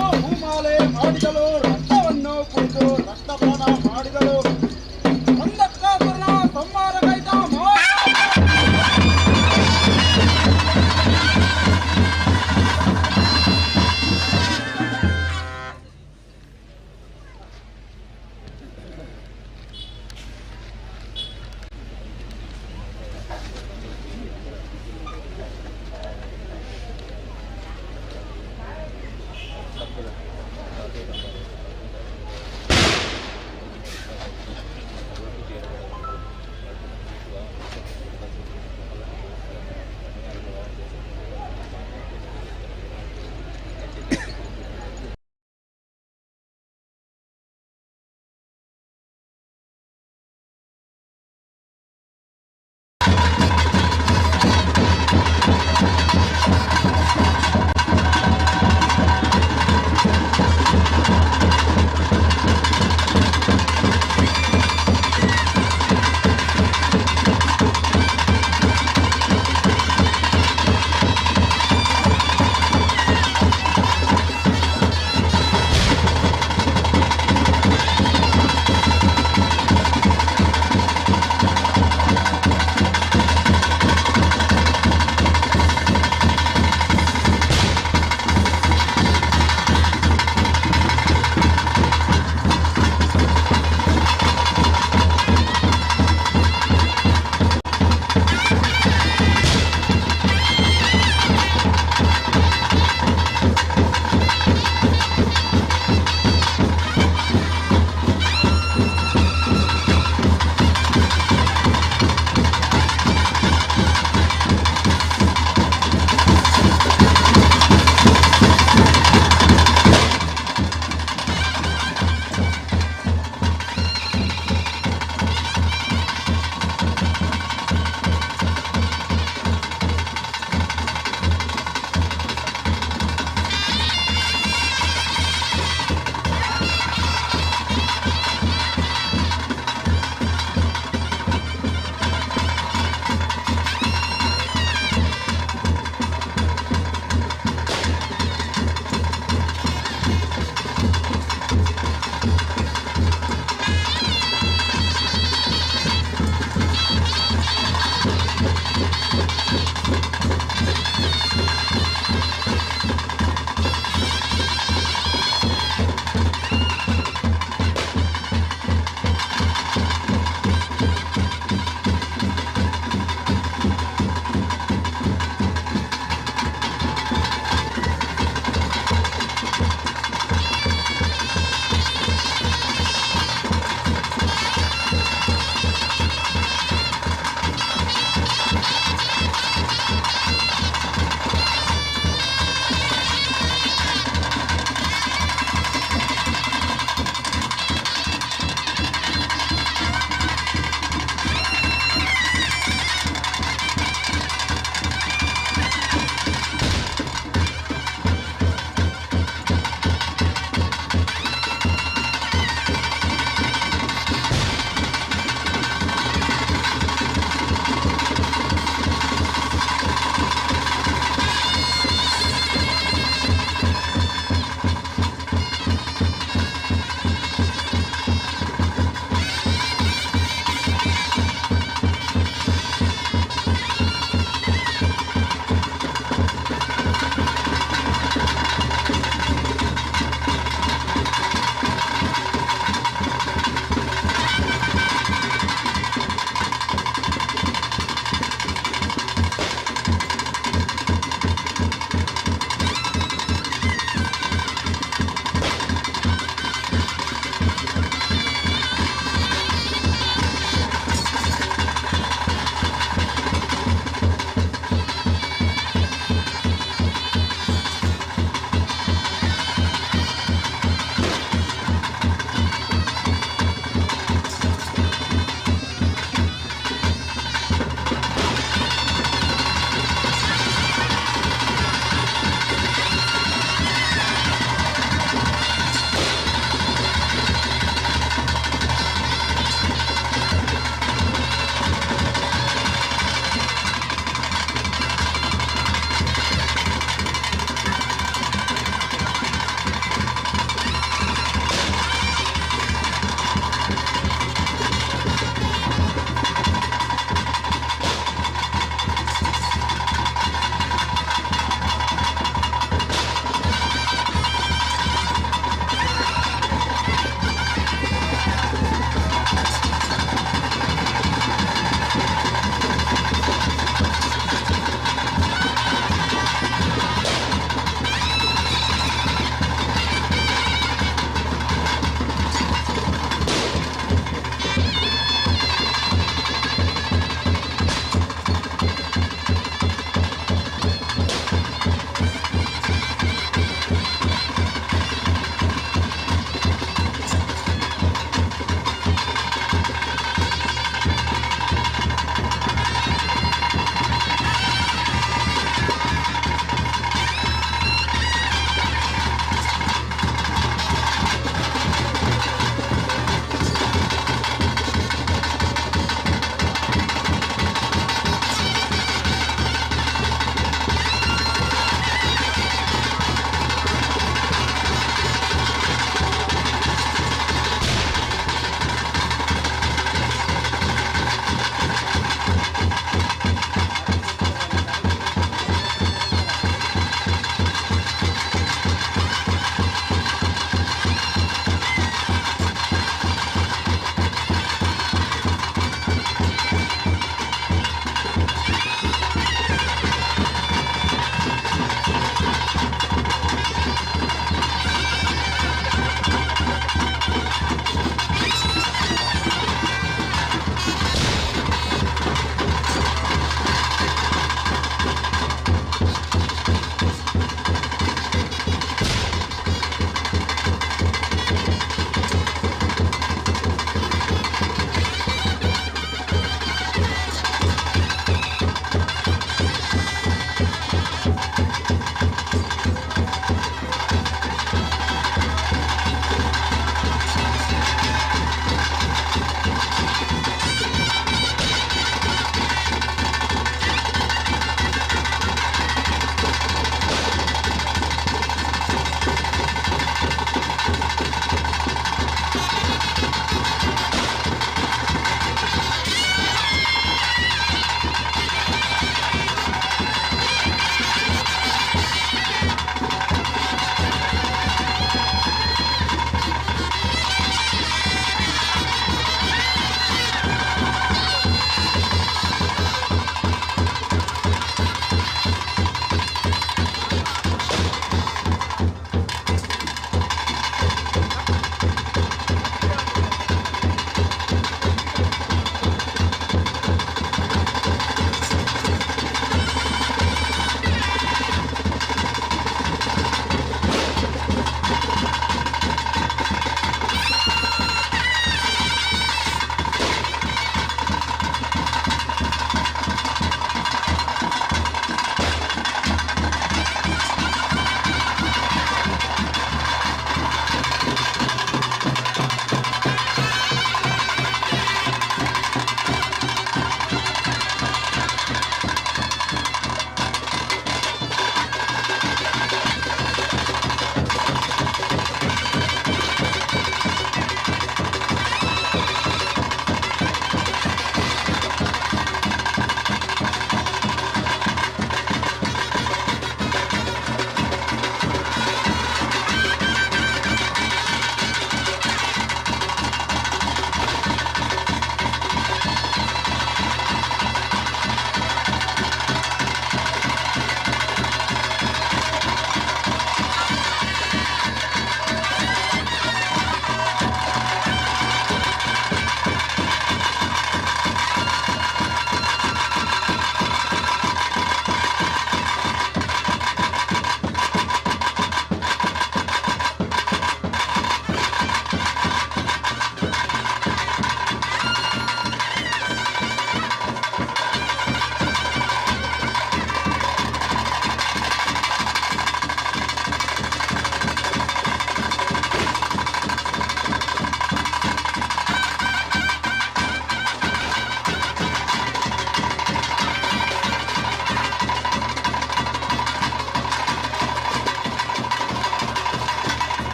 ಹೂಮಾಲೆ ಮಾಡಿದಳು, ರಕ್ತವನ್ನು ಕುಡಿದು ರಕ್ತಪಾನ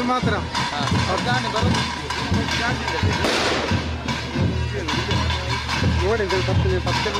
ಮಾತ್ರ ನೋಡಿ ಪತ್ತೆ ಪತ್ತೆ.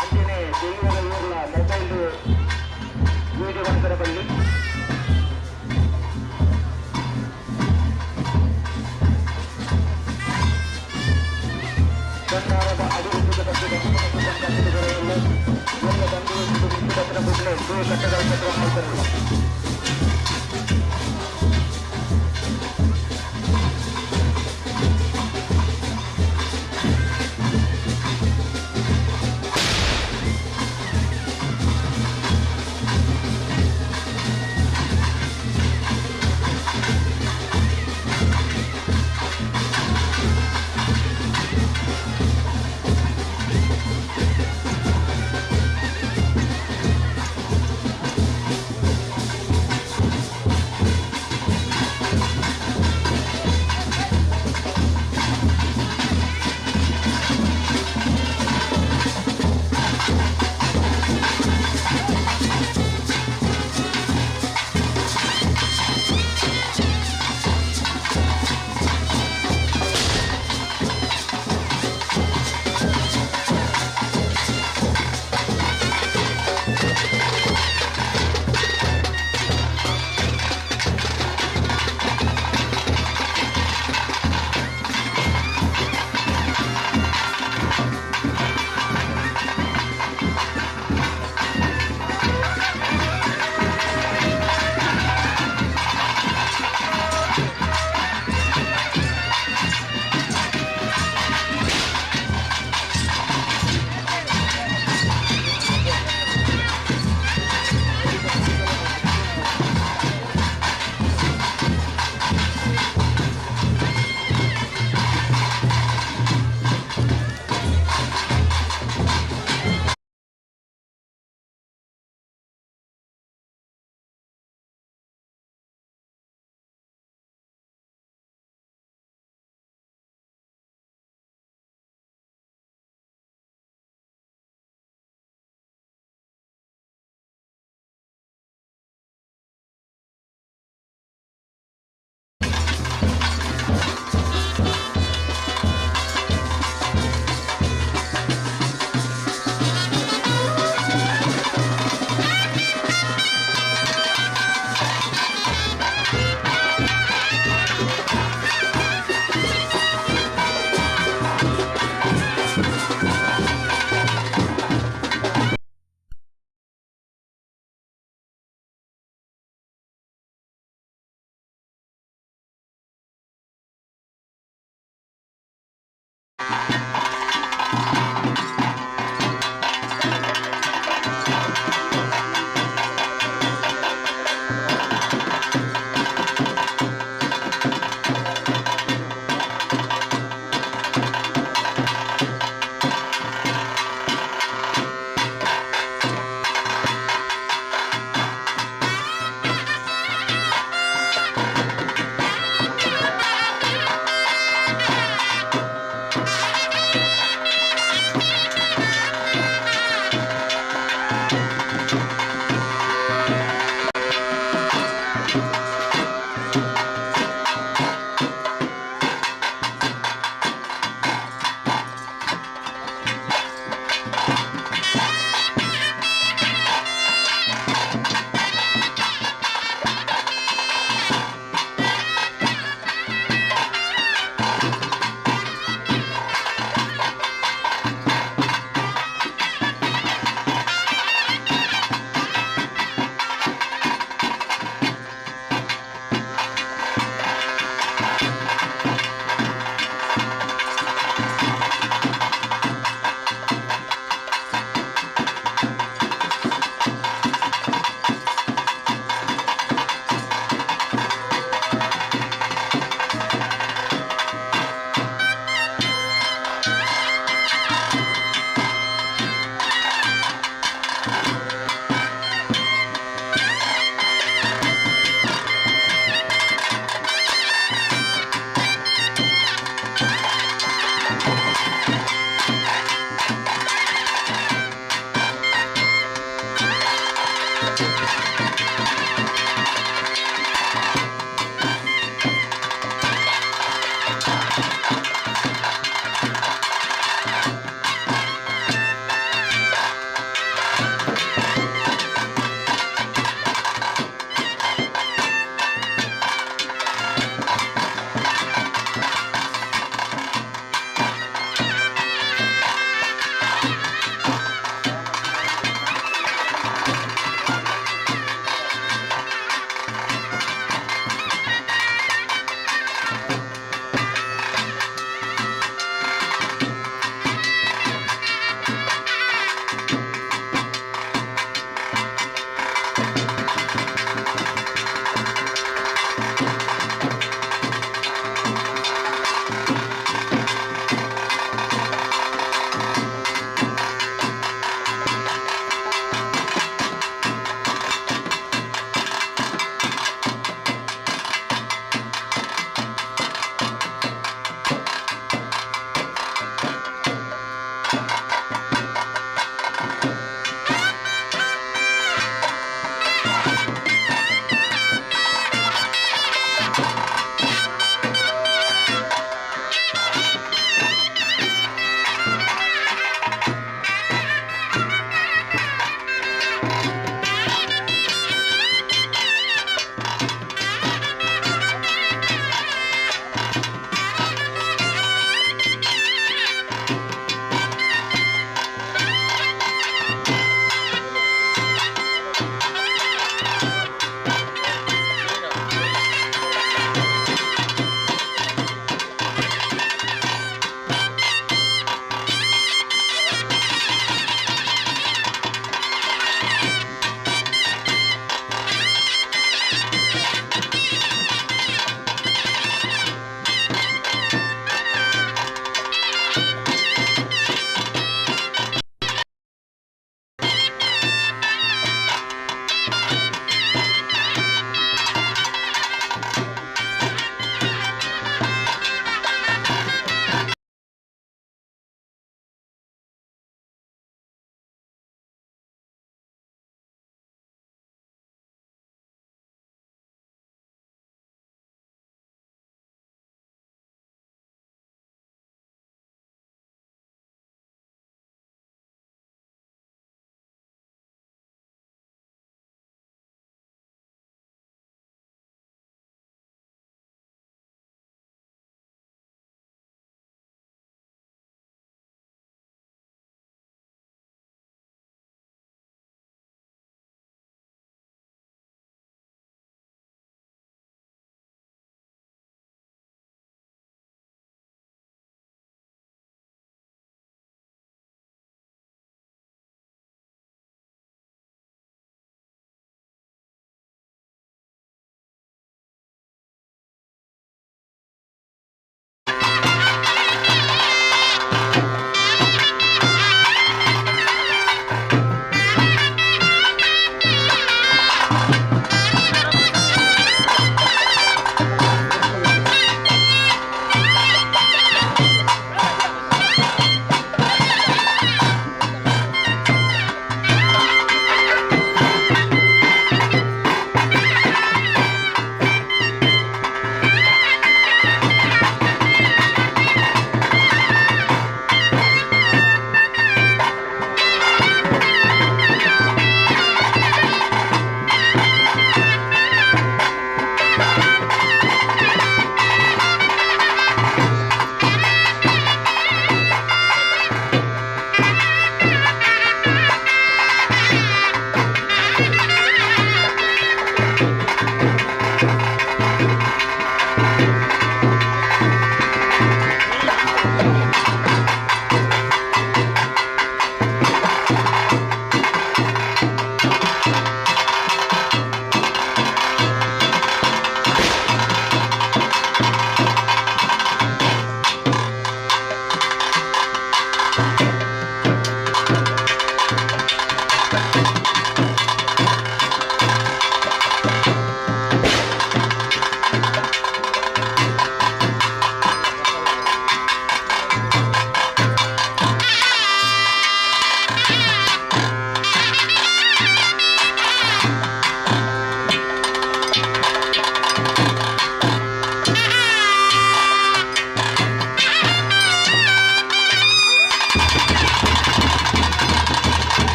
ಅಂಚನೆ ದೈವದ ಊರ್ಲ ಮೊಬೈಲ್ ವಿಡಿಯೋ ಮಾಡ್ತಾರೆ ಬಲ್ಲಿ. ಸರ್ಕಾರದ ಅಭಿವೃದ್ಧಿಯ ಬಗ್ಗೆ ಗಮನ ಎಲ್ಲ ಬಂಧು ಕಟ್ಟಡ ಮಾಡ್ತಾರೆ.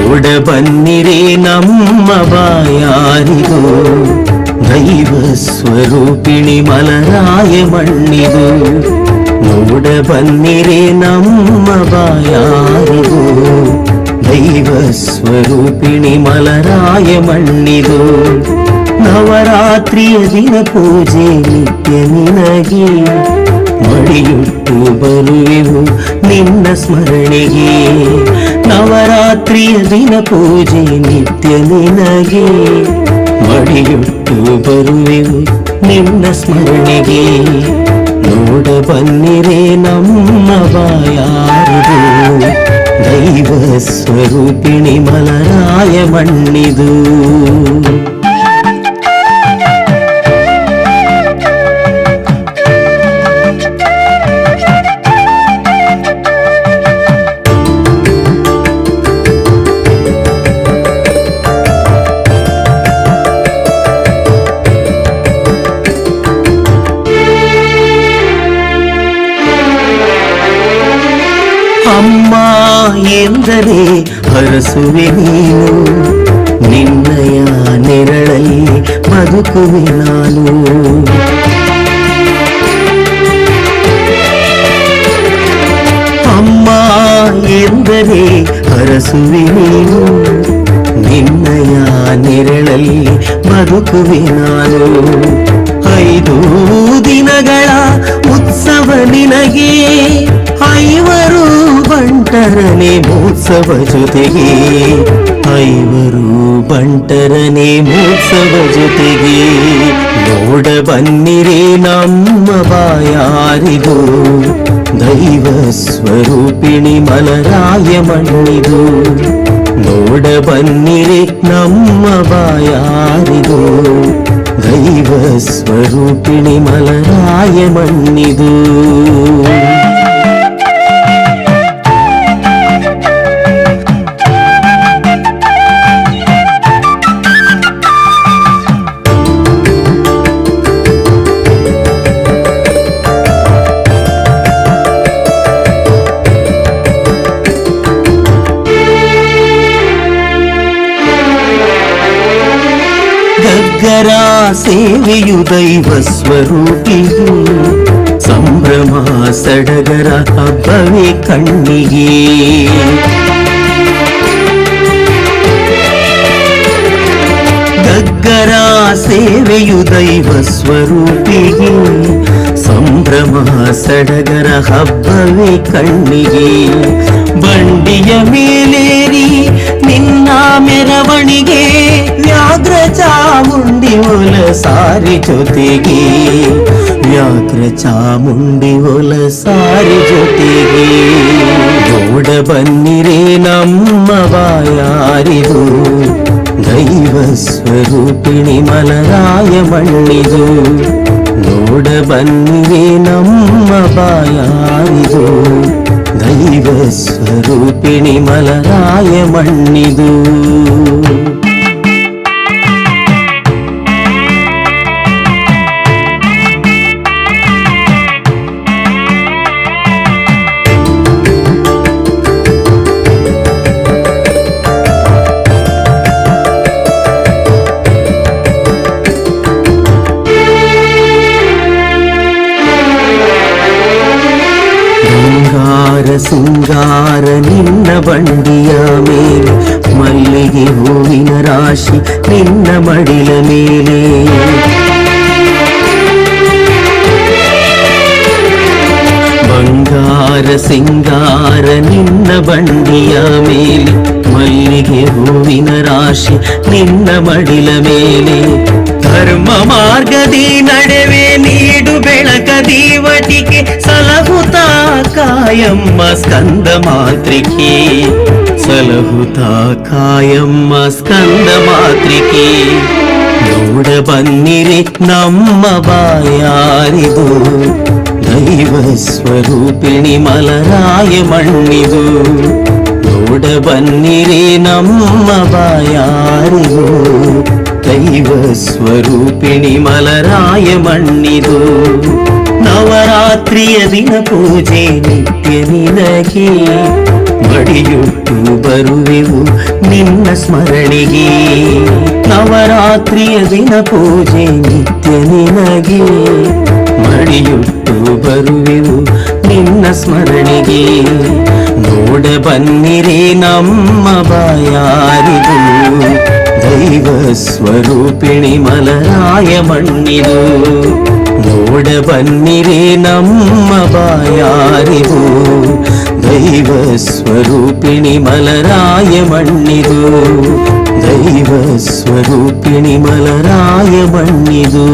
ನೋಡ ಬನ್ನಿರೇ ನಮ್ಮ ಬಾಯಾರಿದು, ದೈವ ಸ್ವರೂಪಿಣಿ ಮಲರಾಯ ಮಣ್ಣಿದು. ನೋಡ ಬನ್ನಿರೇ ನಮ್ಮ ಬಾಯಾರಿದು, ದೈವ ಸ್ವರೂಪಿಣಿ ಮಲರಾಯ ಮಣ್ಣಿದು. ನವರಾತ್ರಿಯ ದಿನ ಪೂಜೆ ನಿತ್ಯ ನಿನಗೆ, ಮಡಿಯುಟ್ಟು ಬರುವೆವು ನಿನ್ನ ಸ್ಮರಣೆಗೆ. ನವರಾತ್ರಿಯ ದಿನ ಪೂಜೆ ನಿತ್ಯ ನಿನಗೆ, ಮಡಿಯುಟ್ಟು ಬರುವೆವು ನಿನ್ನ ಸ್ಮರಣೆಗೆ. ನೋಡ ಬನ್ನಿರೇ ನಮ್ಮ ಬಾಯಾರಿದು, ದೈವ ಸ್ವರೂಪಿಣಿ ಮಲರಾಯ ಮಣ್ಣಿದು. ಅಮ್ಮ ಎಂದರೆ ಹರಸುವೆ ನೀನು, ನಿನ್ನಯ ನೆರಳಲ್ಲಿ ಬದುಕುವೆ ನಾನು. ಅಮ್ಮ ಎಂದರೆ ಹರಸುವೆ ನೀನು, ನಿನ್ನಯ ನೆರಳಲ್ಲಿ ಬದುಕುವೆ ನಾನು. 5 ದಿನಗಳ ಉತ್ಸವ ನಿನಗೆ, ಐವರು ಬಂಟರನೆ ಮೋತ್ಸವ ಜೊತೆಗೆ, ಐವರು ಬಂಟರನೆ ಮೋತ್ಸವ ಜೊತೆಗೆ. ನೋಡ ಬನ್ನಿರೇ ನಮ್ಮ ಬಾಯಾರಿದು, ದೈವ ಸ್ವರೂಪಿಣಿ ಮಲರಾಯ ಮಣ್ಣಿದು. ನೋಡ ಬನ್ನಿರೇ ನಮ್ಮ ಬಾಯಾರಿದು, ದೈವ ಸ್ವರೂಪಿಣಿ ಮಲರಾಯ ಮಣ್ಣಿದು. ಗಗ್ಗರ ಸೇವೆಯು ದೈವ ಸ್ವರೂಪಿಯು, ಸಂಭ್ರಮ ಸಡಗರ ಹಬ್ಬವೇ ಕಣ್ಣಿಗೆ. ಗಗ್ಗರ ಸೇವೆಯು ದೈವ ಸ್ವರೂಪಿಗೆ, ಸಂಭ್ರಮ ಸಡಗರ ಹಬ್ಬವೇ ಕಣ್ಣಿಗೆ. ಬಂಡಿಯ ಮೇಲೇರಿ ನಿನ್ನ ಮೆರವಣಿಗೆ, ವ್ಯಾಘ್ರ ಚಾಮುಂಡಿ ಒಲ ಸಾರಿ ಜೊತೆಗೆ, ವ್ಯಾಘ್ರ ಚಾಮುಂಡಿ ಒಲ ಸಾರಿ ಜೊತೆಗೆ. ನೋಡ ಬನ್ನಿರೇ ನಮ್ಮ ಬಾಯಾರಿದು, ದೈವ ಸ್ವರೂಪಿಣಿ ಮಲರಾಯ ಮಣ್ಣಿದು. ನೋಡ ಬನ್ನಿರೇ ನಮ್ಮ ಬಾಯಾರಿದು, ದೈವ ಸ್ವರೂಪಿಣಿ ಮಲರಾಯ ಮಣ್ಣಿದು. ಸಿಂಗಾರ ನಿನ್ನ ಬಂಡಿಯ ಮೇಲೆ, ಮಲ್ಲಿಗೆ ಹೂವಿನ ರಾಶಿ ನಿನ್ನ ಮಡಿಲ ಮೇಲೆ. ಬಂಗಾರ ಸಿಂಗಾರ ನಿನ್ನ ಬಂಡಿಯ ಮೇಲೆ, ಮಲ್ಲಿಗೆ ಹೂವಿನ ರಾಶಿ ನಿನ್ನ ಮಡಿಲ ಮೇಲೆ. ಧರ್ಮ ಮಾರ್ಗದಿ ನಡೆವೆ ನೀಡು ಬೆಳಕ ದೀವಟಿಕೆ ಸಲಹುತಾ ಕಾಯಮ್ಮ ಸ್ಕಂದ ಮಾತ್ರಿಕೆ ಸಲಹುತಾ ಕಾಯಮ್ಮ ಸ್ಕಂದ ಮಾತ್ರಿಕೆ ನೋಡ ಬನ್ನಿರಿ ನಮ್ಮ ಬಾಯಾರಿದು ದೈವ ಸ್ವರೂಪಿಣಿ ಮಲರಾಯ ಮಣ್ಣಿದು ನೋಡ ಬನ್ನಿರಿ ನಮ್ಮ ಬಾಯಾರಿದು ದೈವ ಸ್ವರೂಪಿಣಿ ಮಲರಾಯ ಮಣ್ಣಿದು ನವರಾತ್ರಿಯ ದಿನ ಪೂಜೆ ನಿತ್ಯ ನಿನಗೆ ಮಡಿಯುಟ್ಟು ಬರುವೆವು ನಿನ್ನ ಸ್ಮರಣೆಗೆ ನವರಾತ್ರಿಯ ದಿನ ಪೂಜೆ ನಿತ್ಯ ನಿನಗೆ ಮಡಿಯುಟ್ಟು ಬರುವೆವು ನಿನ್ನ ಸ್ಮರಣೆಗೆ ನೋಡ ಬನ್ನಿರಿ ನಮ್ಮ ಬಾಯಾರಿದು ದೈವ ಸ್ವರೂಪಿಣಿ ಮಲರಾಯ ಮಣ್ಣಿದು ನೋಡ ಬನ್ನಿರಿ ನಮ್ಮ ಬಾಯಾರಿದು ದೈವ ಸ್ವರೂಪಿಣಿ ಮಲರಾಯ ಮಣ್ಣಿದು ದೈವ ಸ್ವರೂಪಿಣಿ ಮಲರಾಯ ಮಣ್ಣಿದು.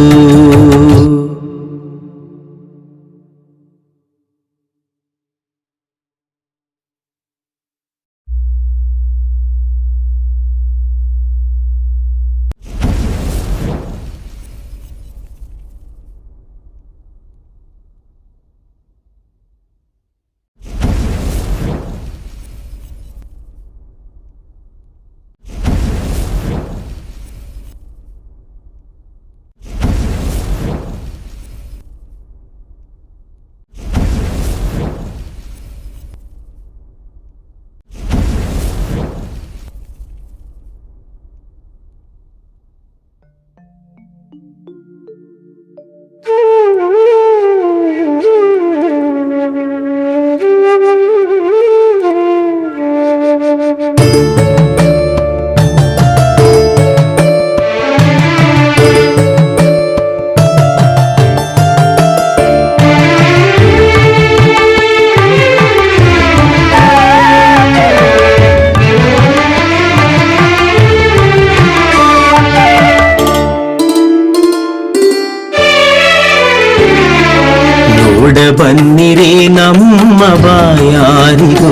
ನೋಡ ಬನ್ನಿರಿ ನಮ್ಮ ಬಾಯಾರಿದು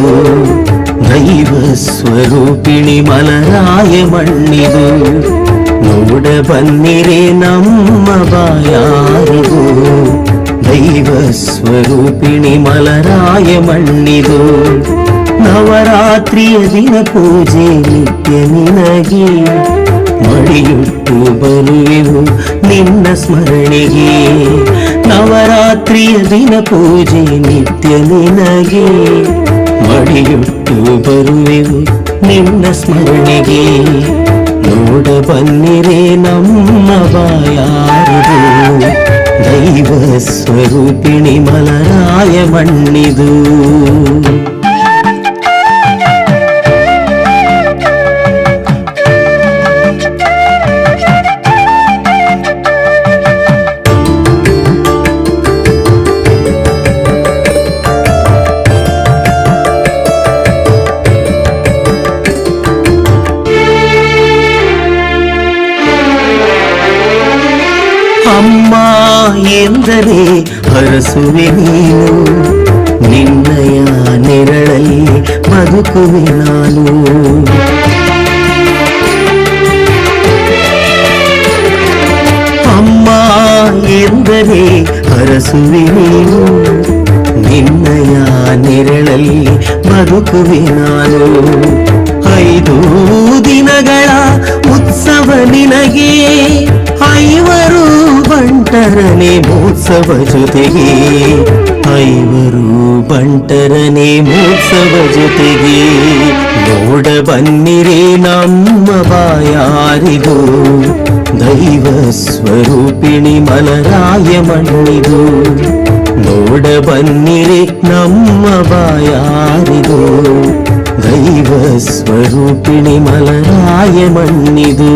ದೈವ ಸ್ವರೂಪಿಣಿ ಮಲರಾಯ ಮಣ್ಣಿದು ನೋಡ ಬನ್ನಿರಿ ನಮ್ಮ ಬಾಯಾರಿದು ದೈವ ಸ್ವರೂಪಿಣಿ ಮಲರಾಯ ಮಣ್ಣಿದು ನವರಾತ್ರಿಯ ದಿನ ಪೂಜೆ ನಿತ್ಯ ನಿನಗೆ ಮಡಿಯುಟ್ಟು ಬರುವೆವು ನಿನ್ನ ಸ್ಮರಣೆಗೆ ನವರಾತ್ರಿಯ ದಿನ ಪೂಜೆ ನಿತ್ಯ ನಿನಗೆ ಮಡಿಯುಟ್ಟು ಬರುವೆವು ನಿನ್ನ ಸ್ಮರಣೆಗೆ ನೋಡ ಬನ್ನಿರೆ ನಮ್ಮ ಬಾಯಾರಿದು ದೈವ ಸ್ವರೂಪಿಣಿ ಮಲರಾಯ ಮಣ್ಣಿದು. ಅಮ್ಮ ಎಂದರೆ ಹರಸುವೆ ನೀನು ನಿನ್ನಯ ನೆರಳಲ್ಲಿ ಬದುಕುವೆ ನಾನು. ಅಮ್ಮ ಎಂದರೆ ಹರಸುವೆ ನೀನು ನಿನ್ನಯ ನೆರಳಲ್ಲಿ ಬದುಕುವೆ ನಾನು. 5 ದಿನಗಳ ಉತ್ಸವ ನಿನಗೆ ಐವರು ಬಂಟರನೆ ಮೋತ್ಸವ ಜೊತೆಗೆ ಐವರು ಬಂಟರನೆ ಮೋತ್ಸವ ಜೊತೆಗೆ ನೋಡ ಬನ್ನಿರಿ ನಮ್ಮ ಬಾಯಾರಿದು ದೈವ ಸ್ವರೂಪಿಣಿ ಮಲರಾಯ ಮಣ್ಣಿದು ನೋಡ ಬನ್ನಿರಿ ನಮ್ಮ ಬಾಯಾರಿದು ದೈವ ಸ್ವರೂಪಿಣಿ ಮಲರಾಯ ಮಣ್ಣಿದು.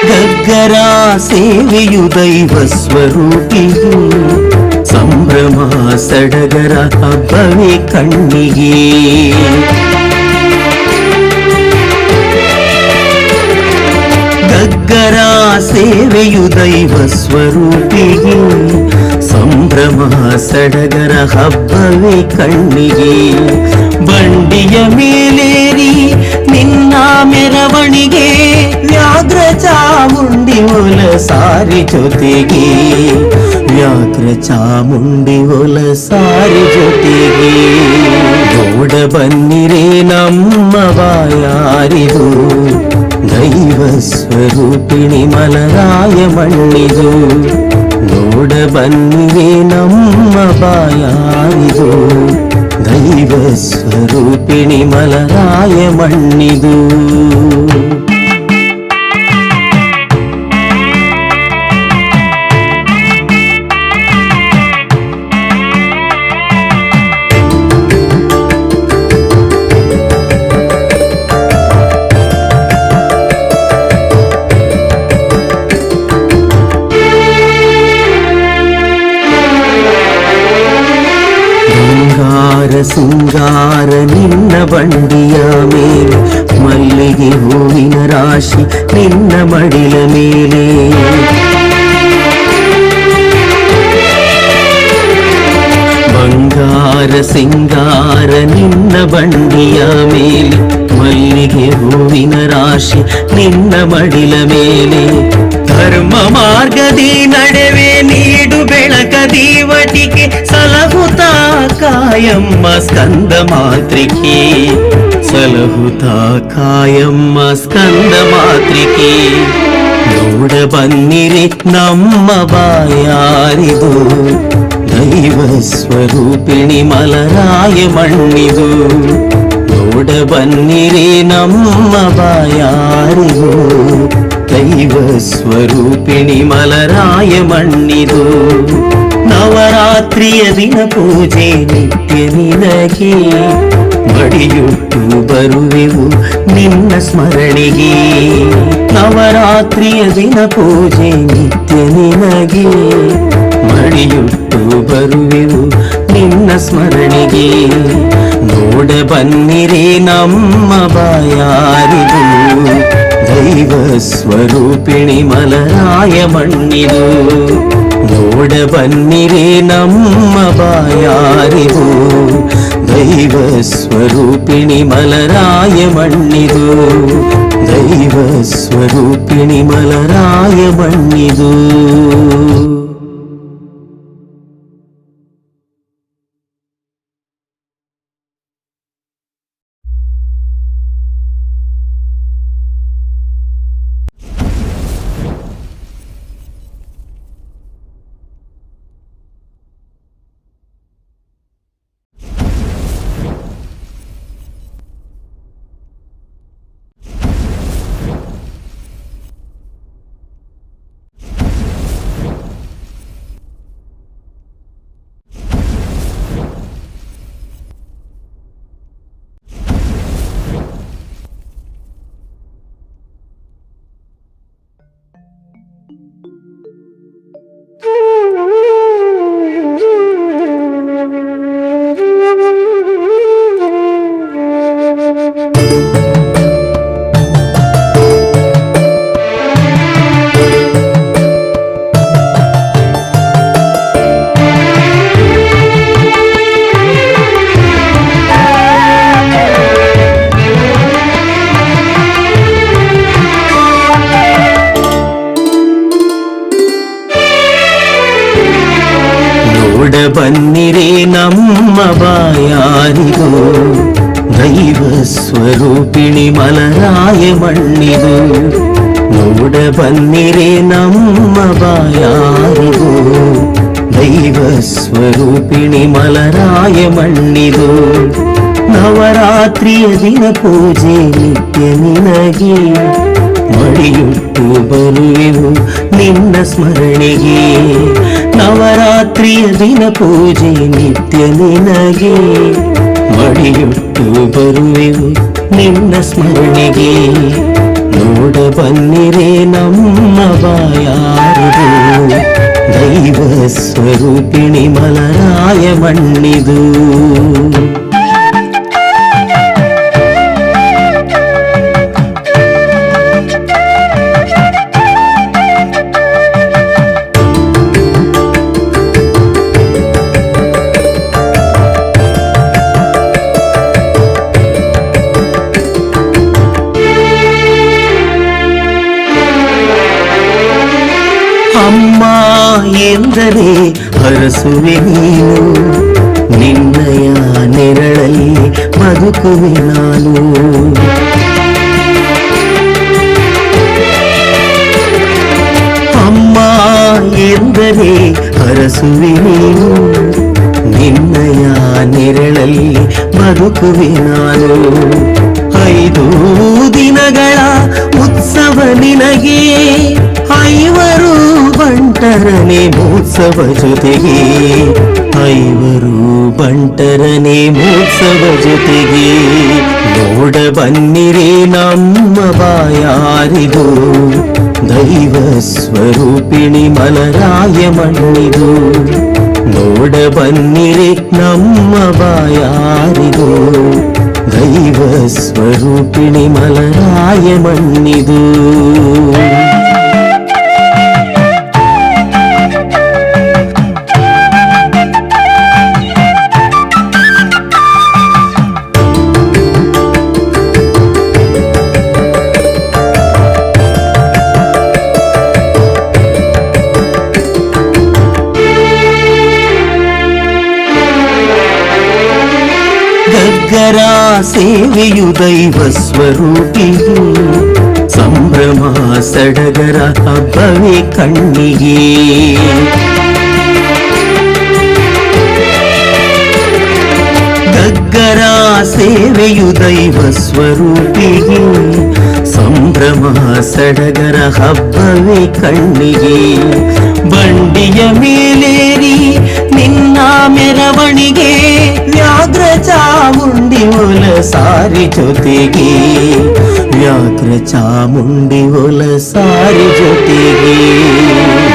ಗಗ್ಗರ ಸೇವೆಯು ದೈವ ಸ್ವರೂಪಿಗೆ ಸಂಭ್ರಮ ಸಡಗರ ಹಬ್ಬವೇ ಕಣ್ಣಿಗೆ. ಗಗ್ಗರ ಸೇವೆಯು ದೈವ ಸ್ವರೂಪಿಗೆ ಸಂಭ್ರಮ ಸಡಗರ ಹಬ್ಬವೇ ಕಣ್ಣಿಗೆ. ಬಂಡಿಯ ಮೇಲೇರಿ ನಿನ್ನ ಮೆರವಣಿಗೆ ವ್ಯಾಘ್ರ ಚಾಮುಂಡಿ ಒಲ ಸಾರಿ ಜೊತೆಗೆ, ವ್ಯಾಘ್ರ ಚಾಮುಂಡಿ ಒಲ ಸಾರಿ ಜೊತೆಗೆ. ನೋಡ ಬನ್ನಿರೇ ನಮ್ಮ ಬಾಯಾರಿದು ದೈವ ಸ್ವರೂಪಿಣಿ ಮಲರಾಯ ಮಣ್ಣಿದು. ನೋಡ ಬನ್ನಿರೇ ನಮ್ಮ ಬಾಯಾರಿದು ದೈವ ಸ್ವರೂಪಿಣಿ ಮಲರಾಯ ಮಣ್ಣಿದು. ಸಿಂಗಾರ ನಿನ್ನ ಬಂಡಿಯ ಮೇಲೆ ಮಲ್ಲಿಗೆ ಹೂವಿನ ರಾಶಿ ನಿನ್ನ ಮಡಿಲ ಮೇಲೆ. ಬಂಗಾರ ಸಿಂಗಾರ ನಿನ್ನ ಬಂಡಿಯ ಮೇಲೆ ಮಲ್ಲಿಗೆ ಹೂವಿನ ರಾಶಿ ನಿನ್ನ ಮಡಿಲ ಮೇಲೆ. ಧರ್ಮ ಮಾರ್ಗದಿ ನಡೆವೆ ನೀಡು ಬೆಳಕ ದೀವಟಿಕೆ ಸಲಹುತಾ ಕಾಯಮ್ಮ ಸ್ಕಂದ ಮಾತ್ರಿಕೆ, ಸಲಹುತಾ ಕಾಯಮ್ಮ ಸ್ಕಂದ ಮಾತ್ರಿಕೆ. ನೋಡ ಬನ್ನಿರಿ ನಮ್ಮ ಬಾಯಾರಿದು ದೈವ ಸ್ವರೂಪಿಣಿ ಮಲರಾಯ ಮಣ್ಣಿದು. ನೋಡ ಬನ್ನಿರಿ ನಮ್ಮ ಬಾಯಾರಿದು ದೈವ ಸ್ವರೂಪಿಣಿ ಮಲರಾಯ ಮಣ್ಣಿದು. ನವರಾತ್ರಿಯ ದಿನ ಪೂಜೆ ನಿತ್ಯ ನಿನಗೆ ಮಡಿಯುಟ್ಟು ಬರುವೆವು ನಿನ್ನ ಸ್ಮರಣೆಗೆ. ನವರಾತ್ರಿಯ ದಿನ ಪೂಜೆ ನಿತ್ಯ ನಿನಗೆ ಮಡಿಯುಟ್ಟು ಬರುವೆವು ನಿನ್ನ ಸ್ಮರಣೆಗೆ. ನೋಡ ಬನ್ನಿರೇ ನಮ್ಮ ಬಾಯಾರಿದು ದೈವ ಸ್ವರೂಪಿಣಿ ಮಲರಾಯ ಮಣ್ಣಿದು. ನೋಡ ಬನ್ನಿರೇ ನಮ್ಮ ಬಾಯಾರಿದು ದೈವ ಸ್ವರೂಪಿಣಿ ಮಲರಾಯ ಮಣ್ಣಿದು. ದೈವ ಸ್ವರೂಪಿಣಿ ಮಲರಾಯ ಮಣ್ಣಿದು. ನೋಡ ಬನ್ನಿರೇ ನಮ್ಮ ಬಾಯಾರಿದು ದೈವ ಸ್ವರೂಪಿಣಿ ಮಲರಾಯ ಮಣ್ಣಿದು. ನೋಡ ಬನ್ನಿರೇ ನಮ್ಮ ಬಾಯಾರಿದು ದೈವ ಸ್ವರೂಪಿಣಿ ಮಲರಾಯ ಮಣ್ಣಿದು. ನವರಾತ್ರಿಯ ದಿನ ಪೂಜೆ ನಿತ್ಯ ನಿನಗೆ ಮಡಿಯುಟ್ಟು ಬರುವೆವು ನಿನ್ನ ಸ್ಮರಣೆಗೆ. ನವರಾತ್ರಿಯ ದಿನ ಪೂಜೆ ನಿತ್ಯ ನಿನಗೆ ಮಡಿಯುಟ್ಟು ಬರುವೆವು ನಿನ್ನ ಸ್ಮರಣೆಗೆ. ನೋಡ ಬನ್ನಿರೇ ನಮ್ಮ ಬಾಯಾರಿದು ದೈವ ಸ್ವರೂಪಿಣಿ ಮಲರಾಯ ಮಣ್ಣಿದು. ಅಮ್ಮ ಎಂದರೆ ಹರಸುವೆ ನೀನು, ನಿನ್ನಯ ನೆರಳಲ್ಲಿ ಬದುಕುವೆ ನಾನು. ಅಮ್ಮ ಎಂದರೆ ಹರಸುವೆ ನೀನು, ನಿನ್ನಯ ನೆರಳಲ್ಲಿ ಬದುಕುವೆ ನಾನು. 5 ದಿನಗಳ ಉತ್ಸವ ನಿನಗೆ, ಐವರು ಬಂಟರನೆ ಮೋತ್ಸವ ಜೊತೆಗೆ, ಐವರು ಬಂಟರನೆ ಮೋತ್ಸವ ಜೊತೆಗೆ. ನೋಡ ಬನ್ನಿರೇ ನಮ್ಮ ಬಾಯಾರಿದು ದೈವ ಸ್ವರೂಪಿಣಿ ಮಲರಾಯ ಮಣ್ಣಿದು. ನೋಡ ಬನ್ನಿರೇ ನಮ್ಮ ಬಾಯಾರಿದು ದೈವ ಸ್ವರೂಪಿಣಿ ಮಲರಾಯ ಮಣ್ಣಿದು. ಗಗ್ಗರ ಸೇವೆಯು ದೈವ ಸ್ವರೂಪಿಯು, ಸಂಭ್ರಮ ಸಡಗರ ಹಬ್ಬವೇ ಕಣ್ಣಿಗೆ. ಗಗ್ಗರ ಸೇವೆಯು ದೈವ ಸ್ವರೂಪಿಗೆ, ಸಂಭ್ರಮ ಸಡಗರ ಹಬ್ಬವೇ ಕಣ್ಣಿಗೆ. ಬಂಡಿಯ ಮೇಲೇರಿ ನಿನ್ನ ಮೆರವಣಿಗೆ, ವ್ಯಾಘ್ರ ಚಾಮುಂಡಿ ಒಲ ಸಾರಿ ಜೊತೆಗೆ, ವ್ಯಾಘ್ರ ಚಾಮುಂಡಿ ಒಲ ಸಾರಿ ಜೊತೆಗೆ.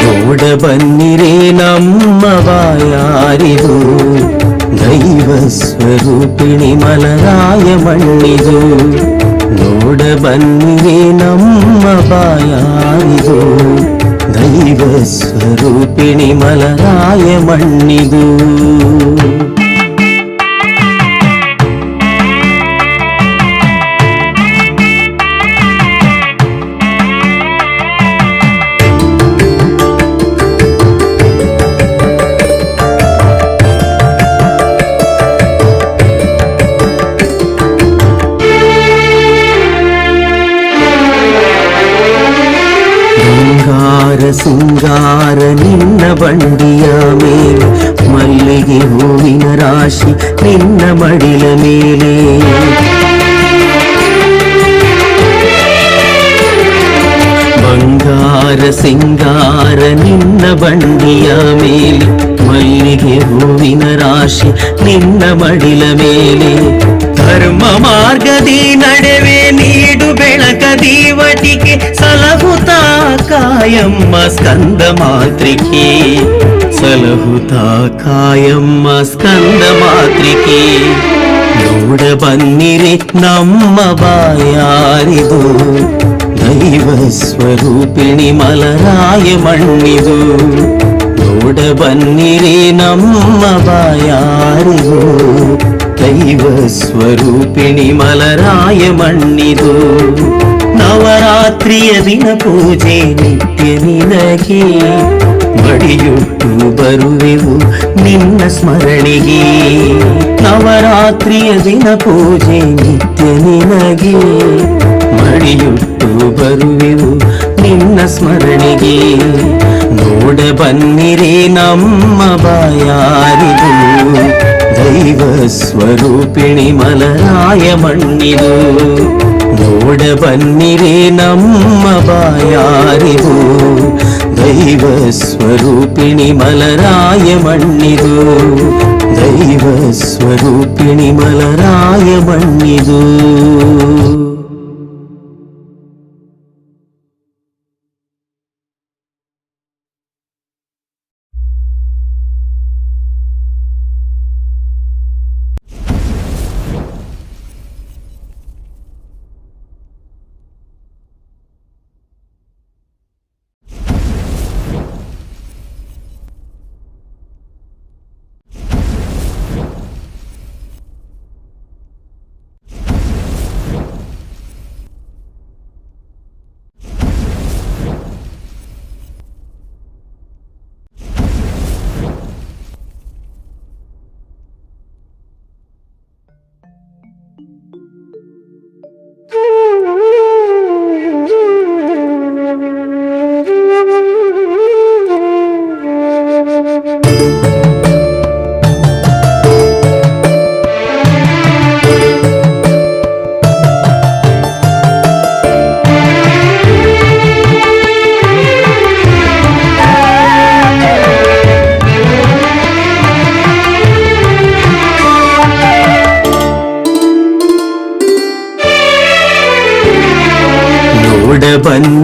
ನೋಡ ಬನ್ನಿರೇ ನಮ್ಮ ಬಾಯಾರಿದು ದೈವ ಸ್ವರೂಪಿಣಿ ಮಲರಾಯ ಮಣ್ಣಿದು. ನೋಡ ಬನ್ನಿರೇ ನಮ್ಮ ಬಾಯಾರಿದು ದೈವ ಸ್ವರೂಪಿಣಿ ಮಲರಾಯ ಮಣ್ಣಿದು. ಸಿಂಗಾರ ನಿನ್ನ ಬಂಡಿಯ ಮೇಲೆ, ಮಲ್ಲಿಗೆ ಹೂವಿನ ರಾಶಿ ನಿನ್ನ ಮಡಿಲ ಮೇಲೆ. ಬಂಗಾರ ಸಿಂಗಾರ ನಿನ್ನ ಬಂಡಿಯ ಮೇಲೆ, ಮಲ್ಲಿಗೆ ಹೂವಿನ ರಾಶಿ ನಿನ್ನ ಮಡಿಲ ಮೇಲೆ. ಧರ್ಮ ಮಾರ್ಗದಿ ನಡೆವೆ ನೀಡು ಬೆಳಕ ದೀವಟಿಕೆ, ಸಲಹುತಾ ಕಾಯಮ್ಮ ಸ್ಕಂದ ಮಾತೃಕೆ, ಸಲಹುತಾ ಕಾಯಮ್ಮ ಸ್ಕಂದ ಮಾತೃಕೆ. ನೋಡ ಬನ್ನಿರೆ ನಮ್ಮ ಬಾಯಾರಿದು ದೈವ ಸ್ವರೂಪಿಣಿ ಮಲರಾಯ ಮಣ್ಣಿದು. ನೋಡ ಬನ್ನಿರೆ ನಮ್ಮ ಬಾಯಾರಿದು ದೈವ ಸ್ವರೂಪಿಣಿ ಮಲರಾಯ ಮಣ್ಣಿದು. ನವರಾತ್ರಿಯ ದಿನ ಪೂಜೆ ನಿತ್ಯ ನಿನಗೆ, ಮಡಿಯುಟ್ಟು ಬರುವೆವು ನಿನ್ನ ಸ್ಮರಣೆಗೆ. ನವರಾತ್ರಿಯ ದಿನ ಪೂಜೆ ನಿತ್ಯ ನಿನಗೆ, ಮಡಿಯುಟ್ಟು ಬರುವೆವು ನಿನ್ನ ಸ್ಮರಣೆಗೆ. ನೋಡ ಬನ್ನಿರೇ ನಮ್ಮ ಬಾಯಾರಿದು ದೈವ ಸ್ವರೂಪಿಣಿ ಮಲರಾಯ ಮಣ್ಣಿದು. ನೋಡ ಬನ್ನಿರೇ ನಮ್ಮ ಬಾಯಾರಿದು ದೈವ ಸ್ವರೂಪಿಣಿ ಮಲರಾಯ ಮಣ್ಣಿದು. ದೈವ ಸ್ವರೂಪಿಣಿ ಮಲರಾಯ ಮಣ್ಣಿದು.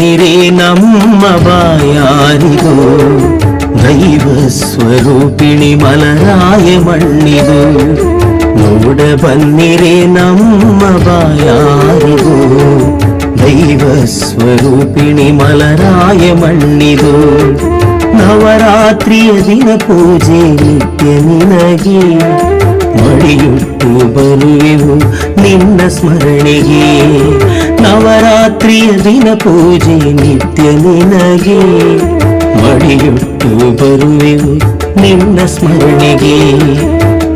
ಬನ್ನಿರೆ ನಮ್ಮ ಬಾಯಾರಿದು ದೈವ ಸ್ವರೂಪಿಣಿ ಮಲರಾಯ ಮಣ್ಣಿದು. ನೋಡ ಬನ್ನಿರೆ ನಮ್ಮ ಬಾಯಾರಿದು ದೈವ ಸ್ವರೂಪಿಣಿ ಮಲರಾಯ ಮಣ್ಣಿದು. ನವರಾತ್ರಿಯ ದಿನ ಪೂಜೆ ನಿತ್ಯ ನಿನಗೆ ಮಡಿಯುಟ್ಟು ಬರುವೆವು ನಿನ್ನ ಸ್ಮರಣೆಗೆ. ನವರಾತ್ರಿಯ ದಿನ ಪೂಜೆ ನಿತ್ಯ ನಿನಗೆ ಮಡಿಯುಟ್ಟು ಬರುವೆವು ನಿನ್ನ ಸ್ಮರಣೆಗೆ.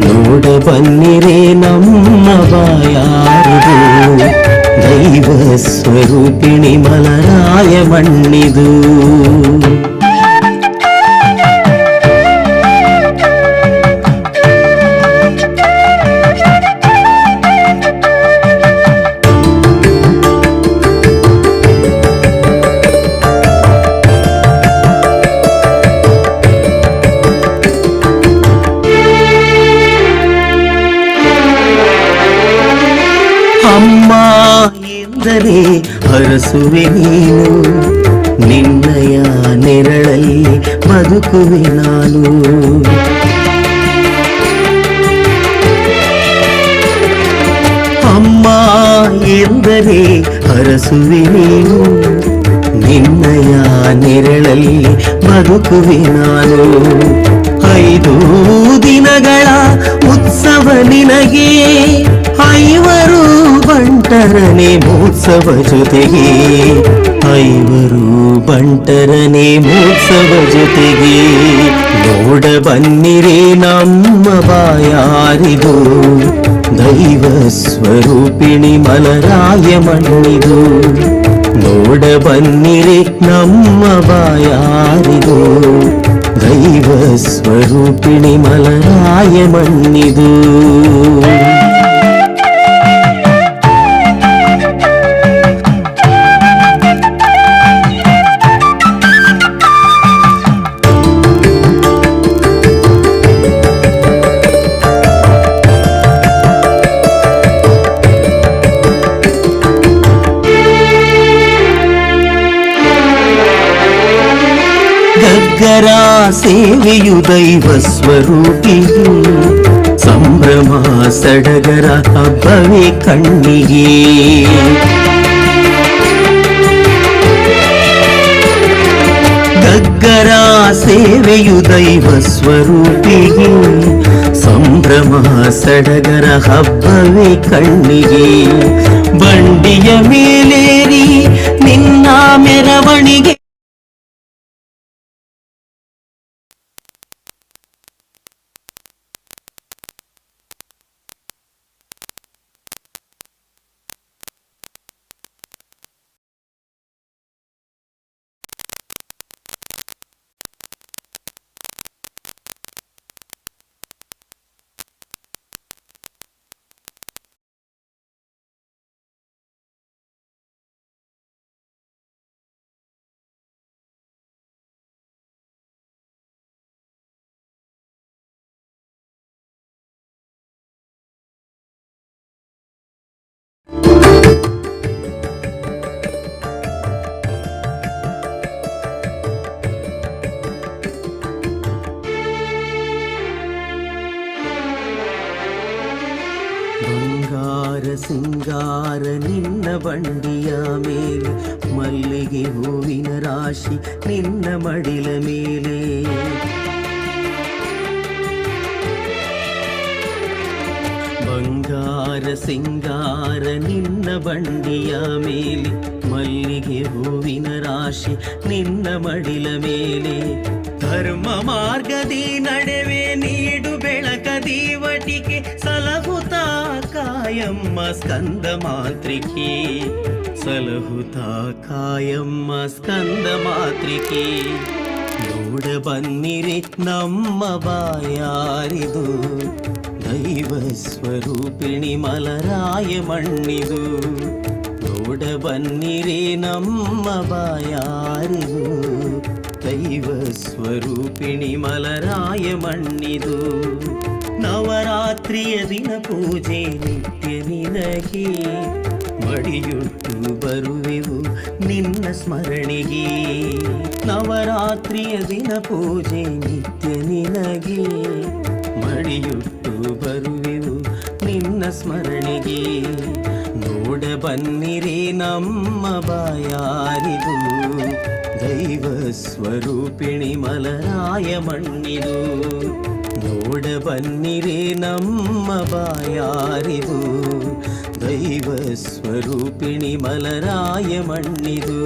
ನೋಡ ಬನ್ನಿರೆ ನಮ್ಮ ಬಾಯಾರಿದು ದೈವ ಸ್ವರೂಪಿಣಿ ಮಲರಾಯ ಮಣ್ಣಿದು. ಅಮ್ಮ ಎಂದರೆ ಹರಸುವೆ ನೀನು, ನಿನ್ನಯ ನೆರಳಲ್ಲಿ ಬದುಕುವೆ ನಾನು. ಅಮ್ಮ ಎಂದರೆ ಹರಸುವೆ ನೀನು, ನಿನ್ನಯ ನೆರಳಲ್ಲಿ ಬದುಕುವೆ ನಾನು. 5 ದಿನಗಳ ಉತ್ಸವ ನಿನಗೆ, 5 ಬಂಟರನೆ ಮೋತ್ಸವ ಜೊತೆಗೆ, 5 ಬಂಟರನೆ ಮೋತ್ಸವ ಜೊತೆಗೆ. ನೋಡ ಬನ್ನಿರೆ ನಮ್ಮ ಬಾಯಾರಿದು ದೈವ ಸ್ವರೂಪಿಣಿ ಮಲರಾಯ ಮಣ್ಣಿದು. ನೋಡ ಬನ್ನಿರೆ ನಮ್ಮ ಬಾಯಾರಿದು ದೈವ ಸ್ವರೂಪಿಣಿ ಮಲರಾಯ ಮಣ್ಣಿದು. ಗಗ್ಗರ ಸೇವೆಯು ದೈವ ಸ್ವರೂಪಿಯು, ಸಂಭ್ರಮ ಸಡಗರ ಹಬ್ಬವೇ ಕಣ್ಣಿಗೆ. ಗಗ್ಗರ ಸೇವೆಯು ದೈವ ಸ್ವರೂಪಿಗೆ, ಸಂಭ್ರಮ ಸಡಗರ ಹಬ್ಬವೇ ಕಣ್ಣಿಗೆ. ಬಂಡಿಯ ಮೇಲೇರಿ ನಿನ್ನ ಮೆರವಣಿಗೆ ಬಂಗಾರ ಸಿಂಗಾರ ನಿನ್ನ ಬಂಡಿಯ ಮೇಲೆ, ಮಲ್ಲಿಗೆ ಹೂವಿನ ರಾಶಿ ನಿನ್ನ ಮಡಿಲ ಮೇಲೆ. ಬಂಗಾರ ಸಿಂಗಾರ ನಿನ್ನ ಬಂಡಿಯ ಮೇಲೆ, ಮಲ್ಲಿಗೆ ಹೂವಿನ ರಾಶಿ ನಿನ್ನ ಮಡಿಲ ಮೇಲೆ. ಧರ್ಮ ಮಾರ್ಗದಿ ನಡೆವೆ ನೀಡು ಬೆಳಕ ದೀವಟಿಕೆ, ಸಲಹುತಾ ಕಾಯಮ್ಮ ಸ್ಕಂದ ಮಾತ್ರಿಕೆ, ಸಲಹುತಾ ಕಾಯಮ್ಮ ಸ್ಕಂದ ಮಾತ್ರಿಕೆ. ನೋಡ ಬನ್ನಿರೆ ನಮ್ಮ ಬಾಯಾರಿದು ದೈವ ಸ್ವರೂಪಿಣಿ ಮಲರಾಯ ಮಣ್ಣಿದು. ನೋಡ ಬನ್ನಿರೆ ನಮ್ಮ ಬಾಯಾರಿದು ದೈವ ಸ್ವರೂಪಿಣಿ ಮಲರಾಯ ಮಣ್ಣಿದು. ನವರಾತ್ರಿಯ ದಿನ ಪೂಜೆ ನಿತ್ಯ ನಿನಗೆ ಮಡಿಯುಟ್ಟು ಬರುವೆವು ನಿನ್ನ ಸ್ಮರಣೆಗೆ. ನವರಾತ್ರಿಯ ದಿನ ಪೂಜೆ ನಿತ್ಯ ನಿನಗೆ, ಮಡಿಯುಟ್ಟು ಬರುವೆವು ನಿನ್ನ ಸ್ಮರಣೆಗೆ. ನೋಡ ಬನ್ನಿರೇ ನಮ್ಮ ಬಾಯಾರಿದು, ದೈವ ಸ್ವರೂಪಿಣಿ ಮಲರಾಯ ಮಣ್ಣಿದು. ನೋಡ ಬನ್ನಿರೇ ನಮ್ಮ ಬಾಯಾರಿದು, ದೈವ ಸ್ವರೂಪಿಣಿ ಮಲರಾಯ ಮಣ್ಣಿದು.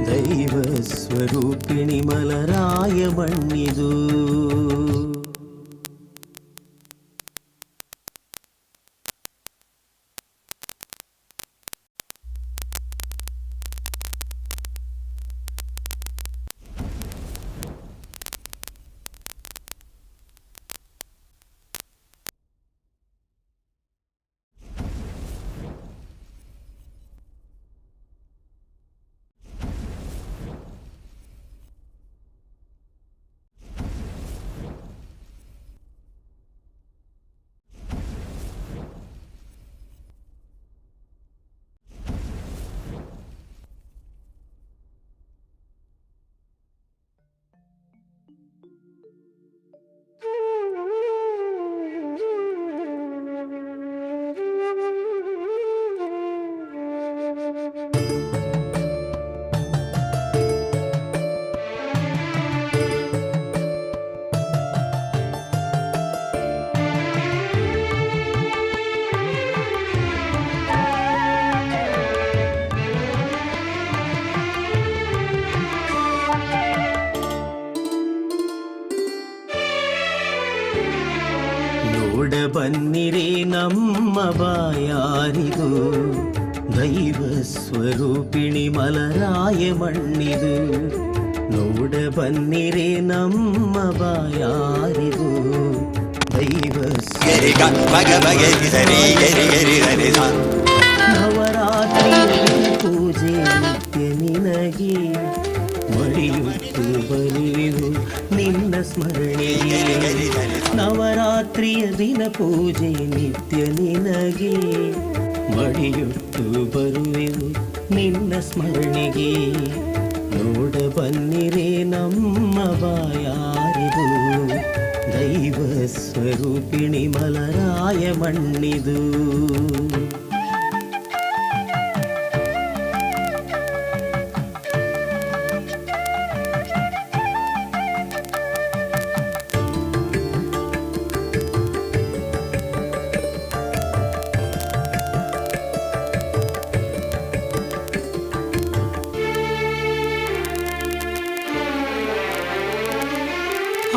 ದೈವ ಸ್ವರೂಪಿಣಿ ಮಲರಾಯ ಮಣ್ಣಿದು. ನೋಡ ಬನ್ನಿರೇ ನಮ್ಮ ಬಾಯಾರಿದು, ದೈವ ಸ್ವರೂಪಿಣಿ ಮಲರಾಯ ಮಣ್ಣಿದು. ನೋಡ ಬನ್ನಿರೇ ನಮ್ಮ ಬಾಯಾರಿದು, ದೈವ ನವರಾತ್ರಿ ಪೂಜೆ ನಿತ್ಯ ನಿನಗೆ, ಮಡಿಯುಟ್ಟು ಬರುವೆವು ನಿನ್ನ ಸ್ಮರಣೆಗೆ. ನವರಾತ್ರಿಯ ದಿನ ಪೂಜೆ ನಿತ್ಯ ನಿನಗೆ, ಮಡಿಯುಟ್ಟು ಬರುವೆವು ನಿನ್ನ ಸ್ಮರಣೆಗೆ. ನೋಡ ಬನ್ನಿರೇ ನಮ್ಮ ಬಾಯಾರಿದು, ದೈವ ಸ್ವರೂಪಿಣಿ ಮಲರಾಯ ಮಣ್ಣಿದು.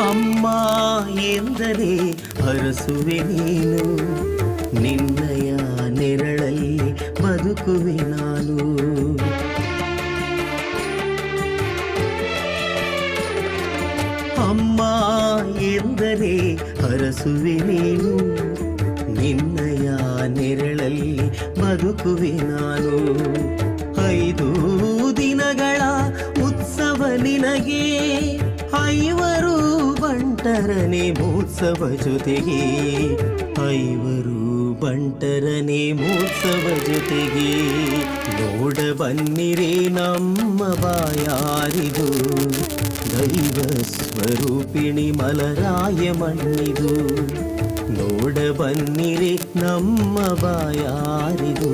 ಅಮ್ಮ ಎಂದರೆ ಹರಸುವೆ ನೀನು, ನಿನ್ನಯ ನೆರಳಲ್ಲಿ ಬದುಕುವೆ ನಾನು. ಅಮ್ಮ ಎಂದರೆ ಹರಸುವೆ ನೀನು, ನಿನ್ನಯ ನೆರಳಲ್ಲಿ ಬದುಕುವೆ ನಾನು. 5 ದಿನಗಳ ಉತ್ಸವ ನಿನಗೆ, ಐವರು ಬಂಟರನೆ ಮೋತ್ಸವ ಜೊತೆಗೆ, ಐವರು ಬಂಟರನೆ ಮೋತ್ಸವ ಜೊತೆಗೆ. ನೋಡ ಬನ್ನಿರೇ ನಮ್ಮ ಬಾಯಾರಿದು, ದೈವ ಸ್ವರೂಪಿಣಿ ಮಲರಾಯ ಮಣ್ಣಿದು. ನೋಡ ಬನ್ನಿರೇ ನಮ್ಮ ಬಾಯಾರಿದು,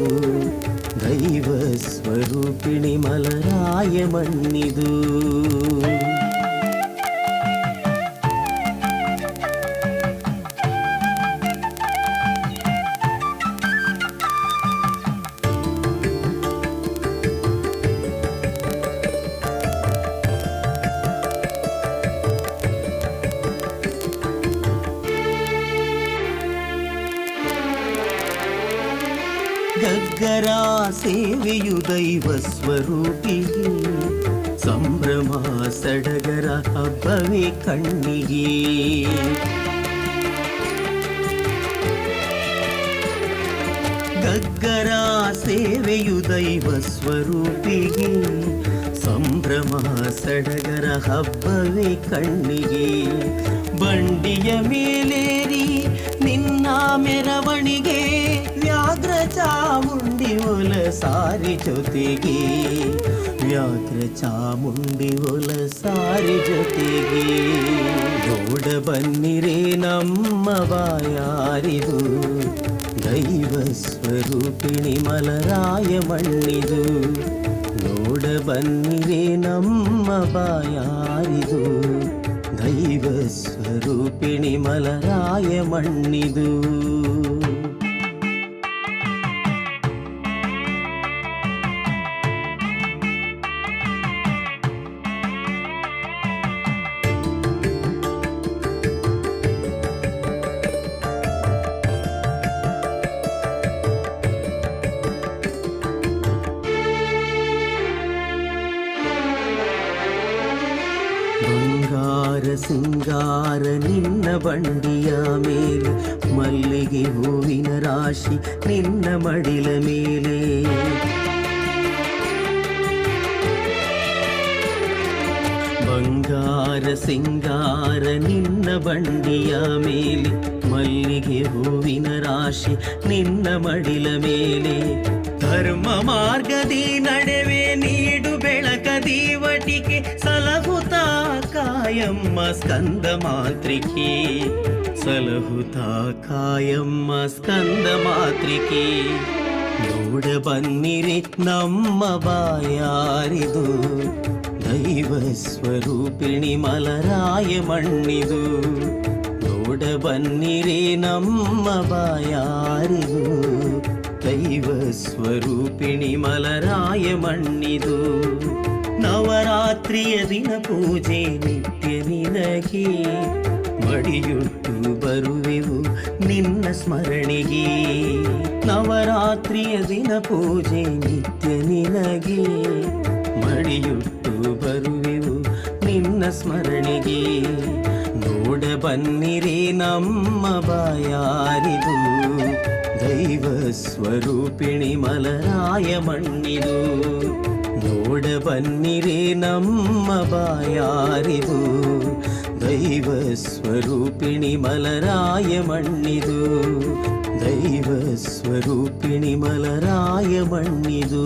ದೈವ ಸ್ವರೂಪಿಣಿ ಮಲರಾಯ ಮಣ್ಣಿದು. ಗಗ್ಗರ ಸೇವೆಯು ದೈವ ಸ್ವರೂಪಿಗೆ, ಸಂಭ್ರಮ ಸಡಗರ ಹಬ್ಬವೇ ಕಣ್ಣಿಗೆ. ಗಗ್ಗರ ಸೇವೆಯು ದೈವ ಸ್ವರೂಪಿಗೆ, ಸಂಭ್ರಮ ಸಡಗರ ಹಬ್ಬವೇ ಕಣ್ಣಿಗೆ. ಬಂಡಿಯ ಮೇಲೇರಿ ನಿನ್ನ ಮೆರವಣಿಗೆ, ವ್ಯಾಕುಲ ವ್ಯಾಘ್ರ ಚಾಮುಂಡಿ ಒಲ ಸಾರಿ ಜೊತೆಗೆ, ವ್ಯಾಘ್ರ ಚಾಮುಂಡಿ ಒಲ ಸಾರಿ ಜೊತೆಗೆ. ನೋಡ ಬನ್ನಿರೇ ನಮ್ಮ ಬಾಯಾರಿದು, ದೈವ ಸ್ವರೂಪಿಣಿ ಮಲರಾಯ ಮಣ್ಣಿದು. ನೋಡ ಬನ್ನಿರೇ ನಮ್ಮ ಬಾಯಾರಿದು, ದೈವ ಸ್ವರೂಪಿಣಿ ಮಲರಾಯ ಮಣ್ಣಿದು. ಬಂಗಾರ ಸಿಂಗಾರ ನಿನ್ನ ಬಂಡಿಯ ಮೇಲೆ, ಮಲ್ಲಿಗೆ ಹೂವಿನ ರಾಶಿ ನಿನ್ನ ಮಡಿಲ ಮೇಲೆ. ಬಂಗಾರ ಸಿಂಗಾರ ನಿನ್ನ ಬಂಡಿಯ ಮೇಲೆ, ಮಲ್ಲಿಗೆ ಹೂವಿನ ರಾಶಿ ನಿನ್ನ ಮಡಿಲ ಮೇಲೆ. ಧರ್ಮ ಮಾರ್ಗದಿ ನಡೆವೆ ನೀಡು ಬೆಳಕ ದೀವಟಿಕೆ, ಸಲಹುತಾ ಕಾಯಮ್ಮ ಸ್ಕಂದ ಮಾತ್ರಿಕೆ, ಸಲಹುತಾ ಕಾಯಮ್ಮ ಸ್ಕಂದ ಮಾತ್ರಿಕೆ. ನೋಡ ಬನ್ನಿರಿ ನಮ್ಮ ಬಾಯಾರಿದು, ದೈವ ಸ್ವರೂಪಿಣಿ ಮಲರಾಯ ಮಣ್ಣಿದು. ನೋಡ ಬನ್ನಿರಿ ನಮ್ಮ ಬಾಯಾರಿದು, ದೈವ ಸ್ವರೂಪಿಣಿ ಮಲರಾಯ ಮಣ್ಣಿದು. ನವರಾತ್ರಿಯ ದಿನ ಪೂಜೆ ನಿತ್ಯ ನಿನಗೆ, ಮಡಿಯುಟ್ಟು ಬರುವೆವು ನಿನ್ನ ಸ್ಮರಣೆಗೆ. ನವರಾತ್ರಿಯ ದಿನ ಪೂಜೆ ನಿತ್ಯ ನಿನಗೆ, ಮಡಿಯುಟ್ಟು ಬರುವೆವು ನಿನ್ನ ಸ್ಮರಣೆಗೆ. ನೋಡ ಬನ್ನಿರಿ ನಮ್ಮ ಬಾಯಾರಿದು, ದೈವ ಸ್ವರೂಪಿಣಿ ಮಲರಾಯ ಮಣ್ಣಿದು. ನೋಡ ಬನ್ನಿರಿ ನಮ್ಮ ಬಾಯಾರಿದು, ದೈವ ಸ್ವರೂಪಿಣಿ ಮಲರಾಯ ಮಣ್ಣಿದು. ದೈವ ಸ್ವರೂಪಿಣಿ ಮಲರಾಯ ಮಣ್ಣಿದು.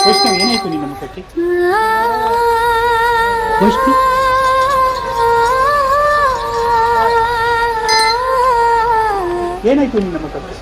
ವೈಷ್ಣವ್, ಏನಾಯ್ತು ನಿನ್ನ ಮುಖಕ್ಕೆ? ವೈಷ್ಣವ್, ಏನಾಯ್ತು ನಿನ್ನ ಮುಖಕ್ಕೆ?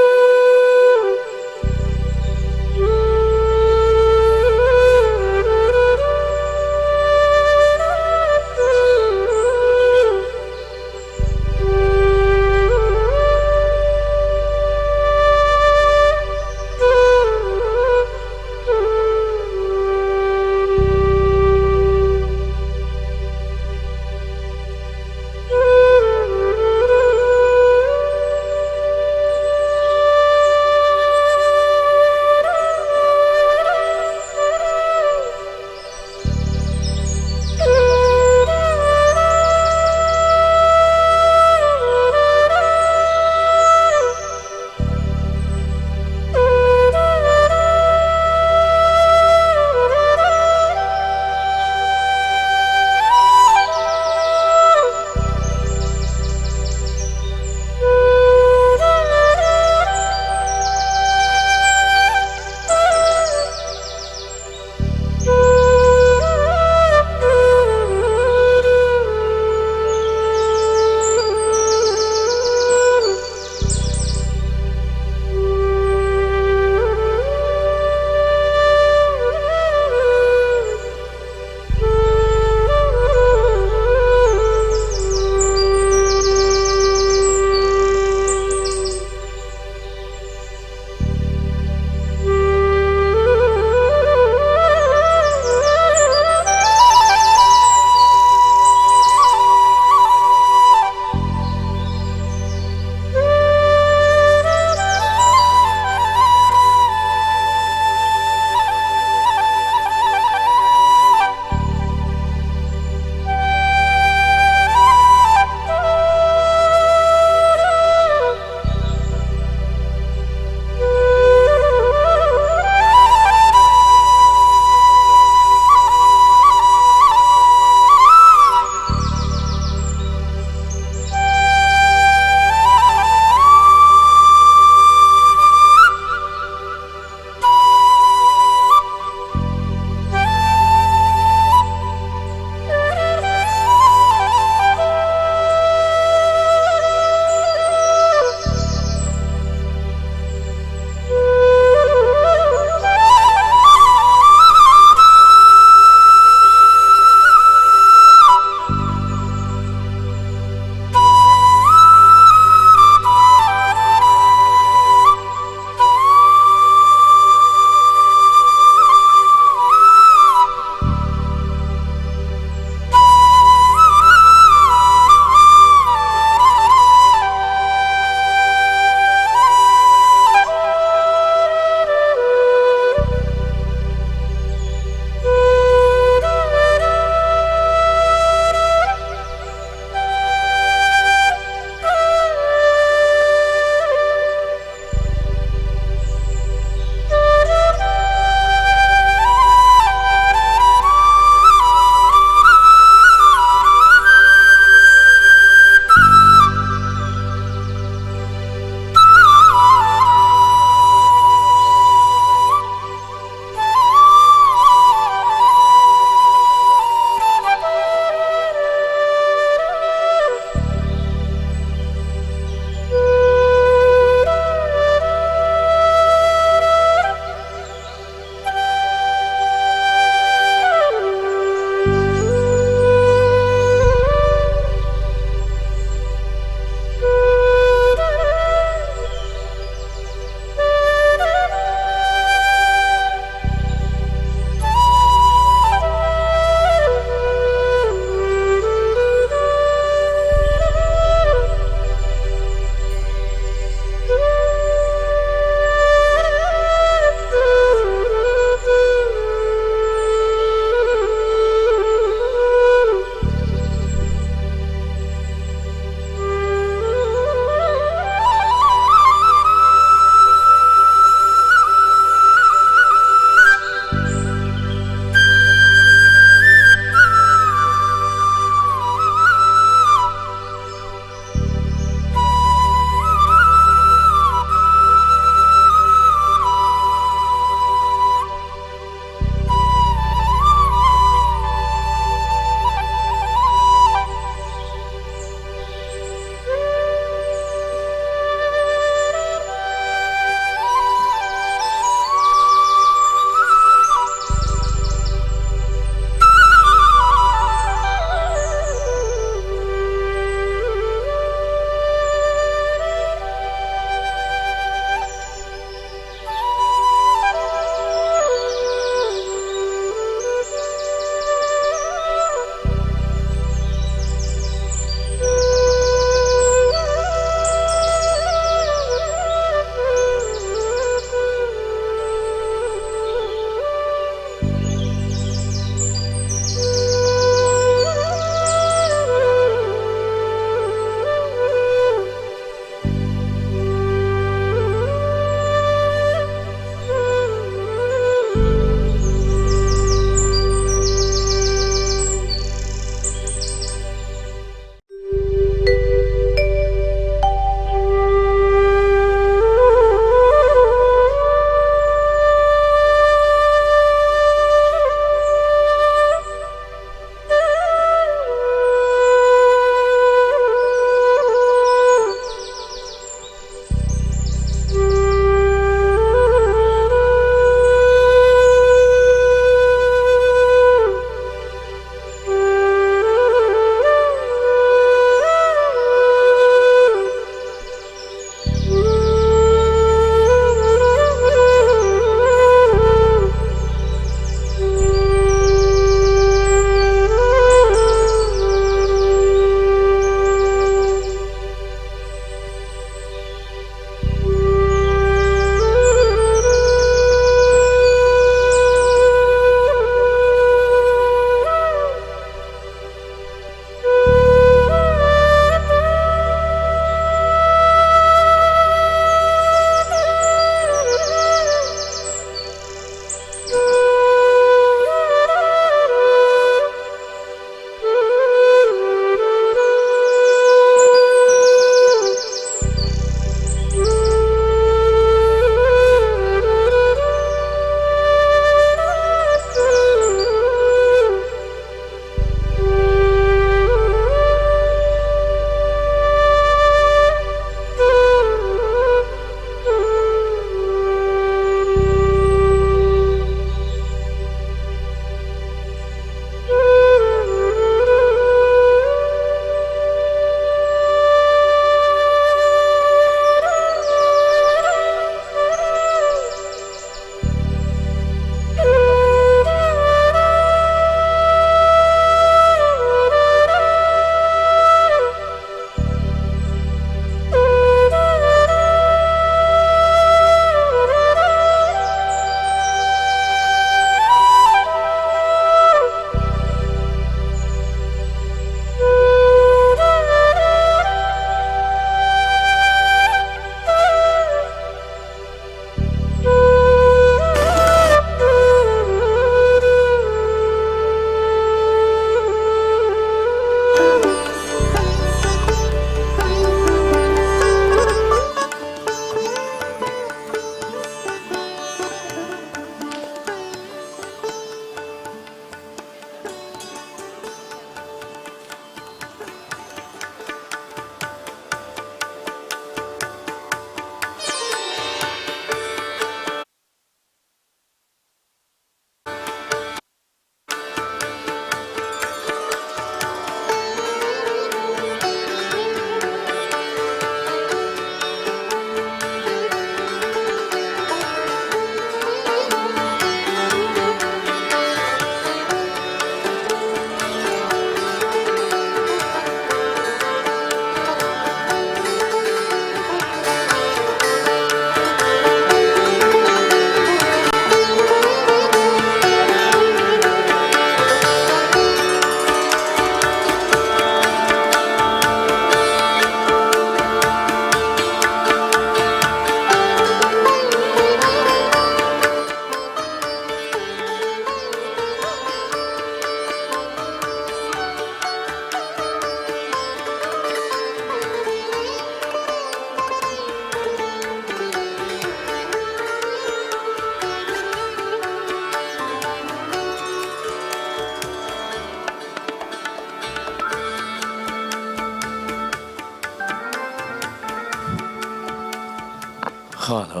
Hello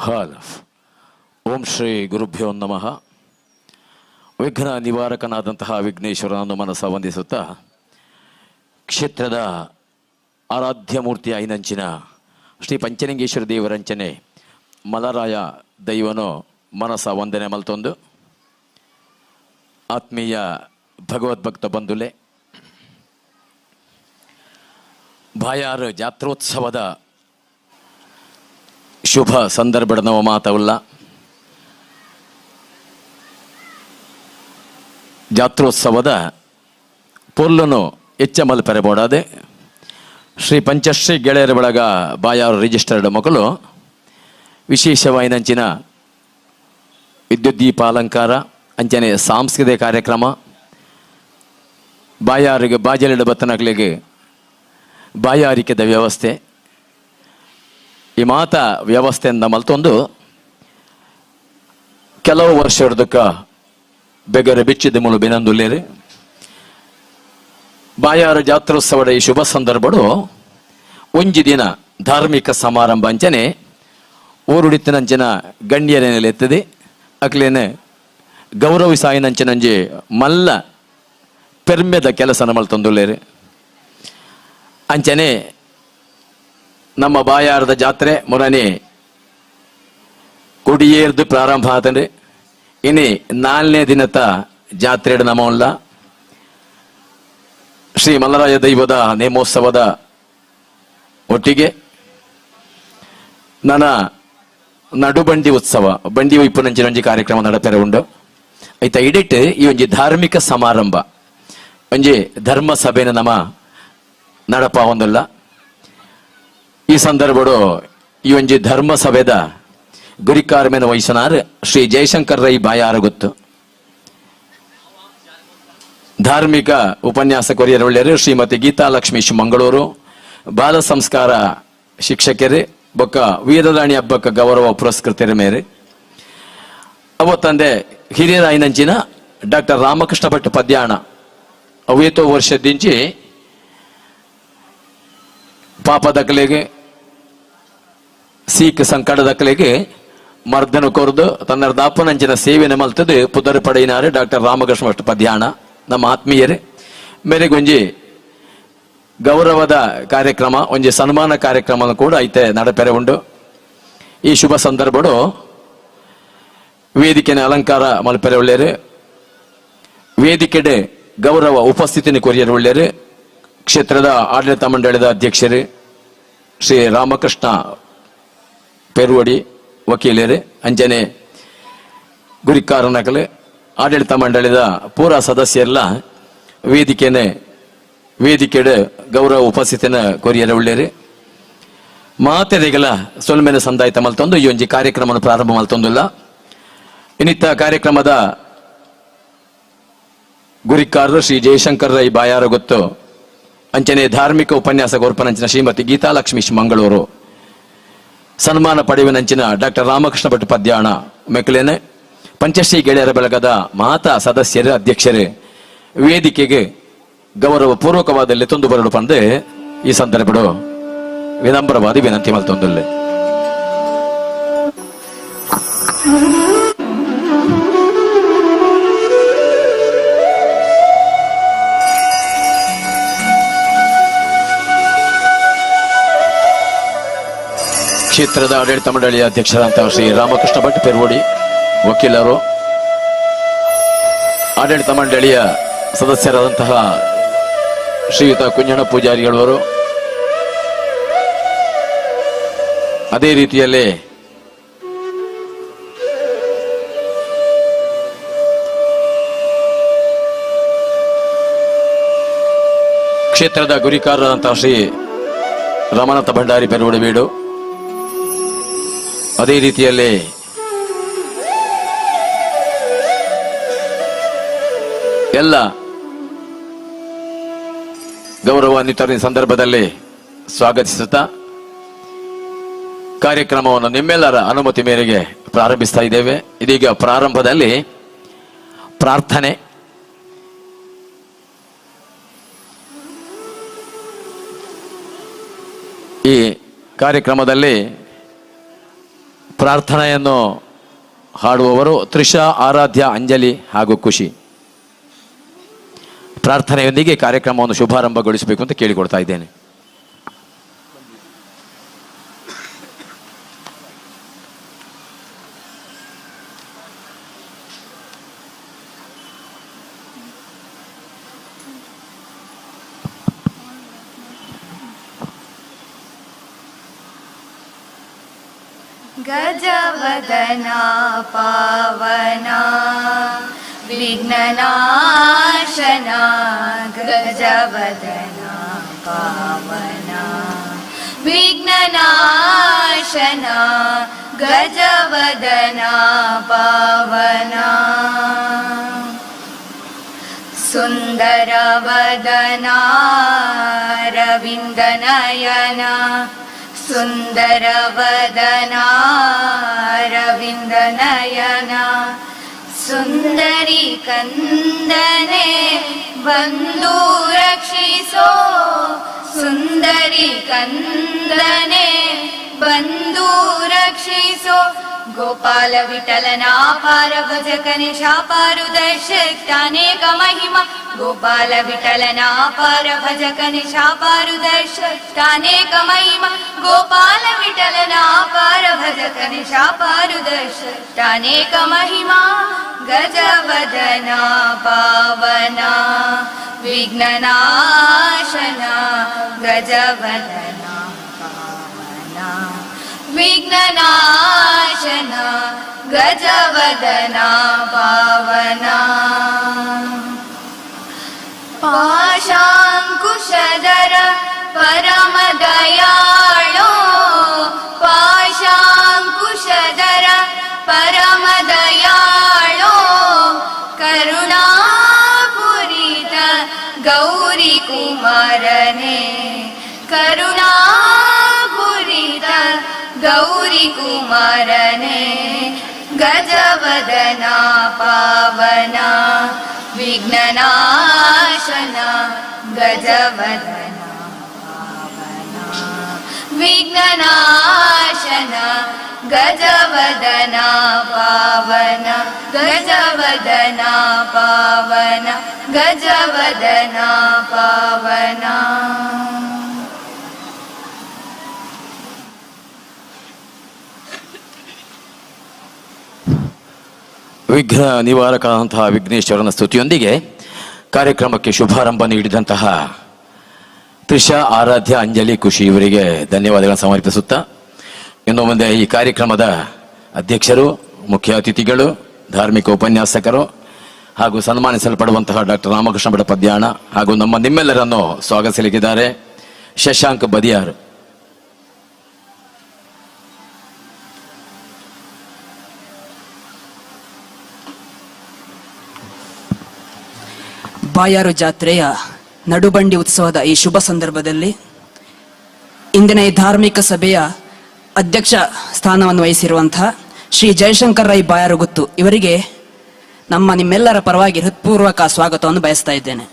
hello. ಓಂ ಶ್ರೀ ಗುರುಭ್ಯೋ ನಮಃ. ವಿಘ್ನ ನಿವಾರಕನಾದಂತಹ ವಿಘ್ನೇಶ್ವರನನ್ನು ಮನಸ್ಸ ವಂದಿಸುತ್ತಾ ಕ್ಷೇತ್ರದ ಆರಾಧ್ಯ ಮೂರ್ತಿಯ ಐನಂಚಿನ ಶ್ರೀ ಪಂಚಲಿಂಗೇಶ್ವರ ದೇವರಂಚನೆ ಮಲರಾಯ ದೈವನು ಮನಸ್ಸ ವಂದನೆ ಮಲ್ತೊಂದು ಆತ್ಮೀಯ ಭಗವದ್ಭಕ್ತ ಬಂಧುಲೆ, ಬಾಯಾರು ಜಾತ್ರೋತ್ಸವದ ಶುಭ ಸಂದರ್ಭದ ನವ ಮಾತವಲ್ಲ. ಜಾತ್ರೋತ್ಸವದ ಪೊಲ್ಲನು ಎಚ್ಚ ಮಲ್ಪೆರೆ ಬೋಡಾದೆ ಶ್ರೀ ಪಂಚಶ್ರೀ ಗೆಳೆಯರ ಬಳಗ ಬಾಯಾರು ರಿಜಿಸ್ಟರ್ಡ್ ಮಕ್ಕಳು ವಿಶೇಷವಾಯಿನಂಚಿನ ವಿದ್ಯುತ್ ದೀಪ ಅಲಂಕಾರ ಅಂಚನೆ ಸಾಂಸ್ಕೃತಿಕ ಕಾರ್ಯಕ್ರಮ ಬಾಯಾರಿಗೆ ಬಾಜಲಿಡ ಬತ್ತನಗಳಿಗೆ ಬಾಯಾರಿಕೆದ ವ್ಯವಸ್ಥೆ ಈ ಮಾತ ವ್ಯವಸ್ಥೆಯಿಂದ ಮಲ್ತೊಂದು ಕೆಲವು ವರ್ಷದಕ್ಕ ಬೆಗರೆ ಬಿಚ್ಚಿದ ಮುಳು ಬೆನಂದುಲ್ಲೇರಿ ಬಾಯಾರ ಜಾತ್ರೋತ್ಸವದ ಈ ಶುಭ ಸಂದರ್ಭಡು ಒಂಜಿ ದಿನ ಧಾರ್ಮಿಕ ಸಮಾರಂಭ ಅಂಚನೆ ಊರುಡಿತ್ತಿನಂಚಿನ ಗಣ್ಯರೇನೆಲೆತ್ತದೆ ಅಕ್ಲೇನೆ ಗೌರವಿಸಾಯಿನಂಚಿನಂಜಿ ಮಲ್ಲ ಪೆರ್ಮೆದ ಕೆಲಸ ಮಲ್ತೊಂದುಲ್ಲೇರಿ. ಅಂಚನೆ ನಮ್ಮ ಬಾಯಾರದ ಜಾತ್ರೆ ಮೊರನೆ ಕೊಡಿಯೇರ್ದು ಪ್ರಾರಂಭ ಆತಂದ್ರೆ ಇನಿ ನಾಲ್ನೇ ದಿನದ ಜಾತ್ರೆ ನಮವಲ್ಲ ಶ್ರೀ ಮಲ್ಲರಾಯ ದೈವದ ನೇಮೋತ್ಸವದ ಒಟ್ಟಿಗೆ ನನ್ನ ನಡುಬಂಡಿ ಉತ್ಸವ ಬಂಡಿ ಒಯ್ಪುನಂಚಿನೊಂಜಿ ಕಾರ್ಯಕ್ರಮ ನಡಪೆರೆ ಉಂಡು. ಐತ ಇಡಿಟ್ ಈ ಒಂಜಿ ಧಾರ್ಮಿಕ ಸಮಾರಂಭ ಒಂಜಿ ಧರ್ಮ ಸಭೆನ ನಮ್ಮ ನಡಪ ಒಂದಲ್ಲ. ಈ ಸಂದರ್ಭಡು ಈ ಒಂಜಿ ಧರ್ಮ ಸಭೆದ ಗುರಿಕಾರ್ಮೇನ ವಹಿಸನಾರ್ ಶ್ರೀ ಜಯಶಂಕರ್ ರೈ ಬಾಯಾರ ಗೊತ್ತು. ಧಾರ್ಮಿಕ ಉಪನ್ಯಾಸ ಕೊರಿಯರ್ ಒಳ್ಳೆಯರು ಶ್ರೀಮತಿ ಗೀತಾ ಲಕ್ಷ್ಮೀಶ್ ಮಂಗಳೂರು, ಬಾಲ ಸಂಸ್ಕಾರ ಶಿಕ್ಷಕರು ಬೊಕ್ಕ ವೀರರಾಣಿ ಹಬ್ಬಕ್ಕ ಗೌರವ ಪುರಸ್ಕೃತರ ಮೇರೆ. ಅವತ್ತಂದೆ ಹಿರಿಯರಾಯಿನಂಚಿನ ಡಾಕ್ಟರ್ ರಾಮಕೃಷ್ಣ ಭಟ್ ಪದ್ಯಾಣ ಅವೇತೋ ವರ್ಷದಿಂಚಿ ಪಾಪದಕಲೆಗೆ ಸೀಕ್ ಸಂಕಟದಕಲೆಗೆ ಮರ್ದನ ಕೊರದು ತನ್ನ ದಾಪನಂಚಿನ ಸೇವೆನ ಮಲ್ತದೆ ಪುದರ್ ಪಡೆಯಿನಾರು ಡಾಕ್ಟರ್ ರಾಮಕೃಷ್ಣ ಭಟ್ ಪದ್ಯಾಣ ನಮ್ಮ ಆತ್ಮೀಯರೇ. ಮೇರೆಗೊಂಜಿ ಗೌರವದ ಕಾರ್ಯಕ್ರಮ ಒಂಜಿ ಸನ್ಮಾನ ಕಾರ್ಯಕ್ರಮ ಕೂಡ ಐತೆ ನಡಪೆರೆ ಉಂಡು. ಈ ಶುಭ ಸಂದರ್ಭಡು ವೇದಿಕೆನ ಅಲಂಕಾರ ಮಲ್ಪೆರೆ ಒಳ್ಳೆಯರು, ವೇದಿಕೆಡೆ ಗೌರವ ಉಪಸ್ಥಿತಿನ ಕೊರಿಯರ್ ಒಳ್ಳೆಯರು, ಕ್ಷೇತ್ರದ ಆಡಳಿತ ಮಂಡಳಿದ ಅಧ್ಯಕ್ಷರು ಶ್ರೀ ರಾಮಕೃಷ್ಣ ಪೆರುವಡಿ ವಕೀಲರು, ಅಂಜನೆ ಗುರಿಕಾರನಕಲೆ ಆಡಳಿತ ಮಂಡಳಿದ ಪೂರ ಸದಸ್ಯರೆಲ್ಲ ವೇದಿಕೆಡೆ ಗೌರವ ಉಪಸ್ಥಿತಿನ ಕೊರಿಯರ ಒಳ್ಳೆಯರು. ಮಾತೆರೆಗಳ ಸೊಲ್ಮೆನ ಸಂದಾಯಿತ ಮಲ್ತೊಂದು ಈ ಒಂಜಿ ಕಾರ್ಯಕ್ರಮವನ್ನು ಪ್ರಾರಂಭ ಮಲ್ತೊಂದುಲ್ಲ. ಇನ್ನಿತ್ತ ಕಾರ್ಯಕ್ರಮದ ಗುರಿಕಾರರು ಶ್ರೀ ಜಯಶಂಕರ್ ರೈ ಬಾಯಾರ ಗೊತ್ತು, ಅಂಚನೆ ಧಾರ್ಮಿಕ ಉಪನ್ಯಾಸ ಗೋರ್ಪನಂಚಿನ ಶ್ರೀಮತಿ ಗೀತಾ ಲಕ್ಷ್ಮೀಶ್ ಮಂಗಳೂರು, ಸನ್ಮಾನ ಪಡೆಯುವನಂಚಿನ ಡಾಕ್ಟರ್ ರಾಮಕೃಷ್ಣ ಭಟ್ ಪದ್ಯಾಣ ಮೆಕ್ಲೇನೆ, ಪಂಚಶ್ರೀ ಗೆಳೆಯರ ಬಳಗದ ಮಾತಾ ಸದಸ್ಯರು ಅಧ್ಯಕ್ಷರೇ ವೇದಿಕೆಗೆ ಗೌರವ ಪೂರ್ವಕವಾದಲ್ಲಿ ತೊಂದು ಬರಡು ಪಂದೆ ಈ ಸಂದರ್ಭಡು ವಿನಮ್ರವಾದಿ ವಿನಂತಿ ಮಲ್ತೊಂದುಲ್ಲೆ. ಕ್ಷೇತ್ರದ ಆಡಳಿತ ಮಂಡಳಿಯ ಅಧ್ಯಕ್ಷರಾದಂತಹ ಶ್ರೀ ರಾಮಕೃಷ್ಣ ಭಟ್ ಪೆರ್ವಡಿ ವಕೀಲರು, ಆಡಳಿತ ಮಂಡಳಿಯ ಸದಸ್ಯರಾದಂತಹ ಶ್ರೀಯುತ ಕುಂಜಣ ಪೂಜಾರಿಗಳವರು, ಅದೇ ರೀತಿಯಲ್ಲಿ ಕ್ಷೇತ್ರದ ಗುರಿಕಾರರಾದಂತಹ ಶ್ರೀ ರಮನಾಥ ಭಂಡಾರಿ ಪೆರುವಡಿ ಬೀಡು, ಅದೇ ರೀತಿಯಲ್ಲಿ ಎಲ್ಲ ಗೌರವಾನ್ವಿತರ ಸಂದರ್ಭದಲ್ಲಿ ಸ್ವಾಗತಿಸುತ್ತಾ ಕಾರ್ಯಕ್ರಮವನ್ನು ನಿಮ್ಮೆಲ್ಲರ ಅನುಮತಿ ಮೇರೆಗೆ ಪ್ರಾರಂಭಿಸ್ತಾ ಇದ್ದೇವೆ. ಇದೀಗ ಪ್ರಾರಂಭದಲ್ಲಿ ಪ್ರಾರ್ಥನೆ. ಈ ಕಾರ್ಯಕ್ರಮದಲ್ಲಿ ಪ್ರಾರ್ಥನೆಯನ್ನು ಹಾಡುವವರು ತ್ರಿಷಾ, ಆರಾಧ್ಯ, ಅಂಜಲಿ ಹಾಗೂ ಖುಷಿ. ಪ್ರಾರ್ಥನೆಯೊಂದಿಗೆ ಕಾರ್ಯಕ್ರಮವನ್ನು ಶುಭಾರಂಭಗೊಳಿಸಬೇಕು ಅಂತ ಕೇಳಿಕೊಳ್ತಾ ಇದ್ದೇನೆ. ಗಜವದನ ಪಾವನ ವಿಘ್ನನಾಶನ, ಗಜವದನ ಪಾವನ ವಿಘ್ನನಾಶನ, ಗಜವದನ ಪಾವನ. ಸುಂದರವದನ ರವಿಂದನಯನ, ಸುಂದರವದನ ರವಿಂದನಯನ, ಸುಂದರಿ ಕಂದನೆ ಬಂದು ರಕ್ಷಿಸೋ, ಸುಂದರಿ ಕಂದನೆ ಬಂದು ರಕ್ಷಿಸೋ. ಗೋಪಾಲ ವಿಠಲನ ಪಾರ ಭಜಕನೆ ಶಾಪಾರುದರ್ಶಕ್ತಾನೇಕ ಮಹಿಮಾ, ಗೋಪಾಲ ವಿಠಲನ ಪಾರ ಭಜಕನೆ ಶಾಪಾರುದರ್ಶಕ್ತಾನೇಕ ಮಹಿಮಾ, ಗೋಪಾಲ ವಿಠಲನ ಪಾರ ಭಜಕನೆ ಶಾಪಾರುದರ್ಶಕ್ತಾನೇಕ ಮಹಿಮಾ. ಗಜವದನ ಪಾವನ ವಿಘ್ನನಾಶನ, ಗಜವದನ ಪಾವನ ವಿಘ್ನನಾಶನ, ಗಜವದನ ಪಾವನ. ಪಾಶಾಂಕುಶಧರ ಪರಮದಯಾಳೋ, ಪಾಶಾಂಕುಶಧರ ಪರಮದಯಾಳೋ, ಕರುಣಾಪುರಿತ ಗೌರಿ ಕುಮಾರನೇ, ಕರುಣಾಪುರಿತ ಗೌರಿ ಕುಮಾರನೇ. ಗಜವದನ ಪಾವನ ವಿಘ್ನನಾಶನ, ಗಜವದನ ಪಾವನ ವಿಘ್ನನಾಶನ, ಗಜವದನ ಪಾವನ, ಗಜವದನ ಪಾವನ, ಗಜವದನ ಪಾವನ. ವಿಘ್ನ ನಿವಾರಕಂತಹ ವಿಘ್ನೇಶ್ವರನ ಸ್ತುತಿಯೊಂದಿಗೆ ಕಾರ್ಯಕ್ರಮಕ್ಕೆ ಶುಭಾರಂಭ ನೀಡಿದಂತಹ ತ್ರಿಷಾ, ಆರಾಧ್ಯ, ಅಂಜಲಿ, ಖುಷಿ ಇವರಿಗೆ ಧನ್ಯವಾದಗಳನ್ನು ಸಮರ್ಪಿಸುತ್ತಾ, ಇನ್ನು ಮುಂದೆ ಈ ಕಾರ್ಯಕ್ರಮದ ಅಧ್ಯಕ್ಷರು, ಮುಖ್ಯ ಅತಿಥಿಗಳು, ಧಾರ್ಮಿಕ ಉಪನ್ಯಾಸಕರು ಹಾಗೂ ಸನ್ಮಾನಿಸಲ್ಪಡುವಂತಹ ಡಾಕ್ಟರ್ ರಾಮಕೃಷ್ಣ ಭಟ್ ಪದ್ಯಾಣ ಹಾಗೂ ನಮ್ಮ ನಿಮ್ಮೆಲ್ಲರನ್ನು ಸ್ವಾಗತಿಸಲಿಕ್ಕಿದ್ದಾರೆ ಶಶಾಂಕ್ ಬದಿಯಾರ್. ಬಾಯಾರು ಜಾತ್ರೆಯ ನಡುಬಂಡಿ ಉತ್ಸವದ ಈ ಶುಭ ಸಂದರ್ಭದಲ್ಲಿ ಇಂದಿನ ಈ ಧಾರ್ಮಿಕ ಸಭೆಯ ಅಧ್ಯಕ್ಷ ಸ್ಥಾನವನ್ನು ವಹಿಸಿರುವಂತಹ ಶ್ರೀ ಜಯಶಂಕರ್ ರೈ ಬಾಯಾರುಗುತ್ತು ಇವರಿಗೆ ನಮ್ಮ ನಿಮ್ಮೆಲ್ಲರ ಪರವಾಗಿ ಹೃತ್ಪೂರ್ವಕ ಸ್ವಾಗತವನ್ನು ಬಯಸ್ತಾ ಇದ್ದೇನೆ.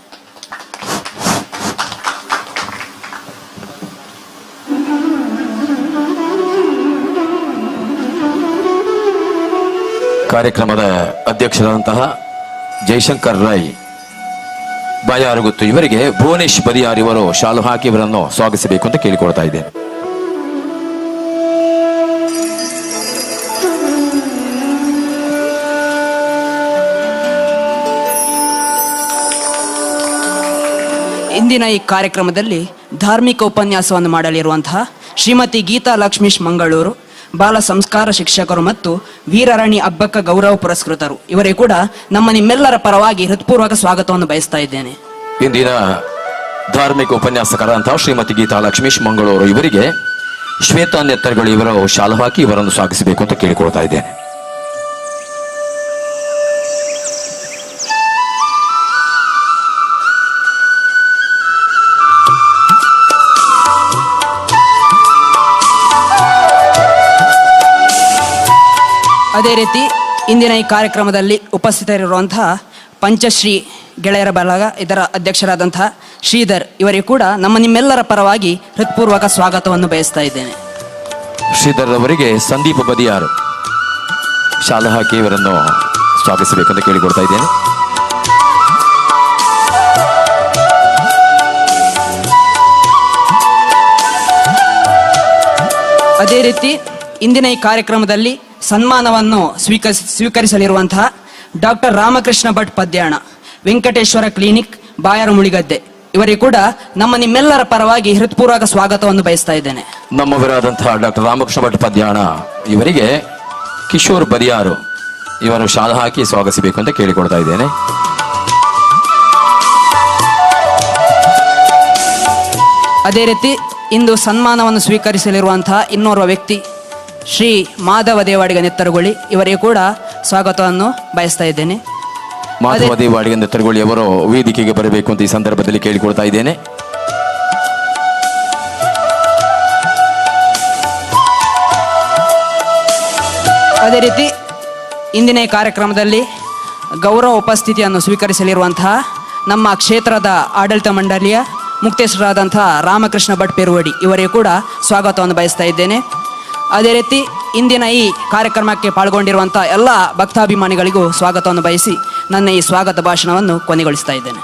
ಕಾರ್ಯಕ್ರಮದ ಅಧ್ಯಕ್ಷರಾದಂತಹ ಜಯಶಂಕರ್ ರೈ ಬಾಯಾರುಗುತ್ತು ಇವರಿಗೆ ಭುವನೇಶ್ ಬದಿಯಾರ್ ಇವರು ಶಾಲು ಹಾಕಿ ಇವರನ್ನು ಸ್ವಾಗತಿಸಬೇಕು ಅಂತ ಕೇಳಿಕೊಳ್ತಾ ಇದ್ದೇನೆ. ಇಂದಿನ ಈ ಕಾರ್ಯಕ್ರಮದಲ್ಲಿ ಧಾರ್ಮಿಕ ಉಪನ್ಯಾಸವನ್ನು ಮಾಡಲಿರುವಂತಹ ಶ್ರೀಮತಿ ಗೀತಾ ಲಕ್ಷ್ಮೀಶ್ ಮಂಗಳೂರು, ಬಾಲ ಸಂಸ್ಕಾರ ಶಿಕ್ಷಕರು ಮತ್ತು ವೀರರಾಣಿ ಅಬ್ಬಕ್ಕ ಗೌರವ ಪುರಸ್ಕೃತರು ಇವರೇ ಕೂಡ ನಮ್ಮ ನಿಮ್ಮೆಲ್ಲರ ಪರವಾಗಿ ಹೃತ್ಪೂರ್ವಕ ಸ್ವಾಗತವನ್ನು ಬಯಸ್ತಾ ಇದ್ದೇನೆ. ಇಂದಿನ ಧಾರ್ಮಿಕ ಉಪನ್ಯಾಸಕರಾದಂತಹ ಶ್ರೀಮತಿ ಗೀತಾ ಲಕ್ಷ್ಮೀಶ್ ಮಂಗಳೂರು ಇವರಿಗೆ ಶ್ವೇತಾ ನೆತ್ತರ್ಗಳು ಇವರು ಶಾಲು ಹಾಕಿ ಇವರನ್ನು ಸ್ವಾಗತಿಸಬೇಕು ಅಂತ ಕೇಳಿಕೊಳ್ತಾ ಇದ್ದೇನೆ. ಅದೇ ರೀತಿ ಇಂದಿನ ಈ ಕಾರ್ಯಕ್ರಮದಲ್ಲಿ ಉಪಸ್ಥಿತರಿರುವಂತಹ ಪಂಚಶ್ರೀ ಗೆಳೆಯರ ಬಳಗ ಇದರ ಅಧ್ಯಕ್ಷರಾದಂತಹ Sridhar ಇವರಿಗೆ ಕೂಡ ನಮ್ಮ ನಿಮ್ಮೆಲ್ಲರ ಪರವಾಗಿ ಹೃತ್ಪೂರ್ವಕ ಸ್ವಾಗತವನ್ನು ಬಯಸ್ತಾ ಇದ್ದೇನೆ. ಶ್ರೀಧರ್ ಅವರಿಗೆ ಸಂದೀಪ ಬದಿಯಾರು ಶಾಲೆ ಹಾಕಿ ಇವರನ್ನು ಸ್ವಾಗತಿಸಬೇಕೆಂದು ಕೇಳಿಕೊಡ್ತಾ ಇದ್ದೇನೆ. ಅದೇ ರೀತಿ ಇಂದಿನ ಈ ಕಾರ್ಯಕ್ರಮದಲ್ಲಿ ಸನ್ಮಾನವನ್ನು ಸ್ವೀಕರಿಸಲಿರುವಂತಹ ಡಾಕ್ಟರ್ ರಾಮಕೃಷ್ಣ ಭಟ್ ಪದ್ಯಾಣ, ವೆಂಕಟೇಶ್ವರ ಕ್ಲಿನಿಕ್, ಬಾಯಾರು ಮುಳಿಗದ್ದೆ ಇವರಿಗೆ ಕೂಡ ನಮ್ಮ ನಿಮ್ಮೆಲ್ಲರ ಪರವಾಗಿ ಹೃತ್ಪೂರ್ವಕ ಸ್ವಾಗತವನ್ನು ಬಯಸ್ತಾ ಇದ್ದೇನೆ. ನಮ್ಮವರಾದಂತಹ ಡಾಕ್ಟರ್ ರಾಮಕೃಷ್ಣ ಭಟ್ ಪದ್ಯಾಣ ಇವರಿಗೆ ಕಿಶೋರ್ ಬದಿಯಾರು ಇವರು ಶಾಲೆ ಹಾಕಿ ಸ್ವಾಗತಿಸಬೇಕು ಅಂತ ಕೇಳಿಕೊಡ್ತಾ ಇದ್ದೇನೆ. ಅದೇ ರೀತಿ ಇಂದು ಸನ್ಮಾನವನ್ನು ಸ್ವೀಕರಿಸಲಿರುವಂತಹ ಇನ್ನೋರ್ವ ವ್ಯಕ್ತಿ ಶ್ರೀ ಮಾಧವ ದೇವಾಡಿಗ ನೆತ್ತರಗೊಳ್ಳಿ ಇವರಿಗೆ ಕೂಡ ಸ್ವಾಗತವನ್ನು ಬಯಸ್ತಾ ಇದ್ದೇನೆ. ಮಾಧವ ದೇವಾಡಿಗ ನೆತ್ತರಗೊಳ್ಳಿ ಅವರು ವೇದಿಕೆಗೆ ಬರಬೇಕು ಅಂತ ಈ ಸಂದರ್ಭದಲ್ಲಿ ಕೇಳಿಕೊಳ್ತಾ ಇದ್ದೇನೆ. ಅದೇ ರೀತಿ ಇಂದಿನ ಈ ಕಾರ್ಯಕ್ರಮದಲ್ಲಿ ಗೌರವ ಉಪಸ್ಥಿತಿಯನ್ನು ಸ್ವೀಕರಿಸಲಿರುವಂತಹ ನಮ್ಮ ಕ್ಷೇತ್ರದ ಆಡಳಿತ ಮಂಡಳಿಯ ಮುಕ್ತೇಶ್ವರಾದಂತಹ ರಾಮಕೃಷ್ಣ ಭಟ್ ಪೆರುವಡಿ ಇವರಿಗೆ ಕೂಡ ಸ್ವಾಗತವನ್ನು ಬಯಸ್ತಾ ಇದ್ದೇನೆ. ಅದೇ ರೀತಿ ಇಂದಿನ ಈ ಕಾರ್ಯಕ್ರಮಕ್ಕೆ ಪಾಲ್ಗೊಂಡಿರುವಂಥ ಎಲ್ಲ ಭಕ್ತಾಭಿಮಾನಿಗಳಿಗೂ ಸ್ವಾಗತವನ್ನು ಬಯಸಿ ನನ್ನ ಈ ಸ್ವಾಗತ ಭಾಷಣವನ್ನು ಕೊನೆಗೊಳಿಸ್ತಾ ಇದ್ದೇನೆ.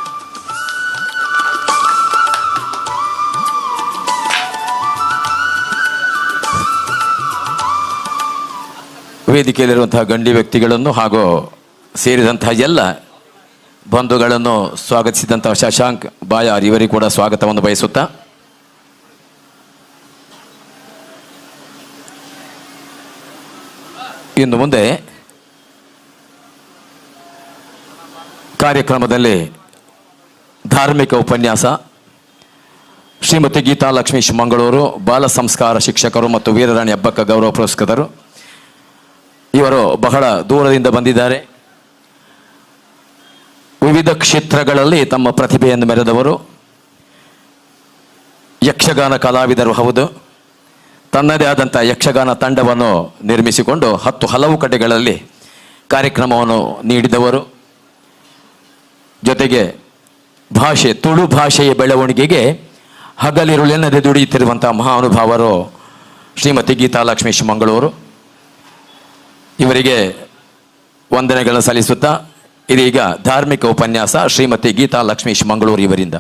ವೇದಿಕೆಯಲ್ಲಿರುವಂತಹ ಗಣ್ಯ ವ್ಯಕ್ತಿಗಳನ್ನು ಹಾಗೂ ಸೇರಿದಂತಹ ಎಲ್ಲ ಬಂಧುಗಳನ್ನು ಸ್ವಾಗತಿಸಿದಂತಹ ಶಶಾಂಕ್ ಬಾಯಾರ್ ಇವರಿಗೆ ಕೂಡ ಸ್ವಾಗತವನ್ನು ಬಯಸುತ್ತಾ, ಇನ್ನು ಮುಂದೆ ಕಾರ್ಯಕ್ರಮದಲ್ಲಿ ಧಾರ್ಮಿಕ ಉಪನ್ಯಾಸ ಶ್ರೀಮತಿ ಗೀತಾ ಲಕ್ಷ್ಮೀಶ್ ಮಂಗಳೂರು, ಬಾಲ ಸಂಸ್ಕಾರ ಶಿಕ್ಷಕರು ಮತ್ತು ವೀರರಾಣಿ ಹಬ್ಬಕ್ಕ ಗೌರವ ಪುರಸ್ಕೃತರು. ಇವರು ಬಹಳ ದೂರದಿಂದ ಬಂದಿದ್ದಾರೆ. ವಿವಿಧ ಕ್ಷೇತ್ರಗಳಲ್ಲಿ ತಮ್ಮ ಪ್ರತಿಭೆಯನ್ನು ಮೆರೆದವರು, ಯಕ್ಷಗಾನ ಕಲಾವಿದರು ಹೌದು. ತನ್ನದೇ ಆದಂಥ ಯಕ್ಷಗಾನ ತಂಡವನ್ನು ನಿರ್ಮಿಸಿಕೊಂಡು 10 ಹಲವು ಕಡೆಗಳಲ್ಲಿ ಕಾರ್ಯಕ್ರಮವನ್ನು ನೀಡಿದವರು. ಜೊತೆಗೆ ಭಾಷೆ, ತುಳು ಭಾಷೆಯ ಬೆಳವಣಿಗೆಗೆ ಹಗಲಿರುಳೆನ್ನದೆ ದುಡಿಯುತ್ತಿರುವಂಥ ಮಹಾನುಭಾವರು ಶ್ರೀಮತಿ ಗೀತಾ ಲಕ್ಷ್ಮೀಶ್ ಮಂಗಳೂರು ಇವರಿಗೆ ವಂದನೆಗಳನ್ನು ಸಲ್ಲಿಸುತ್ತಾ ಇದೀಗ ಧಾರ್ಮಿಕ ಉಪನ್ಯಾಸ ಶ್ರೀಮತಿ ಗೀತಾ ಲಕ್ಷ್ಮೀಶ್ ಮಂಗಳೂರು ಇವರಿಂದ.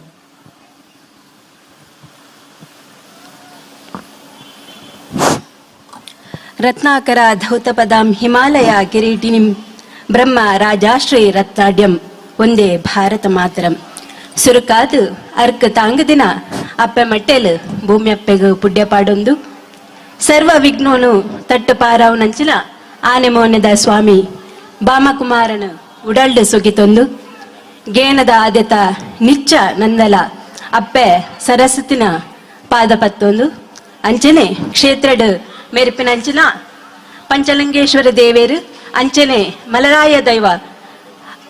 ರತ್ನಾಕರ ಧೌತಪದಾಂ ಹಿಮಾಲಯ ಕಿರೀಟಿನಿಂ ಬ್ರಹ್ಮ ರಾಜಾಶ್ರೀ ರತ್ನಾಡ್ಯಂ ಒಂದೇ ಭಾರತ ಮಾತರಂ. ಸುರುಕಾದು ಅರ್ಕ ತಾಂಗದಿನ ಅಪ್ಪೆ ಮಟ್ಟೆಲ್ ಭೂಮ್ಯಪ್ಪೆಗು ಪುಡ್ಯಪಾಡೊಂದು ಸರ್ವ ವಿಘ್ನೋನು ತಟ್ಟು ಪಾರಾವ್ನಂಚಿನ ಆನೆ ಮೋನೆದ ಸ್ವಾಮಿ ಬಾಮಕುಮಾರನ ಉಡಲ್ಡು ಸುಗಿತೊಂದು ಗೇನದ ಆದ್ಯತ ನಿಚ್ಚ ನಂದಲ ಅಪ್ಪೆ ಸರಸ್ವತಿನ ಪಾದ ಪತ್ತೊಂದು ಅಂಚನೆ ಕ್ಷೇತ್ರಡು ಮೆರುಪಿನಂಚಿನ ಪಂಚಲಿಂಗೇಶ್ವರ ದೇವೇರು ಅಂಚನೆ ಮಲರಾಯ ದೈವ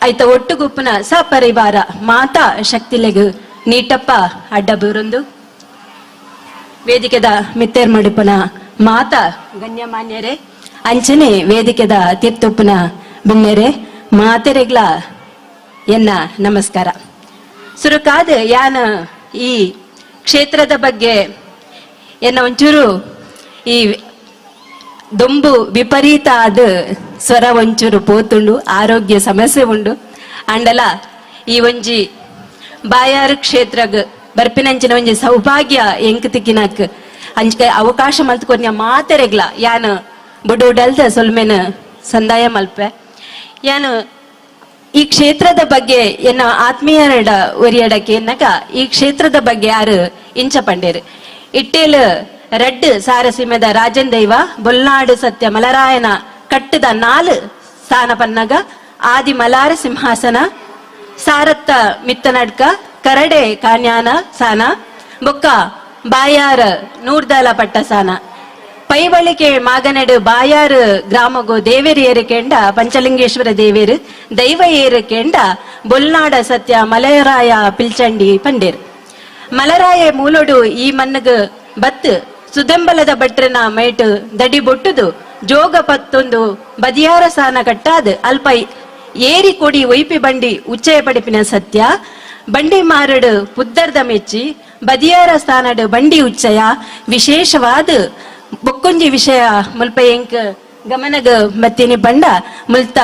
ಐತ ಒಟ್ಟುಗುಪ್ಪುನ ಸಪರಿವಾರ ಮಾತಾ ಶಕ್ತಿಲೆಗು ನೀಟಪ್ಪ ಅಡ್ಡಬೂರೊಂದು ವೇದಿಕೆದ ಮಿತ್ತೇರ್ ಮಡುಪನ ಮಾತಾ ಗಣ್ಯಮಾನ್ಯರೇ ಅಂಚನೆ ವೇದಿಕೆದ ತೀರ್ಥೊಪ್ಪುನ ಬಿನ್ನೆರೆ ಮಾತೆರೆಗ್ಲ ಎನ್ನ ನಮಸ್ಕಾರ. ಸುರುಕಾದ ಯಾನ ಈ ಕ್ಷೇತ್ರದ ಬಗ್ಗೆ ಎನ್ನ ಒಂಚೂರು ಈ ದೊಂಬು ವಿಪರೀತ ಆದ ಸ್ವರ ಒಂಚೂರು ಪೋತುಂಡು, ಆರೋಗ್ಯ ಸಮಸ್ಯೆ ಉಂಡು. ಅಂಡಲ ಈ ಒಂಜಿ ಬಾಯಾರು ಕ್ಷೇತ್ರಗ್ ಬರ್ಪಿನಂಚಿನ ಒಂಜಿ ಸೌಭಾಗ್ಯ ಎಂಕ್ ತಿಕ್ಕಿನಕ್ ಅಂಚ ಅವಕಾಶ ಮಲ್ತ್ಕೊನ್ಯ ಮಾತೆರೆಗ್ಲ ಯಾನ್ ಬುಡುಡಲ್ದ ಸೊಲ್ಮೆನ ಸಂದಾಯ ಮಲ್ಪೆ. ಯಾನು ಈ ಕ್ಷೇತ್ರದ ಬಗ್ಗೆ ಎನ್ನ ಆತ್ಮೀಯರಡ ಒರಿಯಡಕ್ಕೆ ಎನ್ನಕ ಈ ಕ್ಷೇತ್ರದ ಬಗ್ಗೆ ಯಾರು ಇಂಚ ಪಂಡೇರು. ಇಟ್ಟೇಲು ರಡ್ಡು ಸಾರಸಿಮೆದ ರಾಜನ್ ದೈವ ಬೊಲ್ನಾಡು ಸತ್ಯ ಮಲರಾಯನ ಕಟ್ಟದ 4 ಸ್ಥಾನ ಪನ್ನಗ ಆದಿ ಮಲಾರ ಸಿಂಹಾಸನ ಸಾರತ್ತ ಮಿತ್ತನಡ್ಕ ಕರಡೆ ಕಾನ್ಯಾನ ಸಾನ ಬೊಕ್ಕ ಬಾಯಾರ ನೂರ್ದಲ ಪಟ್ಟ ಸಾನ ಪೈವಳಿಕೆ ಮಾಗನೆಡು ಬಾಯಾರು ಗ್ರಾಮಗು ದೇವೇರು ಏರಿಕೆಂಡ ಪಂಚಲಿಂಗೇಶ್ವರ ದೇವೇರು ದೈವ ಏರಿಕೆಂಡ ಬೊಲ್ನಾಡ ಸತ್ಯ ಮಲರಾಯ ಪಿಲ್ಚಂಡಿ ಪಂಡೇರ್. ಮಲರಾಯ ಮೂಲೊಡು ಈ ಮನ್ನಗ ಬತ್ತು ಸುದೆಂಬಲದ ಭಟ್ರನ ಮೈಟು ದಡಿ ಬೊಟ್ಟುದು ಜೋಗ ಪತ್ತೊಂದು ಬದಿಯಾರ ಸಾನ ಕಟ್ಟಾದ ಅಲ್ಪ ಏರಿ ಕೊಡಿ ಒಯ್ಪಿ ಬಂಡಿ ಉಚ್ಚಯ ಪಡಿಪಿನ ಸತ್ಯ ಬಂಡಿ ಮಾರಡು ಪುದ್ದರ್ದ ಮೆಚ್ಚಿ ಬದಿಯಾರ ಸ್ಥಾನಡು ಬಂಡಿ ಉಚ್ಚಯ ವಿಶೇಷವಾದ ಬೊಕ್ಕೊಂಜಿ ವಿಷಯ ಮುಲ್ಪ ಎಂಕ್ ಗಮನಗ ಮತ್ತಿನಿ ಬಂಡ ಮುಲ್ತ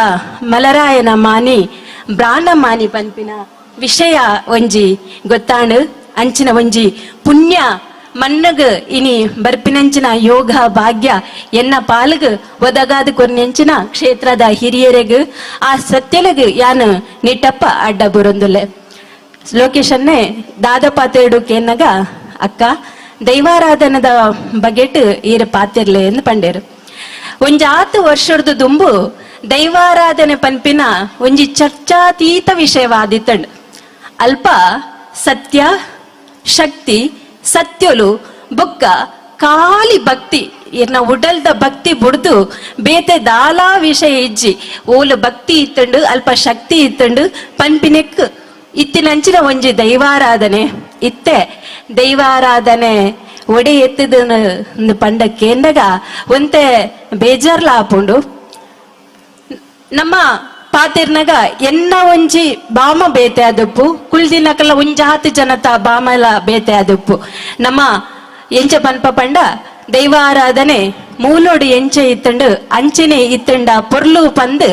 ಮಲರಾಯನ ಮಾನಿ ಬ್ರಾಣ ಮಾನಿ ಪನ್ಪಿನ ವಿಷಯ ಒಂಜಿ ಗೊತ್ತಾಣು ಅಂಚಿನ ಒಂಜಿ ಪುಣ್ಯ ಮಣ್ಣಗ್ ಇನಿ ಬರ್ಪಿನಂಚಿನ ಯೋಗ ಭಾಗ್ಯ ಎನ್ನ ಪಾಲಗ್ ಒದಗಾದ ಕೊರ್ನೆಂಚಿನ ಕ್ಷೇತ್ರದ ಹಿರಿಯರೆಗ್ ಆ ಸತ್ಯಲಗ್ ಯಾನು ನಿಟ್ಟಪ್ಪ ಅಡ್ಡ ಬುರಂದುಲ್ಲೆ. ಲೋಕೇಶನ್ನೇ ದಾದ ಪಾತೆರಡು ಕೇನ್ನಗ ಅಕ್ಕ ದೈವಾರಾಧನದ ಬಗೆಟ್ ಈರ ಪಾತಿರ್ಲೆ ಎಂದು ಪಂಡೇರು. ಒಂಜಾತು ವರ್ಷದ ದುಂಬು ದೈವಾರಾಧನೆ ಪನ್ಪಿನ ಒಂಜಿ ಚರ್ಚಾತೀತ ವಿಷಯವಾದಿತ್ತಂಡ್. ಅಲ್ಪ ಸತ್ಯ ಶಕ್ತಿ ಸತ್ಯಲು ಬೊಕ್ಕ ಖಾಲಿ ಭಕ್ತಿ ಎನ್ನ ಉಡಲ್ದ ಭಕ್ತಿ ಬುಡ್ದು ಬೇತೆ ದಾಲಾ ವಿಷಯ ಇಜ್ಜಿ ಓಲು ಭಕ್ತಿ ಇತ್ತಂಡು ಅಲ್ಪ ಶಕ್ತಿ ಇತ್ತಂಡು ಪನ್ಪಿನೆಕ್ ಇತ್ತಿನಂಚಿನ ಒಂಜಿ ದೈವಾರಾಧನೆ ಇತ್ತೆ ದೈವಾರಾಧನೆ ಒಡೆ ಎತ್ತದ ಪಂಡ ಕೇಂದಗ ಒಂತೆ ಬೇಜಾರ್ಲ ಆಪುಂಡು. ನಮ್ಮ ಪಾತಿರ್ನಗ ಎನ್ನ ಒಂಜಿ ಬಾಮ ಬೇತೆ ಆದಪ್ಪು ಕುಲ್ದಿನಕಲ್ಲ ಒಂಜಾತಿ ಜನತ ಬಾಮಲ ಬೇತೆ ಆದಪ್ಪು. ನಮ್ಮ ಎಂಚ ಪನ್ಪ ಪಂಡ ದೈವಾರಾಧನೆ ಮೂಲೋಡು ಎಂಚ ಇತ್ತಂಡು ಅಂಚನೆ ಇತ್ತಂಡ ಪೊರ್ಲು ಪಂದ್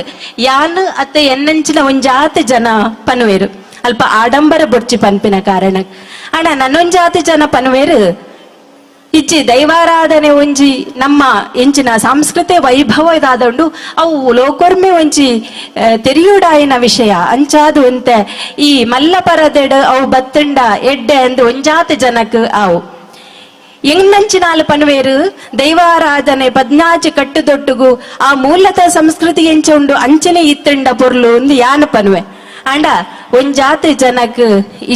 ಯಾನು ಅತ್ತ ಎನ್ನಂಚಿನ ಒಂಜಾತಿ ಜನ ಪನುವೇರು ಅಲ್ಪ ಆಡಂಬರ ಬೊರ್ಚಿ ಪನ್ಪಿನ ಕಾರಣ. ಅಣ್ಣ ನನ್ನೊಂಜಾತಿ ಜನ ಪನುವೇರು ಇಜ್ಜಿ ದೈವಾರಾಧನೆ ಒಂಜಿ ನಮ್ಮ ಎಂಚಿನ ಸಾಂಸ್ಕೃತಿಕ ವೈಭವ ಇದಾದಂಡು ಅವು ಲೋಕೊರ್ಮೆ ಒಂಜಿ ತೆರಿಯುಡಾಯಿನ ವಿಷಯ ಅಂಚಾದು ಅಂತೆ ಈ ಮಲ್ಲಪರದೆಡ್ ಅವು ಬತ್ತಂಡ ಎಡ್ಡೆ ಅಂದು ಒಂಜಾತಿ ಜನಕ್ ಅವು ಎಂಗ್ನಂಚಿನಾಲು ಪನುವೇರು ದೈವಾರಾಧನೆ ಪದ್ನಾಚಿ ಕಟ್ಟುದೊಟ್ಟುಗು ಆ ಮೂಲತ ಸಂಸ್ಕೃತಿ ಎಂಚ ಉಂಡು ಅಂಚನೆ ಇತ್ತಂಡ ಪೊರ್ಲು ಒಂದು ಯಾನ ಪನುವೆ. ಅಂಡ ಒಂಜಾತಿ ಜನಕ್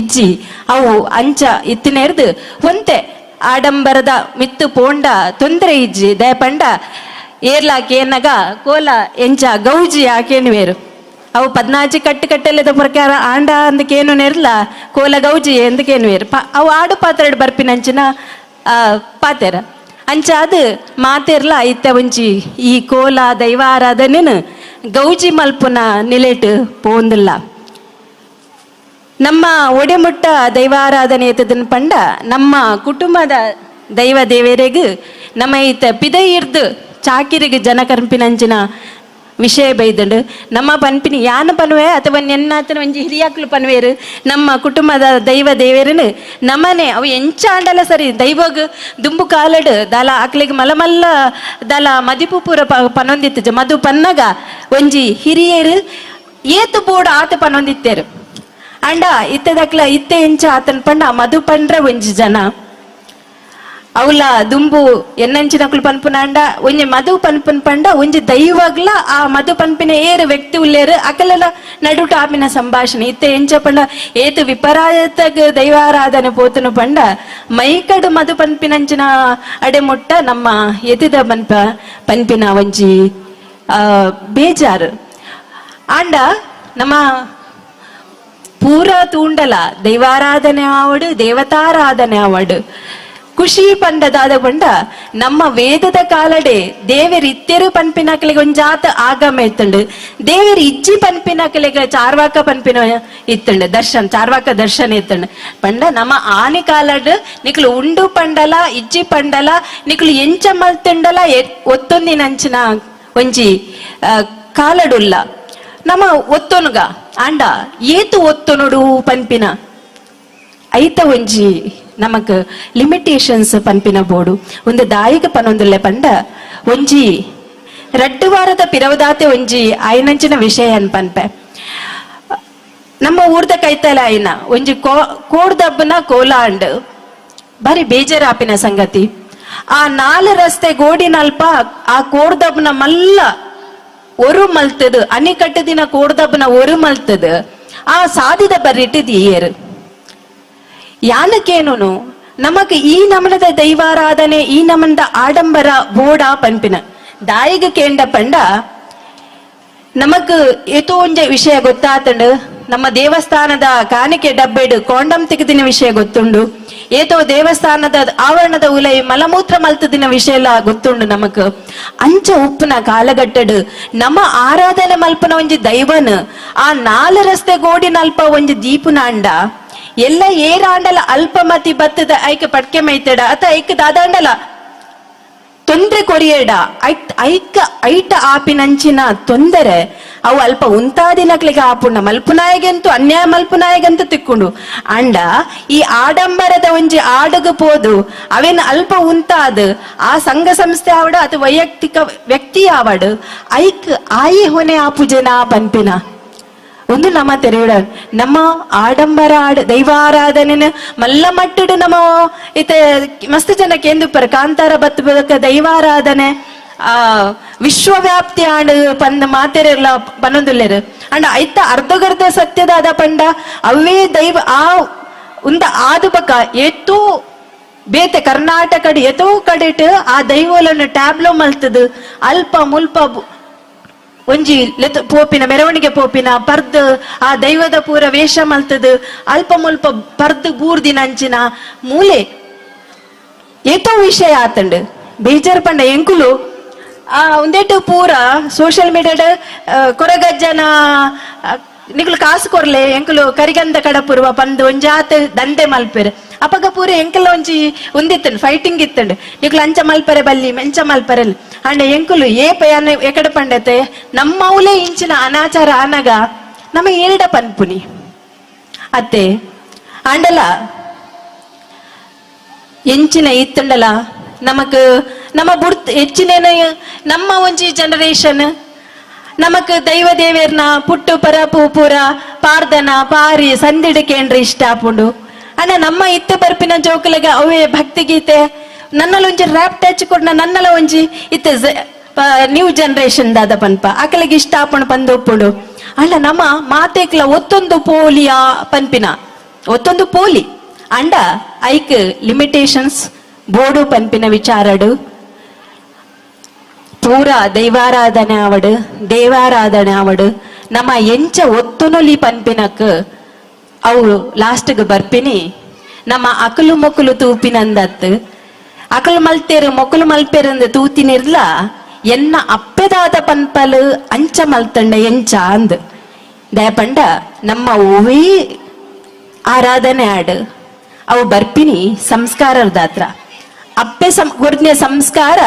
ಇಜ್ಜಿ ಅವು ಅಂಚ ಇತ್ತಿನೇರ್ದು ಒಂತೆ ಆಡಂಬರದ ಮಿತ್ತು ಪೋಂಡ ತೊಂದರೆ ಇಜ್ಜಿ ದಯಪಂಡ ಏರ್ಲಾಕೇನಗ ಕೋಲ ಎಂಚ ಗೌಜಿ ಆಕೇನುವೇರು ಅವು ಪದ್ನಾಜಿ ಕಟ್ಟು ಕಟ್ಟೆಲ್ಲದ ಪ್ರಕಾರ ಆಂಡ ಅಂದಕೇನು ನೆರ್ಲ ಕೋಲ ಗೌಜಿ ಎಂದಕೇನುವೇರು ಅವು ಆಡು ಪಾತ್ರೆಡ್ ಬರ್ಪಿನಂಚಿನ ಪಾತೆರ ಅಂಚಾದ ಮಾತೆರ್ಲ ಇತ್ತ ಒಂಜಿ ಈ ಕೋಲ ದೈವಾರಾಧನೆನು ಗೌಜಿ ಮಲ್ಪುನ ನಿಲೆಟ್ ಪೋಂದಿಲ್ಲ. ನಮ್ಮ ಒಡೆಮುಟ್ಟ ದೈವಾರಾಧನೆ ಎತ್ತದನ್ ಪಂಡ ನಮ್ಮ ಕುಟುಂಬದ ದೈವ ದೇವರೆಗ್ ನಮ್ಮ ಈತ ಪಿದ ಇರ್ದು ಚಾಕಿರಿಗೆ ಜನ ಕರ್ಪಿನಂಚಿನ ವಿಷಯ ಬೈದಂಡು ನಮ್ಮ ಪನ್ಪಿನಿ ಯಾನ ಪನುವೆ ಅಥವಾ ನೆನ್ನಾತನ ಒಂಜಿ ಹಿರಿಯಾಕ್ಲು ಪನುವೇರು ನಮ್ಮ ಕುಟುಂಬದ ದೈವ ದೇವರನು ನಮ್ಮನೆ ಅವು ಎಂಚಾಂಡಲ ಸರಿ ದೈವಗ್ ದುಂಬು ಕಾಲಡ್ ದಾಲ ಆಕ್ಲಿಗೆ ಮಲಮಲ್ಲ ದಾಲ ಮದಿಪು ಪೂರ ಪನೊಂದಿತ್ತು ಮಧು ಪನ್ನಗ ಒಂಜಿ ಹಿರಿಯರು ಏತು ಬೋಡು ಆತ ಪನೊಂದಿತ್ತೇರು. ಅಂಡ ಇತ್ತದಕ್ಲ ಇತ್ತೆ ಎಂಚ ಆತನ್ ಪಂಡ ಮಧು ಪಂಡ್ರ ಒಂಜಿ ಜನ ಅವಲ ದುಂಬು ಎನ್ನಂಚಿನಕ್ಲು ಪನ್ಪುನ ಅಂಡ ಒಂಜಿ ಮಧು ಪನ್ಪುನ್ ಪಂಡ ಒಂಜಿ ದೈವಗ್ಲ ಆ ಮಧು ಪನ್ಪಿನ ಏರು ವ್ಯಕ್ತಿ ಉಲ್ಲೇರು ಅಕಲೆಲ್ಲ ನಡುಟ ಆಪಿನ ಸಂಭಾಷಣೆ ಇತ್ತೆ ಎಂಚ ಪಂಡ ಏತು ವಿಪರಾಯತಗ್ ದೈವಾರಾಧನೆ ಪೋತನು ಪಂಡ ಮೈಕಡು ಮಧು ಪನ್ಪಿನಂಚಿನ ಅಡೆ ಮುಟ್ಟ ನಮ್ಮ ಎತಿದ ಪನ್ಪ ಪನ್ಪಿನ ಒಂಜಿ ಬೇಜಾರು. ಅಂಡ ನಮ್ಮ ಪೂರ ತೂಂಡಲ ದೈವಾರಾಧನೆ ಆವಡು ದೇವತಾರಾಧನೆ ಆವಡು ಖುಷಿ ಪಂಡದಾದ ಪಂಡ ನಮ್ಮ ವೇದದ ಕಾಲಡೆ ದೇವೆರ್ ಇತ್ತೆರು ಪನ್ಪಿನಕಲಿಗೆ ಒಂಜಾತ ಆಗಮ ಇತ್ತಂಡು ದೇವೆರ್ ಇಜ್ಜಿ ಪನ್ಪಿನಕಲಿಗೆ ಚಾರ್ವಾಕ ಪನ್ಪಿನ ಇತ್ತಂಡು ದರ್ಶನ ಚಾರ್ವಾಕ ದರ್ಶನ ಇತ್ತಂಡು ಪಂಡ ನಮ್ಮ ಆನಿ ಕಾಲಡ್ ನಿಕ್ಲು ಉಂಡು ಪಂಡಲ ಇಜ್ಜಿ ಪಂಡಲ ನಿಕ್ಲು ಎಂಚ ಮಲ್ತಂಡಲ ಒತ್ತೊಂದಿನಂಚಿನ ಒಂಜಿ ಕಾಲಡುಲ್ಲ ನಮ್ಮ ಒತ್ತೊನುಗ ಅಂಡ ಏತು ಒತ್ತೊನುಡು ಪನ್ಪಿನ ಐತ ಒಂಜಿ ನಮಕ್ ಲಿಮಿಟೇಷನ್ಸ್ ಪನ್ಪಿನ ಬೋಡು ಒಂದು ದಾಯಿಕ ಪನೊಂದುಲ್ಲೆ ಪಂಡ ಒಂಜಿ ರಡ್ಡು ವಾರದ ಪಿರವದಾತೆ ಒಂಜಿ ಆಯ್ನಂಚಿನ ವಿಷಯ ಅನ್ ಪನ್ಪೆ. ನಮ್ಮ ಊರ್ದ ಕೈತಲ ಆಯ್ನ ಒಂಜಿ ಕೋಡ್ದಬ್ಬನ ಕೋಲಾಂಡ್ ಬಾರಿ ಬೇಜಾರಾಪಿನ ಸಂಗತಿ. ಆ ನಾಲ್ ರಸ್ತೆ ಗೋಡಿನಲ್ಪ ಆ ಕೋಡ್ದಬ್ಬನ ಮಲ್ಲ ಒರು ಮಲ್ತದು ಅಣಿಕಟ್ಟದಿನ ಕೋಡ್ದಬ್ಬನ ಒರು ಮಲ್ತದು ಆ ಸಾದಿದ ಬರ್ರಿಟ್ಟು ದಿಯೇರು ಯಾನಕೇನುನು ನಮಕ್ ಈ ನಮನದ ದೈವಾರಾಧನೆ ಈ ನಮನದ ಆಡಂಬರ ಬೋಡ ಪನ್ಪಿನ ದಾಯಿಗ ಕೇಂಡ ಪಂಡ ನಮಕ್ ಏತೋ ಒಂಜ ವಿಷಯ ಗೊತ್ತಾತಂಡು ನಮ್ಮ ದೇವಸ್ಥಾನದ ಕಾಣಿಕೆ ಡಬ್ಬೆಡು ಕಾಂಡಮ್ ತೆಗೆದಿನ ವಿಷಯ ಗೊತ್ತುಂಡು ಏತೋ ದೇವಸ್ಥಾನದ ಆವರಣದ ಉಲೈ ಮಲಮೂತ್ರ ಮಲ್ತದಿನ ವಿಷಯ ಎಲ್ಲ ಗೊತ್ತುಂಡು ನಮಕ್ ಅಂಚ ಉಪ್ಪುನ ಕಾಲಗಟ್ಟಡು ನಮ್ಮ ಆರಾಧನೆ ಮಲ್ಪನ ಒಂಜಿ ದೈವನ್ ಆ ನಾಲ್ ರಸ್ತೆ ಗೋಡಿನಲ್ಪ ಒಂಜಿ ದೀಪುನ ಅಂಡ ಎಲ್ಲ ಏರಾಂಡಲ ಅಲ್ಪಮತಿ ಬತ್ತದ ಐಕ್ ಪಟ್ಕೆ ಮೈತಡ ಅತ ಐಕ್ ದಾದಾಂಡಲ ತೊಂದ್ರೆ ಕೊರಿಯೇಡ ಐಕ್ ಐಟ ಆಪಿನಂಚಿನ ತೊಂದರೆ ಅವು ಅಲ್ಪ ಉಂತಾದಿನಕ್ಲಿಗೆ ಆಪುಣ್ಣ ಮಲ್ಪುನಾಯಗಂತೂ ಅನ್ಯಾಯ ಮಲ್ಪುನಾಯಗಂತೂ ತಿಕ್ಕೊಂಡು ಅಂಡ ಈ ಆಡಂಬರದ ಒಂಜಿ ಆಡಗು ಪೋದು ಅವೇನು ಅಲ್ಪ ಉಂತಾದ ಆ ಸಂಘ ಸಂಸ್ಥೆ ಆವಡ ಅಥವಾ ವೈಯಕ್ತಿಕ ವ್ಯಕ್ತಿ ಆವಡು ಐಕ್ ಆಯಿ ಹೊನೆ ಆಪುಜನ ಪನ್ಪಿನ ಒಂದು ನಮ್ಮ ತೆರೆಯುಡ ನಮ್ಮ ಆಡಂಬರ ಆಡ ದೈವಾರಾಧನೆ ಮಲ್ಲ ಮಟ್ಟಡು ನಮ್ಮ ಇತ ಮಸ್ತ್ ಜನ ಕೇಂದುಪ್ಪರ ಕಾಂತಾರ ಬತ್ತು ಬದಕ ದೈವಾರಾಧನೆ ಆ ವಿಶ್ವವ್ಯಾಪ್ತಿ ಆಂಡ್ ಪಂದ ಮಾತೆರೆಲ್ಲ ಪನೊಂದುಲ್ಲೆರು ಅಂಡ ಐತ ಅರ್ಧಗರ್ಧ ಸತ್ಯದಾದ ಪಂಡ ಅವೇ ದೈವ ಆ ಉಂದ ಆದು ಬಕ ಏತೋ ಬೇತೆ ಕರ್ನಾಟಕಡ್ ಎತೋ ಕಡೆಟ್ ಆ ದೈವಲನ್ನು ಟ್ಯಾಬ್ಲೋ ಮಲ್ತದು ಅಲ್ಪ ಮುಲ್ಪ ಒಂಜಿ ಲೆತ್ ಪೋಪಿನ ಮೆರವಣಿಗೆ ಪೋಪಿನ ಪರ್ದ್ ಆ ದೈವದ ಪೂರ ವೇಷ ಮಲ್ತದು ಅಲ್ಪ ಮುಲ್ಪ ಪರ್ದ್ ಬೂರ್ದಿನ ಅಂಚಿನ ಮೂಲೆ ಏತೋ ವಿಷಯ ಆತಂಡ್ ಬೇಜಾರ್ ಪಂಡ ಎಂಕುಲು ಆ ಒಂದೇಟು ಪೂರ ಸೋಷಿಯಲ್ ಮೀಡಿಯಾಡ್ ಕೊರಗಜ್ಜನ ನಿಕುಲು ಕಾಸು ಕೊರ್ಲೆ ಎಂಕುಲು ಕರಿಗಂಧ ಕಡಪುರುವ ಪಂದ್ ಒಂಜಾತ್ ದಂಧೆ ಮಲ್ಪೆರ್ ಅಪಗ ಪೂರ ಎಂಕಲ ಒಂಜಿ ಉಂದಿತ್ತಂಡ್ ಫೈಟಿಂಗ್ ಇತ್ತಂಡ್ ನಿಕುಲು ಅಂಚ ಮಲ್ಪರೆ ಬಲ್ಲಿ ಮೆಂಚ ಮಲ್ಪರೆ ಅಂಡ ಎಂಕುಲು ಏ ಪಯಾನ ಎಕಡ ಪಂಡತೆ ನಮ್ಮೌಲೇ ಇಂಚಿನ ಅನಾಚಾರ ಆನಗ ನಮ್ಮ ಏರಿಡ ಪನ್ಪುನಿ ಅತ್ತೆ ಆಂಡಲ ಎಂಚಿನ ಇತ್ತಂಡಲ ನಮಕ್ ನಮ್ಮ ಬುಡ್ತ್ ಹೆಚ್ಚಿನ ನಮ್ಮ ಒಂಜಿ ಜನರೇಷನ್ ನಮಕ್ ದೈವ ದೇವೇರ್ನ ಪುಟ್ಟು ಪರ ಪೂಪುರ ಪಾರ್ದನ ಪಾರಿ ಸಂದಿಡ ಇಷ್ಟ ಆಪುಂಡು ಅಣ್ಣ ನಮ್ಮ ಇತ್ತ ಬರ್ಪಿನ ಜೋಕುಲಗ ಅವೇ ಭಕ್ತಿ ಗೀತೆ ನನ್ನಲ ಒಂಜಿ ರ್ಯಾಪ್ ಟಚ್ ಕೊಡ್ನ ನನ್ನಲ ಒಂಜಿ ಇತ್ತ ನ್ಯೂ ಜನರೇಷನ್ ದಾದ ಪನ್ಪ ಅಕಲಿಗೆ ಇಷ್ಟ ಆಪುಂಡು ಪಂದು ಒಪ್ಪುಂಡು ಅಣ್ಣ ನಮ್ಮ ಮಾತೇಕ್ಲ ಒತ್ತೊಂದು ಪೋಲಿಯಾ ಪನ್ಪಿನ ಒತ್ತೊಂದು ಪೋಲಿ ಅಂಡ ಐಕ್ ಲಿಮಿಟೇಷನ್ಸ್ ಬೋಡು ಪನ್ಪಿನ ವಿಚಾರಡು ಪೂರ ದೈವಾರಾಧನೆ ಆವಡು ದೇವಾರಾಧನೆ ಆವಡು ನಮ್ಮ ಎಂಚ ಒತ್ತುನುಲಿ ಪನ್ಪಿನಕ್ ಅವು ಲಾಸ್ಟ್ಗೆ ಬರ್ಪಿನಿ ನಮ್ಮ ಅಕಲು ಮೊಕಲು ತೂಪಿನಂದತ್ ಅಕಲು ಮಲ್ತೇರು ಮೊಕಲು ಮಲ್ಪೆರಂದು ತೂತಿನಿರ್ಲ ಎನ್ನ ಅಪ್ಪೆದಾದ ಪನ್ಪಲು ಅಂಚ ಮಲ್ತಂಡ ಎಂಚ ಅಂದ್ ದಯಪಂಡ ನಮ್ಮ ಓವೇ ಆರಾಧನೆ ಆಡು ಅವು ಬರ್ಪಿನಿ ಸಂಸ್ಕಾರದಾತ್ರ ಅಪ್ಪೆ ಸಂ ಗುರ್ಜ್ಞ ಸಂಸ್ಕಾರ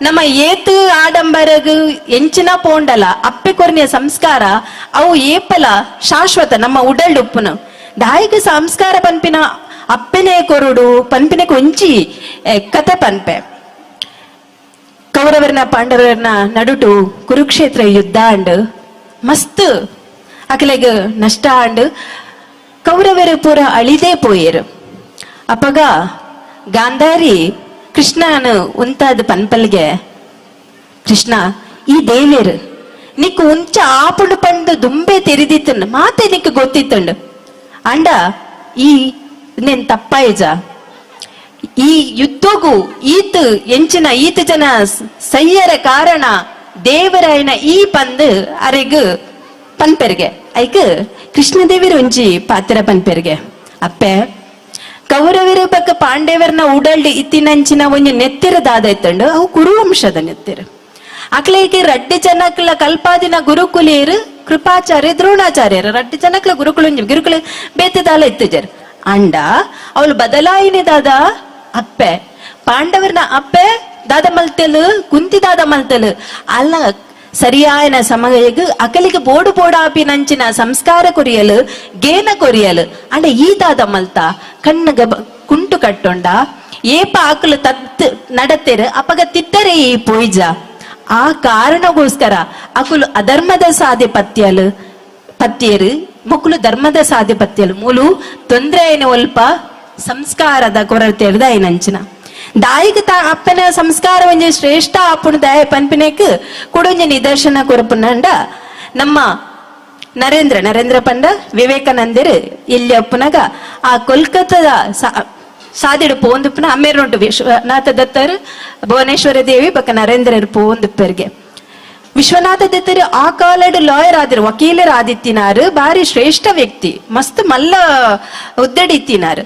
ನಮ್ಮ ಏತು ಆಡಂಬರಗು ಎಂಚಿನ ಪೋಂಡಲ ಅಪ್ಪೆ ಕೊರ್ನೆಯ ಸಂಸ್ಕಾರ ಅವು ಏಪಲ ಶಾಶ್ವತ ನಮ್ಮ ಉಡಲ್ ಉಪ್ಪುನು ದಾಯಿಗ ಸಂಸ್ಕಾರ ಪನ್ಪಿನ ಅಪ್ಪೆನೇ ಕೊರುಡು ಪನ್ಪಿನ ಕೊಂಚಿ ಕತೆ ಪನ್ಪೆ. ಕೌರವರನ ಪಾಂಡವರನ ನಡುಟು ಕುರುಕ್ಷೇತ್ರ ಯುದ್ಧ ಅಂಡ್ ಮಸ್ತ್ ಅಕಲೆಗ್ ನಷ್ಟ ಅಂಡ್ ಕೌರವರು ಪೂರ ಅಳಿದೇ ಪೋಯೆರು. ಅಪಗ ಗಾಂಧಾರಿ ಕೃಷ್ಣನ ಉಂತಾದ ಪನ್ಪಲ್ಗೆ, ಕೃಷ್ಣ ಈ ದೇವೇರು ನಿಕ್ ಉಂಚ ಆಪುಂಡು ಪಂಡು ದುಂಬೆ ತೆರಿದಿತ್ತಂಡು ಮಾತೆ ನಿಕ್ ಗೊತ್ತಿತ್ತಂಡು ಅಂಡ ಈ ನೆನ್ ತಪ್ಪಾಯ್ಜ ಈ ಯುದ್ಧಗೂ ಈತ್ ಎಂಚಿನ ಈತ ಜನ ಸಯ್ಯರ ಕಾರಣ ದೇವರಾಯನ ಈ ಪಂದ್ ಅರೆಗ್ ಪನ್ಪೆರ್ಗೆ ಐಕ್ ಕೃಷ್ಣದೇವಿರ ಒಂಜಿ ಪಾತ್ರ ಪನ್ಪೆರ್ಗೆ. ಅಪ್ಪೆ ಕೌರವರ ಪಕ್ಕ ಪಾಂಡೇವರ್ನ ಉಡಲ್ಡ್ ಇತ್ತಿನಂಚಿನ ಒಂಜಿ ನೆತ್ತಿರ ದಾದ ಇತ್ತಂಡು ಅವು ಕುರುವಂಶದ ನೆತ್ತಿರ. ಅಕ್ಲೇಗೆ ರಡ್ಡಿ ಜನಕ್ಲ ಕಲ್ಪಾದಿನ ಗುರುಕುಲೇರು ಕೃಪಾಚಾರ್ಯ ದ್ರೋಣಾಚಾರ್ಯರು ರಡ್ಡಿ ಜನಕ್ಲ ಗುರುಕುಲು ಗುರುಕುಲ ಬೇತೆದಾಲ ಇತ್ತುಜರ್ ಅಂಡ ಅವಳು ಬದಲಾಯಿನಿ ದಾದ ಅಪ್ಪೆ ಪಾಂಡವರ್ನ ಅಪ್ಪೆ ದಾದ ಮಲ್ತೆಲು ಕುಂತಿ ದಾದ ಮಲ್ತೆಲು ಅಲ್ಲ ಸರಿಯಾಯನ ಸಮಯಗ್ ಅಕಲಿಗೆ ಬೋಡು ಬೋಡಾಪಿ ನಂಚಿನ ಸಂಸ್ಕಾರ ಕೊರಿಯಲು ಗೇನ ಕೊರಿಯಲು ಅಂಡ ಈ ದಾದ ಮಲ್ತ ಕಣ್ಣಗ ಕುಂಟು ಕಟ್ಟೊಂಡ ಏಪ ಆಕಲು ತತ್ ನಡತೆರು ಅಪಗ ತಿತ್ತರೆ ಈ ಪೋಯ್ಜ ಆ ಕಾರಣಗೋಸ್ಕರ ಅಕುಲು ಅಧರ್ಮದ ಸಾಧೆ ಪತ್ಯಲು ಪತ್ಯರು ಮೊಕ್ಕಲು ಧರ್ಮದ ಸಾಧೆ ಪತ್ಯಲು ಮೂಲು ತೊಂದರೆ ಏನ ಒಲ್ಪ ಸಂಸ್ಕಾರದ ಕೊರತೆ ಐನಂಚಿನ ದಾಯಿಗೆ ತಾ ಅಪ್ಪನ ಸಂಸ್ಕಾರ ಒಂಜಿ ಶ್ರೇಷ್ಠ ಅಪ್ಪನ ದಾಯ ಪನ್ಪಿನೇಕ್ ಕುಡೊಂಜಿ ನಿದರ್ಶನ ಕೊರಪುನಂಡ ನಮ್ಮ ನರೇಂದ್ರ ನರೇಂದ್ರ ಪಂಡ ವಿವೇಕಾನಂದರು ಇಲ್ಲಿ ಅಪ್ಪನಗ ಆ ಕೊಲ್ಕತ್ತಾದ ಸಾದಿಡು ಪೋಂದುಪ್ಪನ ಅಮ್ಮೇರುಂಟು ವಿಶ್ವನಾಥ ದತ್ತರು ಭುವನೇಶ್ವರ ದೇವಿ ಬಕ್ಕ ನರೇಂದ್ರರು ಪೋಂದುಪ್ಪರಿಗೆ. ವಿಶ್ವನಾಥ ದತ್ತರು ಆ ಕಾಲಡು ಲಾಯರ್ ಆದಿರು ವಕೀಲರು ಆದಿತ್ತಿನಾರು ಬಾರಿ ಶ್ರೇಷ್ಠ ವ್ಯಕ್ತಿ ಮಸ್ತ್ ಮಲ್ಲ ಉದ್ದಡಿತ್ತಿನಾರು.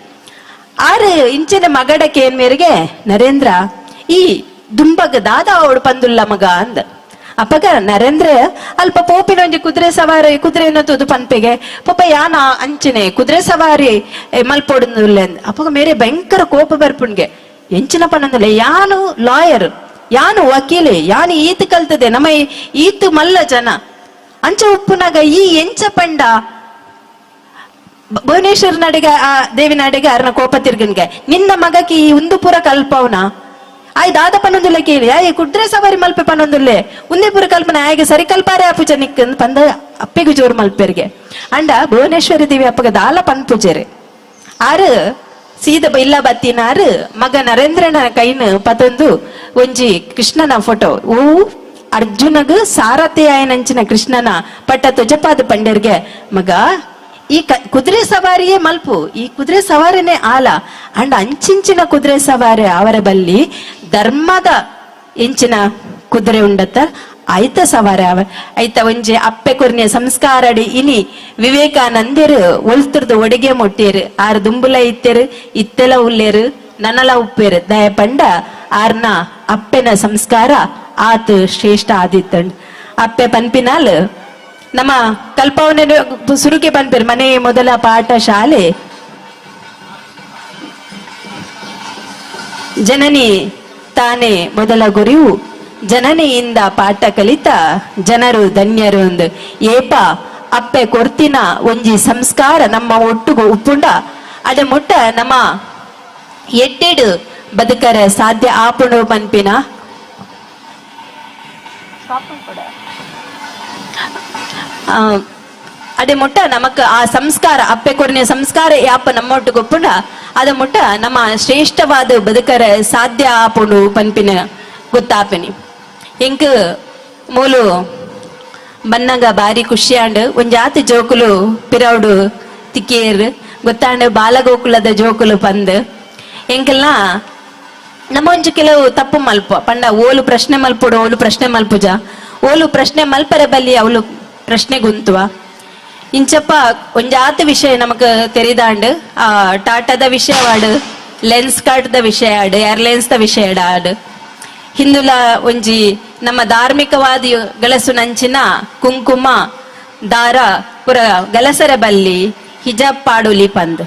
ಆರು ಇಂಚಿನ ಮಗಡ ಕೇನ್ ಮೇರೆಗೆ ನರೇಂದ್ರ ಈ ದುಂಬಗ ದಾದ ಅವಳು ಪಂದುಲ್ಲ ಮಗ ಅಂದ. ಅಪಗ ನರೇಂದ್ರ ಅಲ್ಪ ಪೋಪಿನ ಒಂಜಿ ಕುದುರೆ ಸವಾರಿ ಕುದುರೆ ತೂದು ಪನ್ಪೆಗೆ ಪೊಪ್ಪ ಯಾನ ಅಂಚನೆ ಕುದುರೆ ಸವಾರಿ ಮಲ್ಪೊಡುಂದುಲ್ಲೆ. ಅಪಗ ಮೇರೆ ಭಯಂಕರ ಕೋಪ ಬರ್ಪುಣ್ಗೆ ಎಂಚಿನ ಪನಂದುಲ್ಲೆ ಯಾನು ಲಾಯರ್ ಯಾನು ವಕೀಲೆ ಯಾನು ಈತ್ ಕಲ್ತದೆ ನಮ್ಮ ಈತ್ ಮಲ್ಲ ಜನ ಅಂಚ ಉಪ್ಪುನಾಗ ಈ ಎಂಚ ಪಂಡ ಭುವನೇಶ್ವರ ನಡಿಗ ಆ ದೇವಿನ ಅಡಿಗೆ ಅರ್ನ ಕೋಪ ತಿರ್ಗನ್ಗೆ ನಿನ್ನ ಮಗಕ್ಕೆ ಈ ಉಂದು ಪೂರ ಕಲ್ಪವನ ಆಯ್ ದಾದ ಪನ್ನೊಂದುಲ್ಲೆ ಕೇಳಿ ಆಯ್ ಕುದ್ರೆ ಸವಾರಿ ಮಲ್ಪೆ ಪನ್ನೊಂದುಲ್ಲೆ ಉಂದೆ ಪೂರ ಕಲ್ಪನೆ ಆಯ್ಗೆ ಸರಿ ಕಲ್ಪಾರೆ ಅಪುಜ ನಿಕ್ ಪಂದ ಅಪ್ಪೆಗು ಜೋರು ಮಲ್ಪೆರ್ಗೆ. ಅಂಡ ಭುವನೇಶ್ವರಿ ದೇವಿ ಅಪ್ಪಗ ದಾಲ ಪನ್ಪುಜೆರೆ ಆರು ಸೀದ ಇಲ್ಲ ಬತ್ತಿನಾರು ಮಗ ನರೇಂದ್ರನ ಕೈನ ಪತೊಂದು ಒಂಜಿ ಕೃಷ್ಣನ ಫೋಟೋ ಓ ಅರ್ಜುನಗ್ ಸಾರಥಿ ಆಯನಂಚಿನ ಕೃಷ್ಣನ ಪಟ್ಟ ತುಜಪಾದ ಪಂಡೆರ್ಗೆ ಮಗ ಈ ಕುದುರೆ ಸವಾರಿಯೇ ಮಲ್ಪು ಈ ಕುದುರೆ ಸವಾರಿನೇ ಆಲ ಅಂಡ್ ಅಂಚಿಂಚಿನ ಕುದುರೆ ಸವಾರಿ ಅವರ ಬಲ್ಲಿ ಧರ್ಮದ ಎಂಚಿನ ಕುದುರೆ ಉಂಡತ್ತ ಐತ ಸವಾರಿ ಅವ ಐತ ಒಂಜಿ ಅಪ್ಪೆ ಕೊರ್ನಿಯ ಸಂಸ್ಕಾರಡಿ ಇನಿ ವಿವೇಕಾನಂದರು ಒಲ್ತುರ್ದು ಒಡಿಗೆ ಮೊಟ್ಟೇರು ಆರು ದುಂಬುಲ ಇತ್ತೆರು ಇತ್ತೆಲ ಉಲ್ಲೇರು ನನಲ ಉಪ್ಪೇರು ದಯ ಪಂಡ ಆರ್ನ ಅಪ್ಪೆನ ಸಂಸ್ಕಾರ ಆತ್ ಶ್ರೇಷ್ಠ ಆದಿತ್ತಂಡ್. ಅಪ್ಪೆ ಪನ್ಪಿನಾಲ್ ನಮ್ಮ ಕಲ್ಪವನೆ ಸುರುಕೆ ಪನ್ಪೇರು ಮನೆ ಮೊದಲ ಪಾಠ ಶಾಲೆ ಜನನಿ ತಾನೇ ಮೊದಲ ಗುರಿವು ಜನನಿಯಿಂದ ಪಾಠ ಕಲಿತ ಜನರು ಧನ್ಯರು ಅಂದು ಏಪ ಅಪ್ಪೆ ಕೊರ್ತಿನ ಒಂಜಿ ಸಂಸ್ಕಾರ ನಮ್ಮ ಒಟ್ಟುಗು ಉಪ್ಪುಂಡ ಅಡೆ ಮುಟ್ಟ ನಮ್ಮ ಎಟ್ಟೆಡು ಬದುಕರ ಸಾಧ್ಯ ಆಪುಣು ಪನ್ಪಿನ ಅಡೆ ಮುಟ್ಟ ನಮಕ್ ಆ ಸಂಸ್ಕಾರ ಅಪ್ಪೆ ಕೊರ್ನಿಯ ಸಂಸ್ಕಾರ ಯಾಪ ನಮ್ಮ ಒಟ್ಟಿಗೆ ಒಪ್ಪುಂಡ ಅದ ಮುಟ್ಟ ನಮ್ಮ ಶ್ರೇಷ್ಠವಾದ ಬದುಕರ ಸಾಧ್ಯ ಆಪುಂಡು ಪನ್ಪಿನ ಗೊತ್ತಾಪಿನಿ. ಎಂಕ್ ಮೂಲು ಬನ್ನಗ ಬಾರಿ ಖುಷಿಯಾಂಡ್ ಒಂಜಾತಿ ಜೋಕುಲು ಪಿರೌಡು ತಿಕ್ಕೇರ್ ಗೊತ್ತಾಂಡ್ ಬಾಲಗೋಕುಲದ ಜೋಕುಲು ಪಂದ್ ಎಂಕೆಲ್ಲ ನಮ್ಮ ಒಂಜಿ ಕೆಲವು ತಪ್ಪು ಮಲ್ಪ ಪಂಡ ಓಲು ಪ್ರಶ್ನೆ ಮಲ್ಪುಡು ಓಲು ಪ್ರಶ್ನೆ ಮಲ್ಪುಜ ಓಲು ಪ್ರಶ್ನೆ ಮಲ್ಪರೆ ಬಲ್ಲಿ ಅವಳು ಪ್ರಶ್ನೆ ಗುಂತುವ ಇಂಚಪ್ಪ ಒಂಜಾತ ವಿಷಯ ನಮಕ್ ತೆರಿದಾಂಡ್ ಆ ಟಾಟಾದ ವಿಷಯವಾಡು ಲೆನ್ಸ್ ಕಾರ್ಟ್ದ ವಿಷಯ ಆಡು ಏರ್ಲೈನ್ಸ್ the ವಿಷಯ ಆಡು ಹಿಂದುಲ ಒಂಜಿ ನಮ್ಮ ಧಾರ್ಮಿಕವಾದಿ ಗಲಸು ನಂಚಿನ ಕುಂಕುಮ ದಾರ ಪುರ ಗಲಸರ ಬಲ್ಲಿ ಹಿಜಾಬ್ ಪಾಡುಲಿ ಪಂದ್.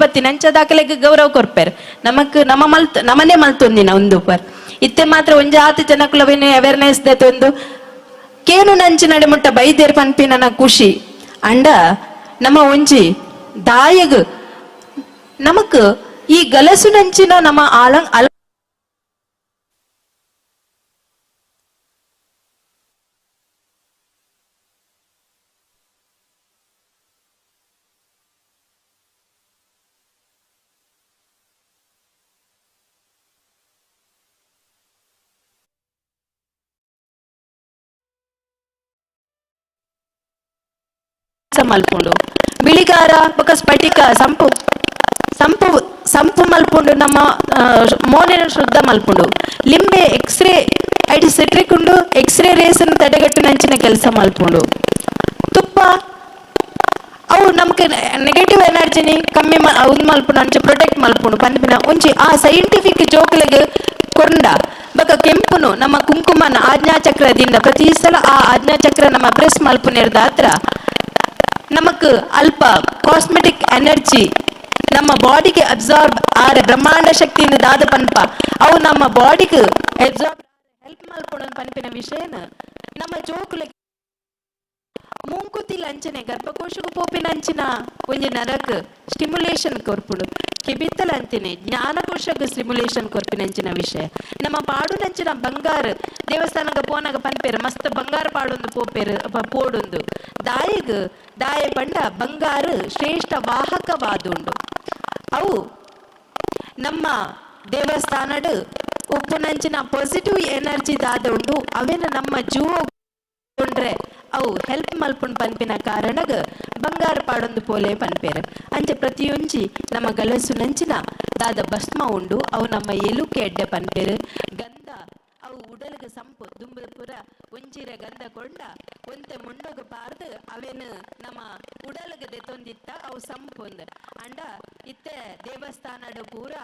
ಬತ್ತಿ ನಂಚ ದಾಖಲೆಗೆ ಗೌರವ ಕೊರ್ಪೇರ್ ನಮಕ್ ನಮ್ಮ ಮಲ್ತ್ ನಮನೆ ಮಲ್ತೊಂದಿನ ಒಂದು ಪರ್ ಇತ್ತೆ ಮಾತ್ರ ಒಂಜಾತಿ ಜನಕುಲವೇನೆ ಅವೇರ್ನೆಸ್ ಒಂದು ಕೇನು ನಂಚಿ ನಡೆ ಮುಟ್ಟ ಬೈದೇರ್ ಪನ್ಪಿ ನನ್ನ ಖುಷಿ ಅಂಡ ನಮ್ಮ ಒಂಜಿ ದಾಯಗ್ ನಮಕ್ ಈ ಗಲಸು ನಂಚಿನ ನಮ್ಮ ಆಲಂ ಅಲ ಮಲ್ಪುಂಡು ಬಿಳಿಗಾರ ಬೊಕ ಸ್ಫಟಿಕ ಸಂಪು ಸಂಪು ಸಂಪು ಮಲ್ಪುಂಡು ನಮ್ಮ ಮೋನೆನ ಶುದ್ಧ ಮಲ್ಪುಂಡು ಲಿಂಬೆ x ray ಐಟ್ ಸಿಟ್ರಿಕ್ ಉಂಡು ಎಕ್ಸ್ರೇ ರೇಸನ್ನು ತಡೆಗಟ್ಟು ನಂಚಿನ ಕೆಲಸ ಮಲ್ಪುಂಡು ತುಪ್ಪ ಅವು ನಮ್ಗೆ ನೆಗೆಟಿವ್ ಎನರ್ಜಿನಿ ಕಮ್ಮಿ ಉಂದು ಮಲ್ಪುಂಡು ಅಂಚೆ ಪ್ರೊಟೆಕ್ಟ್ ಮಲ್ಪುಂಡು ಪನ್ಪಿನ ಒಂಜಿ ಆ ಸೈಂಟಿಫಿಕ್ ಜೋಕುಲೆಗ್ ಕೊರ್ಂಡ ಬೊಕ ಕೆಂಪುನು ನಮ್ಮ ಕುಂಕುಮನ ಆಜ್ಞಾಚಕ್ರದಿಂದ ಪ್ರತಿ ಸಲ ಆ ಆಜ್ಞಾಚಕ್ರ ನಮ್ಮ ಪ್ರೆಸ್ ಮಲ್ಪುನೆರ್ದಾತ್ರ ನಮಕ್ ಅಲ್ಪ ಕಾಸ್ಮೆಟಿಕ್ ಎನರ್ಜಿ ನಮ್ಮ ಬಾಡಿಗೆ ಅಬ್ಸಾರ್ಬ್ ಆರೆ ಬ್ರಹ್ಮಾಂಡ ಶಕ್ತಿಯಿಂದ ದಾದ ಪನ್ಪ ಅವು ನಮ್ಮ ಬಾಡಿಗೆ ಅಬ್ಸಾರ್ಬ್ ಹೆಲ್ಪ್ ಮಲ್ಪುಣ ಪನ್ಪಿನ ವಿಷಯನ ನಮ್ಮ ಜೋಕುಲೆಗ್ ಮೂಂಕುತಿಲ್ ಅಂಚನೆ ಗರ್ಭಕೋಶకు ಪೋಪಿನಂಚಿನ ಒಂಜಿ ನರಕ್ ಸ್ಟಿಮ್ಯುಲೇಷನ್ ಕೊರ್ಪುಂಡು. ಕೆಬಿತ್ತಲ ಅಂತಿನಿ ಜ್ಞಾನಕೋಶಕ್ಕೆ ಸ್ಟಿಮ್ಯುಲೇಷನ್ ಕೊರ್ಪಿನಂಚಿನ ವಿಷಯ. ನಮ್ಮ ಪಾಡುನಂಚಿನ ಬಂಗಾರ ದೇವಸ್ಥಾನಕ್ಕೆ ಪೋನಾಗ ಪನ್ಪೇರು ಮಸ್ತ್ ಬಂಗಾರ ಪಾಡೊಂದು ಪೋಪೇರು ಪೋಡೊಂದು ದಾಯಗ್ ದಾಯ ಪಂಡ ಬಂಗಾರ ಶ್ರೇಷ್ಠ ವಾಹಕವಾದುಂಡು. ಅವು ನಮ್ಮ ದೇವಸ್ಥಾನಡ್ ಉಪ್ಪುನಂಚಿನ ಪಾಸಿಟಿವ್ ಎನರ್ಜಿ ದಾದ ಉಂಡು ಅವೇನ ನಮ್ಮ ಜೀವ ಕೊಂಡ್ರೆ ಅವು ಹೆಲ್ಪ್ ಮಲ್ಪುಂಡು ಪನ್ಪಿನ ಕಾರಣಗ್ ಬಂಗಾರ ಪಾಡೊಂದು ಪೋಲೆ ಪನ್ಪೇರು. ಅಂಚೆ ಪ್ರತಿಯೊಂಜಿ ನಮ್ಮ ಗಲಸು ನಂಚಿನ ದಾದ ಭಸ್ಮ ಉಂಡು ಅವು ನಮ್ಮ ಎಲುಕೆ ಎಡ್ಡೆ ಪನ್ಪೇರು. ಗಂಧ ಅವು ಉಡಲ್ಗೆ ಸಂಪು ದುಂಬು ಪುರ ಒಂಜಿರ ಗಂಧ ಕೊಂಡ ಒಂತೆ ಮುಂಡೊಗ ಪಾರ್ದು ಅವೇನು ನಮ್ಮ ಉಡಲ್ಗೆ ದೆತ್ತೊಂದಿತ್ತ ಅವು ಸಂಪುಂದು. ಅಂಡ ಇತ್ತೆ ದೇವಸ್ಥಾನಡು ಪೂರ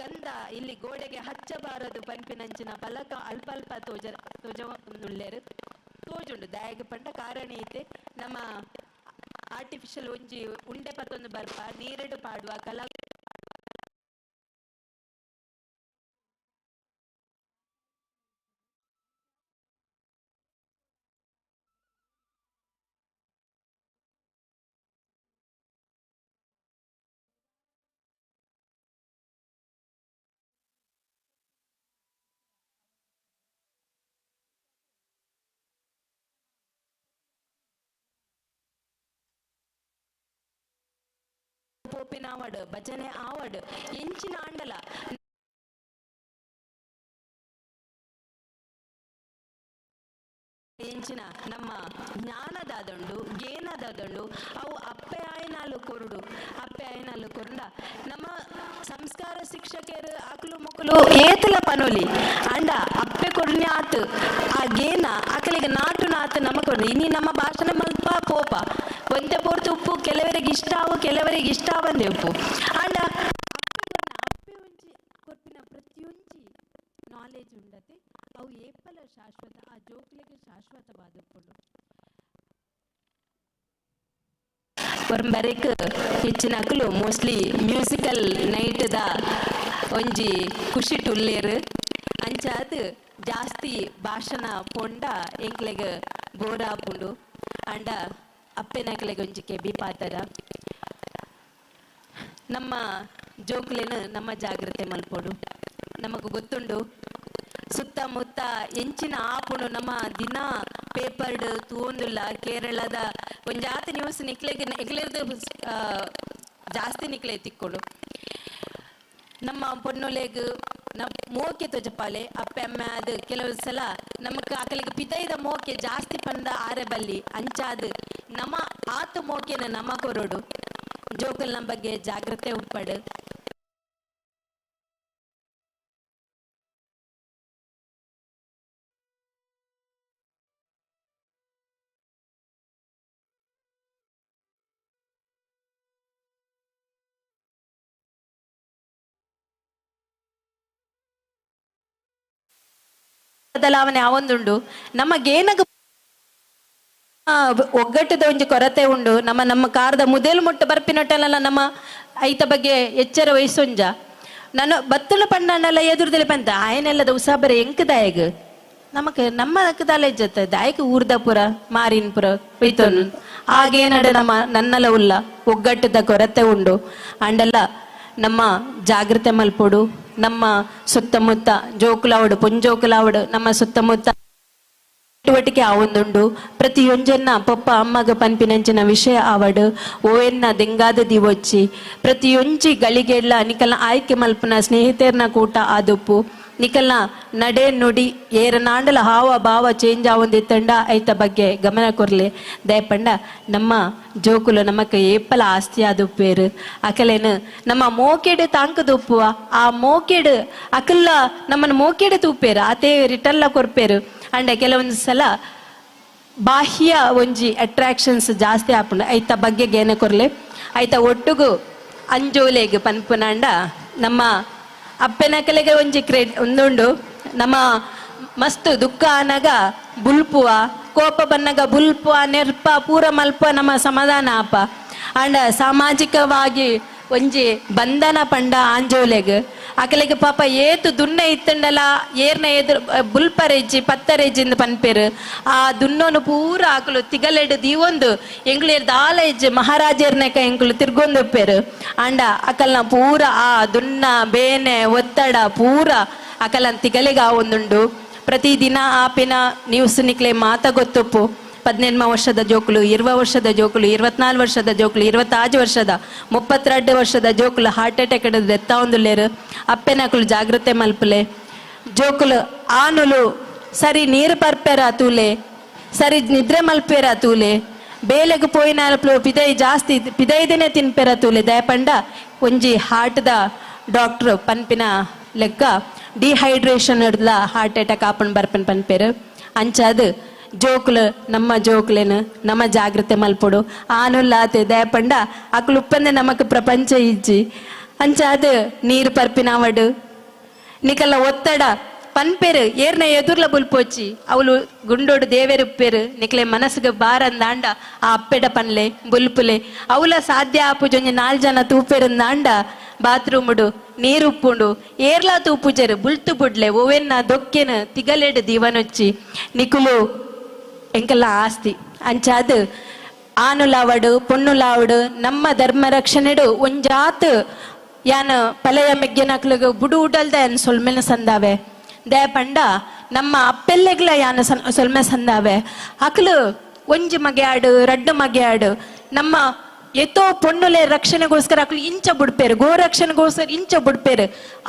ಗಂಧ ಇಲ್ಲಿ ಗೋಡೆಗೆ ಹಚ್ಚಬಾರದು ಪನ್ಪಿನಂಚಿನ ಫಲಕ ಅಲ್ಪ ಅಲ್ಪ ತೋಜ ತೋಜ ತೋಜುಂಡು. ದಾಯಗ ಪಂಡ ಕಾರಣ ಐತೆ ನಮ್ಮ ಆರ್ಟಿಫಿಷಿಯಲ್ ಒಂಜಿ ಉಂಡೆ ಪತ್ತೊಂದು ಬರ್ಪ ನೀರೆಡು ಪಾಡುವ ಕಲಾ ಪೋಪಿನ ಆವಡ್ ಭಜನೆ ಆವಡ್ ಎಂಚಿನ ಆಂಡಲ ಎಂಚಿನ ನಮ್ಮ ಜ್ಞಾನದಾದಂಡು ಗೇನದಾದಂಡು ಅವು ಅಪ್ಪೆ ಆಯನಾಲು ಕೊರುಡು ಅಪ್ಪೆ ಆಯನಾಲು ಕೊರುಂಡ ನಮ್ಮ ಸಂಸ್ಕಾರ ಶಿಕ್ಷಕರು ಅಕಲು ಮುಕುಲು ಏತಲ ಪನೊಲಿ ಅಂಡ ಅಪ್ಪೆ ಕೊರುನೆ ಆತು ಆ ಗೇನ ಅಕಲಿಗೆ ನಾಟು ನಾತು ನಮ್ಮ ಕೊರು ಇನಿ ನಮ್ಮ ಭಾಷಣ ಮಲ್ಪ ಪೋಪ ಒಂತೆ ಪೋರ್ತು ಉಪ್ಪು ಕೆಲವರಿಗೆ ಇಷ್ಟ ಆವು ಕೆಲವರಿಗೆ ಇಷ್ಟ ಆವಂದೆ ಉಪ್ಪು ಅಂಡ ಅಪ್ಪೆ ಒಂಜಿ ಕೊರ್ಪಿನ ಪ್ರತಿಯೊಂಜಿ ನಾಲೆಜ್ ಉಂಡತೆ ಅವು ಏಪಲ ಶಾಶ್ವತ ಆ ಜೋಕ್ಲೆಗೆ ಶಾಶ್ವತವಾದ ಉಪ್ಪುಂಡು. ಹೊರಂಬರೆಕ್ ಹೆಚ್ಚಿನ ಅಕುಲು ಮೋಸ್ಟ್ಲಿ ಮ್ಯೂಸಿಕಲ್ ನೈಟ್ದ ಒಂಜಿ ಖುಷಿ ಟುಲ್ಲೇರು ಅಂಚಾದ್ ಜಾಸ್ತಿ ಭಾಷಣ ಪೊಂಡ ಎಂಕ್ಲೆಗ್ ಬೋರ್ ಆಪುಂಡು. ಅಂಡ ಅಪ್ಪೆನಕ್ಲೆಗ್ ಒಂಜಿ ಕೆಬಿ ಪಾತರ ನಮ್ಮ ಜೋಕ್ಲೆನು ನಮ್ಮ ಜಾಗ್ರತೆ ಮಲ್ಪೊಡು. ನಮಗ್ ಗೊತ್ತುಂಡು ಸುತ್ತಮುತ್ತ ಎಂಚಿನ ಆಪುಂಡು ನಮ್ಮ ದಿನ ಪೇಪರ್ಡ್ ತೂವೊಂದುಲ್ಲ ಕೇರಳದ ಒಂಜಾತ ನ್ಯೂಸ್ ನಿಕ್ಲೆಗ್ ಎಕ್ಲೆರ್ದು ಜಾಸ್ತಿ ನಿಕ್ಲೆ ತಿಕ್ಕೊಡು. ನಮ್ಮ ಪೊನ್ನುಲೆಗ್ ನಮ್ಮ ಮೋಕೆ ತೊಜಪಾಲೆ ಅಪ್ಪೆ ಅಮ್ಮ ಅದು ಕೆಲವು ಸಲ ನಮಕ್ ಅಕಲಿಗೆ ಪಿದೈದ ಮೋಕೆ ಜಾಸ್ತಿ ಪಂದ ಆರೆ ಬಲ್ಲಿ ಅಂಚಾದು ನಮ್ಮ ಆತು ಮೋಕೆನ ನಮ್ಮ ಕೊರಡು ಜೋಕಲ್ನ ಬಗ್ಗೆ ಜಾಗ್ರತೆ ಉಪ್ಪಡು. ಬದಲಾವಣೆ ಆವೊಂದುಂಡು ನಮ್ಮ ಗೇನಗ ಒಗ್ಗಟ್ಟದ ಒಂಜಿ ಕೊರತೆ ಉಂಡು. ನಮ್ಮ ನಮ್ಮ ಕಾರದ ಮುದೇಲು ಮುಟ್ಟು ಬರ್ಪಿನೊಟ್ಟೆಲ್ಲ ನಮ್ಮ ಐತ ಬಗ್ಗೆ ಎಚ್ಚರ ವಹಿಸೊಂಜ ನಾನು ಬತ್ತಲು ಪಣ್ಣನೆಲ್ಲ ಎದುರುದಲೆ ಪಂತ ಆಯನೆಲ್ಲದ ಉಸಾಬರ ಎಂಕದಾಯಗ್ ನಮಕ್ ನಮ್ಮ ದಾಲೇಜತ್ತ ದಾಯಕ ಊರ್ದಪುರ ಮಾರಿನ್ಪುರ ಒಯ್ತೊನ್ ಆಗೇನಡ ನಮ್ಮ ನನ್ನಲ ಉಲ್ಲ ಒಗ್ಗಟ್ಟದ ಕೊರತೆ ಉಂಡು. ಅಂಡಲ್ಲ ನಮ್ಮ ಜಾಗ್ರತೆ ಮಲ್ಪೊಡು. ನಮ್ಮ ಸುತ್ತಮುತ್ತ ಜೋಕುಲಾವಡು ಪೊಂಜೋಕುಲಾವಡು ನಮ್ಮ ಸುತ್ತಮುತ್ತ ಚಟುವಟಿಕೆ ಆವೊಂದುಂಡು. ಪ್ರತಿಯೊಂಜನ್ನ ಪೊಪ್ಪ ಅಮ್ಮಗ ಪನ್ಪಿನಂಚಿನ ವಿಷಯ ಆವಡು ಓಎನ್ನ ದೆಂಗಾದ ದಿವೊಚ್ಚಿ ಪ್ರತಿಯೊಂಜಿ ಗಳಿಗೆಲ್ಲ ನಿಕಲ್ನ ಆಯ್ಕೆ ಮಲ್ಪನ ಸ್ನೇಹಿತರ್ನ ಕೂಟ ಆದುಪ್ಪು ನಿಕಲ್ನ ನಡೆ ನುಡಿ ಏರನಾಂಡಲ ಹಾವ ಭಾವ ಚೇಂಜ್ ಆವೊಂದಿತ್ತಂಡ ಐತ ಬಗ್ಗೆ ಗಮನ ಕೊರ್ಲೆ. ದಯಪಂಡ ನಮ್ಮ ಜೋಕುಲು ನಮಕ್ ಏಪಲ ಆಸ್ತಿ ಆದುಪ್ಪೇರು ಅಕಲೇನು ನಮ್ಮ ಮೋಕೆಡು ತಾಂಕದುಪ್ಪುವ ಆ ಮೋಕೆಡು ಅಕಲ್ಲ ನಮ್ಮನ್ನು ಮೋಕೆಡು ತೂಪೇರು ಆತೇ ರಿಟರ್ನ್ಲ ಕೊರ್ಪೇರು. ಅಂಡ ಕೆಲವೊಂದು ಸಲ ಬಾಹ್ಯ ಒಂಜಿ ಅಟ್ರಾಕ್ಷನ್ಸ್ ಜಾಸ್ತಿ ಆಪುಂಡು ಐತ ಬಗ್ಗೆ ಗೇನ ಕೊರ್ಲೆ. ಐತ ಒಟ್ಟುಗು ಅಂಜೋಲೆಗ್ ಪನ್ಪುನಾಂಡ ನಮ್ಮ ಅಪ್ಪೆನಕಲೆಗೆ ಒಂಜಿ ಕ್ರೆಡ್ ಒಂದುಂಡು. ನಮ್ಮ ಮಸ್ತ್ ದುಃಖ ಆನಗ ಬುಲ್ಪುವ ಕೋಪ ಬನ್ನಗ ಬುಲ್ಪುವ ನೆರ್ಪ ಪೂರ ಮಲ್ಪ ನಮ್ಮ ಸಮಾಧಾನ ಆಪ. ಅಂಡ ಸಾಮಾಜಿಕವಾಗಿ ಒಂಜಿ ಬಂಧನ ಪಂಡ ಆಂಜೋಲೆಗ್ ಅಕಲೆಗ್ ಪಾಪ ಏತು ದುನ್ನ ಇತ್ತಂಡಲ ಏರ್ನ ಎದುರು ಬುಲ್ಪರೆಜ್ಜಿ ಪತ್ತರೆಜ್ಜಿ ಪನ್ಪೆರು. ಆ ದುನ್ನೋನು ಪೂರ ಅಕಲು ತಿಗಲೆಡ್ ದೀವೊಂದು ಎಂಕ್ಲು ದಾಲ ಇಜ್ಜಿ ಮಹಾರಾಜರ್ನೆಕ ಎಂಕುಲು ತಿರ್ಗೊಂದುಪ್ಪೆರು. ಆಂಡ ಅಕಲ್ನ ಪೂರ ಆ ದುನ್ನ ಬೇನೆ ಒತ್ತಡ ಪೂರ ಅಕಲನ್ ತಿಗಲೆಗ್ ಆವೊಂದುಂಡು. ಪ್ರತಿದಿನ ಆಪಿನ ನ್ಯೂಸ್ ನಿಕ್ಲೆ ಮಾತ ಗೊತ್ತುಪ್ಪು. 18 ವರ್ಷದ ಜೋಕುಲು, 20 ವರ್ಷದ ಜೋಕುಲು, 24 ವರ್ಷದ ಜೋಕುಲು, 26 ವರ್ಷದ, 32 ವರ್ಷದ ಜೋಕುಲು ಹಾರ್ಟ್ ಅಟ್ಯಾಕ್ ದೆತ್ತಾವೊಂದುಲ್ಲೆರ್. ಅಪ್ಪೆನಕುಲು ಜಾಗ್ರತೆ ಮಲ್ಪುಲೆ. ಜೋಕುಲು ಆನುಲು ಸರಿ ನೀರು ಪರ್ಪೆರ ತೂಲೆ, ಸರಿ ನಿದ್ರೆ ಮಲ್ಪೆರ ತೂಲೆ, ಬೇಲೆಗ್ ಪೋಯಿನ ಪಿದೈ ಜಾಸ್ತಿ ಪಿದೈದನೆ ತಿನ್ಪೆರ ತೂಲೆ. ದಯಪಂಡ ಒಂಜಿ ಹಾರ್ಟ್ದ ಡಾಕ್ಟ್ರ್ ಪನ್ಪಿನ ಲೆಕ್ಕ ಡಿಹೈಡ್ರೇಷನ್ ಹಿಡ್ದ್ಲ ಹಾರ್ಟ್ ಅಟ್ಯಾಕ್ ಆಪಣ್ ಬರ್ಪನ್ ಪನ್ಪೆರು. ಅಂಚಾದ್ ಜೋಕುಲು ನಮ್ಮ ಜೋಕುಲೇನು ನಮ್ಮ ಜಾಗ್ರತೆ ಮಲ್ಪೊಡು. ಆನುಲ್ಲಾತೆ ದಯಪಂಡ ಅಕುಲು ಉಪ್ಪಂದೆ ನಮಕ್ ಪ್ರಪಂಚ ಇಜ್ಜಿ. ಅಂಚಾದ್ ನೀರು ಪರ್ಪಿನಾವಡು ನಿಕಲ್ಲ ಒತ್ತಡ ಪನ್ಪೆರು ಏರ್ನ ಎದುರ್ಲ ಬುಲ್ಪೋಚಿ ಅವಳು ಗುಂಡೋಡು ದೇವೆರುಪ್ಪೆರು ನಿಕ್ಲೆ ಮನಸ್ಸಿಗೆ ಬಾರಂದಾಂಡ ಆ ಅಪ್ಪೆಡ ಪನ್ಲೆ ಬುಲ್ಪುಲೆ. ಅವಲ ಸಾಧ್ಯ ಆಪುಜೊಂಜಿ 4 ಜನ ತೂಪೆರಂದಾಂಡ ಬಾತ್ರೂಮುಡು ನೀರು ಉಪ್ಪುಂಡು ಏರ್ಲಾ ತೂಪುಜೆರು ಬುಲ್ತು ಬುಡ್ಲೆ ಓವೆನ್ನ ದೊಕ್ಕೆನ ತಿಗಲೆಡು ದೀವನೊಚ್ಚಿ ನಿಕುಲು ಎಂಕಲ್ಲ ಆಸ್ತಿ. ಅಂಚಾದ್ ಆನುಲಾವಡು ಪೊಣ್ಣುಲಾವಡು ನಮ್ಮ ಧರ್ಮ ರಕ್ಷಣೆಡು ಒಂಜಾತ್ ಯಾನ್ ಪಲೆಯ ಮೆಗ್ಗೆನಕ್ಲಗ ಬುಡು ಉಡಲ್ದ ಯಾನ್ ಸೊಲ್ಮೆನ ಸಂದಾವೆ. ದಯಪಂಡ ನಮ್ಮ ಅಪ್ಪೆಲ್ಲೆಗ್ಲ ಯಾನ್ ಸೊಲ್ಮೆ ಸಂದಾವೆ. ಅಕ್ಲು ಒಂಜಿ ಮಗೆಯಾಡು ರಡ್ಡು ಮಗೆಯಾಡು ನಮ್ಮ ಎತ್ತೋ ಪೊಣ್ಣುಲೆ ರಕ್ಷಣೆಗೋಸ್ಕರ ಅಕ್ಲು ಇಂಚ ಬುಡ್ಪೇರು, ಗೋ ರಕ್ಷಣೆಗೋಸ್ಕರ ಇಂಚ ಬುಡ್ಪೇರು.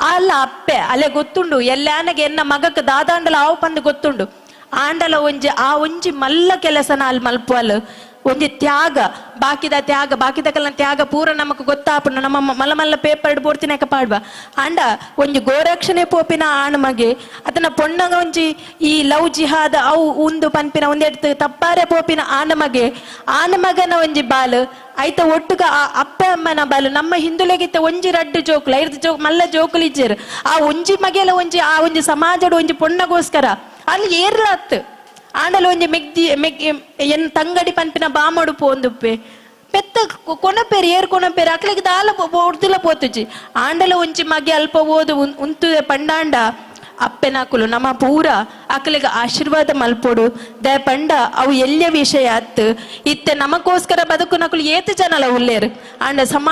ಅಲ್ಲ ಅಪ್ಪೆ ಅಲೆ ಗೊತ್ತುಂಡು ಎಲ್ಲಾನಗೆ ಎನ್ನ ಮಗಕ್ಕೆ ದಾದಾಂಡಲ ಆವು ಪಂದು ಗೊತ್ತುಂಡು. ಆಂಡಲ ಒಂಜಿ ಆ ಒಂಜಿ ಮಲ್ಲ ಕೆಲಸನ ಅಲ್ಲಿ ಮಲ್ಪುವಲ್ ಒಂಜಿ ತ್ಯಾಗ ಬಾಕಿದ ತ್ಯಾಗ ಬಾಕಿದ ಕಲ್ನ ತ್ಯಾಗ ಪೂರ ನಮಕ್ ಗೊತ್ತಾಪುಂಡು. ನಮ್ಮ ಮಲ್ಲ ಮಲ್ಲ ಪೇಪರ್ ಬೋರ್ತಿನಕ ಪಾಡ್ವ. ಆಂಡ ಒಂಜಿ ಗೋರಕ್ಷಣೆ ಪೋಪಿನ ಆಣ್ ಮಗೆ ಅದನ್ನ ಪೊಣ್ಣಗ ಒಂಜಿ ಈ ಲವ್ ಜಿಹಾದ ಅವು ಉಂದು ಪನ್ಪಿನ ಒಂದೆಡ್ತು ತಪ್ಪಾರೆ ಪೋಪಿನ ಆಣ ಮಗೆ ಆಣ ಮಗನ ಒಂಜಿ ಬಾಲು ಐತ ಒಟ್ಟುಗ ಆ ಅಪ್ಪೆ ಅಮ್ಮನ ಬಾಲು. ನಮ್ಮ ಹಿಂದುಲೆಗಿತ್ತ ಒಂಜಿ ರಡ್ಡು ಜೋಕುಲು ಐರ್ದು ಜೋಕ್ ಮಲ್ಲ ಜೋಕುಲು ಇಜ್ಜೆರು. ಆ ಒಂಜಿ ಮಗೆಲ ಒಂಜಿ ಆ ಒಂಜಿ ಸಮಾಜದ ಒಂಜಿ ಪೊಣ್ಣಗೋಸ್ಕರ ಅಲ್ಲಿ ಏರ್ಲಾತ್ ಆಂಡಲ ಒಂಜಿ ಮೆಗ್ದಿ ಮೆಗ್ ಎನ್ ತಂಗಡಿ ಪನ್ಪಿನ ಬಾಮೋಡು ಪೋಂದುಪ್ಪೆ ಪೆತ್ತ ಕೊನಪೇರು ಏರ್ ಕೊನಪೇರು ಅಕ್ಲಿಗೆ ದಾಲ ಉರ್ದುಲ ಪೋತುಜಿ. ಆಂಡಲ ಒಂಜಿ ಮಗೆ ಅಲ್ಪ ಓದು ಉಂತುವೆ ಪಂಡಾಂಡ ಅಪ್ಪೆನಕುಲು ನಮ್ಮ ಪೂರ ಅಕ್ಲಿಗೆ ಆಶೀರ್ವಾದ ಮಲ್ಪೊಡು. ದಯ ಪಂಡ ಅವು ಎಲ್ಯ ವಿಷಯ ಅತ್ತು ಇತ್ತೆ ನಮಗೋಸ್ಕರ ಬದುಕುನಕುಲು ಏತು ಜನಲ ಉಲ್ಲೇರು. ಆಂಡ ಸಮ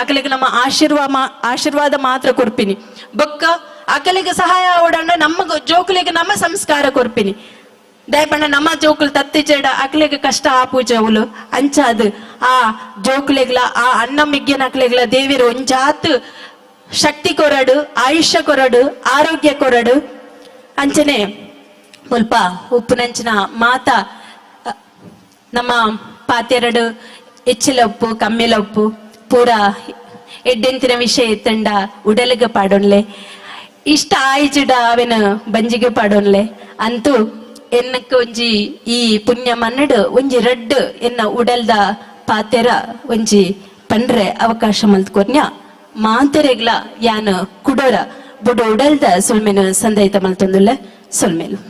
ಅಕಲಿಗೆ ನಮ್ಮ ಆಶೀರ್ವಾದ ಮಾತ್ರ ಕೊರ್ಪಿನಿ. ಬೊಕ್ಕ ಅಕಲಿಗೆ ಸಹಾಯ ಆವಡಂಡ ನಮ್ಮ ಜೋಕುಲಿಗೆ ನಮ್ಮ ಸಂಸ್ಕಾರ ಕೊರ್ಪಿನಿ. ದಯಪಂಡ ನಮ್ಮ ಜೋಕುಲು ತತ್ತಿ ಜಡ ಅಕಲಿಗೆ ಕಷ್ಟ ಆಪೂಜವುಲು ಅಂಚಾದ್ ಆ ಜೋಕುಲೆಗ್ಲ ಆ ಅನ್ನ ಮಿಗ್ಗಿನ ಅಕಲೆಗ್ಲ ದೇವಿರು ಒಂಜಾತ್ ಶಕ್ತಿ ಕೊರಡು, ಆಯುಷ್ಯ ಕೊರಡು, ಆರೋಗ್ಯ ಕೊರಡು. ಅಂಚನೆ ಮುಲ್ಪ ಉಪ್ಪುನಂಚಿನ ಮಾತ ನಮ್ಮ ಪಾತೆರಡು ಹೆಚ್ಚಿಲ ಉಪ್ಪು ಕಮ್ಮಿಲ ಉಪ್ಪು ಪೂರ ಎಡ್ಡೆಂತಿನ ವಿಷಯ ಇತ್ತಂಡ ಉಡಲಿಗೆ ಪಾಡೊನ್ಲೆ ಇಷ್ಟ ಆಯ್ಜಿಡ ಅವೆನ ಬಂಜಿಗೆ ಪಾಡೊನ್ಲೆ ಅಂತೂ ಎನ್ನಕ್ಕೆ ಒಂಜಿ ಈ ಪುಣ್ಯ ಮನ್ನಡು ಒಂಜಿ ರಡ್ಡು ಎನ್ನ ಉಡಲ್ದ ಪಾತೆರ ಒಂಜಿ ಪಂಡ್ರೆ ಅವಕಾಶ ಮಲ್ತ್ಕೊರ್ನ್ಯ ಮಾತೆರೆಗ್ಲ ಯಾನ್ ಕುಡೋರ ಬುಡು ಉಡಲ್ದ ಸುಲ್ಮೆನು ಸಂದೈತ ಮಲ್ತೊಂದುಲ್ಲೆ ಸೊಲ್ಮೆನು.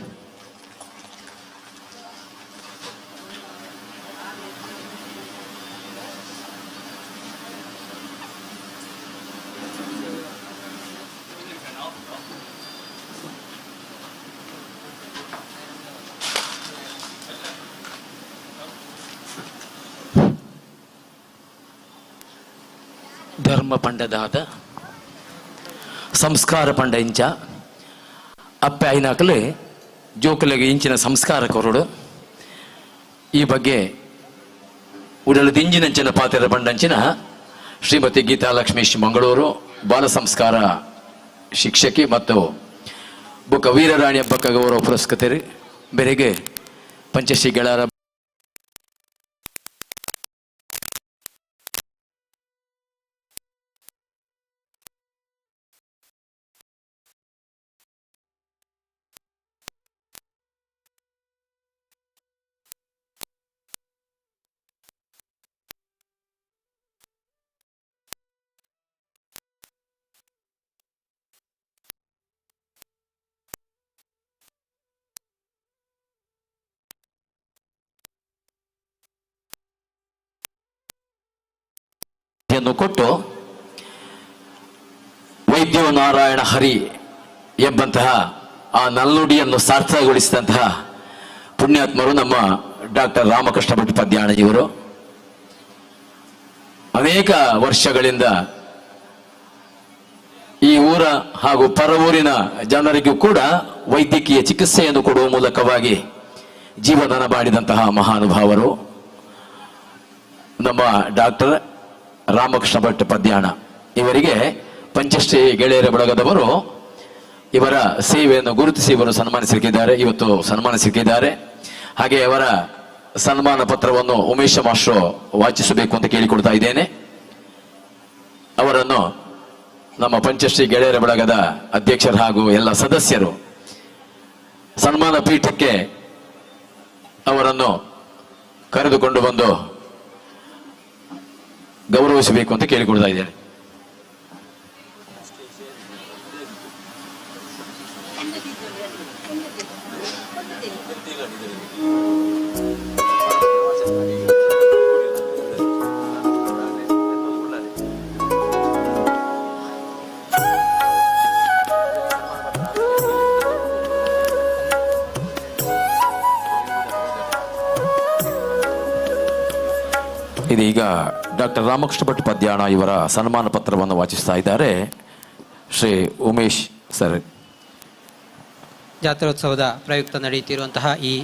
ಧರ್ಮ ಪಂಡದಾದ ಸಂಸ್ಕಾರ ಪಂಡ ಇಂಚ ಅಪ್ಪೆ ಐನಾಕಲೆ ಜೋಕುಲೆಗೆ ಇಂಚಿನ ಸಂಸ್ಕಾರ ಕೊರಡು. ಈ ಬಗ್ಗೆ ಉಡಲು ದಿಂಜಿನಂಚಿನ ಪಾತ್ರದ ಪಂಡಂಚಿನ ಶ್ರೀಮತಿ ಗೀತಾ ಲಕ್ಷ್ಮೀಶ್ ಮಂಗಳೂರು ಬಾಲ ಸಂಸ್ಕಾರ ಶಿಕ್ಷಕಿ ಮತ್ತು ಬೊಕ್ಕ ವೀರರಾಣಿ ಹಬ್ಬಕ್ಕ ಗೌರವ ಪುರಸ್ಕೃತರು ಬೆರೆಗೆ ಪಂಚಶ್ರೀ ಗೆಳರ ಔಷಧಿಯನ್ನು ಕೊಟ್ಟು ವೈದ್ಯೋ ನಾರಾಯಣ ಹರಿ ಎಂಬಂತಹ ಆ ನಲ್ನುಡಿಯನ್ನು ಸಾರ್ಥಕಗೊಳಿಸಿದಂತಹ ಪುಣ್ಯಾತ್ಮರು ನಮ್ಮ ಡಾಕ್ಟರ್ ರಾಮಕೃಷ್ಣ ಭಟ್ ಪದ್ಯಾಣಜಿಯವರು. ಅನೇಕ ವರ್ಷಗಳಿಂದ ಈ ಊರ ಹಾಗೂ ಪರವೂರಿನ ಜನರಿಗೂ ಕೂಡ ವೈದ್ಯಕೀಯ ಚಿಕಿತ್ಸೆಯನ್ನು ಕೊಡುವ ಮೂಲಕವಾಗಿ ಜೀವದಾನ ಮಾಡಿದಂತಹ ಮಹಾನುಭಾವರು ನಮ್ಮ ಡಾಕ್ಟರ್ ರಾಮಕೃಷ್ಣ ಭಟ್ ಪದ್ಯಾಣ. ಇವರಿಗೆ ಪಂಚಶ್ರೀ ಗೆಳೆಯರ ಬಳಗದವರು ಇವರ ಸೇವೆಯನ್ನು ಗುರುತಿಸಿ ಇವರು ಸನ್ಮಾನಿಸಲಿಕ್ಕಿದ್ದಾರೆ, ಇವತ್ತು ಸನ್ಮಾನಿಸಲಿಕ್ಕಿದ್ದಾರೆ. ಹಾಗೆ ಅವರ ಸನ್ಮಾನ ಪತ್ರವನ್ನು ಉಮೇಶ ಮಾಸ್ಟ್ರು ವಾಚಿಸಬೇಕು ಅಂತ ಕೇಳಿಕೊಡ್ತಾ ಇದ್ದೇನೆ. ಅವರನ್ನು ನಮ್ಮ ಪಂಚಶ್ರೀ ಗೆಳೆಯರ ಬಳಗದ ಅಧ್ಯಕ್ಷರು ಹಾಗೂ ಎಲ್ಲ ಸದಸ್ಯರು ಸನ್ಮಾನ ಪೀಠಕ್ಕೆ ಅವರನ್ನು ಕರೆದುಕೊಂಡು ಬಂದು ಗೌರವಿಸಬೇಕು ಅಂತ ಕೇಳಿಕೊಳ್ತಾ ಇದ್ದೇನೆ. ಇದೀಗ ಡಾಕ್ಟರ್ ರಾಮಕೃಷ್ಣ ಭಟ್ ಪದ್ಯಾಣ ಇವರ ಸನ್ಮಾನ ಪತ್ರವನ್ನು ವಾಚಿಸ್ತಾ ಇದ್ದಾರೆ ಶ್ರೀ ಉಮೇಶ್ ಸರ್. ಜಾತ್ರೋತ್ಸವದ ಪ್ರಯುಕ್ತ ನಡೆಯುತ್ತಿರುವಂತಹ ಈ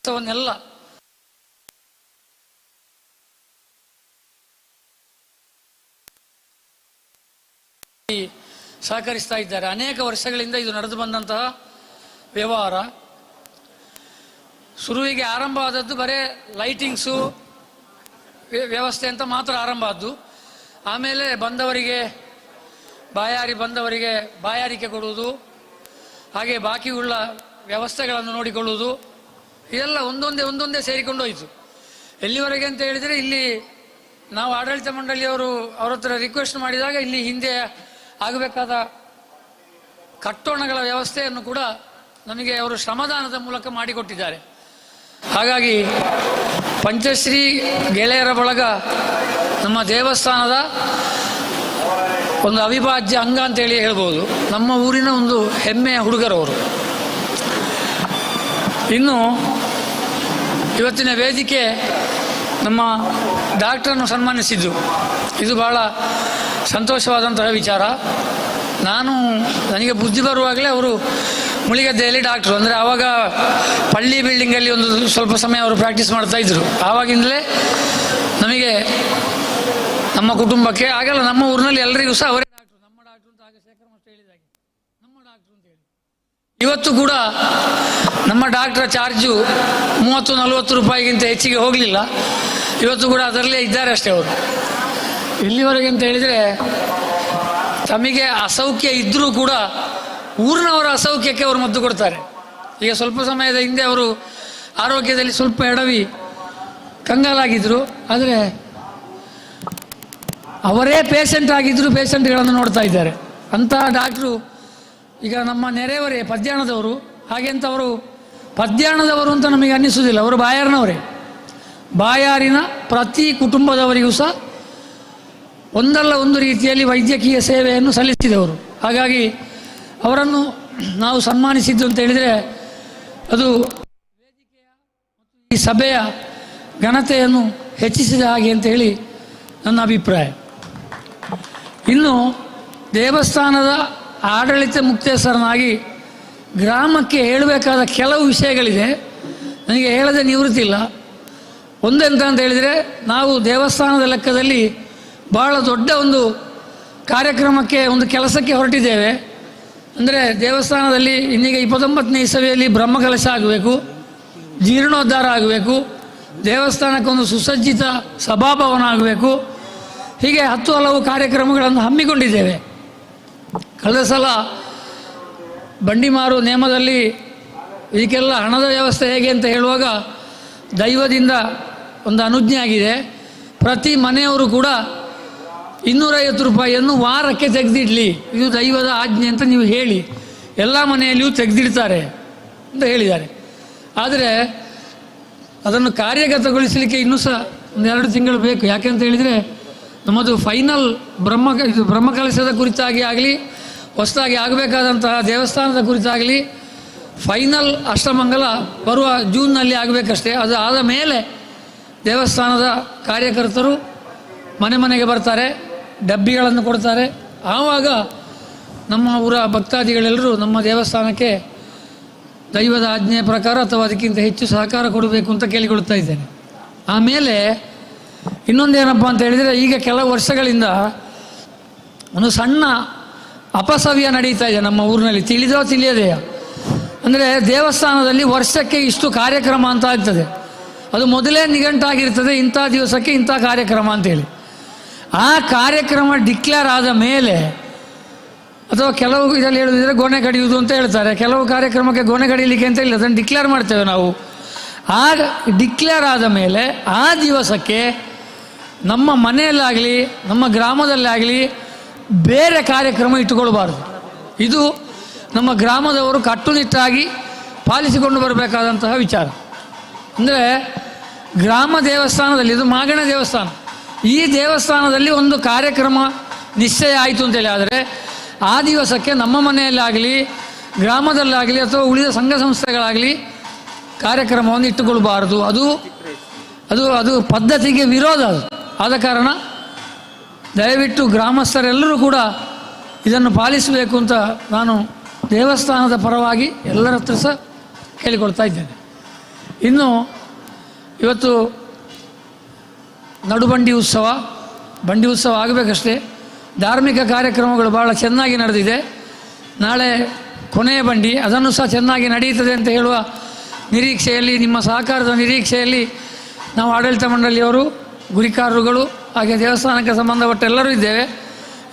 ಕಷ್ಟವನ್ನೆಲ್ಲ ಸಹಕರಿಸ್ತಾ ಇದ್ದಾರೆ. ಅನೇಕ ವರ್ಷಗಳಿಂದ ಇದು ನಡೆದು ಬಂದಂತಹ ವ್ಯವಹಾರ. ಶುರುವಿಗೆ ಆರಂಭ ಆದದ್ದು ಬರೇ ಲೈಟಿಂಗ್ಸು ವ್ಯವಸ್ಥೆ ಅಂತ ಮಾತ್ರ ಆರಂಭ ಆದ್ದು. ಆಮೇಲೆ ಬಂದವರಿಗೆ ಬಾಯಾರಿ ಬಂದವರಿಗೆ ಬಾಯಾರಿಕೆ ಕೊಡುವುದು, ಹಾಗೆ ಬಾಕಿ ಉಳ್ಳ ವ್ಯವಸ್ಥೆಗಳನ್ನು ನೋಡಿಕೊಳ್ಳುವುದು, ಇದೆಲ್ಲ ಒಂದೊಂದೇ ಒಂದೊಂದೇ ಸೇರಿಕೊಂಡು ಹೋಯಿತು. ಎಲ್ಲಿವರೆಗೆ ಅಂತ ಹೇಳಿದರೆ, ಇಲ್ಲಿ ನಾವು ಆಡಳಿತ ಮಂಡಳಿಯವರು ಅವರ ಹತ್ರ ರಿಕ್ವೆಸ್ಟ್ ಮಾಡಿದಾಗ ಇಲ್ಲಿ ಹಿಂದೆ ಆಗಬೇಕಾದ ಕಟ್ಟೋಣಗಳ ವ್ಯವಸ್ಥೆಯನ್ನು ಕೂಡ ನಮಗೆ ಅವರು ಶ್ರಮದಾನದ ಮೂಲಕ ಮಾಡಿಕೊಟ್ಟಿದ್ದಾರೆ. ಹಾಗಾಗಿ ಪಂಚಶ್ರೀ ಗೆಳೆಯರ ಬಳಗ ನಮ್ಮ ದೇವಸ್ಥಾನದ ಒಂದು ಅವಿಭಾಜ್ಯ ಅಂಗ ಅಂತೇಳಿ ಹೇಳ್ಬೋದು. ನಮ್ಮ ಊರಿನ ಒಂದು ಹೆಮ್ಮೆಯ ಹುಡುಗರವರು. ಇನ್ನು ಇವತ್ತಿನ ವೇದಿಕೆ ನಮ್ಮ ಡಾಕ್ಟ್ರನ್ನು ಸನ್ಮಾನಿಸಿದ್ದು, ಇದು ಬಹಳ ಸಂತೋಷವಾದಂತಹ ವಿಚಾರ. ನನಗೆ ಬುದ್ಧಿ ಬರುವಾಗಲೇ ಅವರು ಮುಳಿಗದ್ದೆಯಲ್ಲಿ ಡಾಕ್ಟ್ರು, ಅಂದರೆ ಆವಾಗ ಪಳ್ಳಿ ಬಿಲ್ಡಿಂಗಲ್ಲಿ ಒಂದು ಸ್ವಲ್ಪ ಸಮಯ ಅವರು ಪ್ರಾಕ್ಟೀಸ್ ಮಾಡ್ತಾಯಿದ್ರು. ಆವಾಗಿಂದಲೇ ನಮಗೆ ನಮ್ಮ ಕುಟುಂಬಕ್ಕೆ ಆಗಲ್ಲ, ನಮ್ಮ ಊರಿನಲ್ಲಿ ಎಲ್ಲರಿಗೂ ಸಹ ಅವರೇ ಡಾಕ್ಟ್ರು, ನಮ್ಮ ಡಾಕ್ಟ್ರು ಅಂತ ಆಗ ಶೇಖರ್ ಮಾಸ್ಟರ್ ಹೇಳಿದಾಗೆ ನಮ್ಮ ಡಾಕ್ಟ್ರು ಅಂತ ಹೇಳಿ. ಇವತ್ತು ಕೂಡ ನಮ್ಮ ಡಾಕ್ಟ್ರ ಚಾರ್ಜು 30-40 ರೂಪಾಯಿಗಿಂತ ಹೆಚ್ಚಿಗೆ ಹೋಗಲಿಲ್ಲ. ಇವತ್ತು ಕೂಡ ಅದರಲ್ಲೇ ಇದ್ದಾರೆ ಅಷ್ಟೇ ಅವರು. ಎಲ್ಲಿವರೆಗೆ ಅಂತ ಹೇಳಿದರೆ, ತಮಗೆ ಅಸೌಖ್ಯ ಇದ್ದರೂ ಕೂಡ ಊರಿನವರ ಅಸೌಖ್ಯಕ್ಕೆ ಅವರು ಮದ್ದು ಕೊಡ್ತಾರೆ. ಈಗ ಸ್ವಲ್ಪ ಸಮಯದ ಹಿಂದೆ ಅವರು ಆರೋಗ್ಯದಲ್ಲಿ ಸ್ವಲ್ಪ ಎಡವಿ ಕಂಗಾಲಾಗಿದ್ದರು. ಆದರೆ ಅವರೇ ಪೇಷಂಟ್ ಆಗಿದ್ದರೂ ಪೇಷಂಟ್ಗಳನ್ನು ನೋಡ್ತಾ ಇದ್ದಾರೆ. ಅಂತಹ ಡಾಕ್ಟ್ರು ಈಗ ನಮ್ಮ ನೆರೆಯವರೇ, ಪದ್ಯಾಣದವರು. ಹಾಗೆಂತ ಅವರು ಪದ್ಯಾಣದವರು ಅಂತ ನಮಗೆ ಅನ್ನಿಸುವುದಿಲ್ಲ, ಅವರು ಬಾಯಾರಿನವರೇ. ಬಾಯಾರಿನ ಪ್ರತಿ ಕುಟುಂಬದವರಿಗೂ ಸಹ ಒಂದಲ್ಲ ಒಂದು ರೀತಿಯಲ್ಲಿ ವೈದ್ಯಕೀಯ ಸೇವೆಯನ್ನು ಸಲ್ಲಿಸಿದವರು. ಹಾಗಾಗಿ ಅವರನ್ನು ನಾವು ಸನ್ಮಾನಿಸಿದ್ದು ಅಂತ ಹೇಳಿದರೆ ಅದು ವೇದಿಕೆಯ ಮತ್ತು ಈ ಸಭೆಯ ಘನತೆಯನ್ನು ಹೆಚ್ಚಿಸಿದ ಹಾಗೆ ಅಂತ ಹೇಳಿ ನನ್ನ ಅಭಿಪ್ರಾಯ. ಇನ್ನು ದೇವಸ್ಥಾನದ ಆಡಳಿತ ಮುಕ್ತೇಸರನಾಗಿ ಗ್ರಾಮಕ್ಕೆ ಹೇಳಬೇಕಾದ ಕೆಲವು ವಿಷಯಗಳಿದೆ, ನನಗೆ ಹೇಳದೆ ನಿವೃತ್ತಿ ಇಲ್ಲ. ಒಂದೆಂತ ಅಂತ ಹೇಳಿದರೆ, ನಾವು ದೇವಸ್ಥಾನದ ಲೆಕ್ಕದಲ್ಲಿ ಭಾಳ ದೊಡ್ಡ ಒಂದು ಕಾರ್ಯಕ್ರಮಕ್ಕೆ, ಒಂದು ಕೆಲಸಕ್ಕೆ ಹೊರಟಿದ್ದೇವೆ. ಅಂದರೆ ದೇವಸ್ಥಾನದಲ್ಲಿ ಇನ್ನೀಗ 29ನೇ ಇಸವಿಯಲ್ಲಿ ಬ್ರಹ್ಮಕಲಶ ಆಗಬೇಕು, ಜೀರ್ಣೋದ್ಧಾರ ಆಗಬೇಕು, ದೇವಸ್ಥಾನಕ್ಕೊಂದು ಸುಸಜ್ಜಿತ ಸಭಾಭವನ ಆಗಬೇಕು, ಹೀಗೆ 10 ಹಲವು ಕಾರ್ಯಕ್ರಮಗಳನ್ನು ಹಮ್ಮಿಕೊಂಡಿದ್ದೇವೆ. ಕಳೆದ ಸಲ ಬಂಡಿಮಾರು ನೇಮದಲ್ಲಿ ಇದಕ್ಕೆಲ್ಲ ಹಣದ ವ್ಯವಸ್ಥೆ ಹೇಗೆ ಅಂತ ಹೇಳುವಾಗ ದೈವದಿಂದ ಒಂದು ಅನುಜ್ಞೆ ಆಗಿದೆ. ಪ್ರತಿ ಮನೆಯವರು ಕೂಡ 250 ರೂಪಾಯಿಯನ್ನು ವಾರಕ್ಕೆ ತೆಗೆದಿಡಲಿ, ಇದು ದೈವದ ಆಜ್ಞೆ ಅಂತ ನೀವು ಹೇಳಿ, ಎಲ್ಲ ಮನೆಯಲ್ಲಿಯೂ ತೆಗೆದಿಡ್ತಾರೆ ಅಂತ ಹೇಳಿದ್ದಾರೆ. ಆದರೆ ಅದನ್ನು ಕಾರ್ಯಗತಗೊಳಿಸಲಿಕ್ಕೆ ಇನ್ನೂ ಸಹ 1-2 ತಿಂಗಳು ಬೇಕು. ಯಾಕೆಂತ ಹೇಳಿದರೆ ನಮ್ಮದು ಫೈನಲ್ ಬ್ರಹ್ಮಕಲಶದ ಕುರಿತಾಗಿ ಆಗಲಿ, ಹೊಸದಾಗಿ ಆಗಬೇಕಾದಂತಹ ದೇವಸ್ಥಾನದ ಕುರಿತಾಗಲಿ ಫೈನಲ್ ಅಷ್ಟಮಂಗಲ ಬರುವ ಜೂನ್ನಲ್ಲಿ ಆಗಬೇಕಷ್ಟೇ. ಅದು ಆದ ಮೇಲೆ ದೇವಸ್ಥಾನದ ಕಾರ್ಯಕರ್ತರು ಮನೆ ಮನೆಗೆ ಬರ್ತಾರೆ, ಡಬ್ಬಿಗಳನ್ನು ಕೊಡ್ತಾರೆ. ಆವಾಗ ನಮ್ಮ ಊರ ಭಕ್ತಾದಿಗಳೆಲ್ಲರೂ ನಮ್ಮ ದೇವಸ್ಥಾನಕ್ಕೆ ದೈವದ ಆಜ್ಞೆಯ ಪ್ರಕಾರ ಅಥವಾ ಅದಕ್ಕಿಂತ ಹೆಚ್ಚು ಸಹಕಾರ ಕೊಡಬೇಕು ಅಂತ ಕೇಳಿಕೊಳ್ತಾ ಇದ್ದೇನೆ. ಆಮೇಲೆ ಇನ್ನೊಂದೇನಪ್ಪ ಅಂತ ಹೇಳಿದರೆ, ಈಗ ಕೆಲವು ವರ್ಷಗಳಿಂದ ಒಂದು ಸಣ್ಣ ಅಪಸವ್ಯ ನಡೀತಾ ಇದೆ ನಮ್ಮ ಊರಿನಲ್ಲಿ, ತಿಳಿದೋ ತಿಳಿಯದೆಯೋ. ಅಂದರೆ ದೇವಸ್ಥಾನದಲ್ಲಿ ವರ್ಷಕ್ಕೆ ಇಷ್ಟು ಕಾರ್ಯಕ್ರಮ ಅಂತ ಆಗ್ತದೆ, ಅದು ಮೊದಲೇ ನಿಘಂಟಾಗಿರ್ತದೆ, ಇಂಥ ದಿವಸಕ್ಕೆ ಇಂಥ ಕಾರ್ಯಕ್ರಮ ಅಂತೇಳಿ. ಆ ಕಾರ್ಯಕ್ರಮ ಡಿಕ್ಲೇರ್ ಆದ ಮೇಲೆ, ಅಥವಾ ಕೆಲವು ಇದರಲ್ಲಿ ಹೇಳುವುದಿದ್ರೆ ಗೊನೆ ಕಡಿಯುವುದು ಅಂತ ಹೇಳ್ತಾರೆ, ಕೆಲವು ಕಾರ್ಯಕ್ರಮಕ್ಕೆ ಗೊನೆ ಕಡಿಯಲಿಕ್ಕೆ ಅಂತ ಇಲ್ಲ, ಅದನ್ನು ಡಿಕ್ಲೇರ್ ಮಾಡ್ತೇವೆ ನಾವು. ಆ ಡಿಕ್ಲೇರ್ ಆದ ಮೇಲೆ ಆ ದಿವಸಕ್ಕೆ ನಮ್ಮ ಮನೆಯಲ್ಲಾಗಲಿ ನಮ್ಮ ಗ್ರಾಮದಲ್ಲಾಗಲಿ ಬೇರೆ ಕಾರ್ಯಕ್ರಮ ಇಟ್ಟುಕೊಳ್ಬಾರ್ದು. ಇದು ನಮ್ಮ ಗ್ರಾಮದವರು ಕಟ್ಟುನಿಟ್ಟಾಗಿ ಪಾಲಿಸಿಕೊಂಡು ಬರಬೇಕಾದಂತಹ ವಿಚಾರ. ಅಂದರೆ ಗ್ರಾಮ ದೇವಸ್ಥಾನದಲ್ಲಿ, ಇದು ಮಾಗಣ ದೇವಸ್ಥಾನ, ಈ ದೇವಸ್ಥಾನದಲ್ಲಿ ಒಂದು ಕಾರ್ಯಕ್ರಮ ನಿಶ್ಚಯ ಆಯಿತು ಅಂತೇಳಿ ಆದರೆ ಆ ದಿವಸಕ್ಕೆ ನಮ್ಮ ಮನೆಯಲ್ಲಾಗಲಿ ಗ್ರಾಮದಲ್ಲಾಗಲಿ ಅಥವಾ ಉಳಿದ ಸಂಘ ಸಂಸ್ಥೆಗಳಾಗಲಿ ಕಾರ್ಯಕ್ರಮವನ್ನು ಇಟ್ಟುಕೊಳ್ಬಾರ್ದು. ಅದು ಅದು ಅದು ಪದ್ಧತಿಗೆ ವಿರೋಧ ಅದು. ಆದ ಕಾರಣ ದಯವಿಟ್ಟು ಗ್ರಾಮಸ್ಥರೆಲ್ಲರೂ ಕೂಡ ಇದನ್ನು ಪಾಲಿಸಬೇಕು ಅಂತ ನಾನು ದೇವಸ್ಥಾನದ ಪರವಾಗಿ ಎಲ್ಲರ ಹತ್ರ ಸಹ ಕೇಳಿಕೊಳ್ತಾ ಇದ್ದೇನೆ. ಇನ್ನು ಇವತ್ತು ನಡುಬಂಡಿ ಉತ್ಸವ, ಬಂಡಿ ಉತ್ಸವ ಆಗಬೇಕಷ್ಟೇ. ಧಾರ್ಮಿಕ ಕಾರ್ಯಕ್ರಮಗಳು ಭಾಳ ಚೆನ್ನಾಗಿ ನಡೆದಿದೆ. ನಾಳೆ ಕೊನೆಯ ಬಂಡಿ, ಅದನ್ನು ಸಹ ಚೆನ್ನಾಗಿ ನಡೆಯುತ್ತದೆ ಅಂತ ಹೇಳುವ ನಿರೀಕ್ಷೆಯಲ್ಲಿ, ನಿಮ್ಮ ಸಹಕಾರದ ನಿರೀಕ್ಷೆಯಲ್ಲಿ ನಾವು ಆಡಳಿತ ಮಂಡಳಿಯವರು, ಗುರಿಕಾರರುಗಳು, ಹಾಗೆ ದೇವಸ್ಥಾನಕ್ಕೆ ಸಂಬಂಧಪಟ್ಟ ಎಲ್ಲರೂ ಇದ್ದೇವೆ.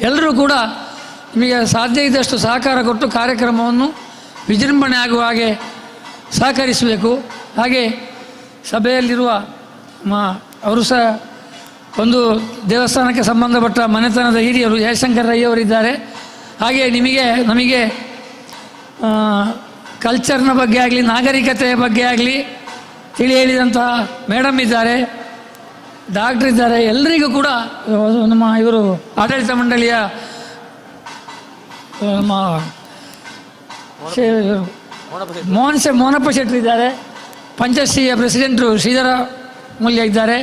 ಎಲ್ಲರೂ ಕೂಡ ನಿಮಗೆ ಸಾಧ್ಯ ಇದ್ದಷ್ಟು ಸಹಕಾರ ಕೊಟ್ಟು ಕಾರ್ಯಕ್ರಮವನ್ನು ವಿಜೃಂಭಣೆ ಆಗುವ ಹಾಗೆ ಸಹಕರಿಸಬೇಕು. ಹಾಗೆ ಸಭೆಯಲ್ಲಿರುವ ಅವರು ಸಹ ಒಂದು ದೇವಸ್ಥಾನಕ್ಕೆ ಸಂಬಂಧಪಟ್ಟ ಮನೆತನದ ಹಿರಿಯರು ಜಯಶಂಕರ್ ರೈಯವರಿದ್ದಾರೆ. ಹಾಗೆ ನಮಗೆ ಕಲ್ಚರ್ನ ಬಗ್ಗೆ ಆಗಲಿ, ನಾಗರಿಕತೆಯ ಬಗ್ಗೆ ಆಗಲಿ ತಿಳಿ ಹೇಳಿದಂತಹ ಮೇಡಮ್ ಇದ್ದಾರೆ, ಡಾಕ್ಟ್ರ್ ಇದ್ದಾರೆ. ಎಲ್ಲರಿಗೂ ಕೂಡ ನಮ್ಮ ಇವರು ಆಡಳಿತ ಮಂಡಳಿಯ ನಮ್ಮ ಮೋಹನಪ್ಪ ಶೆಟ್ಟರು ಇದ್ದಾರೆ, ಪಂಚಶ್ರೀಯ ಪ್ರೆಸಿಡೆಂಟರು ಶ್ರೀಧರ ಮೂಲ್ಯ ಇದ್ದಾರೆ.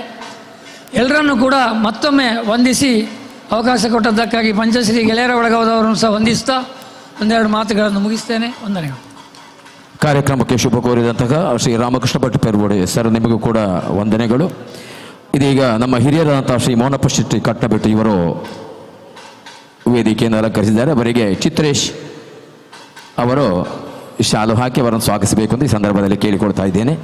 ಎಲ್ಲರನ್ನೂ ಕೂಡ ಮತ್ತೊಮ್ಮೆ ವಂದಿಸಿ ಅವಕಾಶ ಕೊಟ್ಟದ್ದಕ್ಕಾಗಿ ಪಂಚಶ್ರೀ ಗೆಳೆಯರ ಒಳಗವರನ್ನು ಸಹ ವಂದಿಸ್ತಾ ಒಂದೆರಡು ಮಾತುಗಳನ್ನು ಮುಗಿಸ್ತೇನೆ. ವಂದನೆಗಳು. ಕಾರ್ಯಕ್ರಮಕ್ಕೆ ಶುಭ ಕೋರಿದಂತಹ ಶ್ರೀ ರಾಮಕೃಷ್ಣ ಭಟ್ ಪೆರ್ಗೋಡೆ ಸರ್, ನಿಮಗೂ ಕೂಡ ವಂದನೆಗಳು. ಇದೀಗ ನಮ್ಮ ಹಿರಿಯರಾದಂತಹ ಶ್ರೀ ಮೋಹನಪ್ಪ ಶೆಟ್ಟಿ ಕಟ್ಟಬಿಟ್ಟು ಇವರು ವೇದಿಕೆಯನ್ನು ಅಲಂಕರಿಸಿದ್ದಾರೆ. ಅವರಿಗೆ ಚಿತ್ರೇಶ್ ಅವರು ಶಾಲು ಹಾಕಿ ಅವರನ್ನು ಸ್ವಾಗತಿಸಬೇಕು ಅಂತ ಈ ಸಂದರ್ಭದಲ್ಲಿ ಕೇಳಿಕೊಳ್ತಾ ಇದ್ದೇನೆ.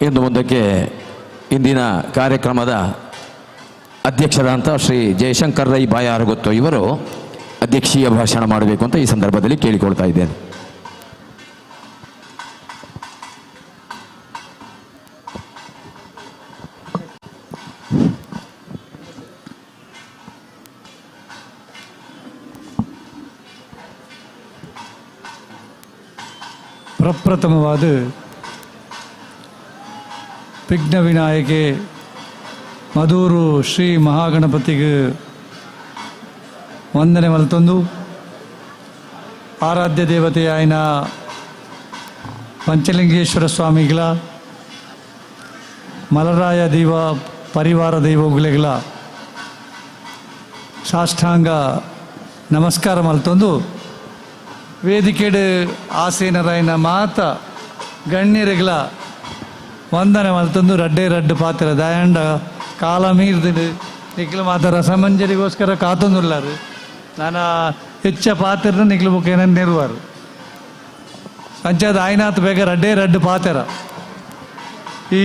ಇಂದು ಮುಂದಕ್ಕೆ ಇಂದಿನ ಕಾರ್ಯಕ್ರಮದ ಅಧ್ಯಕ್ಷರಾದಂಥ ಶ್ರೀ ಜಯಶಂಕರ್ ರೈ ಬಾಯಾರಗುತ್ತು ಇವರು ಅಧ್ಯಕ್ಷೀಯ ಭಾಷಣ ಮಾಡಬೇಕು ಅಂತ ಈ ಸಂದರ್ಭದಲ್ಲಿ ಕೇಳಿಕೊಳ್ತಾ ಇದ್ದೇನೆ. ಪ್ರಪ್ರಥಮವಾದ ವಿಘ್ನ ವಿನಾಯಕೆ ಮಧೂರು ಶ್ರೀ ಮಹಾಗಣಪತಿಗೆ ವಂದನೆ ಮಲ್ತೊಂದು ಆರಾಧ್ಯ ದೇವತೆಯಾಯಿನ ಪಂಚಲಿಂಗೇಶ್ವರ ಸ್ವಾಮಿಗಳ ಮಲರಾಯ ದೈವ ಪರಿವಾರ ದೈವಗಳ ಸಾಷ್ಟಾಂಗ ನಮಸ್ಕಾರ ಮಲ್ತೊಂದು ವೇದಿಕೆಡು ಆಸೀನರಾಯನ ಮಾತ ಗಣ್ಯರುಗಳ ವಂದನೆ ಮಲ್ತೊಂದು ರಡ್ಡೇ ರಡ್ಡು ಪಾತ್ರ ದಯಾಂಡ ಕಾಲ ಮೀರ್ದು ನಿಖಿಲ ಮಾತ ರಸಮಂಜರಿಗೋಸ್ಕರ ಕಾತೊಂದುಲ್ಲಾರು ನಾನು ಹೆಚ್ಚ ಪಾತ್ರನ ನಿಖಿಲ ಬುಕ್ಕೇನ ನೆರವಾರು ಅಂಚಾದ ಆಯ್ನಾತ್ ಬೇಗ ರಡ್ಡೇ ರಡ್ಡು ಪಾತ್ರ. ಈ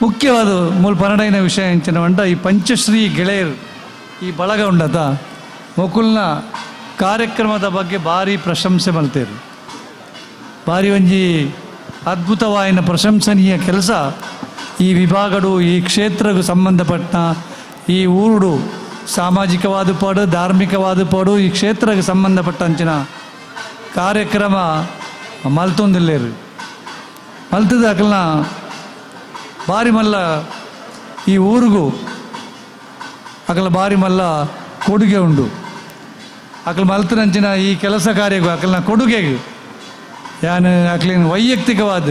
ಮುಖ್ಯವಾದ ಮೂಲ ಪನ್ನಡೈನ ವಿಷಯ ಎಂಚಿನ వంట ಈ ಪಂಚಶ್ರೀ ಗೆಳೆಯರು ಈ ಬಳಗ ಉಂಡತ ಮೊಕುಲ್ನ ಕಾರ್ಯಕ್ರಮದ ಬಗ್ಗೆ ಭಾರಿ ಪ್ರಶಂಸೆ ಮಲ್ತೇರು. ಭಾರಿ ಒಂಜಿ ಅದ್ಭುತವಾಯಿನ ಪ್ರಶಂಸನೀಯ ಕೆಲಸ ಈ ವಿಭಾಗಡು ಈ ಕ್ಷೇತ್ರಕ್ಕೆ ಸಂಬಂಧಪಟ್ಟ ಈ ಊರುಡು ಸಾಮಾಜಿಕವಾದ ಪಾಡು ಧಾರ್ಮಿಕವಾದ ಪಾಡು ಈ ಕ್ಷೇತ್ರಕ್ಕೆ ಸಂಬಂಧಪಟ್ಟ ಅಂಚಿನ ಕಾರ್ಯಕ್ರಮ ಮಲ್ತೊಂದಿಲ್ಲೇರು ಮಲ್ತದ ಅಕಲ್ನ ಭಾರಿ ಮಲ್ಲ ಈ ಊರಿಗೂ ಅಕಲ ಭಾರಿ ಮಲ್ಲ ಕೊಡುಗೆ ಉಂಡು. ಅಕಲ ಮಲ್ತನಂಚಿನ ಈ ಕೆಲಸ ಕಾರ್ಯಗೂ ಅಕಲ್ನ ಕೊಡುಗೆಗೂ ಯಾನು ಅಕ್ಲಿನ ವೈಯಕ್ತಿಕವಾದ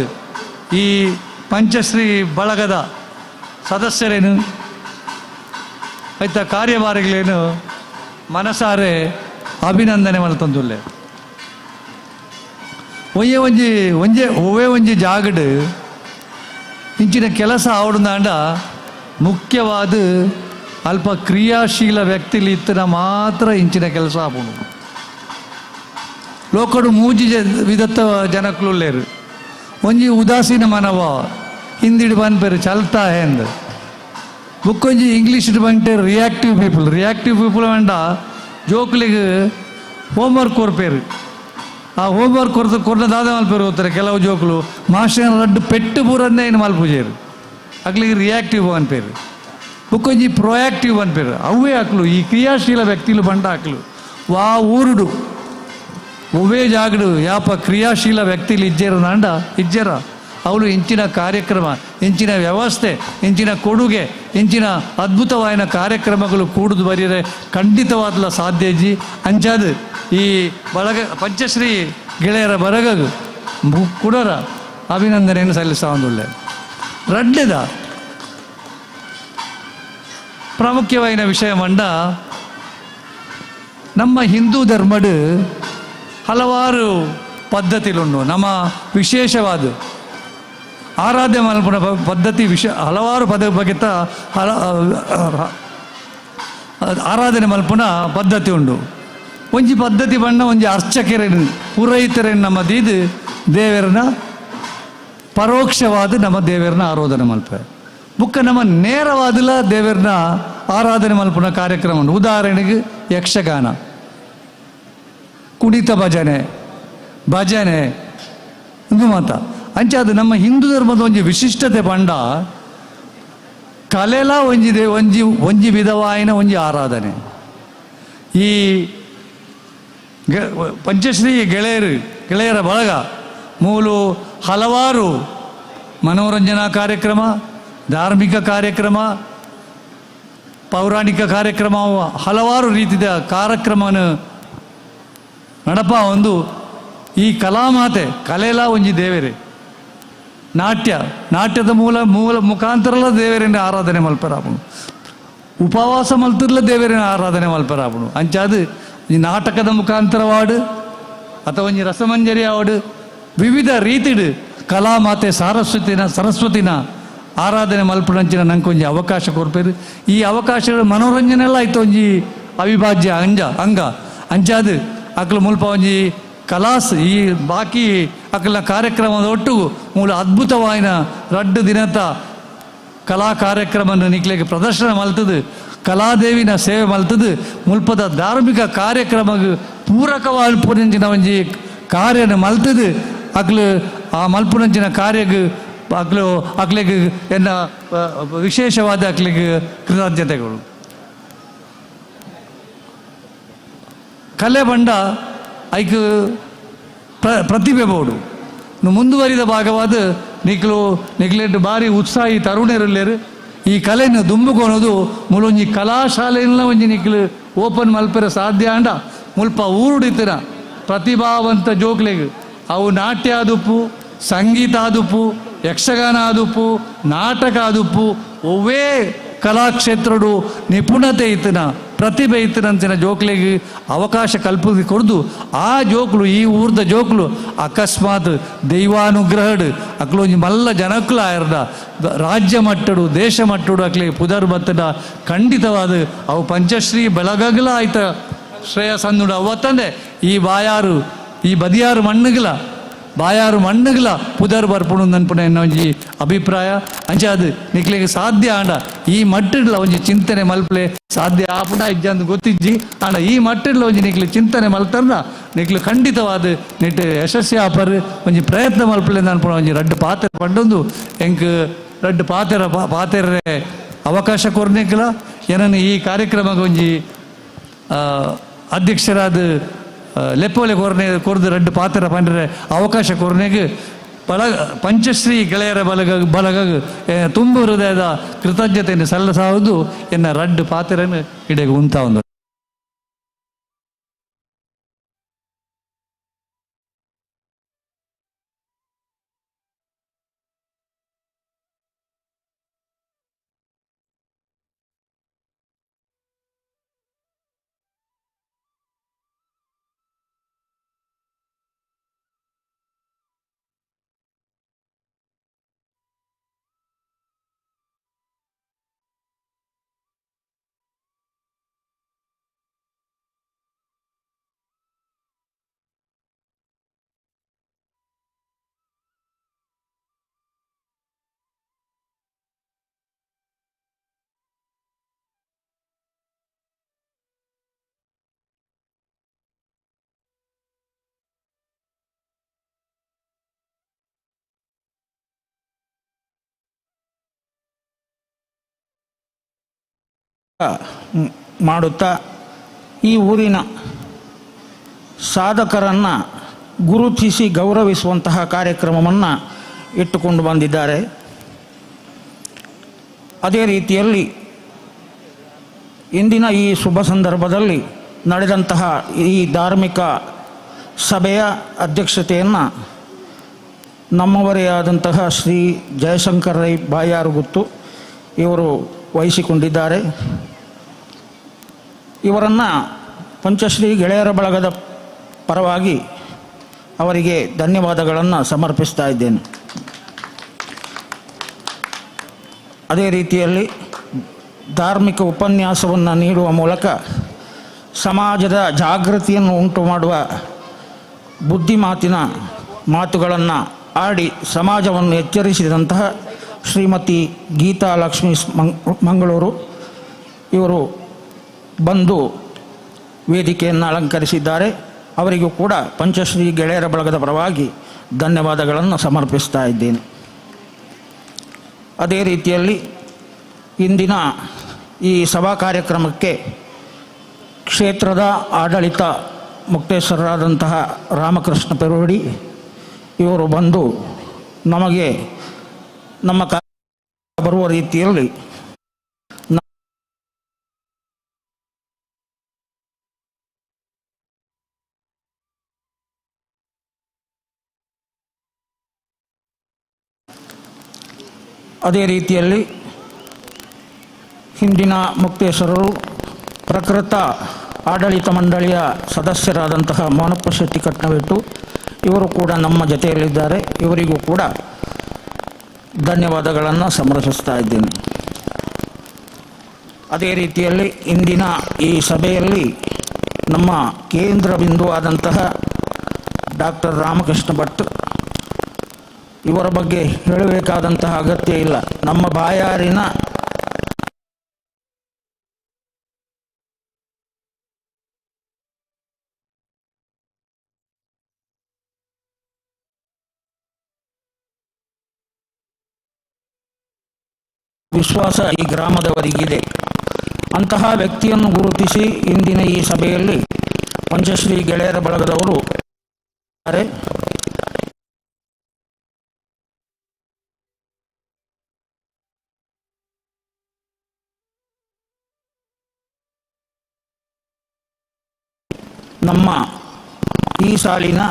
ಈ ಪಂಚಶ್ರೀ ಬಳಗದ ಸದಸ್ಯರೇನು ಆಯ್ತಾ ಕಾರ್ಯಭಾರಿಗಳೇನು ಮನಸಾರೆ ಅಭಿನಂದನೆ ಮಲ್ತೊಂದುಲ್ಲೆ. ಒಯ್ಯೆ ಒಂಜಿ ಒಂಜೆ ಒವ್ವೇ ಒಂಜಿ ಜಾಗಡ್ ಇಂಚಿನ ಕೆಲಸ ಆವಡ್ದಾಂಡ ಮುಖ್ಯವಾದ ಅಲ್ಪ ಕ್ರಿಯಾಶೀಲ ವ್ಯಕ್ತಿಲಿ ಇತ್ತಿನ ಮಾತ್ರ ಇಂಚಿನ ಕೆಲಸ ಆಪುಂಡು. ಲೋಕಡು ಮೂಜಿ ವಿಧತ್ತ ಜನಕ್ಲುಲ್ಲೇರು ಒಂಜಿ ಉದಾಸೀನ ಮನವ ಹಿಂದಿಡು ಪನ್ಪೇರು ಚಲ್ತಾ ಹೆಂದ್ ಬುಕ್ಕೊಂಜಿ ಇಂಗ್ಲೀಷ್ ಬಂಟೆ reactive people. Reactive people ವೇಂಡ ಜೋಕ್ಲಿಗೆ homework ಕೊರ್ಪೇರು. ಆ ಹೋಮ್ವರ್ಕ್ ಕೊರ್ದು ಕೊರ್ನ ದಾದ ಮಲ್ಪೇರು ಹೋಗ್ತಾರೆ ಕೆಲವು ಜೋಕ್ಲು ಮಾಸ್ಟರ್ ರಡ್ಡು ಪೆಟ್ಟು ಪೂರನ್ನೇ ಏನು ಮಲ್ಪುಜೇರು ಅಕ್ಲಿಗೆ ರಿಯಾಕ್ಟಿವ್ ಅನ್ಪೇರು. ಬುಕ್ಕೊಂಜಿ ಪ್ರೊಯಾಕ್ಟಿವ್ ಅನ್ಪೇರು ಅವೇ ಹಾಕ್ಲು ಈ ಕ್ರಿಯಾಶೀಲ ವ್ಯಕ್ತಿಲು ಬಂಡ ಹಾಕ್ಲು ವಾ ಊರುಡು ಒವ್ವೇ ಜಾಗಡು ಯಾಪ ಕ್ರಿಯಾಶೀಲ ವ್ಯಕ್ತಿಲಿ ಇಜ್ಜೇರ ನಾಂಡ ಇಜ್ಜೇರ ಅವಳು ಇಂಚಿನ ಕಾರ್ಯಕ್ರಮ, ಇಂಚಿನ ವ್ಯವಸ್ಥೆ, ಇಂಚಿನ ಕೊಡುಗೆ, ಇಂಚಿನ ಅದ್ಭುತವಾದ ಕಾರ್ಯಕ್ರಮಗಳು ಕೂಡುದು ಬರೆಯರೆ ಖಂಡಿತವಾದಲ ಸಾಧ್ಯ ಇಜ್ಜಿ. ಅಂಚಾದ ಈ ಬಳಗ ಪಂಚಶ್ರೀ ಗೆಳೆಯರ ಬರಗು ಕುಡರ ಅಭಿನಂದನೆಯನ್ನು ಸಲ್ಲಿಸ. ರಡ್ಡೆದ ಪ್ರಾಮುಖ್ಯವಾದ ವಿಷಯ ಮಂಡ, ನಮ್ಮ ಹಿಂದೂ ಧರ್ಮಡು ಹಲವಾರು ಪದ್ಧತಿಲುಂಡು. ನಮ್ಮ ವಿಶೇಷವಾದ ಆರಾಧ್ಯ ಮಲ್ಪುನ ಪದ್ಧತಿ ಹಲವಾರು ಪದ ಬಗೆತ ಆರಾಧನೆ ಮಲ್ಪುನ ಪದ್ಧತಿ ಉಂಡು. ಒಂಜಿ ಪದ್ಧತಿ ಬಣ್ಣ ಒಂಜಿ ಅರ್ಚಕರೇನು ಪುರೋಹಿತರೇನು ನಮ್ಮ ದೀದು ದೇವರನ್ನ ಪರೋಕ್ಷವಾದ ನಮ್ಮ ದೇವರನ್ನ ಆರಾಧನೆ ಮಲ್ಪೆ ಬುಕ್ಕ ನಮ್ಮ ನೇರವಾದಲ ದೇವರನ್ನ ಆರಾಧನೆ ಮಲ್ಪುನ ಕಾರ್ಯಕ್ರಮ ಉಂಟು. ಉದಾಹರಣೆಗೆ ಯಕ್ಷಗಾನ, ಕುಣಿತ ಭಜನೆ, ಭಜನೆ ಒಂದು ಮಾತ. ಅಂಚೆ ಅದು ನಮ್ಮ ಹಿಂದೂ ಧರ್ಮದ ಒಂಜಿ ವಿಶಿಷ್ಟತೆ ಪಂಡ ಕಲೆಲ ಒಂಜಿದೆ ಒಂಜಿ ಒಂಜಿ ವಿಧವಾಯಿನ ಒಂಜಿ ಆರಾಧನೆ. ಈ ಪಂಚಶ್ರೀ ಗೆಳೆಯರ ಬಳಗ ಮೂಲು ಹಲವಾರು ಮನೋರಂಜನಾ ಕಾರ್ಯಕ್ರಮ, ಧಾರ್ಮಿಕ ಕಾರ್ಯಕ್ರಮ, ಪೌರಾಣಿಕ ಕಾರ್ಯಕ್ರಮ, ಹಲವಾರು ರೀತಿಯ ಕಾರ್ಯಕ್ರಮನ ನಡಪ ಒಂದು ಈ ಕಲಾಮಾತೆ ಕಲೆಲ ಒಂಜಿ ದೇವರೇ ನಾಟ್ಯ, ನಾಟ್ಯದ ಮೂಲ ಮೂಲ ಮುಖಾಂತರಲ ದೇವರನ್ನ ಆರಾಧನೆ ಮಲ್ಪರಾಪುಣು, ಉಪವಾಸ ಮಲ್ತಿರ್ಲ ದೇವರನ್ನ ಆರಾಧನೆ ಮಲ್ಪರಾಪುಣು. ಅಂಚಾದು ಈ ನಾಟಕದ ಮುಖಾಂತರವಾಡು ಅಥವಾ ಒಂಜಿ ರಸಮಂಜರಿ ಆವಾಡು ವಿವಿಧ ರೀತಿಡು ಕಲಾಮಾತೆ ಸರಸ್ವತಿನ ಆರಾಧನೆ ಮಲ್ಪುನಂಚಿನ ನಂಗೆ ಒಂಜಿ ಅವಕಾಶ ಕೊರ್ಪೇರು. ಈ ಅವಕಾಶಗಳು ಮನೋರಂಜನೆ ಎಲ್ಲ ಆಯ್ತು ಒಂಜಿ ಅವಿಭಾಜ್ಯ ಅಂಗ. ಅಂಚಾದು ಅಕ್ಲು ಮುಲ್ಪ ಒಂಜಿ ಕಲಾಸ್ ಈ ಬಾಕಿ ಅಕ್ಲ ಕಾರ್ಯಕ್ರಮದ ಒಟ್ಟು ಮೂಲ ಅದ್ಭುತವಾಯಿನ ರಡ್ಡು ದಿನತ ಕಲಾ ಕಾರ್ಯಕ್ರಮ ನಿಕ್ಲೆಗೆ ಪ್ರದರ್ಶನ ಮಲ್ತದು, ಕಲಾದೇವಿನ ಸೇವೆ ಮಲ್ತದು, ಮುಲ್ಪದ ಧಾರ್ಮಿಕ ಕಾರ್ಯಕ್ರಮ ಪೂರಕವಾದ ಪುನಂಚಿನ ಒಂಜಿ ಕಾರ್ಯನ ಮಲ್ತದು. ಅಕ್ಲು ಆ ಮಲ್ಪುನಂಚಿನ ಕಾರ್ಯಕ್ಕೆ ಅಕ್ಲು ಅಕ್ಲೆಗೆ ಎನ್ನ ವಿಶೇಷವಾದ ಅಕ್ಲಿಗೆ ಕೃತಜ್ಞತೆಗಳು. ಕಲೆ ಬಂಡ ಐಕ್ ಪ್ರತಿಭೆ ಬೋಡು ಮುಂದುವರಿದ ಭಾಗವಾದ ನಿಕ್ಲು ನಿಕ್ಲೆಟ್ ಭಾರಿ ಉತ್ಸಾಹಿ ತರುಣರುಲ್ಲೇರು. ಈ ಕಲೆಯನ್ನು ದುಂಬುಕೊನೋದು ಮೂಲೊಂಜಿ ಕಲಾಶಾಲೆಯನ್ನ ಒಂಜಿ ನಿಕ್ಲು ಓಪನ್ ಮಲ್ಪೆರ ಸಾಧ್ಯ ಅಂಡ ಮುಲ್ಪ ಊರುಡಿತಿನ ಪ್ರತಿಭಾವಂತ ಜೋಕ್ಲೆಗ್ ಅವು ನಾಟ್ಯ ಆದುಪ್ಪು, ಸಂಗೀತ ಆದುಪ್ಪು, ಯಕ್ಷಗಾನ ಆದುಪ್ಪು, ನಾಟಕ ಆದುಪ್ಪು, ಒವ್ವೇ ಕಲಾಕ್ಷೇತ್ರಡು ನಿಪುಣತೆ ಇತ್ತಿನ ಪ್ರತಿಭೆ ಇತ್ತಿನಂಚಿನ ಜೋಕ್ಲೆಗೆ ಅವಕಾಶ ಕಲ್ಪಿಸಿ ಕೊಡ್ದು ಆ ಜೋಕ್ಲು ಈ ಊರ್ದ ಜೋಕ್ಲು ಅಕಸ್ಮಾತ್ ದೈವಾನುಗ್ರಹಡು ಅಕ್ಲು ಒಂಜಿ ಮಲ್ಲ ಜನಕ್ಲು ಆಯರ್ದ ರಾಜ್ಯ ಮಟ್ಟಡು ದೇಶ ಮಟ್ಟಡು ಅಕ್ಲಿಗೆ ಪುದರ್ ಬತ್ತದ ಖಂಡಿತವಾದ ಅವು ಪಂಚಶ್ರೀ ಬೆಳಗಗ್ಲ ಆಯ್ತ ಶ್ರೇಯ ಸಂದುಡು ಅವತ್ತಂದೆ ಈ ಬಾಯಾರು ಈ ಬದಿಯಾರು ಮಣ್ಣುಗಳ ಬಾಯಾರು ಮಣ್ಣುಗಳ ಪುದರ್ ಬರ್ಪುಣು ನನ್ಪುಣ ಎನ್ನ ಒಂಜಿ ಅಭಿಪ್ರಾಯ. ಅಂಚೆ ಅದು ನಿಕ್ಲೆಗೆ ಸಾಧ್ಯ ಆಂಡ ಈ ಮಟ್ಟಿಡ್ಲ ಒಂಜಿ ಚಿಂತನೆ ಮಲ್ಪಲೆ ಸಾಧ್ಯ ಆಪುಣ ಇಜ್ಜಂದು ಗೊತ್ತಿಜ್ಜಿ ಆಂಡ ಈ ಮಟ್ಟಿಡ್ಲ ಒಂಜಿ ನಿಕ್ಲೆ ಚಿಂತನೆ ಮಲ್ತರ್ನ ನಿಕ್ಲು ಖಂಡಿತವಾದ ನಿಟ್ಟು ಯಶಸ್ವಿ ಆಪರ್ ಒಂಜಿ ಪ್ರಯತ್ನ ಮಲ್ಪಲೆ ನನ್ಪುಣ ಒಂಜಿ ರಡ್ಡು ಪಾತ್ರ ಪಂಡೊಂದು ಎಂಕ್ ರಡ್ಡು ಪಾತೆರ ಪಾತೆರೆ ಅವಕಾಶ ಕೊರ್ನಿಕ್ಲ ಏನನ್ನು ಈ ಕಾರ್ಯಕ್ರಮಕ್ಕೆ ಒಂಜಿ ಅಧ್ಯಕ್ಷರಾದ ಲೆಪ್ಪೋಲೆ ಕೊರ್ನೆ ಕೊರ್ದು ರಡ್ಡು ಪಾತ್ರ ಪಂಡ್ರೆ ಅವಕಾಶ ಕೊರ್ನೆಗೆ ಪಂಚಶ್ರೀ ಗೆಳೆಯರ ಬಲಗ ತುಂಬು ಹೃದಯದ ಕೃತಜ್ಞತೆಯನ್ನು ಸಲ್ಲಿಸಾವುದು ಎನ್ನ ರಡ್ಡು ಪಾತ್ರನ್ನು ಇಡೆಗೆ ಉಂತ ಒಂದು. ಮಾಡುತ್ತಾ ಈ ಊರಿನ ಸಾಧಕರನ್ನು ಗುರುತಿಸಿ ಗೌರವಿಸುವಂತಹ ಕಾರ್ಯಕ್ರಮವನ್ನು ಇಟ್ಟುಕೊಂಡು ಬಂದಿದ್ದಾರೆ. ಅದೇ ರೀತಿಯಲ್ಲಿ ಇಂದಿನ ಈ ಶುಭ ಸಂದರ್ಭದಲ್ಲಿ ನಡೆದಂತಹ ಈ ಧಾರ್ಮಿಕ ಸಭೆಯ ಅಧ್ಯಕ್ಷತೆಯನ್ನು ನಮ್ಮವರೇ ಆದಂತಹ ಶ್ರೀ ಜಯಶಂಕರ್ ರೈ ಬಾಯಾರುಗುತ್ತು ಇವರು ವಹಿಸಿಕೊಂಡಿದ್ದಾರೆ. ಇವರನ್ನು ಪಂಚಶ್ರೀ ಗೆಳೆಯರ ಬಳಗದ ಪರವಾಗಿ ಅವರಿಗೆ ಧನ್ಯವಾದಗಳನ್ನು ಸಮರ್ಪಿಸ್ತಾ ಇದ್ದೇನೆ. ಅದೇ ರೀತಿಯಲ್ಲಿ ಧಾರ್ಮಿಕ ಉಪನ್ಯಾಸವನ್ನು ನೀಡುವ ಮೂಲಕ ಸಮಾಜದ ಜಾಗೃತಿಯನ್ನು ಉಂಟು ಮಾಡುವ ಬುದ್ಧಿಮಾತಿನ ಮಾತುಗಳನ್ನು ಆಡಿ ಸಮಾಜವನ್ನು ಎಚ್ಚರಿಸಿದಂತಹ ಶ್ರೀಮತಿ ಗೀತಾ ಲಕ್ಷ್ಮೀ ಮಂಗಳೂರು ಇವರು ಬಂದು ವೇದಿಕೆಯನ್ನು ಅಲಂಕರಿಸಿದ್ದಾರೆ. ಅವರಿಗೂ ಕೂಡ ಪಂಚಶ್ರೀ ಗೆಳೆಯರ ಬಳಗದ ಪರವಾಗಿ ಧನ್ಯವಾದಗಳನ್ನು ಸಮರ್ಪಿಸ್ತಾ ಇದ್ದೇನೆ. ಅದೇ ರೀತಿಯಲ್ಲಿ ಇಂದಿನ ಈ ಸಭಾ ಕಾರ್ಯಕ್ರಮಕ್ಕೆ ಕ್ಷೇತ್ರದ ಆಡಳಿತ ಮುಕ್ತೇಶ್ವರರಾದಂತಹ ರಾಮಕೃಷ್ಣ ಪೆರುವಡಿ ಇವರು ಬಂದು ನಮಗೆ ನಮ್ಮ ಬರುವ ರೀತಿಯಲ್ಲಿ ಅದೇ ರೀತಿಯಲ್ಲಿ ಹಿಂದಿನ ಮುಕ್ತೇಶ್ವರರು ಪ್ರಕೃತ ಆಡಳಿತ ಮಂಡಳಿಯ ಸದಸ್ಯರಾದಂತಹ ಮೋನಪ್ಪ ಶೆಟ್ಟಿ ಕಟ್ನವೆಟ್ಟು ಇವರು ಕೂಡ ನಮ್ಮ ಜೊತೆಯಲ್ಲಿದ್ದಾರೆ. ಇವರಿಗೂ ಕೂಡ ಧನ್ಯವಾದಗಳನ್ನು ಸಮರ್ಪಿಸ್ತಾ ಇದ್ದೇನೆ. ಅದೇ ರೀತಿಯಲ್ಲಿ ಇಂದಿನ ಈ ಸಭೆಯಲ್ಲಿ ನಮ್ಮ ಕೇಂದ್ರ ಬಿಂದುವಾದಂತಹ ಡಾಕ್ಟರ್ ರಾಮಕೃಷ್ಣ ಭಟ್ ಇವರ ಬಗ್ಗೆ ಹೇಳಬೇಕಾದಂತಹ ಅಗತ್ಯ ಇಲ್ಲ. ನಮ್ಮ ಬಾಯಾರಿನ ವಿಶ್ವಾಸ ಈ ಗ್ರಾಮದವರಿಗಿದೆ. ಅಂತಹ ವ್ಯಕ್ತಿಯನ್ನು ಗುರುತಿಸಿ ಇಂದಿನ ಈ ಸಭೆಯಲ್ಲಿ ಪಂಚಶ್ರೀ ಗೆಳೆಯರ ಬಳಗದವರು ನಮ್ಮ ಈ ಸಾಲಿನ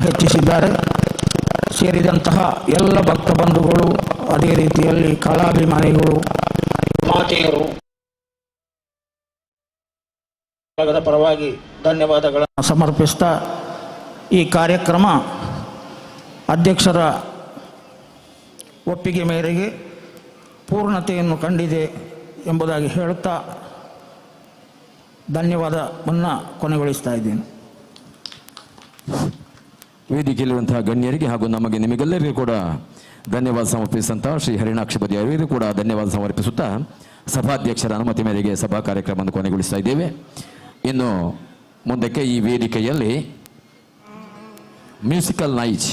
ಹೆಚ್ಚಿಸಿದ್ದಾರೆ. ಸೇರಿದಂತಹ ಎಲ್ಲ ಭಕ್ತ ಬಂಧುಗಳು, ಅದೇ ರೀತಿಯಲ್ಲಿ ಕಲಾಭಿಮಾನಿಗಳು, ಮಾತೆಯರು ಪರವಾಗಿ ಧನ್ಯವಾದಗಳನ್ನು ಸಮರ್ಪಿಸ್ತಾ ಈ ಕಾರ್ಯಕ್ರಮ ಅಧ್ಯಕ್ಷರ ಒಪ್ಪಿಗೆ ಮೇರೆಗೆ ಪೂರ್ಣತೆಯನ್ನು ಕಂಡಿದೆ ಎಂಬುದಾಗಿ ಹೇಳುತ್ತಾ ಧನ್ಯವಾದವನ್ನು ಕೊನೆಗೊಳಿಸ್ತಾ ಇದ್ದೇನೆ. ವೇದಿಕೆಯಲ್ಲಿರುವಂತಹ ಗಣ್ಯರಿಗೆ ಹಾಗೂ ನಮಗೆ ನಿಮಗೆಲ್ಲರಿಗೂ ಕೂಡ ಧನ್ಯವಾದ ಸಮರ್ಪಿಸಿದಂತಹ ಶ್ರೀ ಹರಿಣಾಕ್ಷ ಬದಿಯವರಿಗೂ ಕೂಡ ಧನ್ಯವಾದ ಸಮರ್ಪಿಸುತ್ತಾ ಸಭಾಧ್ಯಕ್ಷರ ಅನುಮತಿ ಮೇರೆಗೆ ಸಭಾ ಕಾರ್ಯಕ್ರಮವನ್ನು ಕೊನೆಗೊಳಿಸ್ತಾ ಇದ್ದೇವೆ. ಇನ್ನು ಮುಂದಕ್ಕೆ ಈ ವೇದಿಕೆಯಲ್ಲಿ musical night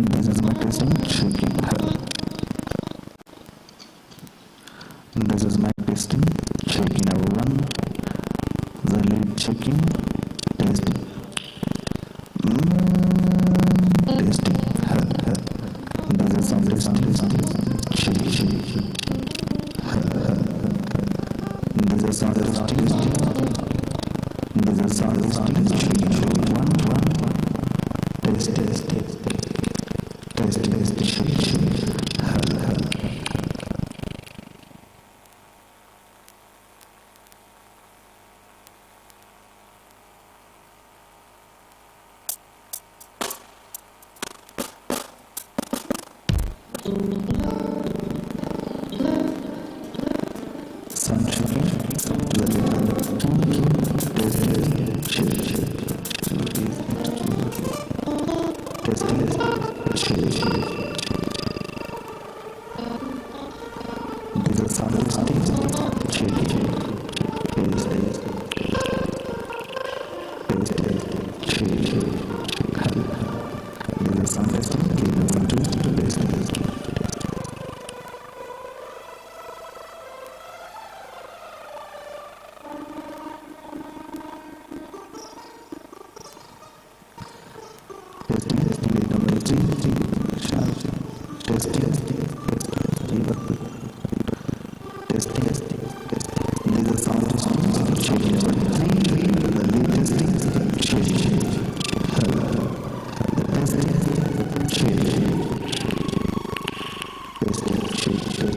This is my testing checking. This is my testing checking everyone. The lead checking testing. Testing. This is some testing checking. This is some testing. This is some testing checking. 1 1 test test test. Test test check check. Sound checking. Test test check check. Test test check check. This is sound testing check check. Test test test test check check. This is sound testing 3 1 2 test test. Testing testing number 3 3 test test testing testing. This is sound testing check number 3 3. The lead testing check check. The testing check testing check check.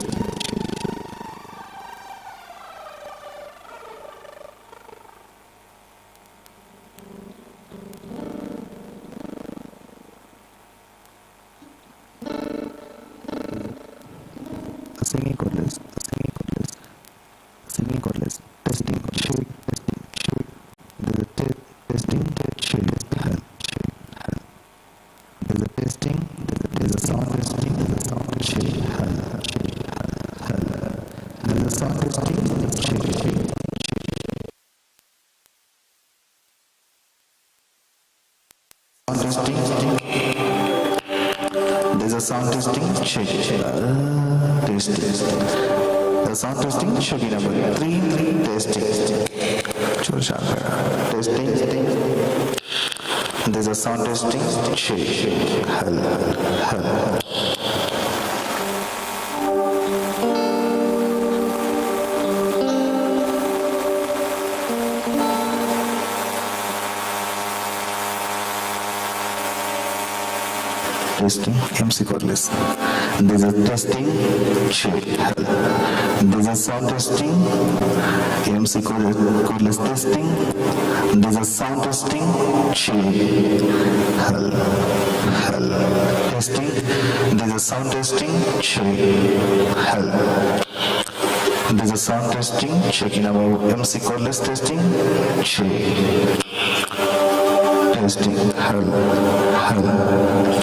There's a sound testing. Check. There's a sound testing. Check. Check. Sound testing. There's a sound testing. Check. Test. The sound testing. Check number 3. Testing. Testing. There's a sound testing. Check. Hello. Hello. Testing. MC cordless. There's a testing. Check. There's a sound testing. MC cordless testing. There's a sound testing. Check. Hello. Hello. Testing. There's a sound testing. Check. Hello. There's a sound testing. Checking our MC cordless testing. Check. Testing. Hello. Hello.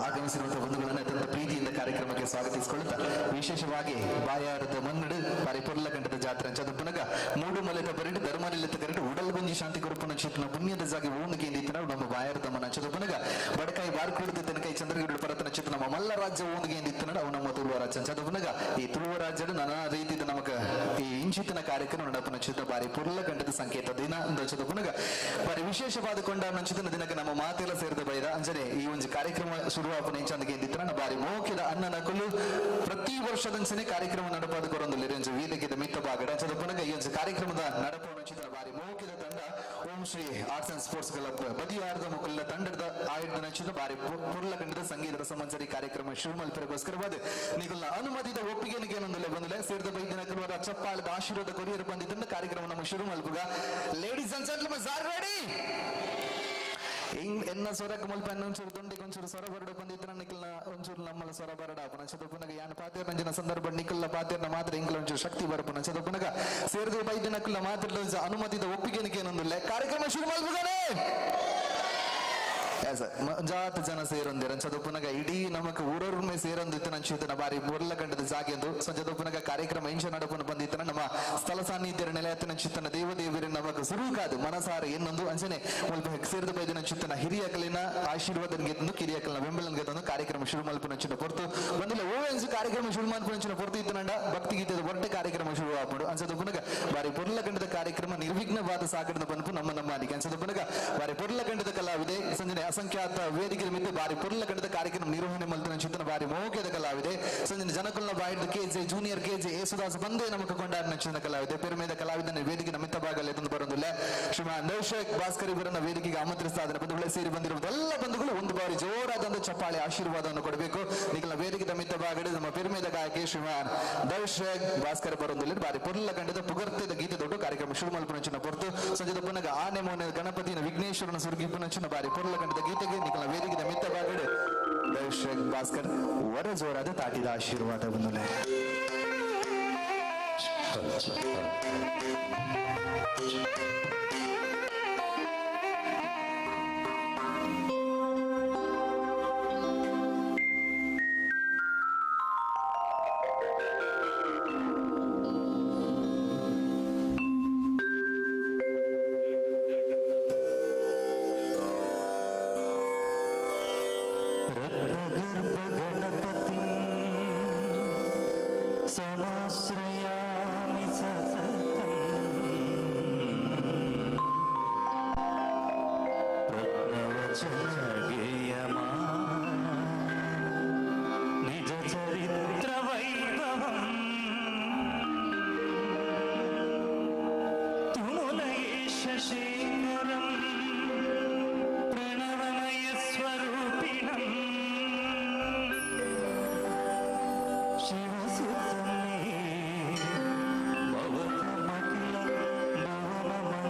ಆಗಮಿಸಿರುವಂತಹ ಬಂಧುಗಳನ್ನು ಅತ್ಯಂತ ಪ್ರೀತಿಯಿಂದ ಕಾರ್ಯಕ್ರಮಕ್ಕೆ ಸ್ವಾಗತಿಸಿಕೊಳ್ಳುತ್ತಾ ವಿಶೇಷವಾಗಿ ಬಾಯಾರದ ಮನ್ನಡು ಬಾರಿ ಪೊರ್ಲಗಂಟದ ಜಾತ್ರೆ ಅಂಚದ ಪುನಗ ಮೂಡು ಮಲೆತ ಬರಿಡು ಧರ್ಮನಿಲತ ಕರೆಡು ಉಡಲ್ಗುಂಜಿ ಶಾಂತಿ ಕೊರಪುನ ಚಿತ್ನ ಪುಣ್ಯದ ಜಾಗೆ ಓಣಿಗೆ ಇಂದಿತ್ತನ ನಮ್ಮ ಬಾಯಾರದ ಮನ ಅಂಚದ ಪುನಗ ಬಡಕಾಯಿ ಬಾರ್ಕುಡಿದ ತೆನಕೈ ಚಂದ್ರಗಿಡ ಪರತನ ಚಿತ್ರ ನಮ್ಮ ಮಲ್ಲ ರಾಜ್ಯ ಓಣಿಗೆ ಇಂದಿತ್ತನ ಅವು ನಮ್ಮ ತುಳುವ ರಾಜ್ಯ ಅಂಚದ ಪುನಗ ಈ ತುಳುವ ರಾಜ್ಯದ ನಾನಾ ರೀತಿಯ ನಮಗ ಈ ಇಂಚಿತನ ಕಾರ್ಯಕ್ರಮ ನಡಪುನ ಚಿತ್ರ ಬಾರಿ ಪೊರ್ಲಗಂಟದ ಸಂಕೇತ ದಿನ ಅಂಚದ ಪುನಗ ಬಾರಿ ವಿಶೇಷವಾದ ಕೊಂಡ ನಂಚಿತನ ದಿನಕ್ಕೆ ನಮ್ಮ ಮಾತೆಲ್ಲ ಸೇರಿದ ಬೈದ ಅಂಜನೆ ಈ ಒಂದು ಕಾರ್ಯಕ್ರಮ ಶುರುವಾಪನೆ ಇಂಚಂದಿಗೆ ಇಂದಿತ್ತನ ಬಾರಿ ಮೋಕಿದ ಅನ್ನನ ಕುಲು ಪ್ರತಿ ವರ್ಷದಂಚನೆ ಕಾರ್ಯಕ್ರಮ ನಡಪಾದ ಕೊರೊಂದು ಲಿರಂಜು ವೇದಿಕೆದ ಮಿತ್ತ ಬಾಗಡ ಅಂಚದ ಪುನಗ ಈ ಒಂದು ಕಾರ್ಯಕ್ರಮದ ನಡಪುನ ಚಿತ್ರ ಬಾರಿ ಮೋಕಿದ ತಂಡ Om Shri arts and sports club ಬದಿಯಾರದ ಮುಕುಲ್ಲ ತಂಡದ ಆಯುಧ ನಂಚಿದ ಬಾರಿ ಪುರ್ಲಗಂಡದ ಸಂಗೀತ ರಸಮಂಜರಿ ಕಾರ್ಯಕ್ರಮ ಶುರು ಮಲ್ಪೆರಗೋಸ್ಕರವಾದ ನಿಗುಲ್ಲ ಅನುಮತಿದ ಒಪ್ಪಿಗೆ ಏನೊಂದಿಲ್ಲ ಬಂದಿಲ್ಲ ಸೇರಿದ ಬೈದಿನ ಕುಲವರ ಚಪ್ಪಾಳದ ಆಶೀರ್ವಾದ ಕೊರಿಯರ್ ಬಂದಿದ್ದ ಕಾರ್ಯಕ್ರಮ ನಮ್ಮ ಶುರು ಮಲ್ಪುಗ. Ladies and gentlemen are ready? ಎನ್ನ ಸ್ವರಕ್ಕೆ ಮುಲ್ಪ ಒಂಚೂರು ದೊಂಡಿಗೆ ಒಂಚೂರು ಸ್ವರ ಬರಡು ಬಂದಿತ್ತು ನಿಖಲ್ನ ಒಂಚೂರು ನಮ್ಮಲ ಸ್ವರ ಬರಡ ಪುನಃ ಪುನಗ ಯಾನ್ ಪಾತೇರ್ ನಂಜಿನ ಸಂದರ್ಭ ನಿಖಲ್ನ ಪಾತೇರ್ನ ಮಾತ್ರ ಇಂಗ್ಲ ಒಂಚೂರು ಶಕ್ತಿ ಬರಪುನ ಪುನಗ ಸೇರಿದ ಬೈದಿನ ಕುಲ್ಲ ಮಾತ್ರ ಅನುಮತಿದ ಒಪ್ಪಿಗೆ ಏನೊಂದಿಲ್ಲ ಕಾರ್ಯಕ್ರಮ ಶುರು ಮಲ್ಪುಗಾನೆ. ಜಾತ ಜನ ಸೇರೊಂದಿರ ಅಂಚದೊಪ್ಪುನಗ ಇಡೀ ನಮಕ್ ಊರೊರ್ಮೆ ಸೇರೊಂದಿತ್ತು ನಂಚಿತನ ಬಾರಿ ಮೊರ್ಲ ಗಂಟದ ಜಾಗೆಂದು ಸಂಜದೊಪ್ಪುನಗ ಕಾರ್ಯಕ್ರಮ ಇಂಚ ನಡಪುನ ಬಂದಿತ್ತನ ನಮ್ಮ ಸ್ಥಳ ಸಾನ್ನಿಧ್ಯರ ನೆಲೆಯತ್ತಿನ ಚಿತ್ತನ ದೇವದೇವರ ನಮಕ್ ಸುರುಕಾದು ಮನಸಾರ ಎನ್ನೊಂದು ಅಂಚನೆ ಮುಲ್ಪ ಸೇರ್ದು ಬೈದಿನ ಚಿತ್ತನ ಹಿರಿಯಕಲಿನ ಆಶೀರ್ವಾದ ಗೆದ್ದು ಕಿರಿಯಕಲಿನ ಬೆಂಬಲ ಗೆದ್ದು ಕಾರ್ಯಕ್ರಮ ಶುರು ಮಲ್ಪುನಂಚಿನ ಪೊರ್ತು ಬಂದಿಲ್ಲ ಓ ಕಾರ್ಯಕ್ರಮ ಶುರು ಮಲ್ಪುನಂಚಿನ ಪೊರ್ತು ಇತ್ತನಂಡ ಭಕ್ತಿ ಗೀತೆದ ಒಟ್ಟೆ ಕಾರ್ಯಕ್ರಮ ಶುರು ಆಪುಂಡು ಅಂಚದೊಪ್ಪುನಗ ಬಾರಿ ಪೊರ್ಲ ಗಂಟದ ಕಾರ್ಯಕ್ರಮ ನಿರ್ವಿಘ್ನವಾದ ಸಾಗರದ ಪನ್ಪು ನಮ್ಮ ನಮ್ಮ ಅಂಚದೊಪ್ಪುನಗ ಬಾರಿ ಪೊರ್ಲ ಗಂಟದ ಕಲಾವಿದೆ ಸಂಜನೆ ಅಸಂಖ್ಯಾತ ವೇದಿಕೆ ಮಿತ್ತು ಬಾರಿ ಪೊರ್ಲ ಗಂಟದ ಕಾರ್ಯಕ್ರಮ ನಿರ್ವಹಣೆ ಮಲ್ತಿನ ಚಿತ್ತನ ಬಾರಿ ಮೋಗ್ಯದ ಕಲಾವಿದೆ ಸಂಜನೆ ಜನಕುಲ್ನ ಬಾಯಿದ K J junior K J Yesudas ಬಂದೇ ನಮಕ್ ಕೊಂಡಾಡಿನ ಚಿನ್ನ ಕಲಾವಿದೆ ಪೆರುಮೇದ ಕಲಾವಿದನ ವೇದಿಕೆ ನಮಿತ ಭಾಗದಲ್ಲಿ ಎದ್ದು ಬರೋದಿಲ್ಲ ಶ್ರೀಮಾನ್ ದರ್ಶಕ್ ಭಾಸ್ಕರ್ ಇವರನ್ನ ವೇದಿಕೆಗೆ ಆಮಂತ್ರಿಸ್ತಾ ಇದ್ದಾರೆ. ಬಂಧುಗಳೇ, ಸೇರಿ ಬಂದಿರುವುದು ಎಲ್ಲ ಬಂಧುಗಳು ಒಂದು ಬಾರಿ ಜೋರಾದಂತ ಚಪ್ಪಾಳೆ ಆಶೀರ್ವಾದವನ್ನು ಕೊಡಬೇಕು. ನಿಖಲ ವೇದಿಕೆ ನಮಿತ ಭಾಗಡೆ ನಮ್ಮ ಪೆರುಮೇದ ಗಾಯಕಿ ಶ್ರೀಮಾನ್ ದರ್ಶಕ್ ಭಾಸ್ಕರ್ ಬರೋದಿಲ್ಲ ಬಾರಿ ಪೊರ್ಲ ಗಂಡದ ಪುಗರ್ತೆದ ಗೀತೆ ದೊಡ್ಡ ಕಾರ್ಯಕ್ರಮ ಶುರು ಮಲ್ಪುನಂಚಿನ ಪೊರ್ತು ಸಂಜೆ ಪುನಗ ಆನೆ ಮೋನೆ ಗಣಪತಿನ ವಿಘ್ನೇಶ್ವರನ ಸುರ್ಗಿಪುನಂಚಿನ ಬಾರಿ ಪೊರ್ಲ ಗಂಡದ ಗೀತೆಗೆ ನಿಖಲ ವೇದಿಕೆ ನಮಿತ ಭಾಗಡೆ ದರ್ಶಕ್ ಭಾಸ್ಕರ್ ವರ ಜೋರಾದ ತಾಟಿದ ಆಶೀರ್ವಾದ ಬಂಧುಗಳೇ. समाश्रयामि सततम् प्रज्ञवचनगेयमा निजचरित्रवैभवम् तुमुलयेशशेखरम् प्रणवमयस्वरूपिणम् शिवसुतं मे भवतमखिल भुवनमङ्गलप्रदम्.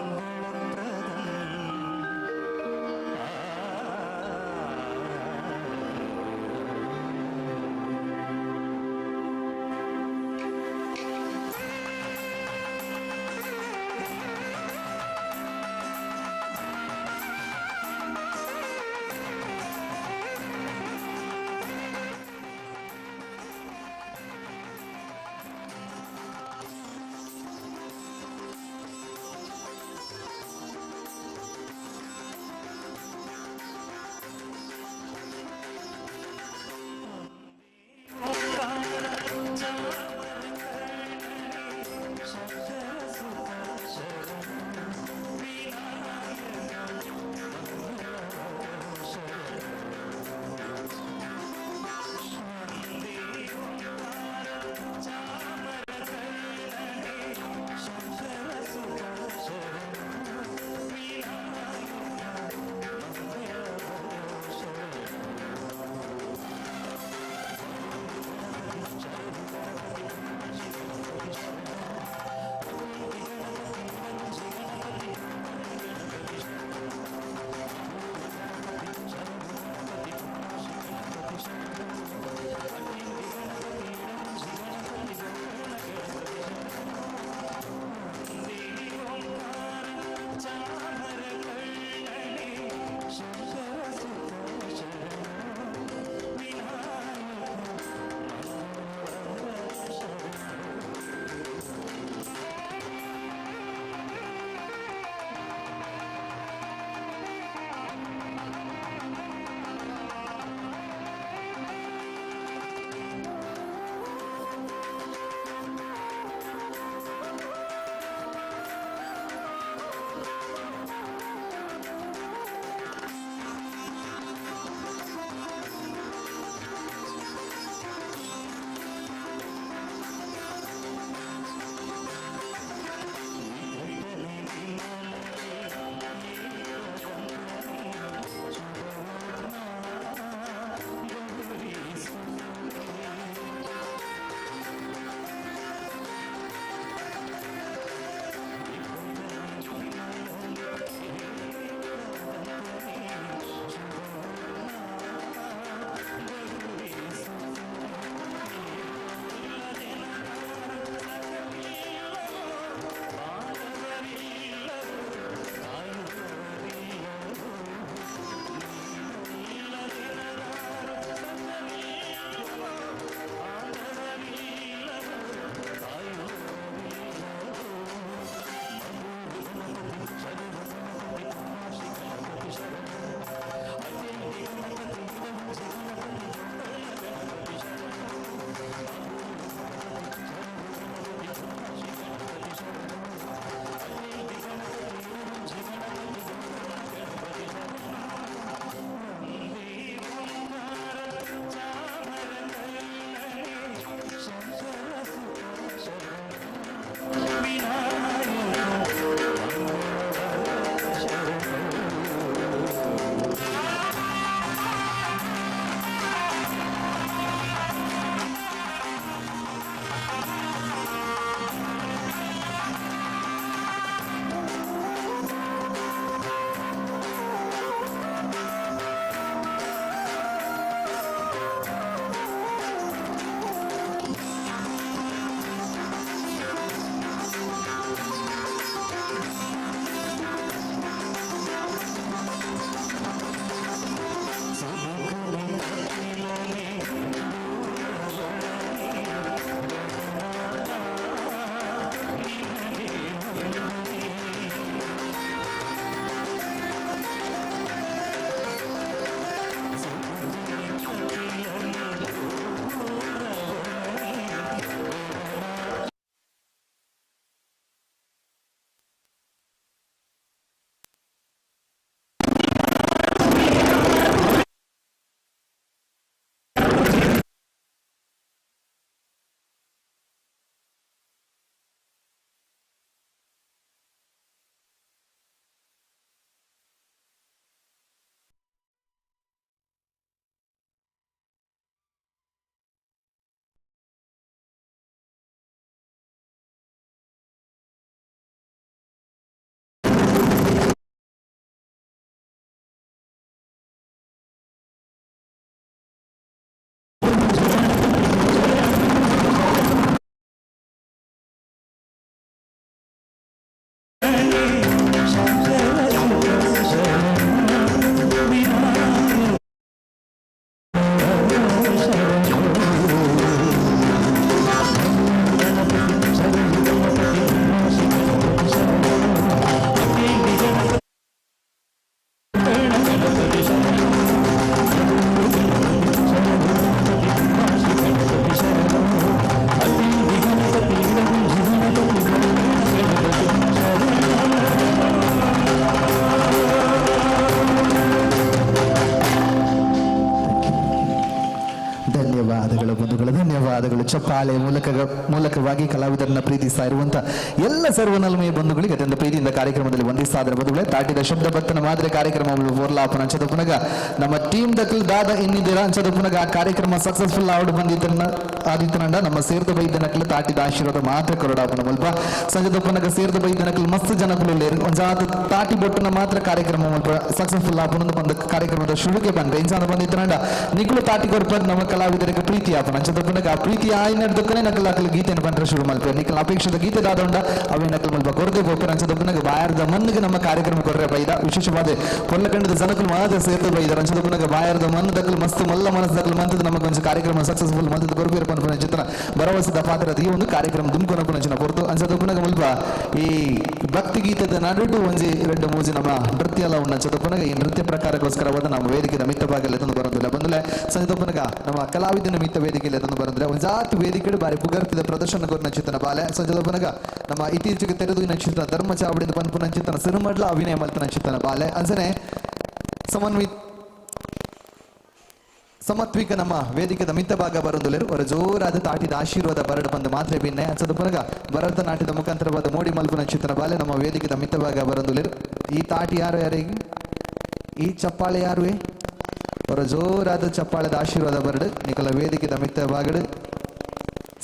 ಬಂಧುಗಳ ಧನ್ಯವಾದಗಳು. ಚಪ್ಪಾಳೆ ಮೂಲಕವಾಗಿ ಕಲಾವಿದರನ್ನ ಪ್ರೀತಿಸ್ತಾ ಇರುವಂತಹ ಎಲ್ಲ ಸರ್ವನಲ್ಮೆಯ ಬಂಧುಗಳಿಗೆ ಅತ್ಯಂತ ಪ್ರೀತಿಯಿಂದ ಕಾರ್ಯಕ್ರಮದಲ್ಲಿ ವಂದಿಸ್ತಾ ಇದ್ದಾರೆ ಬಂಧುಗಳೇ. ತಾಟಿದ ಶಬ್ದ ಭತ್ತನ ಮಾದರಿ ಕಾರ್ಯಕ್ರಮ ಪೋರ್ಲಾಪನ ಅಂಚದ ಪುನಗ ನಮ್ಮ ಟೀಮ್ ದಕ್ಕಲ್ ದಾದ ಇನ್ನಿದ್ದೀರಾ ಅಂಚದ ಪುನಗ ಆ ಕಾರ್ಯಕ್ರಮ ಸಕ್ಸಸ್ಫುಲ್ ಆವಡ್ ಬಂದಿದ್ದನ್ನ ಆದಿತ್ಯನಂಡ ನಮ್ಮ ಸೇರ್ದ ಬೈದನಕಲ್ ತಾಟಿದ ಆಶೀರ್ವಾದ ಮಾತ್ರ ಕೊರಡಾಪನ ಮುಲ್ಪ ಸಂಜದ ಪುನಗ ಸೇರ್ದ ಬೈದನಕಲ್ ಮಸ್ತ್ ಜನಕುಲು ಒಂಜಾತ ತಾಟಿ ಬೊಟ್ಟನ ಮಾತ್ರ ಕಾರ್ಯಕ್ರಮ ಮುಲ್ಪ ಸಕ್ಸಸ್ಫುಲ್ ಆಪನ ಬಂದ ಕಾರ್ಯಕ್ರಮದ ಶುರುಗೆ ಬಂದ ಇಂಚಾನ ಬಂದಿತ್ತನಂಡ ನಿಕುಲು ತಾಟಿ ಕೊರ್ಪರ್ ನಮ್ಮ ಕಲಾವಿದರಿಗೆ ಪ್ರೀತಿ ಆಪನ ಅಂಚದ ಪುನಗ ಆ ಪ್ರೀತಿ ಆಯ್ನ ದುಕ್ಕನೆ ನಕಲ್ ಅಕಲ್ ಗೀತೆಯನ್ನು ಬಂದ್ರೆ ಶುರು ಮಲ್ಪೆ ನಿಕಲ್ ಅಪೇಕ್ಷದ ಗೀತೆ ದಾದೊಂಡ ಅವೇ ನಕಲ್ ಮುಲ್ಪ ಕೊರದೆ ಬೋಪರ್ ಅಂಚದ ಪುನಗ ಬಾಯಾರದ ಮಣ್ಣಿಗೆ ನಮ್ಮ ಕಾರ್ಯಕ್ರಮ ಕೊರ್ರೆ ಬೈದ ವಿಶೇಷವಾದ ಕೊಲ್ಲಕಂಡದ ಜನಕುಲು ಮಾತ್ರ ಸೇರ್ದ ಬೈದ ಅಂಚದ ಪುನಗ ಬಾಯಾರದ ಮಣ್ಣು ದಕ್ಕಲು ಮಸ್ತ್ ಮಲ್ಲ ಮನಸ್ಸು ದಕ್ಕಲು ಮಂತದ ನಮಗೆ ಒಂಜಿ ಕಾರ್ಯಕ್ರಮ ಸಕ್ಸಸ್ಫುಲ್ ಮಂತದ ಕೊರ್ಪೇರ್ ಪನ್ಪುನ ಚಿತ್ರ ಭರವಸೆದ ಪಾತ್ರದ ಈ ಒಂದು ಕಾರ್ಯಕ್ರಮ ದುಮ್ಕೊನಪುನ ಪೊರ್ತು ಅಂಚದ ಪುನಗ ಮುಲ್ಪ ಈ ಭಕ್ತಿ ಗೀತದ ನಡುಟು ಒಂಜಿ ಎರಡು ಮೂಜಿ ನಮ್ಮ ನೃತ್ಯ ಎಲ್ಲ ಉಂಡು ಅಂಚದ ಪುನಗ ಈ ನೃತ್ಯ ಪ್ರಕಾರಕ್ಕೋಸ್ಕರವಾದ ನಮ್ಮ ವೇದಿಕೆದ ಮಿತ್ತ ಭಾಗದಲ್ಲಿ ತಂದು ಬರೋದಿಲ್ಲ ಬಂದಲೆ ಸಂಜದ ಪುನಗ ನಮ್ಮ ಕಲಾವಿದನ ಮಿತ್ತ ವೇದಿಕೆಯಲ್ಲಿ ತಂದು ಬರೋದಿಲ್ಲ ಒಂಜಾತಿ ವೇದಿಕೆ ಬಾರಿ ಪುಗರ್ತಿದ ಪ್ರದರ್ಶನ ಕೊರ್ನ ಚಿತ್ರನ ಬಾಲೆ ಸಂಜದ ಪುನಗ ನಮ್ಮ ಇತ್ತೀಚೆಗೆ ತೆರೆದು ಚಿತ್ರ ಧರ್ಮ ಚಾವಡಿದ ಪನ್ಪುನ ಚಿತ್ರನ ಸಿನಿಮಡ್ಲ ಅಭಿನಯ ಮಲ್ತನ ಚಿತ್ರನ ಬಾಲೆ ಅಂಚನೆ ಸಮನ್ವಿತ ಸಮತ್ವಿಕ ನಮ್ಮ ವೇದಿಕೆದ ಮಿತ್ತ ಭಾಗ ಬರೋದಿಲ್ಲರು ಅವರ ಜೋರಾದ ತಾಟಿದ ಆಶೀರ್ವಾದ ಬರಡು ಬಂದು ಮಾತ್ರೆ ಭಿನ್ನೆ ಅಂಚದ ಪುನಗ ಭರತನಾಟ್ಯದ ಮುಖಾಂತರವಾದ ಮೋಡಿ ಮಲ್ಪುನ ಚಿತ್ರ ಬಾಲೆ ನಮ್ಮ ವೇದಿಕೆದ ಮಿತ್ತ ಭಾಗ ಬರೋದಿಲ್ಲರು. ಈ ತಾಟಿ ಯಾರು ಯಾರಿಗೆ, ಈ ಚಪ್ಪಾಳೆ ಯಾರುವೆ, ಅವರ ಜೋರಾದ ಚಪ್ಪಾಳೆದ ಆಶೀರ್ವಾದ ಬರಡು ನಿಕಲ ವೇದಿಕೆದ ಮಿತ್ತ ಭಾಗಡು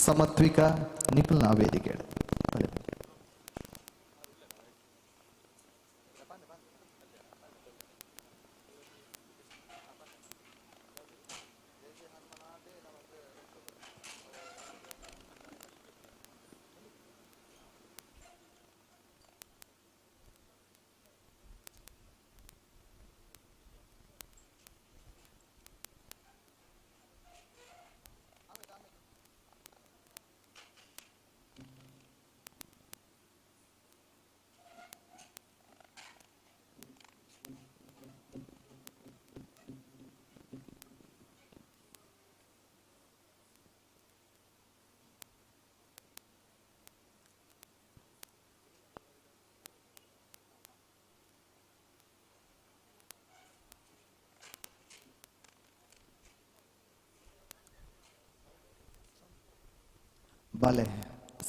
ಸಮತ್ವಿಕ ನಿಖಲ್ನ ವೇದಿಕೆ. ಬಾಲೆ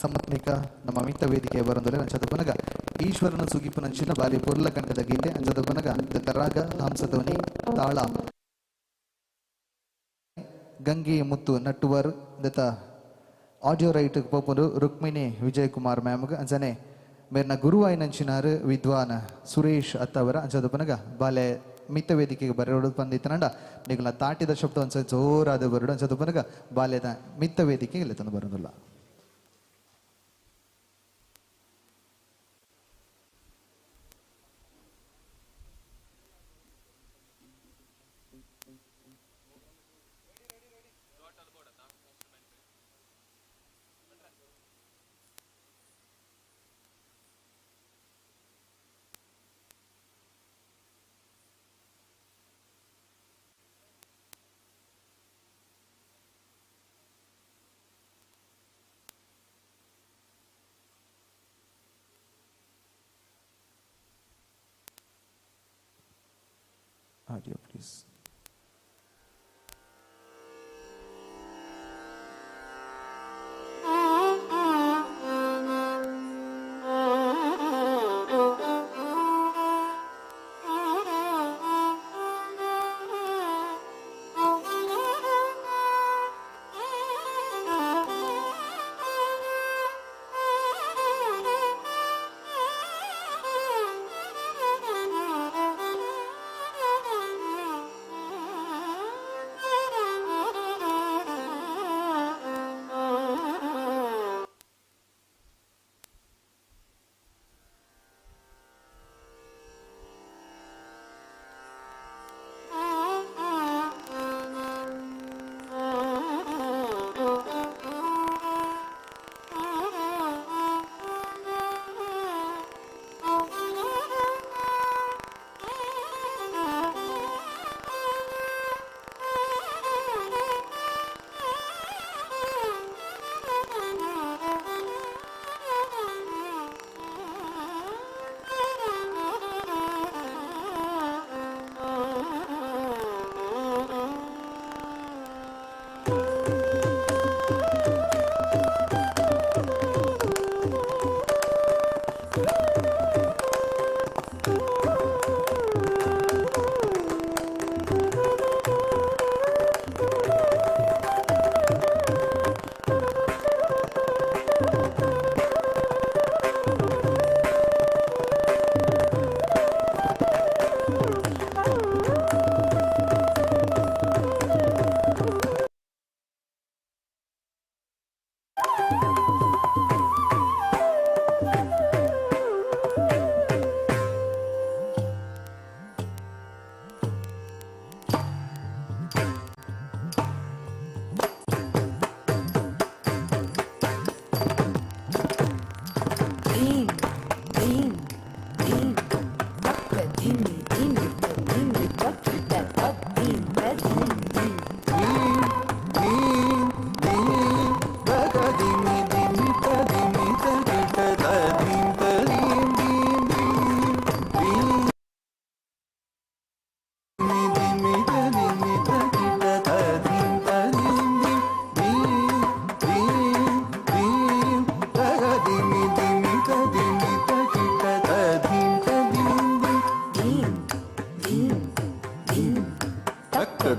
ಸಮತ್ಮಿಕ ನಮ್ಮ ಮಿತ್ತ ವೇದಿಕೆಯ ಬರಂದೊಲೆ ಅಂಚದ ಪನಗ ಈಶ್ವರನ ಸುಗಿಪುನಂಚಿನ ಬಾಲಿ ಪೊರ್ಲ ಕಂಠದ ಗೀತೆ ಅಂಚದ ಪನಗ ರಾಗ ಹಂಸಧ್ವನಿ ತಾಳ ಗಂಗೆ ಮುತ್ತು ನಟ್ಟುವರ್ ದತ್ತ ಆಡಿಯೋ ರೈಟ್ ಪೋಪುರು ರುಕ್ಮಿಣಿ ವಿಜಯಕುಮಾರ್ ಮ್ಯಾಮ್ಗ್ ಅಂಚನೆ ಮೇರ್ನ ಗುರುವಾಯಿನಂಚಿನಾರು ವಿದ್ವಾನ್ ಸುರೇಶ್ ಅತ್ತವರ ಅಂಚದ ಪನಗ ಬಾಲೆ ಮಿತ್ತ ವೇದಿಕೆಗೆ ಬರೋಡು ಬಂದಿತ್ತನಂಡ ನಿಗುಲ ತಾಟಿದ ಶಬ್ದ ಅಂಚ ಜೋರಾದ ಬರೋಡು ಅಂಚದ ಪನಗ ಬಾಲ್ಯದ ಮಿತ್ತ ವೇದಿಕೆಗೆ ಇಲ್ಲಿ ತಂದು ಬರೋದಿಲ್ಲ. Audio, please.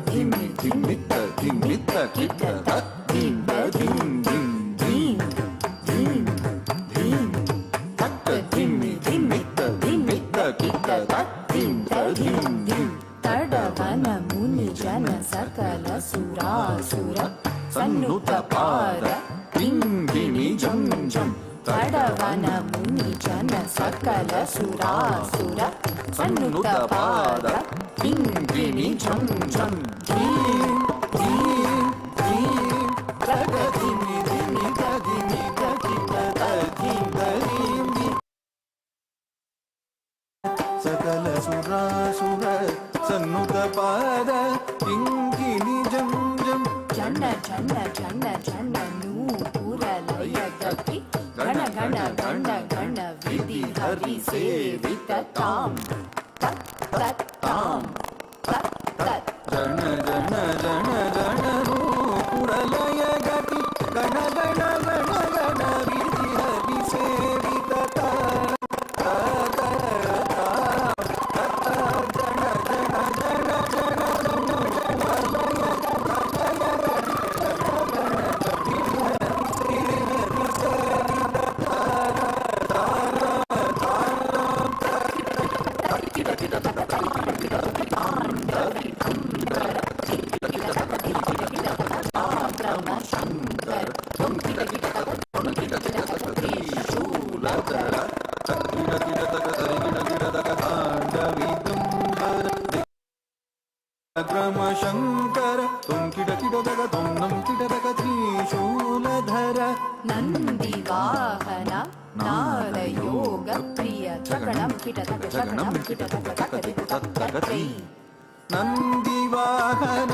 ಧಿಮಿ ಧಿಮಿತ ಧಿಮಿತ ಕಿಟ ಧಿಂ ಧಿಂ ಧಿಂ ಧಿಂ ಧಿಂ ಧಿಂ ತಕ್ಕ ಧಿಮಿ ಧಿಮಿತ ಧಿಮಿತ ಕಿಟ ಧಿಂ ಧಿಂ ಧಿಂ ತಡವನ ಮುನಿ ಜನ ಸಕಲ ಸುರಾಸುರ ಸನ್ನುತ ಪಾದ ಕಿಂಗಿಣಿ ಝಂ ಝಂ ತಡವನ ಮುನಿ ಜನ ಸಕಲ ಸುರಾಸುರ ಸನ್ನುತ ಪಾದ ಕಿಂಗಿಣಿ ಝಂ ಝಂ ಧೀಂ ಧೀಂ ಧೀಂ ತಗ ಧಿಮಿ ಧಿಮಿ ಧಿಮಿ ಕಿಟ ಧಿಂ ಧೀಂ ಧೀಂ ಸಕಲ ಸುರಾಸುರ ಸನ್ನುತ ಪಾದ ಕಿಂಕಿಣಿ ಜಂ ಜಂ ಜನ ಜನ ಜನ ಜನ ನೂಪುರ ಲಯ ಗತಿ ಗಣ ಗಣ ಗಣ ಗಣ ವಿಧಿ ಹರಿ ಸೇವಿತ ತಾಂ ತತ್ ತತ್ ತಾಂ ತತ್ ತತ್ ಜನ ಜನ ಜನ ಜನ ನೂಪುರಲಯ ಗತಿ ಗಣ ಗಣ ಗಣ ಗಣ ವಿಧಿ ಹರಿ ಸೇವಿತ ತಾಂ ಶಂಕರ ತುಂ ಕಿಡ ಕಿಡದಗ ತುಂ ನಂ ಕಿಡದಗ ತ್ರಿಶೂಲಧರ ನಂದಿ ವಾಹನ ನಾದ ಯೋಗ ಪ್ರಿಯ ಚಕಣಂ ಕಿಟತಕ ಚಕಣಂ ಕಿಟತಕ ತಕ ತತ್ತಗತಿ ನಂದಿ ವಾಹನ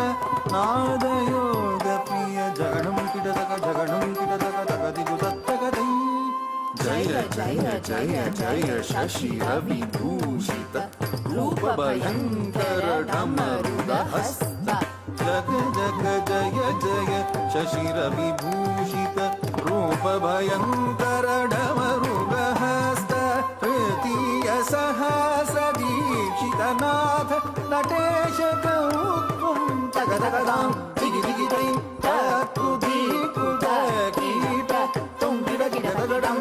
ನಾದ ಯೋಗ ಪ್ರಿಯ ಜಗಣಂ ಕಿಡದಗ ಜಗಣಂ ಕಿಡದಗ ತಗದಿಗು ತತ್ತಗತೈ ಜಯ ಜಯ ಜಯ ಜಯ ಶಶಿ ರವಿ ಭೂಷಿತ ರೂಪ ಭಯಂಕರ ಡಮರುಗ ಹಸ್ತ ಜಗ ಜಗ ಜಯ ಜಯ ಶಶಿ ರವಿ ಭೂಷಿತ ರೂಪ ಭಯಂಕರ ಡಮರುಗ ಹಸ್ತ ತೃತೀಯ ಸಹಸ್ರ ದೀಕ್ಷಿತನಾಥ ನಟೇಶ ಕೌತ್ವಂ ತಗ ತಗದಾಂ ದಿಗಿ ದಿಗಿ ದೈ ತಕ್ಕು ದೀಕು ಕೀಟ ತುಂ ಗಿಡ ಗಿಡ ತಗಡಂ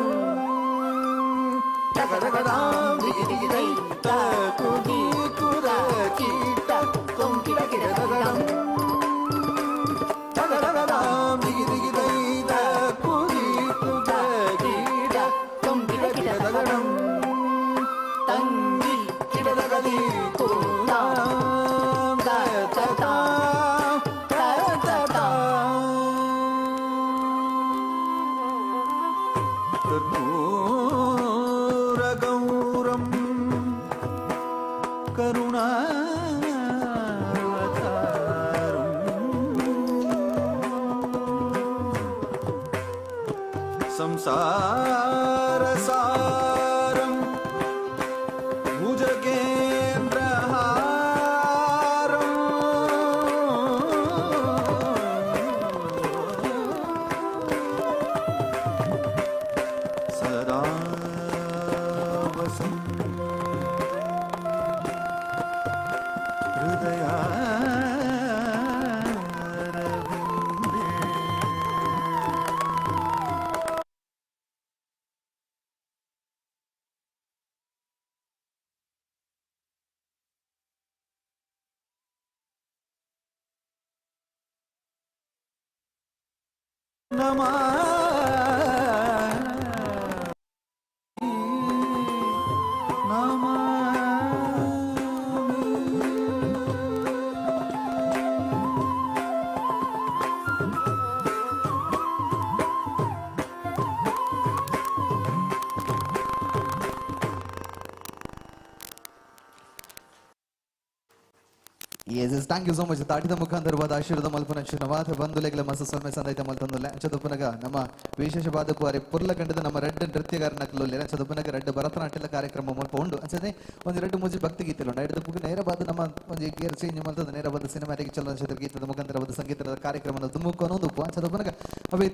ತಗ ತಗದಾಂ ದಿಗಿ ದಿಗಿ ದೈ ತಕ್ಕು ದೀಕು ಕೀಟ ತುಂ ಗಿಡ ಗಿಡ ತಗಡಂ ತಗ ತಗದಾಂ ದಿಗಿ ದಿಗಿ ದೈ ತಕ್ಕು ದೀಕು ಕೀಟ ತುಂ ಗಿಡ ಗಿಡ ತಗಡಂ ತಂಗಿ ಕಿಡದಗದಿ ತಾಂ ತ ತ ತ ತ ತ ಕರ್ಪೂರಗೌರಂ ಕರುಣಾವತಾರಂ ಸಂಸಾರಸಾರಂ ಭುಜಗೇಂದ್ರಹಾರಂ ಸದಾ ವಸಂ ಹೃದಯಾರವಿಂದೇ. Yes yes, thank you so much. ತಾಟಿದ ಮುಖಾಂತರವಾದ ಆಶೀರ್ವಾದ ಮಲ್ಪನ ಚಿನ್ನವಾದ ಬಂಧುಲೆಗಳ ಮಸ ಸೊನ್ನೆ ಸಂದೈತ ಮಲ್ತಂದುಲ್ಲ ಚದುಪನಗ ನಮ್ಮ ವಿಶೇಷವಾದ ಪುವಾರಿ ಪುರ್ಲ ಕಂಡದ ನಮ್ಮ ರೆಡ್ ನೃತ್ಯಗಾರನ ಕಲ್ಲೊಲ್ಲೆ ಚದುಪನಗ ರೆಡ್ ಭರತನಾಟ್ಯದ ಕಾರ್ಯಕ್ರಮ ಮಲ್ಪ ಉಂಡು ಅಂಚನೆ ಒಂದು ರೆಡ್ ಮೂಜಿ ಭಕ್ತಿ ಗೀತೆ ಉಂಡು. ಐದು ಬುಕ್ ನೇರವಾದ ನಮ್ಮ ಒಂದು ಗೇರ್ ಚೇಂಜ್ ಮಲ್ತದ ನೇರವಾದ ಸಿನಿಮಾಟಿಕ್ ಚಲನಚಿತ್ರ ಗೀತದ ಮುಖಾಂತರವಾದ ಸಂಗೀತದ ಕಾರ್ಯಕ್ರಮದ ದುಮುಖ ಉಪ್ಪು ಚದುಪನಗ ಅವೇ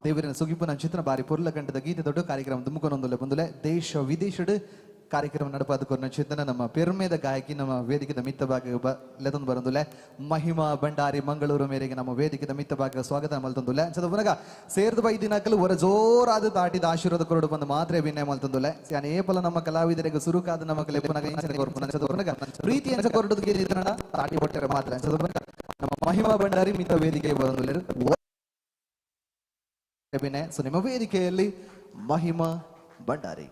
ದೇವರಿನ ಸುಗಿಪುನ ಚಿತ್ರ ಬಾರಿ ಪುರ್ಲ ಕಂಡದ ಗೀತೆ ದೊಡ್ಡ ಕಾರ್ಯಕ್ರಮ ದುಮುಖನೊಂದುಲ್ಲ ಬಂದುಲೆ ದೇಶ ವಿದೇಶಡ್ ಕಾರ್ಯಕ್ರಮ ನಡಪಾದ ಕೊರ್ನ ಚಿಂತನ ನಮ್ಮ ಪೆರ್ಮೆದ ಗಾಯಕಿ ನಮ್ಮ ವೇದಿಕೆದ ಮಿತ್ತ ಭಾಗ ಲೆತೊಂದು ಬರಂದುಲೆ ಮಹಿಮಾ ಭಂಡಾರಿ ಮಂಗಳೂರು ಮೇರೆಗೆ ನಮ್ಮ ವೇದಿಕೆದ ಮಿತ್ತ ಭಾಗ ಸ್ವಾಗತ ಮಲ್ತೊಂದುಲೆ. ಅಂಚದ ಪುನಗ ಸೇರ್ದು ಬೈದಿನಕಲು ಹೊರ ಜೋರಾದ ತಾಟಿದ ಆಶೀರ್ವಾದ ಕೊರಡು ಬಂದು ಮಾತ್ರ ಅಭಿನಯ ಮಲ್ತೊಂದುಲೆ. ಏಪಲ ನಮ್ಮ ಕಲಾವಿದರಿಗೆ ಸುರುಕಾದ ನಮ್ಮ ಕಲೆ ಪುನಗ ಇಂಚನೆ ಕೊರ್ಪುನ. ಅಂಚದ ಪುನಗ ಪ್ರೀತಿ ಅಂಚ ಕೊರಡು ತಾಟಿ ಕೊಟ್ಟರೆ ಮಾತ್ರ. ಅಂಚದ ಪುನಗ ನಮ್ಮ ಮಹಿಮಾ ಭಂಡಾರಿ ಮಿತ್ತ ವೇದಿಕೆ ಬರಂದುಲೆರು ಅಭಿನಯ. ಸೊ ನಿಮ್ಮ ವೇದಿಕೆಯಲ್ಲಿ ಮಹಿಮಾ ಭಂಡಾರಿ.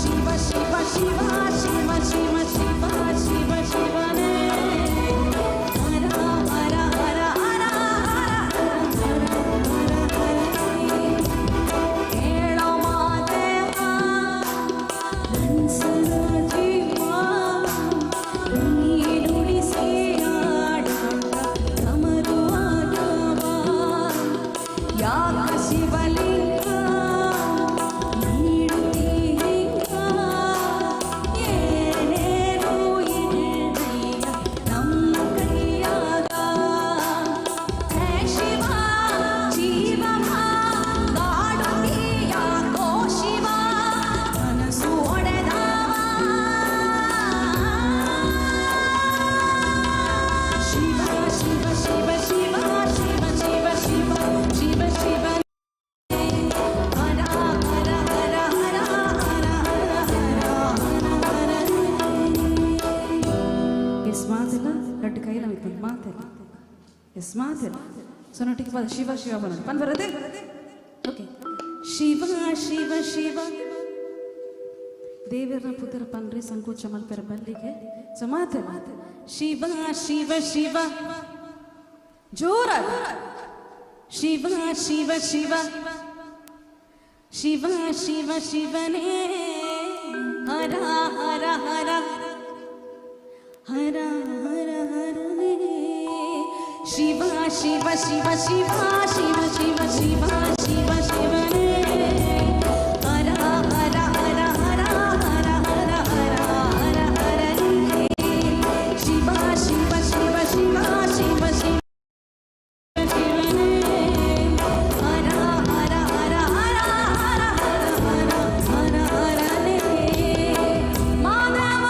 ಶಿವ ಶಿವ ಶಿವ ಶಿವ ಶಿವ ಶಿವ ಶಿವ ಶಿವನೇ ಹರ ಹರ ಹರ ಹರ ಹರ ಹರ ಹೇಳೋ ಮಾತೇವ ಮನಸ್ಸನ ಜೀವ ನೀನುಡಿಸಿ ಆಡಾಟ ಕಮರುವಾಗವ ಯಾಕ ಶಿವಲಿಂಗ ನೀಡುತ್ತೀ ಏನೇನು ಇಲ್ಲಯ್ಯ ನಮ್ಮ ಕೈಯಾಗ ಹೇ ಶಿವ ಜೀವಮ ಕಾಡುತ್ತೀಯಾಕೋ ಶಿವ ಮನಸ್ಸು ಒಡೆದವ ಶಿವ ಶಿವ ಶಿವ ಶಿವ ಶಿವ ಶಿವ ಶಿವ ಶಿವ ಶಿವ ಹರ ಹರ ಹರ ಹರ ಹರ ಹರ ಹರ ಹರ ಎಸ್ ಮಾತಿಲ್ಲ ರಡ್ಡು ಕೈಲ ಮಿತ್ತೊಂದು ಮಾತಿಲ್ಲ ಎಸ್ ಮಾತಿಲ್ಲ ಸೊನ್ನೊಟ್ಟಿಗೆ ಪದ ಶಿವ ಶಿವ ಬನ್ನೋದು ಪನ್ ಬರದೆ ಓಕೆ ಶಿವ ಶಿವ ಶಿವ ದೇವರನ ಪುತ್ರ ಪನ್ರಿ ಸಂಕೋಚ ಮಲ್ಪೆರ ಬಲ್ಲಿಗೆ ಸೊ ಮಾತಿಲ್ಲ ಶಿವ ಶಿವ ಶಿವ ಜೋರ ಶಿವ ಶಿವ ಶಿವ ಶಿವ ಶಿವ ಶಿವನೇ ಹರ ಹರ ಹರ ಹರ ಹರ ಹರನೇ ಶಿವ ಶಿವ ಶಿವ ಶಿವ ಶಿವ ಶಿವ ಶಿವ ಶಿವ ಶಿವನೇ ಹರ ಹರ ಹರ ಹರ ಹರ ಹರ ಹರ ಹರ ಹರನೇ ಶಿವ ಶಿವ ಶಿವ ಶಿವ ಶಿವ ಶಿವ ಶಿವನೇ ಹರ ಹರ ಹರ ಹರ ಹರ ಹರ ಹರ ಹರನೇ Madhava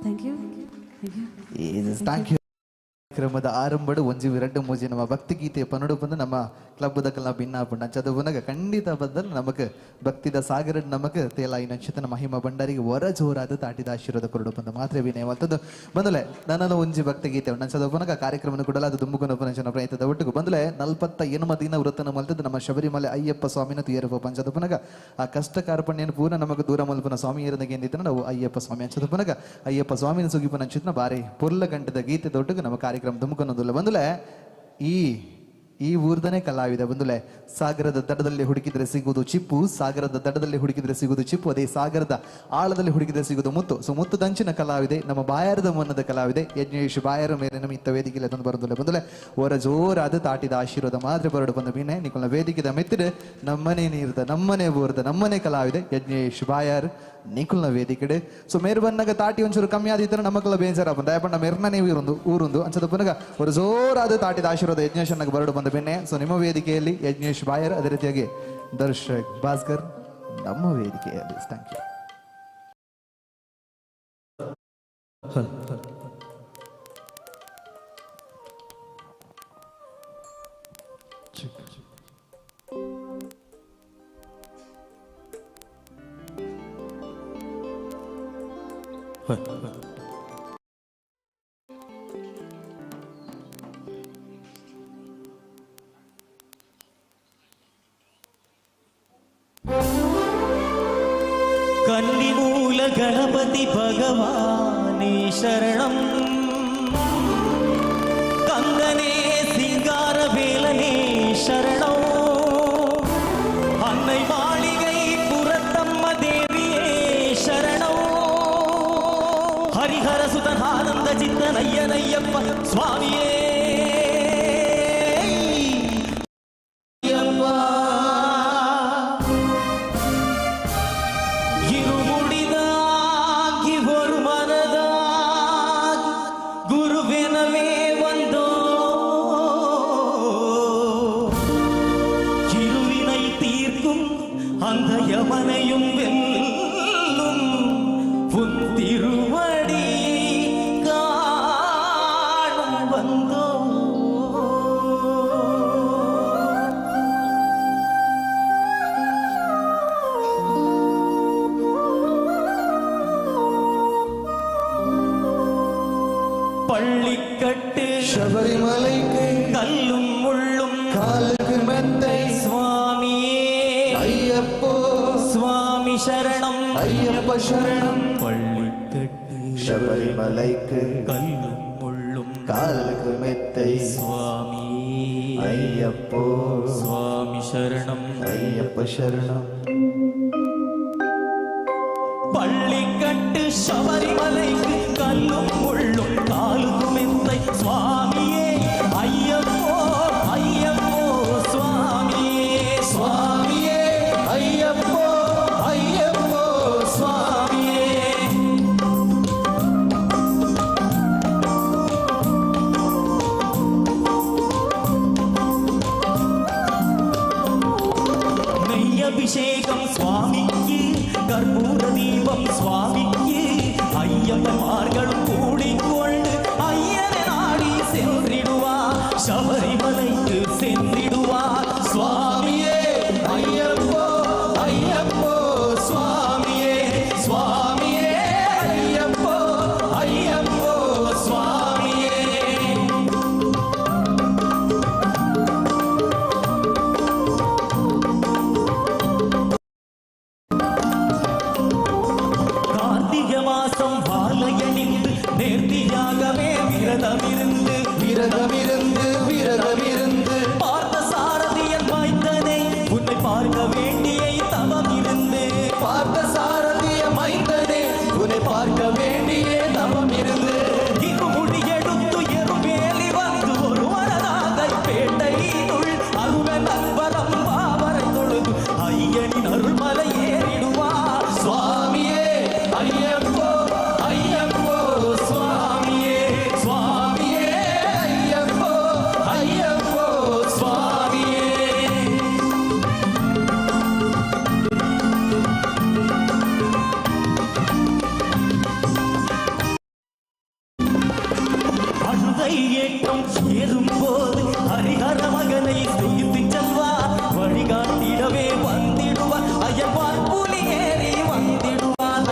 thank you thank you thank you ಕಾರ್ಯಕ್ರಮದ ಆರಂಭಡು ಒಂಜಿ ಎರಡು ಮೂಜಿ ನಮ್ಮ ಭಕ್ತಿಗೀತೆ ಪನ್ನಡು ಬಂದು ನಮ್ಮ ಕ್ಲಬ್ ದಕಲ್ನ ಭಿನ್ನ ಪುಂಡ ಚದುವನಗ ಖಂಡಿತ ಬದಲು ನಮಕ್ ಭಕ್ತಿದ ಸಾಗರ ನಮಕ್ ತೇಲಾಯಿ ನಕ್ಷತನ ಮಹಿಮಾ ಭಂಡಾರಿಗೆ ವರ ಜೋರಾದ ತಾಟಿದ ಆಶೀರ್ವಾದ ಕೊರಡು ಬಂದ ಮಾತ್ರ ವಿನಯ ಮತ್ತೊಂದು ಬಂದಲೆ ನನ್ನ ಒಂಜಿ ಭಕ್ತಿಗೀತೆ ಉಂಡು ಚದುವನಗ ಕಾರ್ಯಕ್ರಮನ ಕೂಡಲ ಅದು ದುಂಬುಕೊನ ಪುನಂಚನ ಪ್ರಯತ್ನದ ಒಟ್ಟಿಗೆ ಬಂದಲೆ 48 ದಿನ ವೃತ್ತನ ಮಲ್ತದ್ದು ನಮ್ಮ ಶಬರಿಮಲೆ ಅಯ್ಯಪ್ಪ ಸ್ವಾಮಿನ ತುಯರಪ್ಪ ಪಂಚದಪನಗ ಆ ಕಷ್ಟ ಕಾರ್ಪಣ್ಯನ ಪೂರ್ಣ ನಮಗ ದೂರ ಮಲ್ಪನ ಸ್ವಾಮಿ ಏರದಗೆ ನಾವು ಅಯ್ಯಪ್ಪ ಸ್ವಾಮಿ ಅಂಚದಪನಗ ಅಯ್ಯಪ್ಪ ಸ್ವಾಮಿನ ಸುಗಿಪನ ಅಂಚಿತ್ನ ಬಾರಿ ಪೊರ್ಲ ಗಂಟದ ಗೀತೆ ದೊಡ್ಡಗೆ ನಮ್ಮ ಕಾರ್ಯಕ್ರಮ ದುಮ್ಕೊನೋದಿಲ್ಲ ಬಂದುಲೆ ಈ ಈ ಊರ್ದನೇ ಕಲಾವಿದ ಬಂದುಲೆ ಸಾಗರದ ದಡದಲ್ಲಿ ಹುಡುಕಿದ್ರೆ ಸಿಗುವುದು ಚಿಪ್ಪು, ಸಾಗರದ ದಡದಲ್ಲಿ ಹುಡುಕಿದ್ರೆ ಸಿಗುವುದು ಚಿಪ್ಪು, ಅದೇ ಸಾಗರದ ಆಳದಲ್ಲಿ ಹುಡುಕಿದ್ರೆ ಸಿಗುವುದು ಮುತ್ತು. ಸೊ ಮುತ್ತು ದಂಚಿನ ಕಲಾವಿದೆ ನಮ್ಮ ಬಾಯಾರದ ಮನ್ನದ ಕಲಾವಿದೆ ಯಜ್ಞೇಶ್ ಬಾಯರ ಮೇಲೆ ನಮ್ಮ ಇತ್ತ ವೇದಿಕೆಯಲ್ಲಿ ತಂದು ಬರೋದಿಲ್ಲ ಬಂದುಲೆ ಓರ ಜೋರಾದ ತಾಟಿದ ಆಶೀರ್ವಾದ ಮಾತ್ರ ಬರಡು ಬಂದ ಮೀನೆ ನಿಕೊಲ್ಲ ವೇದಿಕೆದ ಮೆತ್ತಿደ ನಮ್ಮನೆ ನೀರ್ದ ನಮ್ಮನೆ ಊರ್ದ ನಮ್ಮನೆ ಕಲಾವಿದೆ ಯಜ್ಞೇಶ್ ಬಾಯಾರ್ ನಿಕುಲ್ನ ವೇದಿಕೆಡೆ. ಸೊ ಮೇರು ಬಂದಾಗ ತಾಟಿ ಒಂಚೂರು ಕಮ್ಮಿ ಆದಿತ್ತರ ನಮಗೆಲ್ಲ ಬೇಜಾರ ದಯಪಂಡ ಮೆರ್ನನೇ ಊರೊಂದು ಊರೊಂದು ಅಂಚದ ಪುನಗ ಒಂದು ಜೋರಾದ ತಾಟಿದ ಆಶೀರ್ವಾದ ಯಜ್ಞೇಶ್ ಬರಡು ಬಂದ ಬೆನ್ನೆ. ಸೊ ನಿಮ್ಮ ವೇದಿಕೆಯಲ್ಲಿ ಯಜ್ಞೇಶ್ ಬಾಯರ್, ಅದೇ ರೀತಿಯಾಗಿ ದರ್ಶಕ್ ಭಾಸ್ಕರ್ ನಮ್ಮ ವೇದಿಕೆಯಲ್ಲಿ. Thank you. Kannimoola Ganapathi ഭഗവാനേ ശരണം, കന്ദനേ സിംഗാരവേലനേ ശരണം, അന്നൈ മാളികൈ പുറത്തമ്മ ദേവിയേ ശരണം, ഹരിഹര സുതൻ ആനന്ദ ചിത്തനയ്യനയ്യപ്പ സ്വാമിയേ ഇരുമുടിതാകി ഒരു മനതാകി ഗുരുവിനവേ വந்தோ ഇരുവിனை തീർക്കും அந்த யமனையும் வெல்லும் உன் திருவடி காண பள்ளிக்கட்டு சபரிமலைக்கு கல்லும் முள்ளும் காலுக்கு மெத்தை சுவாமியே ஐயப்போ சுவாமி சரணம் ஐயப்ப சரணம். பள்ளிக்கட்டு சபரிமலைக்கு கல்லும் முள்ளும் காலுக்கு மெத்தை சுவாமி ஐயப்போ சுவாமி சரணம் ஐயப்ப சரணம். பள்ளிக்கட்டு சபரிமலைக்கு கல்லும் முள்ளும் காலுக்கு மெத்தை சுவாமியே ஐயப்போ ஐயப்போ சுவாமியே சுவாமியே ஐயப்போ ஐயப்போ சுவாமியே. நெய் அபிஷேகம் சுவாமிக்கு, கற்பூர தீபம் சுவாமிக்கு, ஐயப்பன்மார்களும் கூடிக்கொண்டு ஐயனை நாடி சென்றிடுவார், சபரிமலைக்கு சென்றிடுவார். சுவாமியே ஐயப்போ ஐயப்போ சுவாமியே சுவாமியே ஐயப்போ ஐயப்போ சுவாமியே. கார்த்திகை மாசம் வாழையணிந்து நேர்த்தியாகவே விரதமிருந்து விரதமிருந்து விரதமிருந்து பார்த்த சாரதியன் மைந்தனை உன்னை பார்க்க வேண்டிய தவம் இருந்து பார்த்த சாரதிய மைந்தனே உன்னை பார்க்க வேண்டிய தவம் இருந்து இருமுடி எடுத்து எருமேலி வந்து ஒரு மனதாக பேட்டையினுள் அருவன் அன்பரம் பாவரை தொழுது ஐயனின் அருள்மலை ஏறிடுவார். சுவாமியே ஐயப்போ ஐயப்போ சுவாமியே சுவாமியே ஐயப்போ ஐயப்போ சுவாமியே. அழுதை ஏற்றம் ஏறும்போது ஹரிஹர மகனை துயித்து செல்வார், வழிகாட்டிடவே வந்திடுவார், ஐயப்பான் புலி ஏறி வந்திடுவார்,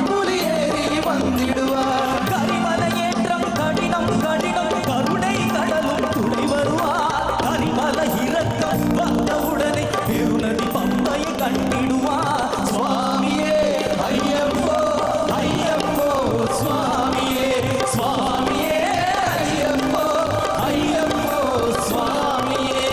புலி ஏறி வந்திடுவார். கரிமலை ஏற்றம் கடினம் கடினம் கருணை கடலும் துணை வருவார், கரிமலை இறக்கம் வந்தவுடனே பெருநதி பம்பையை கண்டிடுவார். சுவாமியே ஐயப்போ ஐயப்போ சுவாமியே சுவாமியே ஐயப்போ ஐயப்போ சுவாமியே.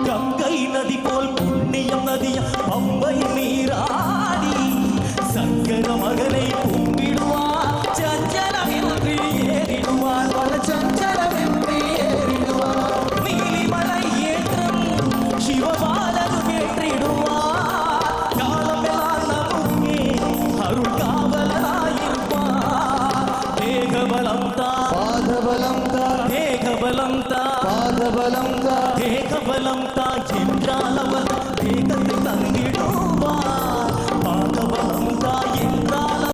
கங்கை நதி போல் புண்ணியம் நதிய பம்பை நீராடி சங்கர மகனை கும்பிடுவார், சஞ்சலமின்றி ஏறிடுவார், சஞ்சலமின்றி ஏறிடுவார். நீலிமலை ஏற்றம் சிவபாலனும் ஏற்றிடுவார், காலமெல்லாம் நமக்கே அருள் காவலனாயிருப்பார். தேகபலம் தான் பாதபலம் தான் தேகபலம் தான் பாதபலம் தான் தேகபலம் தான் என்றால் அவர் தேகத்தை தந்திடுவார், பாதபலம் தான் என்றால்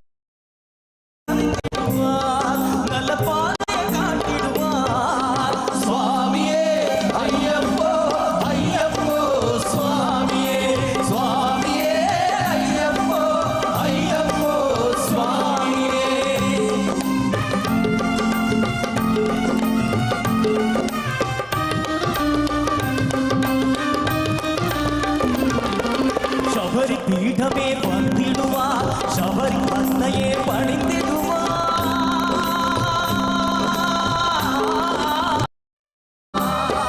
தந்திடுவார், நல்ல பாதையை காட்டிடுவார். சுவாமியே ஐயப்போ ஐயப்போ சுவாமியே சுவாமியே ஐயப்போ ஐயப்போ சுவாமியே. சபரி பீடமே வந்திடுவார், சபரி அன்னையே பணிந்திடுவார்.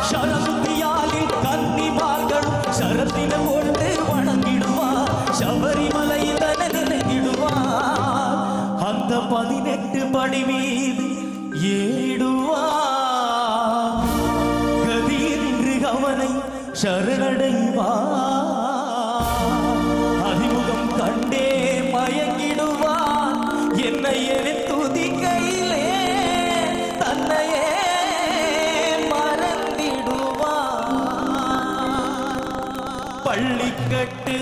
சரசுத்தியாலில் கன்னிமார்களும் சரத்தின போட்டு வணங்கிடுவார், சபரிமலை தன நினைந்திடுவார். அந்த 18 படி மீது ஏறிடுவார், கதி என்று அவனை சரணடைவார். அறிமுகம் கண்டே மயங்கிடுவார், என்னை துதிக்கையிலே தன்னையே மறந்திடுவார். பள்ளிக்கட்டு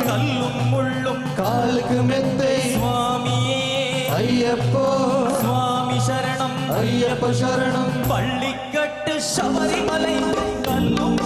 கல்லும் முள்ளும் காலுக்கு மெத்தை சுவாமியே ஐயப்போ சுவாமி சரணம் ஐயப்ப சரணம். பள்ளிக்கட்டு சபரிமலை கல்லும்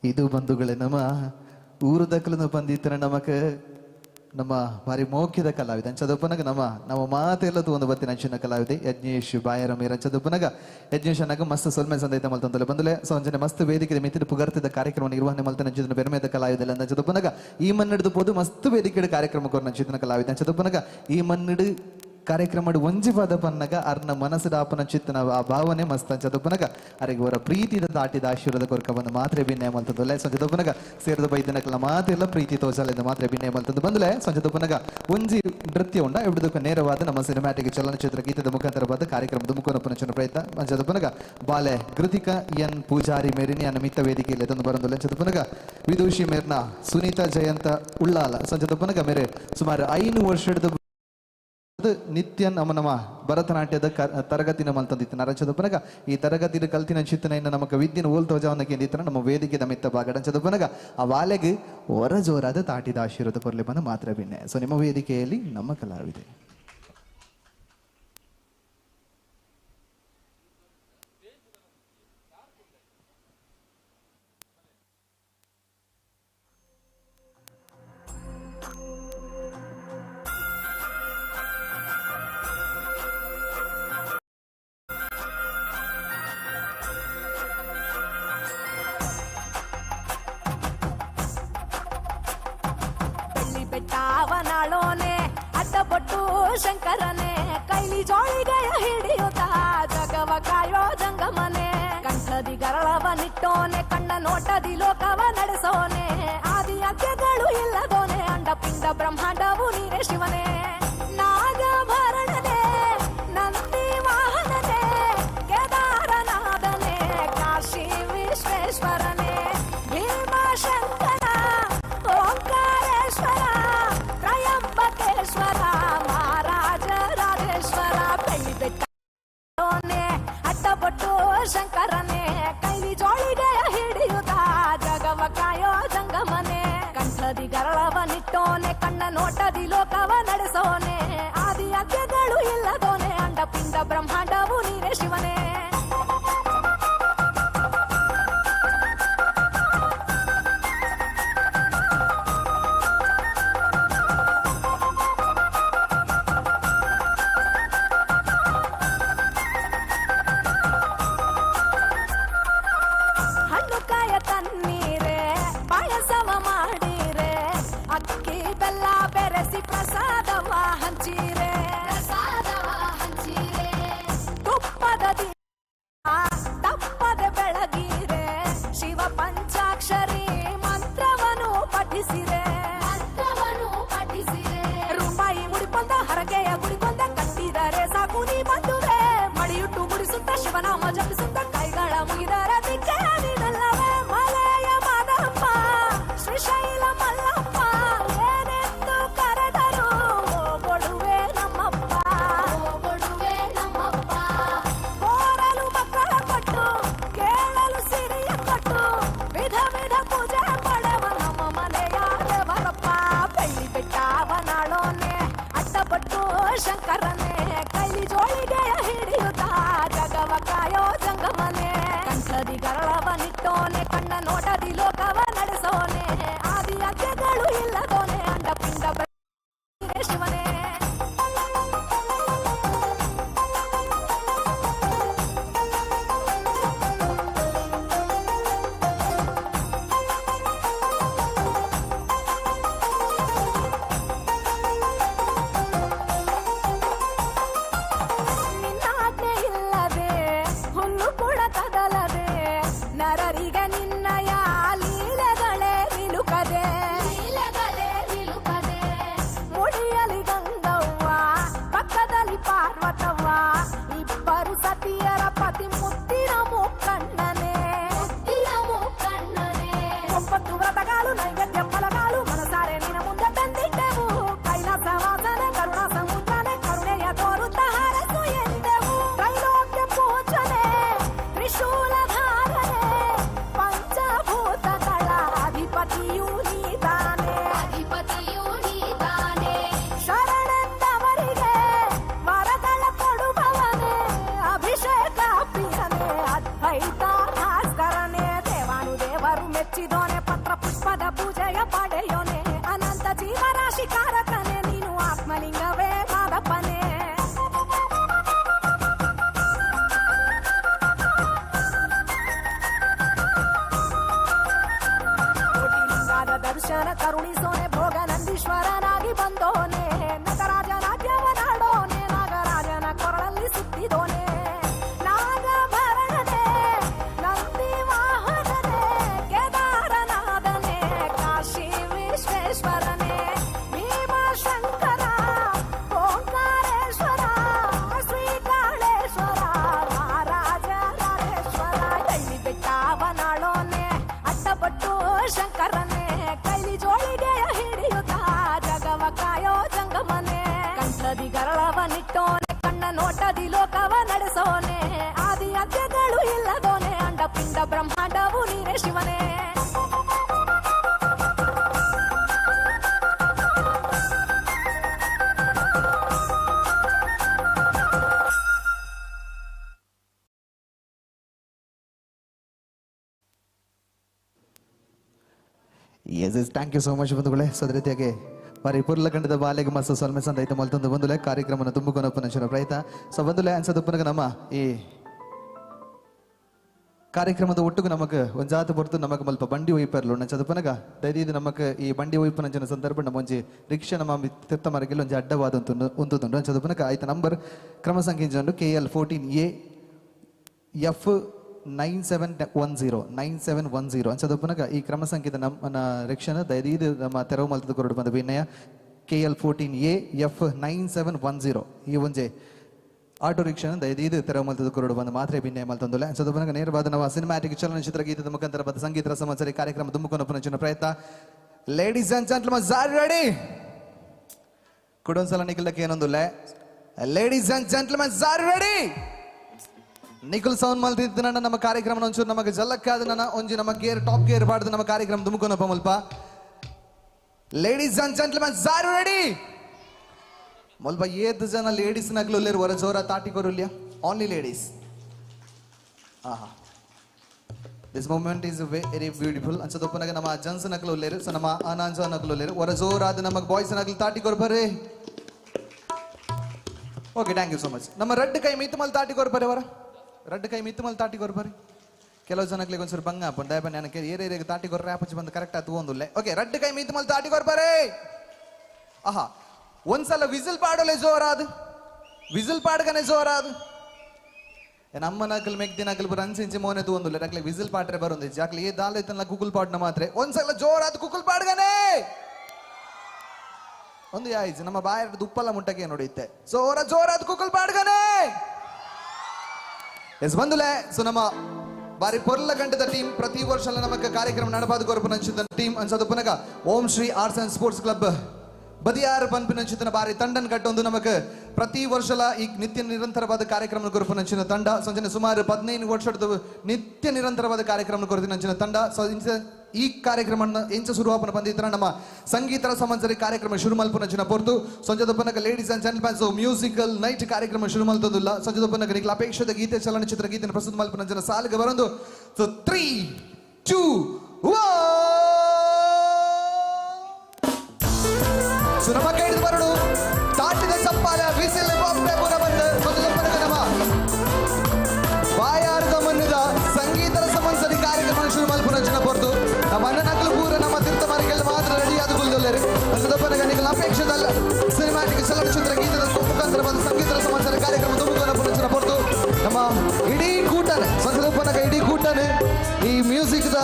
ಇದು ಬಂಧುಗಳೇ ನಮ್ಮ ಊರುದಕ್ಕಲನ್ನು ಬಂದಿತ್ತರ ನಮಕ್ ನಮ್ಮ ಭಾರಿ ಮೌಖ್ಯದ ಕಲಾವಿದ ಅಂಚದೊಪ್ಪನಗ ನಮ್ಮ ನಮ್ಮ ಮಾತೆಲ್ಲದು ಒಂದು ಬತ್ತಿನ ಅಂಚಿನ ಕಲಾವಿದೆ ಯಜ್ಞೇಶ್ ಬಾಯರ ಮೇರ ಅಂಚದೊಪ್ಪನಗ ಯಜ್ಞೇಶ್ ಅನ್ನಾಗ ಮಸ್ತ್ ಸೊಲ್ಮೆ ಸಂದೈತ ಮಲ್ತಂತಲೆ ಬಂದಲೆ ಸೊ ಅಂಚನೆ ಮಸ್ತ್ ವೇದಿಕೆ ಮಿತ್ತಿನ ಪುಗರ್ತಿದ ಕಾರ್ಯಕ್ರಮ ನಿರ್ವಹಣೆ ಮಲ್ತನ ಅಂಚಿನ ಬೆರ್ಮೆದ ಕಲಾವಿದಲ್ಲ ಅಂಚದೊಪ್ಪನಗ ಈ ಮನ್ನಡಿದು ಪೋದು ಮಸ್ತ್ ವೇದಿಕೆ ಕಾರ್ಯಕ್ರಮ ಕೊರ್ನ ಅಂಚಿನ ಕಲಾವಿದ ಅಂಚದೊಪ್ಪನಗ ಈ ಮನ್ನಡು ಕಾರ್ಯಕ್ರಮ ಒಂಜಿ ಪದ ಪನ್ನಗ ಅರ್ನ ಮನಸ್ಸದ ಆಪನ ಚಿತ್ತನ ಆ ಭಾವನೆ ಮಸ್ತ್ ಅಂಚದೊಪ್ಪನಗ ಅರೆಗೆ ಅವರ ಪ್ರೀತಿದ ದಾಟಿದ ಆಶೀರ್ವಾದ ಕೊರ್ಕ ಬಂದು ಮಾತ್ರೆ ಭಿನ್ನಯ ಮಲ್ತಂದು ಸಂಜದೊಪ್ಪನಗ ಸೇರದ ಬೈದನಕಲ ಮಾತೆಲ್ಲ ಪ್ರೀತಿ ತೋಜಾಲಿಂದ ಮಾತ್ರೆ ಭಿನ್ನಯ ಮಲ್ತಂದು ಬಂದಲೆ ಸಂಜದೊಪ್ಪನಗ ಒಂಜಿ ನೃತ್ಯ ಉಂಡ ಇವಿಡದಕ್ಕೆ ನೇರವಾದ ನಮ್ಮ ಸಿನಿಮ್ಯಾಟಿಕ್ ಚಲನಚಿತ್ರ ಗೀತದ ಮುಖಾಂತರವಾದ ಕಾರ್ಯಕ್ರಮದ ಮುಖನೊಪ್ಪನ ಪ್ರಯತ್ನ ಅಂಚದೊಪ್ಪನಗ ಬಾಲೆ ಕೃತಿಕಾ ಎನ್ ಪೂಜಾರಿ ಮೇರಿನಿ ಅನ್ನ ಮಿತ್ತ ವೇದಿಕೆಯಲ್ಲಿ ತಂದು ಬರಂದು ಅಂಚದೊಪ್ಪನಗ ವಿದೂಷಿ ಮೇರ್ನ ಸುನೀತಾ ಜಯಂತ ಉಳ್ಳಾಲ ಸಂಜದೊಪ್ಪನಗ ಮೇರೆ ಸುಮಾರು 5 ವರ್ಷದ ನಿತ್ಯ ನಮ್ಮ ನಮ್ಮ ಭರತನಾಟ್ಯದ ತರಗತಿನ ಮಲ್ತಂದಿತ್ತು ನರಂಚದೊಪ್ಪನಗ ಈ ತರಗತಿನ ಕಲ್ತಿನ ಚಿತ್ತನ ಇನ್ನು ನಮಕ ವಿದ್ಯೆನ ಓಲ್ ತೋಜವನ್ನ ಕೇಂದಿತ್ತನ ನಮ್ಮ ವೇದಿಕೆ ಮಿತ್ತ ಭಾಗಡಂಚದೊಪ್ಪನಗ ಆ ವಾಲೆಗೆ ಹೊರ ಜೋರಾದ ತಾಟಿದ ಆಶೀರ್ವಾದ ಕೊರಲೆ ಬಂದು ಮಾತ್ರ ಭಿನ್ನೆ. ಸೊ ನಿಮ್ಮ ವೇದಿಕೆಯಲ್ಲಿ ನಮ್ಮ ಕಲಾವಿದೆ. ಬೆಟ್ಟಾವನಾಳೋನೆ ಅಡ್ಡಪಟ್ಟು ಶಂಕರನೆ ಕೈಲಿ ಜೋಳಿಗೆಯ ಹಿಡಿಯುತ್ತ ಜಗವ ಕಾಯೋ ಜಂಗಮನೆ ಕಂಠದಿ ಗರಳವ ನಿಟ್ಟೋನೆ ಕಣ್ಣ ನೋಟದಿ ಲೋಕವ ನಡೆಸೋನೆ ಆದಿ ಅಂತ್ಯಗಳು ಇಲ್ಲದೋನೆ ಅಂಡ ಪಿಂಡ ಬ್ರಹ್ಮಾಂಡವು ನೀನೆ ಶಿವನೇ ನಾಗಭರಣನೆ ನಂದಿ ವಾಹನನೆ ಕೇದಾರನಾಥನೆ ಕಾಶಿ ವಿಶ್ವೇಶ್ವರನೆ ಭೀಮಶಂಕರ ಓಂಕಾರೇಶ್ವರ ತ್ರಯಂಬಕೇಶ್ವರ ಮಹಾರಾಜ ರಾಜೇಶ್ವರ ಬೆಳ್ಳಿ ಬೆಟ್ಟೋನೆ ಅಡ್ಡಪಟ್ಟು ಶಂಕರನೆ ಕೈಲಿ ಜೋಳಿಗೆಯ ಹಿಡಿಯುತ್ತ ಜಗವ ಕಾಯೋ ಜಂಗಮನೆ ಕಂಠದಿ ಗರಳವ ನಿಟ್ಟೋನೆ ಕಣ್ಣ ನೋಟದಿ ಲೋಕವ ನಡೆಸೋನೆ ಆದಿ ಅಂತ್ಯಗಳು ಇಲ್ಲದೋನೆ ಅಂಡ ಪಿಂಡ ಬ್ರಹ್ಮಾಂಡವು ನೀನೆ ಶಿವನೇ. ಶಂಕರನೇ ಕೈಲಿ ಜೋಳಿಗೆಯ ಹಿಡಿಯುತ್ತ ಜಗವ ಕಾಯೋ ಜಂಗಮನೆ ಕಂಠದಿ ಗರಳವ ನಿಟ್ಟೋನೆ ಕಣ್ಣ ನೋಟದಿ ಲೋಕವ ನಡೆಸೋನೆ ಆದಿ ಅಂತ್ಯಗಳು ಇಲ್ಲದೋನೆ ಅಂಡ ಪಿಂಡ ಶಿವನೇ. ನರರಿಗೆ ನಿನ್ನಯ ಸೃಷ್ಟಿ ಲೋಕವ ನಡೆಸೋನೆ ಆದಿ ಅಂತ್ಯಗಳು ಇಲ್ಲದೋನೆ ಅಂಡ ಪಿಂಡ ಬ್ರಹ್ಮಾಂಡವು ನೀನೇ ಶಿವನೇ. Yes yes, thank you so much ಬಂಧುಗಳೇ. ಸೊ ಅದೇ ರೀತಿಯಾಗಿ ಬಾರಿ ಪುರ್ಲಖಂಡದ ಬಾಲೆಗೆ ಮಸ್ತು ಸೊಲ್ಮೆ ಸಂದೈತ ಮಲ್ತೊಂದು ಬಂಧುಲೆ ಕಾರ್ಯಕ್ರಮನ ತುಂಬಿಕೊನಪ್ಪನ ಪ್ರಯತ್ನ. ಸೊ ಬಂಧುಲೆ ಅನ್ಸದಪ್ಪನಗ ನಮ್ಮ ಈ ಕಾರ್ಯಕ್ರಮದ ಒಟ್ಟಿಗೆ ನಮಗ್ ಒಂಜಾತ ಹೊರತು ನಮಗ್ ಮಲ್ಪ ಬಂಡಿ ಒಯ್ಪರ್ಲು ನಂಚದಪ್ಪನಗ ದೈದೀದು ನಮಕ್ ಈ ಬಂಡಿ ಒಯ್ಪನಂಚಿನ ಸಂದರ್ಭ ನಮ್ಮ ಒಂಜಿ ರಿಕ್ಷಾ ನಮ್ಮ ತಿರ್ತ ಮರಗಿಲ್ ಒಂಜಿ ಅಡ್ಡವಾದ ಉಂತುಂಡು. ಅಂಚದಪ್ಪನಗ ಆಯ್ತ ನಂಬರ್ ಕ್ರಮ ಸಂಖ್ಯೆ KL 14 A F 9710 9710 ಅಂಚದಪ್ಪನಗ ಈ ಕ್ರಮ ಸಂಖ್ಯೆದ ನಮ್ಮ ರಿಕ್ಷಾನ ದಯದೀದು ನಮ್ಮ ತೆರವು ಮಲ್ತದ ಕೊರಡು ಬಂದ ವಿನಯ KL 14 A F 9710 ಈ ಒಂಜೆ ಆಟೋ ರಿಕ್ಷಾನ ದಯದೀದು ತೆರವು ಮಲ್ತದ ಕೊರಡು ಬಂದ ಮಾತ್ರೆ ಭಿನ್ನಯ ಮಲ್ತೊಂದುಲ್ಲ. ಅಂಚದಪ್ಪನಗ ನೇರವಾದ ನಮ್ಮ ಸಿನಿಮ್ಯಾಟಿಕ್ ಚಲನಚಿತ್ರ ಗೀತದ ಮುಖಾಂತರ ಬಂದ ಸಂಗೀತ ರಸಮಂಜರಿ ಕಾರ್ಯಕ್ರಮ ದುಮ್ಮುಕೊನಪ್ಪನ ಪ್ರಯತ್ನ. Ladies and gentlemen are ready? ಕುಡೊಂದ್ಸಲ ನಿಖಿಲಕ್ಕೆ ಏನೊಂದುಲ್ಲ. Ladies and gentlemen are ready? Nikhil sound ಮಲ್ತಿದ್ದು ನಮ್ಮ ಕಾರ್ಯಕ್ರಮ ಒಂಚೂರು ನಮಗೆ ಜಲಕ್ಕಾದ ನನ್ನ ಒಂಜಿ ನಮ್ಮ ಗೇರ್ ಟಾಪ್ ಗೇರ್ ಬಾಡ್ದು ನಮ್ಮ ಕಾರ್ಯಕ್ರಮ ದುಮುಕೊನಪ್ಪ ಮುಲ್ಪ. Ladies and gentlemen are ready? ಮುಲ್ಪ ಏತ್ ಜನ ಲೇಡೀಸ್ ನಕ್ಲು ಉಲ್ಲೇರು ಹೊರ ಜೋರ ತಾಟಿ ಕೊರುಲ್ಯ ಓನ್ಲಿ ಲೇಡೀಸ್. ಆಹಾ, this moment is very beautiful. ಅಂಚದೊಪ್ಪನಾಗ ನಮ್ಮ ಜನ್ಸ್ ನಕ್ಲು ಉಲ್ಲೇರು, ಸೊ ನಮ್ಮ ಅನಾಂಜ ನಕ್ಲು ಉಲ್ಲೇರು ಹೊರ ಜೋರಾದ ನಮಗೆ ಬಾಯ್ಸ್ ನಕ್ಲು ತಾಟಿ ಕೊರ್ಬರ್ರಿ. Okay, thank you so much. ನಮ್ಮ ರೆಡ್ ಕೈ ಮಿತ್ತು ಮಲ್ ತಾಟಿ ಕೊರ್ಬರ್ರಿ, ಅವರ ರಡ್ಡು ಕೈ ಮಿತ್ತು ಮಲ್ ತಾಟಿ ಕೊರ್ಬರಿ. ಕೆಲವು ಜನಕ್ಕೆ ಒಂದ್ಸರಿ ಬಂಗ ಹಾಪುಂಡು ದಯಪ ನಾನು ಏರೇ ಏರಿಯಾಗ ತಾಟಿ ಕೊರ್ರೆ ಆಪಚಿ ಬಂದು ಕರೆಕ್ಟ್ ಆತು ಒಂದುಲ್ಲೆ. ಓಕೆ, ರಡ್ಡು ಕೈ ಮಿತ್ತು ಮಲ್ ತಾಟಿ ಕೊರ್ಬರಿ. ಆಹಾ, ಒಂದ್ಸಲ ವಿಸಿಲ್ ಪಾಡೋಲೆ ಜೋರಾದು, ವಿಸಿಲ್ ಪಾಡ್ಗನೆ ಜೋರಾದು. ನಮ್ಮ ನಕಲ್ ಮೆಗ್ದಿ ನಕಲ್ ಪೂರ ಅಂಚಿಂಚಿ ಮೋನೆ ತೂವೊಂದುಲ್ಲೆ ನಕ್ಲೆ ವಿಸಿಲ್ ಪಾಟ್ರೆ ಬರೋಂದು ಜಾಕ್ಲೆ ಏ ದಾಲ ಇತ್ತಲ್ಲ ಕುಕುಲ್ ಪಾಡ್ನ ಮಾತ್ರೆ. ಒಂದ್ಸಲ ಜೋರಾದು ಕುಕುಲ್ ಪಾಡ್ಗನೆ ಒಂದು ಯಾಯ್ಜು ನಮ್ಮ ಬಾಯ ದುಪ್ಪಲ್ಲ ಮುಟ್ಟಕ್ಕೆ ನೋಡಿತ್ತೆ. ಜೋರ ಜೋರಾದು ಕುಕುಲ್ ಪಾಡ್ಗನೆ. ಎಸ್ ಬಂದುಲೆ. ಸೊ ನಮ್ಮ ಬಾರಿ ಪೊರ್ಲ ಗಂಟದ ಟೀಮ್ ಪ್ರತಿ ವರ್ಷ ನಮಗ ಕಾರ್ಯಕ್ರಮ ನಡಪಾದ ಕೊರಪು ಟೀಮ್ ಅನ್ಸೋದು ಪುನಗ Om Shri arts and sports club Badiyar ಪನ್ಪಿನಂಚಿತನ ಬಾರಿ ತಂಡನ್ ಕಟ್ಟೊಂದು ನಮಗ ಪ್ರತಿ ವರ್ಷಲ ಈ ನಿತ್ಯ ನಿರಂತರವಾದ ಕಾರ್ಯಕ್ರಮ ಕೊರಪುನಂಚಿನ ತಂಡ. ಸಂಜೆ ಸುಮಾರು 15 ವರ್ಷದ ನಿತ್ಯ ನಿರಂತರವಾದ ಕಾರ್ಯಕ್ರಮ ಕೊರತಿನಂಚಿನ ತಂಡ. ಸೊ ಈ ಕಾರ್ಯಕ್ರಮ ಎಂಚ ಶುರುವಾಪನ ಬಂದಿದ್ರ ನಮ್ಮ ಸಂಗೀತ ರಸಮಂಜರಿ ಕಾರ್ಯಕ್ರಮ ಶುರು ಮಲ್ಪುನಂಚಿನ ಪೊರ್ತು. ಸಂಜೆದೊಪ್ಪನಗ ladies and gentlemen musical night ಕಾರ್ಯಕ್ರಮ ಶುರು ಮಲ್ತದಿಲ್ಲ. ಸಂಜೆದೊಪ್ಪನಗ ನಿಕ್ಲ ಅಪೇಕ್ಷಿತ ಗೀತೆ ಚಲನಚಿತ್ರ ಗೀತೆ ಪ್ರಸ್ತುತ ಮಲ್ಪುನಂಚಿನ ಸಾಲಿಗೆ ಬರೊಂದು. ಸೊ 3 2 1 ಸೊ ನಮ್ಮ ಕೈ ಹಿಡಿದು ಬರೋಡು ತಾಟಿದ ಚಪ್ಪಾಲ ಬಿಸಿಲು ಬೊಬ್ಬೆ ಪೂರ ಬಂದು ಸಂಜೆದೊಪ್ಪನಗ ನಮ್ಮ ಬಾಯಾರದ ಮಣ್ಣದ ಸಂಗೀತ ರಸಮಂಜರಿ ಕಾರ್ಯಕ್ರಮ ಶುರು ಮಲ್ಪುನಂಚಿನ ಪೊರ್ತು. ನಮ್ಮ ಅಣ್ಣನಕಲು ಪೂರ ನಮ್ಮ ತೀರ್ಥ ಮಾರಿಗೆಲ್ಲ ಮಾತ್ರ ರೆಡಿ ಆದ ಕುಲ್ದೊಲ್ಲೇರು. ಸಂದರ್ಭ ಅಪೇಕ್ಷೆದಲ್ಲ ಸಿನಿಮಾಟಿಕ್ ಚಲನಚಿತ್ರ ಗೀತದ ಮುಖಾಂತರ ಬಂದ ಸಂಗೀತ ರಸಮಂಜರಿ ಕಾರ್ಯಕ್ರಮ ದುಮುಕೊನಪ್ಪನ ಪೊರ್ತು. ನಮ್ಮ ಇಡೀ ಕೂಟನೆ ಸಂದರ್ಭನಗ ಇಡೀ ಕೂಟನೆ ಈ ಮ್ಯೂಸಿಕ್ದ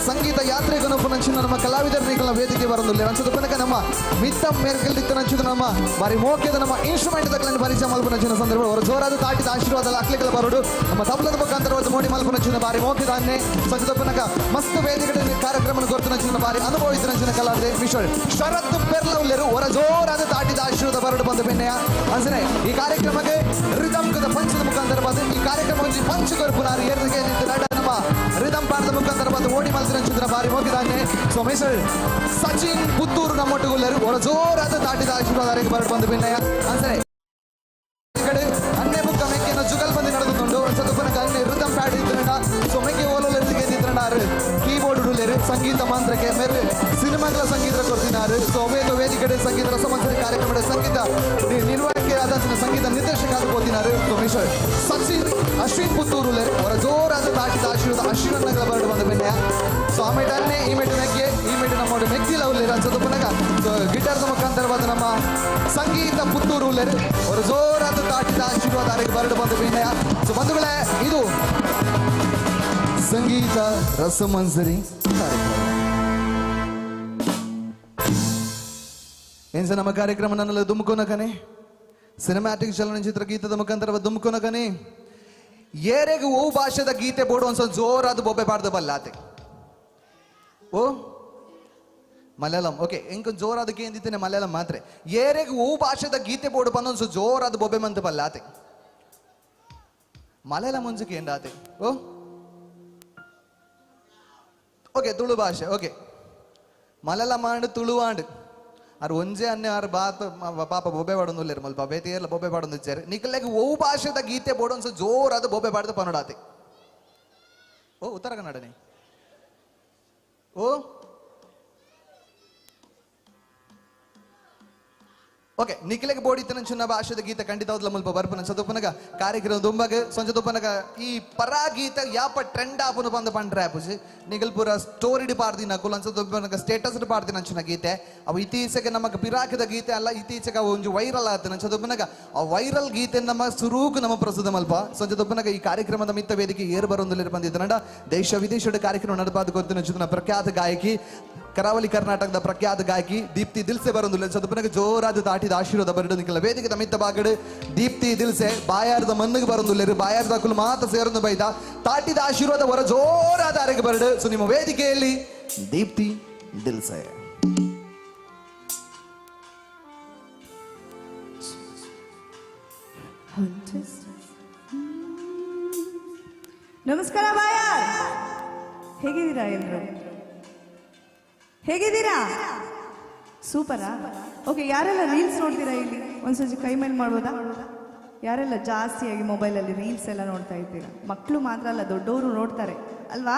ಸಂಗೀತ ಯಾತ್ರೆಗೊನಪ್ಪನಂಚಿನ ನಮ್ಮ ಕಲಾವಿದರ ವೇದಿಕೆ ಬರೋದಿಲ್ಲ. ಅಂಚದಪ್ಪನಕ ನಮ್ಮ ಮಿತ್ತ ಮೇರ್ಕಲ್ಲಿತ್ತನಂಚಿದ ನಮ್ಮ ಬಾರಿ ಮೋಕ್ಯದ ನಮ್ಮ ಇನ್ಸ್ಟ್ರೂಮೆಂಟ್ ತಕ್ಕಲನ್ನು ಪರಿಚಯ ಮಲ್ಪನಂಚಿನ ಸಂದರ್ಭ ಅವರ ಜೋರಾದ ತಾಟಿದ ಆಶೀರ್ವಾದ ಅಕ್ಲಿಗಳ ಬರೋಡು ನಮ್ಮ ತಬಲದ ಮುಖಾಂತರ ಮೋಡಿ ಮಲ್ಪನಂಚಿನ ಬಾರಿ ಮೋಕ್ಯದ ಅನ್ನೆ. ಸಂಜದಪ್ಪನಕ ಮಸ್ತ್ ವೇದಿಕೆ ಕಾರ್ಯಕ್ರಮ ಗೊತ್ತನಂಚಿನ ಬಾರಿ ಅನುಭವಿಸಿದ ಕಲಾವಿದೆ ಮಿಶ್ರ ಶರತ್ ಪೆರ್ಲೌಲ್ಯರು ಹೊರ ಜೋರಾದ ತಾಟಿದ ಆಶೀರ್ವಾದ ಬರಡು ಬಂದ ಬೆನ್ನೆಯ ಅಂಜನೆ ಈ ಕಾರ್ಯಕ್ರಮಕ್ಕೆ ರಿದಮ್ ಪಂಚದ ಮುಖಾಂತರ ಬಂದು ಈ ಕಾರ್ಯಕ್ರಮ ಒಂಜಿ ಪಂಚ ಕೊರ್ಪುನಾರು ಏರ್ಗೆ ನಮ್ಮ ರಿದಮ್ ಪಾಠದ ಮುಖಾಂತರ ಬಂದು ಓಡಿ ಮಲ್ಸಿನ ಬಾರಿ ಹೋಗಿದ್ದಾನೆ. ಸೊ ಮೈಸೂರು ಸಚಿನ್ ಪುತ್ತೂರು ನಮ್ಮೊಟ್ಟುಗುಲ್ಲರು ಹೊರ ಜೋರಾದ ತಾಟಿದ ಆಶೀರ್ವಾದ ಬರಡು ಬಂದು ಬೆನ್ನೆಯ ಅಂಜನೆ ಕಡೆ ಅನ್ನೆ ಬುಕ್ಕ ಮೆಕ್ಕೆನ ಜುಗಲ್ ಬಂದು ನಡೆದುಕೊಂಡು ಸದುಪನಕ ಅನ್ನೆ ರಿದಮ್ ಪ್ಯಾಡ್ ಇದ್ರಂಡ. ಸೊ ಮೆಕ್ಕೆ ಓಲೋಲೆರಿಗೆ ಇದ್ರಂಡಾರು ಕೀಬೋರ್ಡ್ ಉಡುಲೇರು ಸಂಗೀತ ಮಾಂತ್ರಕ್ಕೆ ಮೇರೆ ಸಿನಿಮಾಗಳ ಸಂಗೀತ ಕೊಡ್ತಿನಾರು. ಸೊ ವೇದ ವೇದಿಕೆ ಸಂಗೀತ ರಸಮಂಜರಿ ಕಾರ್ಯಕ್ರಮದ ಸಂಗೀತ ನಿರ್ವಾಹಕರಾದ ಸಂಗೀತ ನಿರ್ದೇಶಕ ಆದ ಸೊ ಮೈಸೂರು ಸಚಿನ್ ಅಶ್ವಿನ್ ಪುತ್ತೂರು ಅವರ ಜೋರಾದ ತಾಟಿದ ಆಶೀರ್ವಾದ ಅಶ್ವಿನಗಳ ಬರಡು ಬಂದ ಬೆನ್ನೆಯ. ಸೊ ಆ ಮೇಟ ಅನ್ನೆ ಈ ಮೇಟ ಮೆಕ್ಕೆ ಈ ಮೇಟ ನಮ್ಮ ಮೆಕ್ಕಿಲ ಉಲ್ಲೇರು ಅನ್ಸೋದು ಪುನಗ ಸೊ ಗಿಟಾರ್ದ ಮುಖಾಂತರವಾದ ನಮ್ಮ ಸಂಗೀತ ಪುತ್ತೂರು ಉಲ್ಲೇರು ಅವರ ಜೋರಾದ ತಾಟಿದ ಆಶೀರ್ವಾದ ಬರಡು ಬಂದ ಬೆನ್ನೆಯ. ಸೊ ಬಂಧುಗಳೇ, ಇದು ಸಂಗೀತ ರಸಮಂಜರಿ ಕಾರ್ಯಕ್ರಮ. ಏನ್ಸ ನಮ್ಮ ಕಾರ್ಯಕ್ರಮ ನನ್ನಲ್ಲಿ ದುಮ್ಕೊನಕನೆ ಸಿನಿಮ್ಯಾಟಿಕ್ ಚಲನಚಿತ್ರ ಗೀತದ ಮುಖಾಂತರ ದುಮ್ಕೊನಕನೆ ಏರೆಗೆ ಓ ಭಾಷೆದ ಗೀತೆ ಬೋಡು ಒಂದ್ಸಲ ಜೋರಾದ ಬೊಬ್ಬೆ ಪಾಡ್ದ ಬಲ್ಲಾತೆ ಓ ಮಲಯಾಳಂ. ಓಕೆ, ಇಂಕ ಜೋರಾದ ಕೇಂದಿತ್ತೇನೆ ಮಲಯಾಳಂ ಮಾತ್ರ. ಏರೆಗೆ ಓ ಭಾಷೆದ ಗೀತೆ ಬೋಡು ಬಂದ ಒಂದ್ಸಲ ಜೋರಾದ ಬೊಬ್ಬೆ ಮಂತ ಬಲ್ಲಾತೆ. ಮಲಯಾಳಂ ಒಂಜಿ ಕೇಂಡಾತೆ. ಓ ಓಕೆ, ತುಳು ಭಾಷೆ. ಓಕೆ, ಮಲಯಾಳಂ ಆಂಡ್ ತುಳು ಆಂಡ್ ಆರ್ ಒಂಜೆ ಅನ್ನೆ ಆರ್ ಬಾತ್ ಪಾಪ ಬೊಬ್ಬೆ ಪಾಡೊಂದುಲ್ಲೆರ್ ಮಲ್ಪ ಬೇತೆ ಬೊಬ್ಬೆ ಪಾಡೊಂದಿಜ್ಜೆರ್. ನಿಕಲೆಗ್ ಒವು ಭಾಷೆದ ಗೀತೆ ಬೋಡೊನ್ಸ ಜೋರಾದ ಬೊಬ್ಬೆ ಪಾಡ್ದು ಪನೊಡಾತೆ. ಓ ಉತ್ತರ ಕನ್ನಡನೇ. ಓ ಓಕೆ, ನಿಖಿಲೆಗೆ ಬೋಡಿತ್ತನಂಚಿನ ಭಾಷೆದ ಗೀತೆ ಖಂಡಿತ ಮುಲ್ಪ ಬರ್ಪನ ಸದುಪನಗ ಕಾರ್ಯಕ್ರಮ ದುಂಬಗ ಸಂಜೆ ತುಪ್ಪನಗ ಈ ಪರಾ ಗೀತೆ ಯಾಪ ಟ್ರೆಂಡ್ ಆಪುನು ಬಂದು ಪಂಡ್ರೆ ಆಪುಜಿ ನಿಖಿಲ್ ಪೂರ ಸ್ಟೋರಿ ಪಾಡ್ದಿನ ಕುಲನ್ಸ ತುಪ್ಪನಗ ಸ್ಟೇಟಸ್ ಪಾಡ್ದಿನ ಅಂಚಿನ ಗೀತೆ ಅವು ಇತ್ತೀಚೆಗೆ ನಮಗೆ ಪಿರಾಕದ ಗೀತೆ ಅಲ್ಲ, ಇತ್ತೀಚೆಗೆ ಅವು ಒಂಜಿ ವೈರಲ್ ಆತನ ಸದುಪನಗ ಆ ವೈರಲ್ ಗೀತೆ ನಮ್ಮ ಸುರೂಕು ನಮ್ಮ ಪ್ರಸ್ತುತ ಮಲ್ಪ ಸಂಜೆ ತುಪ್ಪನಗ ಈ ಕಾರ್ಯಕ್ರಮದ ಮಿತ್ತ ವೇದಿಕೆ ಏರು ಬರೊಂದುಲ್ಲೆರ್ ಬಂದಿದ್ದನಂಡ ದೇಶ ವಿದೇಶದ ಕಾರ್ಯಕ್ರಮ ನಡಪಾದ ಗೊತ್ತಿನ ಪ್ರಖ್ಯಾತ ಗಾಯಕಿ ಕರಾವಳಿ ಕರ್ನಾಟಕದ ಪ್ರಖ್ಯಾತ ಗಾಯಕಿ ದೀಪ್ತಿ ದಿಲ್ಸೆ ಬರೊಂದುಲ್ಲೆರ್. ಸದುಪನಗ ಜೋರಾದ ತಾಟಿದ ಆಶೀರ್ವಾದ ಬರಡು ನಿಖಿಲ ವೇದಿಕೆ ಮಿತ್ತ ಬಾಗಡು ದೀಪ್ತಿ ದಿಲ್ಸೆ ಬಾಯಾರದ ಮಣ್ಣಿಗೆ ಬರೊಂದುಲ್ಲೆರ್. ಬಾಯಾರದ ಕುಲು ಮಾತ ಸೇರೊಂದು ಬೈದ ತಾಟಿದ ಆಶೀರ್ವಾದ ಹೊರ ಜೋರಾದ ಅರೆಗೆ ಬರಡು. ಸೊ ನಿಮ್ಮ ವೇದಿಕೆಯಲ್ಲಿ ದೀಪ್ತಿ ದಿಲ್ಸೆ. ನಮಸ್ಕಾರ ಬಾಯಾರ್, ಹೇಗಿದ್ದೀರಾ ಎಲ್ರು? ಹೇಗಿದ್ದೀರಾ? ಸೂಪರಾ? ಓಕೆ, ಯಾರೆಲ್ಲ ರೀಲ್ಸ್ ನೋಡ್ತೀರಾ ಇಲ್ಲಿ ಒಂದ್ಸತಿ ಕೈ ಮೇಲೆ ಮಾಡ್ಬೋದಾ? ಯಾರೆಲ್ಲ ಜಾಸ್ತಿಯಾಗಿ ಮೊಬೈಲಲ್ಲಿ ರೀಲ್ಸ್ ಎಲ್ಲ ನೋಡ್ತಾ ಇದ್ದೀರಾ? ಮಕ್ಕಳು ಮಾತ್ರ ಅಲ್ಲ, ದೊಡ್ಡವರು ನೋಡ್ತಾರೆ ಅಲ್ವಾ?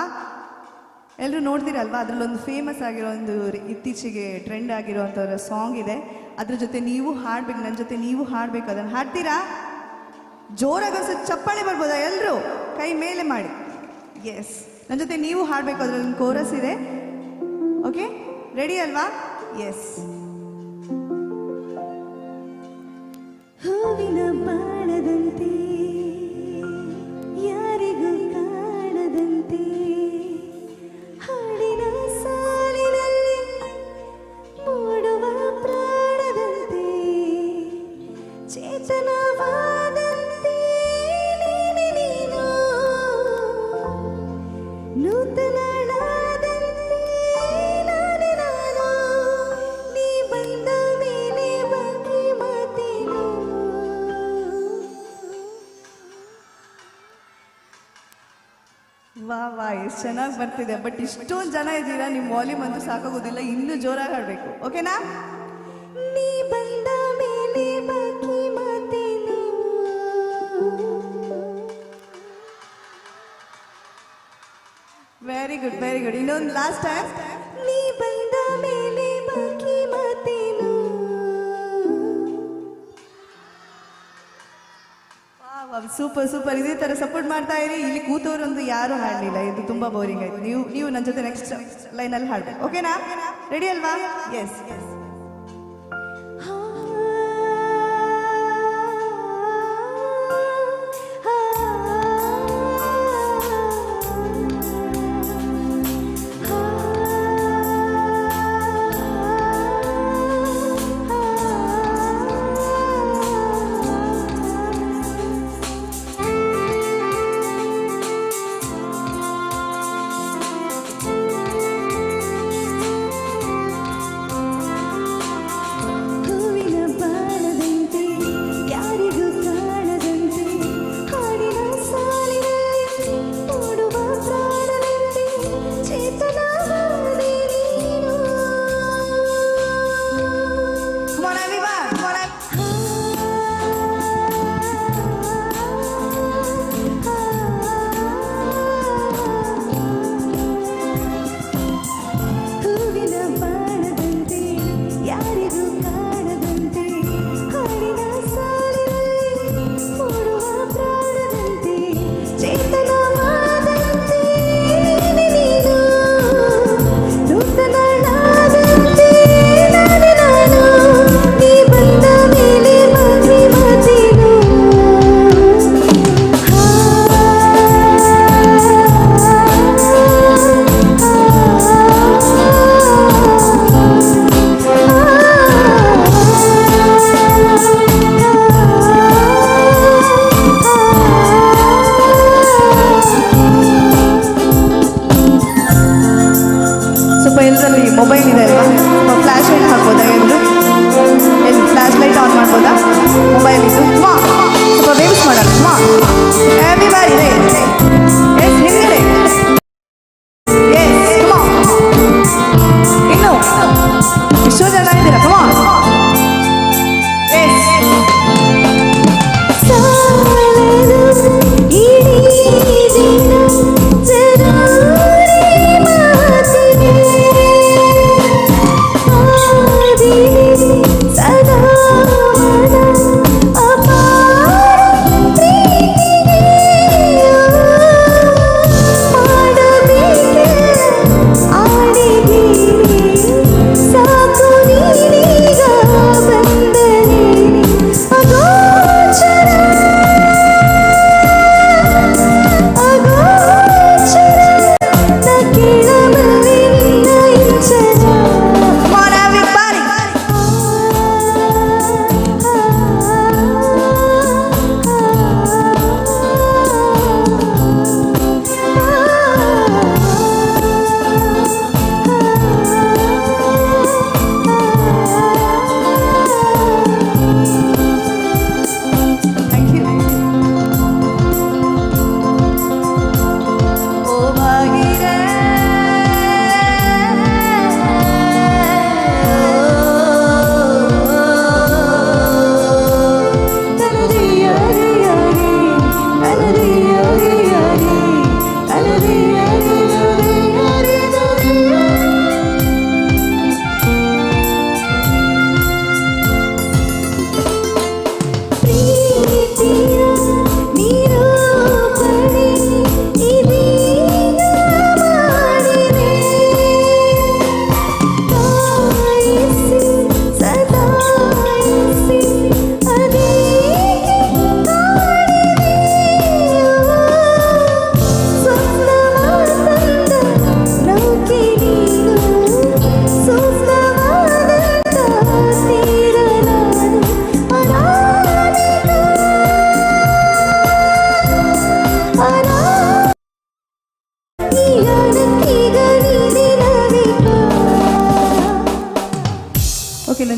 ಎಲ್ಲರೂ ನೋಡ್ತೀರಲ್ವಾ? ಅದರಲ್ಲೊಂದು ಫೇಮಸ್ ಆಗಿರೋ ಒಂದು ಇತ್ತೀಚೆಗೆ ಟ್ರೆಂಡ್ ಆಗಿರೋವಂಥ ಸಾಂಗ್ ಇದೆ. ಅದ್ರ ಜೊತೆ ನೀವು ಹಾಡ್ಬೇಕು, ನನ್ನ ಜೊತೆ ನೀವು ಹಾಡಬೇಕು. ಅದನ್ನು ಹಾಡ್ತೀರಾ? ಜೋರಾಗಿ ಒಂದ್ಸತಿ ಚಪ್ಪಾಳೆ ಬರ್ಬೋದಾ? ಎಲ್ಲರೂ ಕೈ ಮೇಲೆ ಮಾಡಿ. ಎಸ್, ನನ್ನ ಜೊತೆ ನೀವು ಹಾಡಬೇಕು. ಅದರಲ್ಲೊಂದು ಕೋರಸ್ ಇದೆ. ಓಕೆ, ರೆಡಿ ಅಲ್ವಾ? ಎಸ್. ಹೂವಿನ ಬಾಣದಂತೆ ಯಾರಿಗೂ ಕಾಣದಂತೆ ಹಾಡಿನ ಸಾಲಿನಲ್ಲಿ ಮೂಡುವ ಪ್ರಾಣದಂತೆ ಚೇತನವಾದಂತೆ ನೀನು ನೂತನಳಾದಂತೆ ನಾನು ನಾನು ನೀ ಬಂದ ಮೇಲೆ ಬಾಕಿ ಮಾತೇನು. ವಾ ವಾ, ಎಷ್ಟು ಚೆನ್ನಾಗಿ ಬರ್ತಿದೆ. ಬಟ್ ಇಷ್ಟೊಂದು ಜನ ಇದ್ದೀರಾ, ನಿಮ್ಮ ವಾಲ್ಯೂಮ್ ಅಂತೂ ಸಾಕಾಗೋದಿಲ್ಲ, ಇನ್ನೂ ಜೋರಾಗಿ ಹಾಡಬೇಕು. ಓಕೆನಾ? ನೀ ಬಂದ ಮೇಲೆ ಬಾಕಿ ಮಾತೇನು. Very good, very good. ಇನ್ನೊಂದು ಲಾಸ್ಟ್ ಟೈಮ್. ನೀ ಬಂದ ಮೇಲೆ ಬಾಕಿ ಮಾತೇನು. Super super. ಇದೇ ಥರ ಸಪೋರ್ಟ್ ಮಾಡ್ತಾ ಇರಿ. ಇಲ್ಲಿ ಕೂತವರೊಂದು ಯಾರೂ ಹಾಡಲಿಲ್ಲ, ಇದು ತುಂಬ ಬೋರಿಂಗ್ ಆಯ್ತು. ನೀವು ನೀವು ನನ್ನ ಜೊತೆ ನೆಕ್ಸ್ಟ್ ಲೈನಲ್ಲಿ ಹಾಡಬೇಕು. ಓಕೆನಾ? ರೆಡಿ ಅಲ್ವಾ? ಎಸ್. ಆ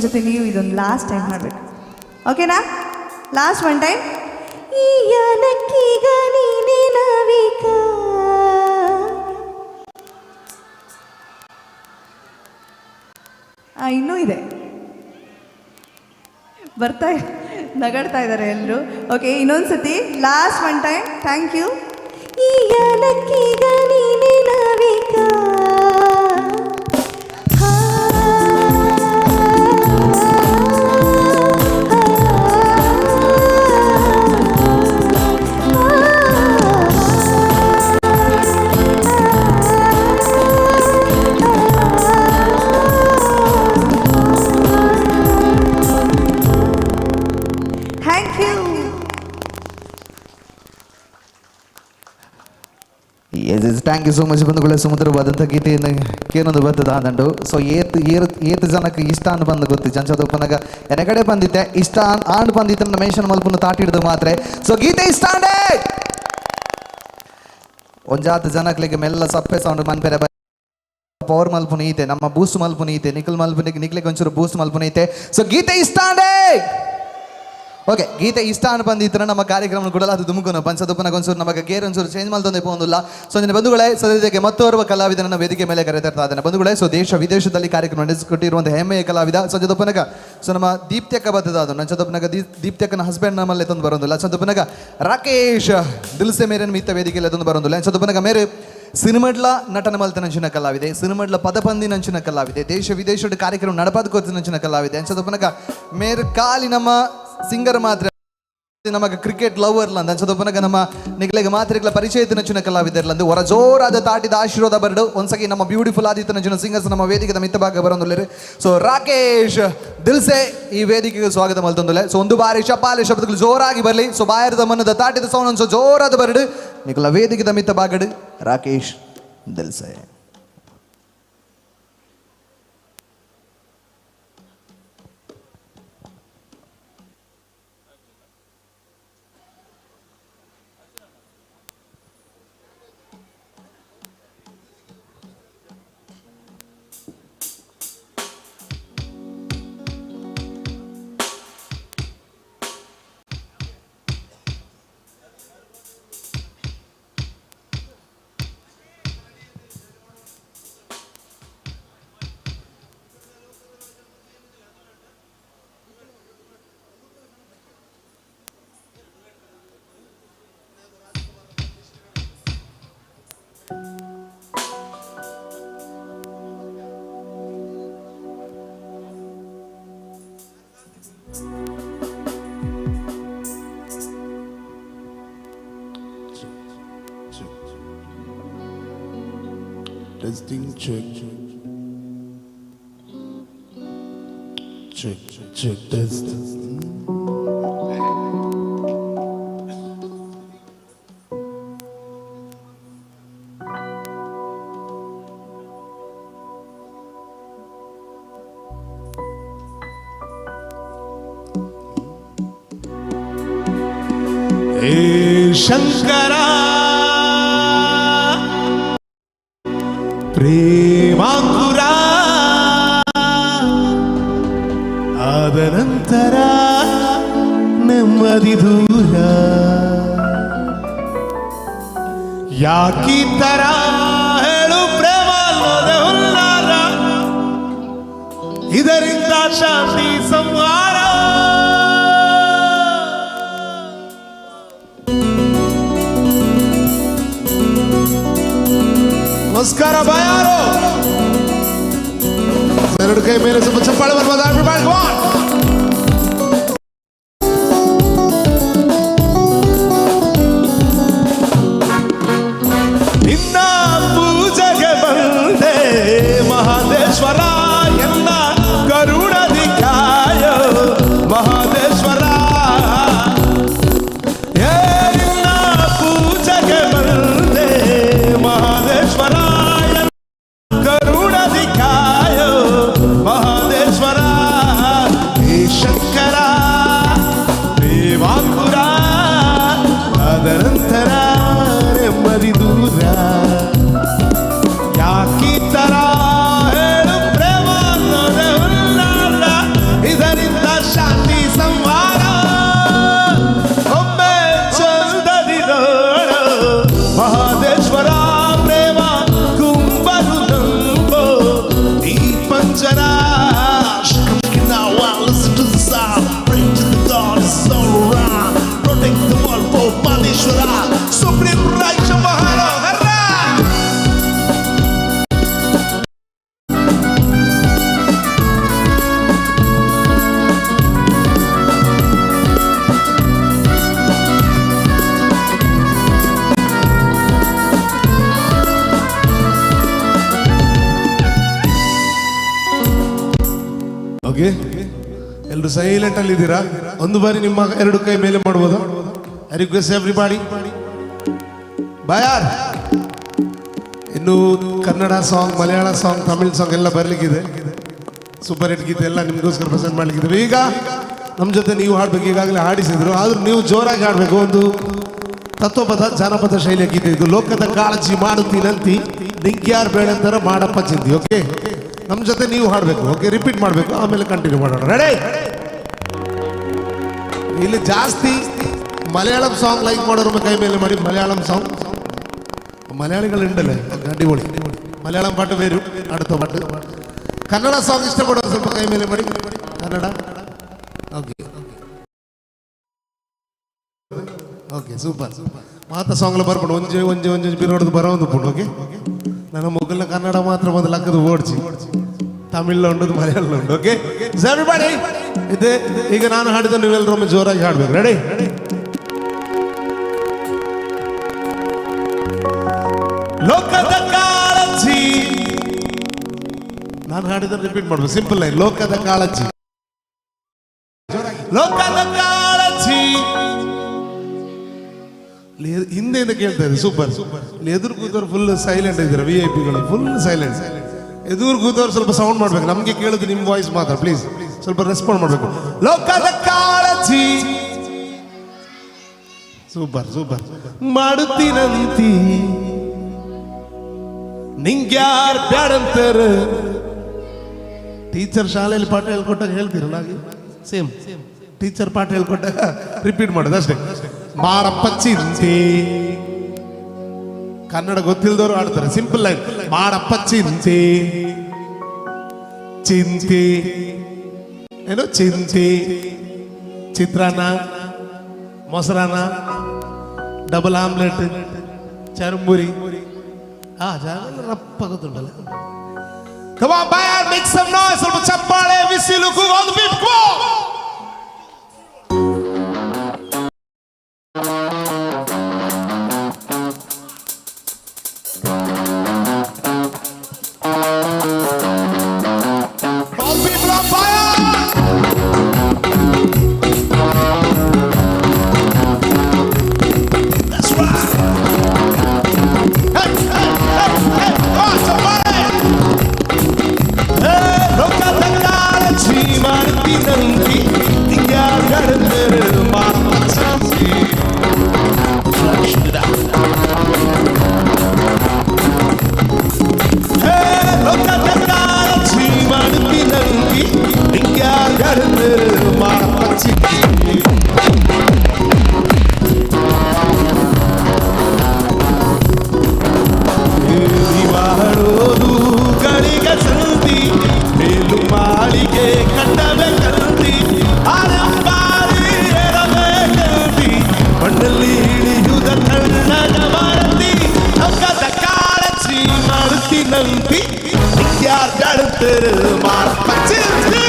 ಜೊತೆ ನೀವು ಇದೊಂದು ಲಾಸ್ಟ್ ಟೈಮ್ ಹಾಡಬೇಕು, ಓಕೆನಾ? Last one time. ಈ ಯಾನಕ್ಕೀಗ ನೀನೇ ನಾವಿಕ. ಇನ್ನೂ ಇದೆ, ಬರ್ತಾ ನಗಾಡ್ತಾ ಇದ್ದಾರೆ ಎಲ್ಲರೂ. ಓಕೆ, ಇನ್ನೊಂದ್ಸತಿ last one time. Thank you. ಈ ಯಾನಕ್ಕೀಗ ನೀನೇ ನಾವಿಕ. Thank you. Yes yes, thank you so much ಬಂಧುಗಳೇ. ಸುಮಧುರವಾದಂಥ ಗೀತೆಯನ್ನು ಕೇನೊಂದು ಬರ್ತದ ಆದಂಡು. ಸೊ ಏತ್ ಏರ್ ಏತ್ ಜನಕ್ಕೆ ಇಷ್ಟ ಅನ್ ಬಂದು ಗೊತ್ತು ಜಂಚದ ಉಪನಾಗ ಎನಗಡೆ ಬಂದಿದ್ದೆ ಇಷ್ಟ ಆಂಡ್ ಬಂದಿತ್ತು ಮೆನ್ಷನ್ ಮಲ್ಪನ್ನು ತಾಟಿಡ್ದು ಮಾತ್ರ. ಸೊ ಗೀತೆ ಇಷ್ಟ ಆಂಡೆ ಒಂಜಾತ ಜನಕ್ಲಿಗೆ ಮೆಲ್ಲ ಸಪ್ಪೆ ಸೌಂಡ್ ಮನ್ಪೆರೆ ಪವರ್ ಮಲ್ಪುನ ಈತೆ, ನಮ್ಮ ಬೂಸ್ಟ್ ಮಲ್ಪುನ ಈತೆ, ನಿಖಲ್ ಮಲ್ಪುನಿಗೆ ನಿಕ್ಲಿಗೆ ಒಂಚೂರು ಬೂಸ್ಟ್ ಮಲ್ಪುನ ಈತೆ. ಸೊ ಗೀತೆ ಇಷ್ಟ ಆಂಡೆ. ಓಕೆ, ಗೀತೆ ಇಷ್ಟ ಅನ್ ಬಂದಿತ್ತು ನಮ್ಮ ಕಾರ್ಯಕ್ರಮ ಕೂಡ ಅದು ದುಮುಕುನು ಪಂಚದಪ್ಪನ ಒಂಚೂರು ನಮಗೆ ಗೇರ್ ಒಂಚೂರು ಚೇಂಜ್ ಮಾಡ್ತೊಂದೆ ಪೋಂದಿಲ್ಲ. ಸೊ ನಿನ್ನ ಬಂಧುಗಳೇ, ಸದ್ಯಕ್ಕೆ ಮತ್ತೋರ್ವ ಕಲಾವಿದನನ್ನು ವೇದಿಕೆ ಮೇಲೆ ಕರೆತರ್ತಾ ಇದ್ದಾನೆ ಬಂಧುಗಳೇ. ಸೊ ದೇಶ ವಿದೇಶದಲ್ಲಿ ಕಾರ್ಯಕ್ರಮ ನಡೆಸಿಕೊಟ್ಟಿರುವಂಥ ಹೆಮ್ಮೆಯ ಕಲಾವಿದ ಸದ್ಯದಪ್ಪನಗ. ಸೊ ನಮ್ಮ ದೀಪ್ತ್ಯಕ್ಕ ಬರ್ತದ ಅದು ನಂಚದಪ್ಪನಗ ದೀಪ್ತ್ಯಕ್ಕನ ಹಸ್ಬೆಂಡ್ ನಮ್ಮಲ್ಲೇ ತಂದು ಬರೋದಿಲ್ಲ. ಚಂದಪ್ಪನಗ ರಾಕೇಶ್ ದಿಲ್ಸೆ ಮೇರೆನ ಮಿತ್ತ ವೇದಿಕೆಯಲ್ಲಿ ತಂದು ಬರೋದಿಲ್ಲ. ಚಂದಪ್ಪನಗ ಮೇರೆ ಸಿನಿಮಡ್ಲ ನಟನ ಮಲ್ತನಂಚಿನ ಕಲಾವಿದೆ, ಸಿನಿಮಡ್ಲ ಪದಪಂದಿನಂಚಿನ ಕಲಾವಿದೆ, ದೇಶ ವಿದೇಶದ ಕಾರ್ಯಕ್ರಮ ನಡಪಾದಕೋತಿನಂಚಿನ ಕಲಾವಿದೆ. ಅಂಚದಪ್ಪನಗ ಮೇರೆ ಕಾಲಿ ನಮ್ಮ ಸಿಂಗರ್ ಮಾತ್ರ ನಮಗೆ ಕ್ರಿಕೆಟ್ ಲವರ್ ಲಂದ ಅಂಚದಪ್ಪನಗ ನಮ್ಮ ನಿಗ್ಲೆಗೆ ಮಾತ್ರೆಗಳ ಪರಿಚಯ ನಂಚಿನ ಕಲಾವಿದರ್ಲಂದು ಹೊರ ಜೋರಾದ ತಾಟಿದ ಆಶೀರ್ವಾದ ಬರಡು ಒಂದ್ಸಗಿ ನಮ್ಮ ಬ್ಯೂಟಿಫುಲ್ ಆದಿತ್ಯ ನಂಚಿನ ಸಿಂಗರ್ಸ್ ನಮ್ಮ ವೇದಿಕೆದ ಮಿತ್ತ ಭಾಗ ಬರೋದಿಲ್ಲ. ಸೊ ರಾಕೇಶ್ ದಿಲ್ಸೆ ಈ ವೇದಿಕೆಗೆ ಸ್ವಾಗತ ಮಲ್ತೊಂದುಲೆ. ಸೊ ಒಂದು ಬಾರಿ ಚಪ್ಪಾಲೆ ಶಬ್ದಗಳು ಜೋರಾಗಿ ಬರಲಿ. ಸೊ ಬಾಯರದ ಮನದ ತಾಟಿದ ಸೌಂಡ್ ಒಂದ್ಸೋ ಜೋರಾದ ಬರಡು ನಿಕಲ ವೇದಿಕೆದ ಮಿತ್ತ ಭಾಗಡು Rakesh Dil Se. Testing, check, check, check, test. Hey Shankara ಪ್ರೇಮಾಂಕುರ, ಆದ ನಂತರ ನೆಮ್ಮದಿ ದೂರ. ಯಾಕಿ ತರ ಹೇಳು ಪ್ರೇಮ ಅನ್ನೋದೇ ಹುಲ್ಲಾರ, ಇದರಿಂದ ಶಾಂತಿ ಸಂಹಾರ. ನಮಸ್ಕಾರ ಬಾಯಾರು, ಎರಡು ಕೈ ಮೇಲೆ ಸ್ವಲ್ಪ ಚಪ್ಪಾಳೆ ಬರ್ಬೋದು. Everybody, go on. ನಿನ್ನ ಪೂಜೆಗೆ ಬಂದೆ ಮಹಾದೇಶ್ವರ, ಎಲ್ಲ ಕರುಣದಿ ಕಾಯ ಮಹಾದೇಶ್ವರ. ಏ ನಿನ್ನ ಪೂಜೆಗೆ ಬಂದೆ ಮಹಾದೇಶ್ವರ, ಕರುಣದಿ ಕಾಯ ಮಹಾದೇಶ್ವರ. ಕೋಟೀಶ್ವರ ಸುಪ್ರೀಂ ರಾಜ್ಯ ಮಹಾನೋಹರ. ಓಕೆ, ಎಲ್ಲರೂ ಸೈಲೆಂಟ್ ಅಲ್ಲಿ ಇದ್ದೀರಾ? ಒಂದು ಬಾರಿ ನಿಮ್ಮ ಎರಡು ಕೈ ಮೇಲೆ ಮಾಡ್ಬೋದಾ? I request everybody. Bayar ಇನ್ನು Kannada song, Malayalam song, Tamil song ಎಲ್ಲ ಬರಲಿಕ್ಕಿದೆ. ಸೂಪರ್ ಹಿಟ್ ಗೀತೆ ಎಲ್ಲ ನಿಮಗೋಸ್ಕರ ಪ್ರೆಸೆಂಟ್ ಮಾಡಲಿಕ್ಕಿದೆ. ಈಗ ನಮ್ಮ ಜೊತೆ ನೀವು ಹಾಡಬೇಕು. ಈಗಾಗಲೇ ಹಾಡಿಸಿದ್ರು, ಆದರೂ ನೀವು ಜೋರಾಗಿ ಹಾಡಬೇಕು. ಒಂದು ತತ್ವಪದ ಜಾನಪದ ಶೈಲಿಯ ಗೀತೆ ಇದು. ಲೋಕದ ಕಾಳಜಿ ಮಾಡುತ್ತೀನಂತಿ, ನಿಂಗ್ಯಾರು ಬೇಡ ಅಂತಾರ ಮಾಡಪ್ಪ ಚಿಂತಿ. ಓಕೆ, ನಮ್ಮ ಜೊತೆ ನೀವು ಹಾಡಬೇಕು. ಓಕೆ, ರಿಪೀಟ್ ಮಾಡಬೇಕು, ಆಮೇಲೆ ಕಂಟಿನ್ಯೂ ಮಾಡೋಣ. ರೆಡಿ? ಇಲ್ಲಿ ಜಾಸ್ತಿ ಮಲಯಾಳಂ ಸಾಂಗ್ ಲೈಕ್ ಮಾಡೋರು ಕೈ ಮೇಲೆ ಮಾಡಿ. ಮಲಯಾಳಂ ಸಾಂಗ್ ಮಲಯಾಳಿಗಳು ಅಡಿಪೊಳಿ ಮಲಯಾಳಂ ಪಾಟು ಬೇರು അടുത്ത ಪಾಟು. ಕನ್ನಡ ಸಾಂಗ್ ಇಷ್ಟಪಡೋರು ಸ್ವಲ್ಪ ಕೈ ಮೇಲೆ ಮಾಡಿ. Kannada okay okay super. ಮಾತ ಸಾಂಗ್ಲ ಬರ್ಪುಂಡು ಒಂಜೆ ಒಂಜೆ ಒಂಜೆ ಬಿರೋಡ್ದು ಬರೋದು ಪುಂಡು. ಓಕೆ, ನನ್ನ ಮೊಗಲ್ನ ಕನ್ನಡ ಮಾತ್ರ ಒಂದು ಲಕ್ಕದ ಓಡ್ಚಿ, ತಮಿಳ್ ಉಂಟು, ಮಲಯಾಳಂ ಉಂಟು. ಓಕೆ ಎವ್ರಿಬಾಡಿ, ಇದೆ ಈಗ ನಾನು ಹಾಡಿದ ನೀವೆಲ್ಲರೂ ಒಮ್ಮೆ ಜೋರಾಗಿ ಹಾಡ್ಬೇಕು. ರೆಡಿ? ಲೋಕದ ಕಾಳಜಿ ನಾನು ಹಾಡಿದ ರಿಪೀಟ್ ಮಾಡ್ಬೇಕು. Simple line. ಲೋಕದ ಕಾಳಜಿ, ಲೋಕದ ಕಾಳಜಿ. ಹಿಂದೆಯಿಂದ ಕೇಳ್ತಾ ಇದೆ. ಸೂಪರ್. ಇಲ್ಲಿ ಎದುರು ಕೂತವ್ರು ಫುಲ್ ಸೈಲೆಂಟ್ ಇದ್ದೀರಾ, ವಿ I ಪಿಗಳು ಫುಲ್ ಸೈಲೆಂಟ್. ಎದುರು ಕೂತವ್ರು ಸ್ವಲ್ಪ ಸೌಂಡ್ ಮಾಡ್ಬೇಕು, ನಮಗೆ ಕೇಳೋದು ನಿಮ್ಮ ವಾಯ್ಸ್ ಮಾತ್ರ. ಪ್ಲೀಸ್ ಸ್ವಲ್ಪ ರೆಸ್ಪಾಂಡ್ ಮಾಡಬೇಕು. ಲೋಕದ ಕಾಳಜಿ ಸೂಪರ್ ಸೂಪರ್. ಮಾಡುತ್ತೀನಂತಿ ನಿಂಗ್ಯಾರ್ ಬ್ಯಾಡಂತಾರ. ಟೀಚರ್ ಶಾಲೆಯಲ್ಲಿ ಪಾಠ ಹೇಳ್ಕೊಟ್ಟಾಗ ಹೇಳ್ತೀರಲ್ಲ ಹಾಗೆ ಸೇಮ್ ಟೀಚರ್ ಪಾಠ ಹೇಳ್ಕೊಟ್ಟಾಗ ರಿಪೀಟ್ ಮಾಡೋದು ಅಷ್ಟೇ. ಮಾರಪ್ಪ ಚಿಂತೆ. ಕನ್ನಡ ಗೊತ್ತಿಲ್ಲದವರು ಆಡ್ತಾರೆ. Simple line. ಮಾರಪ್ಪ ಚಿಂತೆ, ಚಿಂತೆ ಏನು ಚಿಂತೆ, ಚಿತ್ರಾನ್ನ, ಮೊಸರಾನ, ಡಬಲ್ ಆಮ್ಲೆಟ್, ಚರ್ಮುರಿ. ಆ ಜಾಗ ರಪ್ಪ ಗೊತ್ತುಂಟಲ್ಲ. Come on, Bayar, make some noise. ಸ್ವಲ್ಪ ಚಪ್ಪಾಳೆ, whistle, ಕೂಗೋದು, beep, go. All people on fire! That's right. Hey, hey, hey, hey, come on, somebody! Hey, ಲೋಕದ ಕಾಳಜಿ ಮಾಡ್ತೀನಂತಿ, ನಿಂಗ್ಯಾರ್ ಬ್ಯಾಡಂದರೆ ಮಾಡಪ್ಪ ಚಿಂತಿ. ಹೇ, ಲೋಕದ ಕಾಳಜಿ ಮಾಡ್ತೀನಂತಿ, ನಿಂಗ್ಯಾರ್ ಬ್ಯಾಡಂದರೆ ಮಾಡಪ್ಪ ಚಿಂತಿ. ಮಾಡೋದು ಗಳಿಗೆ ಸಂತಿ, ಮೇಲು ಮಾಳಿಗೆ ಕಟ್ಟಬೇಕಂತಿ, ಆರಂಬಾರಿ ಏರಬೇಕಂತಿ, ಮಣ್ಣಲ್ಲಿ ಇಳಿಯುವುದ ತಣ್ಣಗ ಮಾರತಿ. ಲೋಕದ ಕಾಳಜಿ ಮಾಡುತ್ತೀನಂತಿ, ಯಾರ್ ಬ್ಯಾಡಂತಾರೆ ಮಾಡಪ್ಪ ಚಿಂತಿ.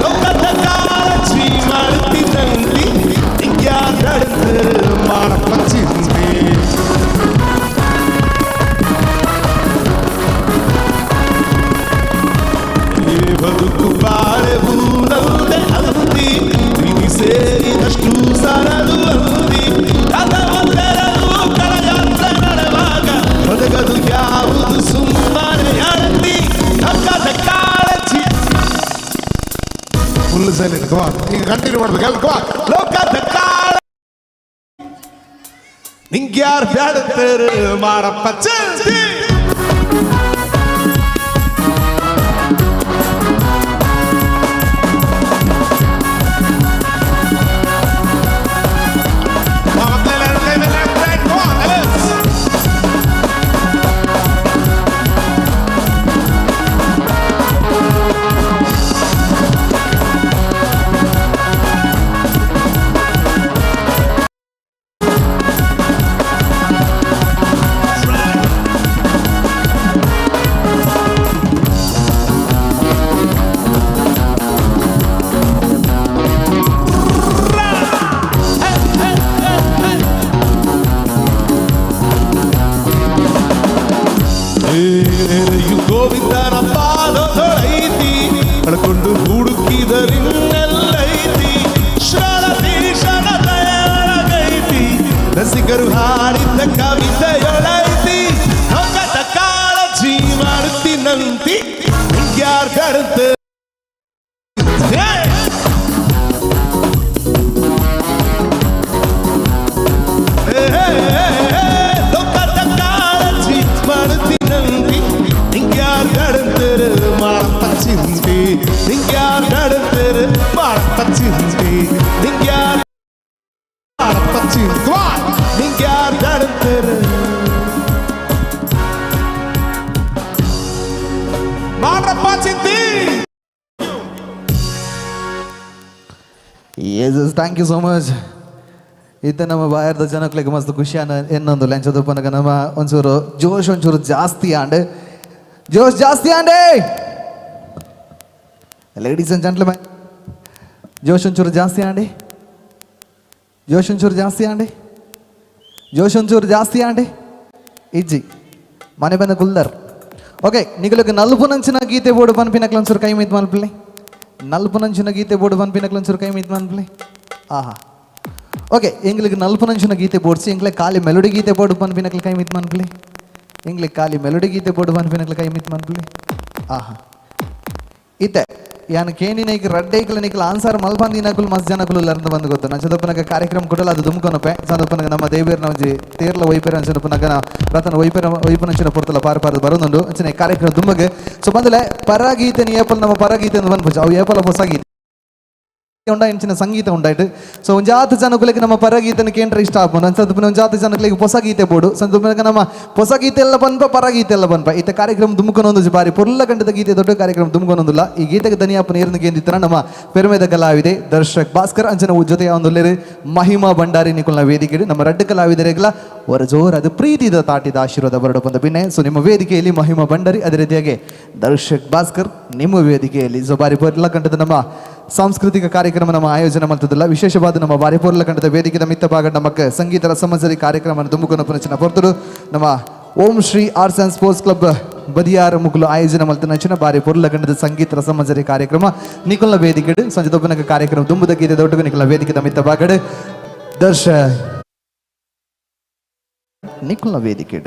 ಲೋಕದ ಕಾಳಜಿ ಮಾಡುತ್ತೀನಂತಿ, ಯಾರ್ ಬ್ಯಾಡಂತಾರೆ ಮಾಡಪ್ಪ ಚಿಂತಿ. ಈ ಬದುಕು ಬಾಳೆ ಹೂನಂತೆ ಅಂತಿ, ಪ್ರೀತಿ ಸೇರಿದಷ್ಟು ಸರಳು ಅಂತಿ, ಕದವ ತೆರೆದು ಕರಯಾತ್ರೆ ನಡೆವಾಗ ಒದಗದು ಯಾವುದು ಸುಮ್ಮನೆ ಅಂತಿ. ಲೋಕದ ಕಾಳಜಿ. Full silent. ಕಮಾನ್, ಈಗ ಕಂಟಿನ್ಯೂ ಮಾಡ್ಬೇಕು ಎಲ್ರು. ಕಮಾನ್. ಲೋಕದ ಕಾಳ ನಿಂಗ್ಯಾರ್ ಬ್ಯಾಡಂತಾರೆ ಮಾಡಪ್ಪ ಚಿಂತಿ. ಮಕ್ಕಳೆಲ್ಲ ಕೈ ಮೇಲೆ left, right, come on, let's. ಇದರಿಂದೆಲ್ಲೈತಿ ಶ್ರಳತೀಶನ ದಯೊಳಗೈತಿ ರಸಿಕರು ಹಾಡಿದ್ದ ಕವಿತೆಯೊಳೈತಿ ಲೋಕದ ಕಾಳಜಿ ಮಾಡುತ್ತೀನಂತಿ ಯಾರ್ ಕಡತ ಲೋಕದ ಕಾಳಜಿ ಮಾಡುತ್ತೀನಂತಿ ನಿಂಗ್ಯಾರ್ ಕಡತರು ಮಾಡಪ್ಪ ಚಿಂತಿ ನಿಂಗ್ಯಾರ್ ಕಡತರು ಮಾಡಪ್ಪ ಚಿಂತಿ ನಿಂಗ್ಯಾರ್ ಮಾಡಪ್ಪ ಚಿಂತಿ ನಿಂಗ್ಯಾರ್ ಕಡತರು ಮಾಡ್ರಪ್ಪ ಚಿಂತಿ. Yes yes, thank you so much. ಇತ್ತ ನಮ್ಮ ಬಾಯಾರದ ಜನಕ್ಲೆಗ್ ಮಸ್ತ್ ಖುಷಿ ಅನ್ನ ಎನ್ನೊಂದು ಲೆಂಚದ ನಮ್ಮ ಒಂಚೂರು ಜೋಶ್ ಒಂಚೂರು ಜಾಸ್ತಿ ಆಂಡ್ ಜೋಶ್ ಜಾಸ್ತಿ ಆಂಡೆ. ಲೇಡೀಸ್ ಆ್ಯಂಡ್ ಜೆಂಟ್ಲ್ಮ್ಯಾನ್, ಜೋಶ್ ಒಂಚೂರು ಜಾಸ್ತಿ ಆಂಡೆ, ಜೋಶ್ ಒಂಚೂರು ಜಾಸ್ತಿ ಆಂಡೆ, ಜೋಶ್ ಒಂಚೂರು ಜಾಸ್ತಿ ಆಂಡೆ. ಇಜ್ಜಿ ಮನೆ ಬಂದ ಕುಲ್ದರ್. ಓಕೆ, ನಿಗಲಕ್ಕೆ ನಲ್ಪು ನಂಚಿನ ಗೀತೆ ಬೋರ್ಡು ಪನ್ಪಿನಕ್ಲ ಒಂಚೂರು ಕೈ ಮೀತ್ ಮನ್ಪ್ಲೆ. ನಲ್ಪು ನಂಚಿನ ಗೀತೆ ಬೋರ್ಡು ಪನ್ಪಿನಕ್ಲ ಒಂಚೂರು ಕೈ ಮೀತ್ ಮನ್ಪ್ಲೆ. ಆಹಾ, ಓಕೆ, ಎಂಗ್ಲಿಗೆ ನಲ್ಪು ನಂಚಿನ ಗೀತೆ ಬೋಡ್ಸಿ ಎಂಗ್ಲೆ ಖಾಲಿ ಮೆಲೋಡಿ ಗೀತೆ ಬೋರ್ಡು ಪನ್ಪಿನಕ್ಲ ಕೈ ಮಿತ್ ಮನ್ಪ್ಲೆ. ಎಂಗ್ಲೆ ಖಾಲಿ ಮೆಲೋಡಿ ಗೀತೆ ಬೋರ್ಡು ಪನ್ಪಿನಕ್ಲ ಕೈ ಮಿತ್ ಮನ್ಪ್ಲೆ. ಆಹಾ, ಇತ್ತೆ ಯಾನ್ ಕೇಣಿನೈಕ್ ರಡ್ಡೈಕ್ಲ ನಿಕ್ಲ ಆನ್ಸರ್ ಮಲ್ಪಂದಿನಕುಲು ಮಸ್ತ್ ಜನಕುಲು ಲರ್ಂದು ಬಂದು ಗೊತ್ತು. ನಂಚದಪ್ಪನಗ ಕಾರ್ಯಕ್ರಮ ಕೊಡಲ ಅದು ದುಮ್ಕೊನಪೆ ಸಂದಪ್ಪನಗ ನಮ್ಮ ದೇವೇರ್ನ ಒಂಜಿ ತೇರ್ಲ ಒಯ್ಪೆರ ಅಂಚನಪ್ಪನಗ ರತನ ಒಯ್ಪೆರ ಒಯ್ಪನಂಚಿನ ಪೊರ್ತಲ ಪಾರ ಪಾರ ಬರೋದುಂಡು ಅಂಚನೆ ಕಾರ್ಯಕ್ರಮ ದುಂಬಗೆ. ಸೊ ಬಂದಲೆ ಪರಗೀತೆ ಏಪಲ್ ನಮ್ಮ ಪರಗೀತೆ ಅಂತ ಬಂದ್ಪುಜ ಅವು ಏಪಲ ಹೊಸ ಗೀತೆ ಉಂಡ ಇಂಚಿನ ಸಂಗೀತ ಉಂಡಾಯ್ತು. ಸೊ ಒಂಜಾತ ಜನಕುಲೆಗೆ ನಮ್ಮ ಪರಗೀತನ ಕೇಂದ್ರ ಇಷ್ಟ ಆಪುಂಡು ಅಂಚದಪ್ಪನ ಒಂಜಾತ ಜನಕುಲೆಗೆ ಹೊಸ ಗೀತೆ ಬೋಡು ಸಂದಪ್ಪನಗ ನಮ್ಮ ಹೊಸ ಗೀತೆ ಎಲ್ಲ ಬನ್ಪ ಪರಗೀತೆ ಎಲ್ಲ ಬನ್ಪ. ಈತ ಕಾರ್ಯಕ್ರಮ ದುಮ್ಕೊನೊಂದು ಬಾರಿ ಪೊರ್ಲ ಗಂಟದ ಗೀತೆ ದೊಡ್ಡ ಕಾರ್ಯಕ್ರಮ ದುಮ್ಕೊನೊಂದಿಲ್ಲ. ಈ ಗೀತೆಗೆ ದನಿಯಪ್ಪ ನೇರನ್ನು ಕೇಂದಿತ್ತರ ನಮ್ಮ ಪೆರುಮೆದ ಕಲಾವಿದೆ ದರ್ಶಕ್ ಭಾಸ್ಕರ್ ಅಂಚನ ಜೊತೆಯ ಒಂದು ಮಹಿಮಾ ಭಂಡಾರಿ ನಿಕುಲ್ನ ವೇದಿಕೆ ನಮ್ಮ ರಡ್ಡ ಕಲಾವಿದರಿಗೆಲ್ಲ ಹೊರ ಜೋರಾದ ಪ್ರೀತಿದ ತಾಟಿದ ಆಶೀರ್ವಾದ ಬರಡ ಬಂದ ಬಿನ್ನೆ. ಸೊ ನಿಮ್ಮ ವೇದಿಕೆಯಲ್ಲಿ ಮಹಿಮಾ ಭಂಡಾರಿ, ಅದೇ ರೀತಿಯಾಗಿ ದರ್ಶಕ್ ಭಾಸ್ಕರ್ ನಿಮ್ಮ ವೇದಿಕೆಯಲ್ಲಿ. ಸೊ ಬಾರಿ ಪೊರ್ಲ ಕಂಠದ ನಮ್ಮ ಸಾಂಸ್ಕೃತಿಕ ಕಾರ್ಯಕ್ರಮ ನಮ್ಮ ಆಯೋಜನೆ ಮಾಡ್ತದಲ್ಲ. ವಿಶೇಷವಾದ ನಮ್ಮ ಬಾರಿ ಪೊರ್ಲ ಕಂಠದ ವೇದಿಕೆದ ಮಿತ್ತ ಭಾಗ ನಮ್ಮಕ್ಕೆ ಸಂಗೀತ ರಸಮಂಜರಿ ಕಾರ್ಯಕ್ರಮ ದುಂಬುಕೊನ ಪುನಚಿನ ಪೊರ್ತರು ನಮ್ಮ Om Shri arts and sports club Badiyar ಮುಗುಲು ಆಯೋಜನೆ ಮಲ್ತನಂಚಿನ ಬಾರಿ ಪೊರ್ಲ ಗಂಡದ ಸಂಗೀತ ರಸಮಂಜರಿ ಕಾರ್ಯಕ್ರಮ ನಿಕುಲ್ನ ವೇದಿಕೆ ಸಂಜೆ ದೊಬ್ಬನಕ ಕಾರ್ಯಕ್ರಮ ದುಂಬುದ ಗೀತೆ ದೊಡ್ಡ ನಿಕುಲ್ನ ವೇದಿಕೆದ ಮಿತ್ತ ಭಾಗಡ್ ದರ್ಶ ನಿಕುಲ್ನ ವೇದಿಕೆ.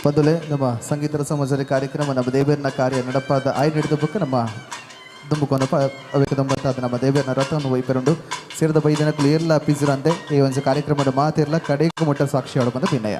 ಬಂದುಲೆ ನಮ್ಮ ಸಂಗೀತ ರಸಮಜರಿ ಕಾರ್ಯಕ್ರಮ ನಮ್ಮ ದೇವೇರ್ನ ಕಾರ್ಯ ನಡಪಾದ ಆಯ್ ನಡೆದ ಬುಕ್ಕ ನಮ್ಮ ದುಂಬುಕೊನಪ ಅವೇಕ ದಂಬತ್ತಾದ ನಮ್ಮ ದೇವೇರ್ನ ರಥವನ್ನು ವೈಪರುಂಡು ಸೇರಿದ ಬೈದನಕ್ಕೂ ಏರ್ಲ ಪಿಜುರಂತೆ ಈ ಒಂದು ಕಾರ್ಯಕ್ರಮದ ಮಾತಿರ್ಲ ಕಡೆಗೂ ಮುಟ್ಟ ಸಾಕ್ಷಿ ಬಂದ ಭಿನ್ನಯ.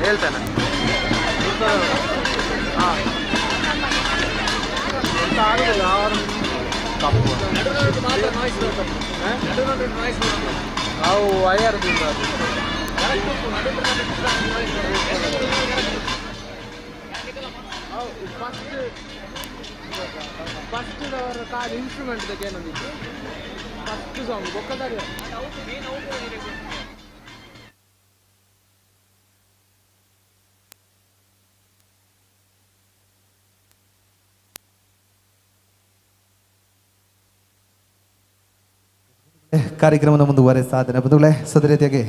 ಹೇಳ್ತಾನೆ ನಾವು ವಯರ್ದಿಂದ ಫಸ್ಟ್ ಅವರ ಕಾರ್ ಇನ್ಸ್ಟ್ರೂಮೆಂಟ್ ಏನೊಂದಿತ್ತು ಫಸ್ಟ್ ಸಾಂಗ್ ಬೊಕ್ಕದಾರಿ. ಕಾರ್ಯಕ್ರಮದ ಮುಂದುವರೆ ಸಾಧನೆ ಬಂಧುಗಳೇ ಸದರೀತಿಯಾಗಿ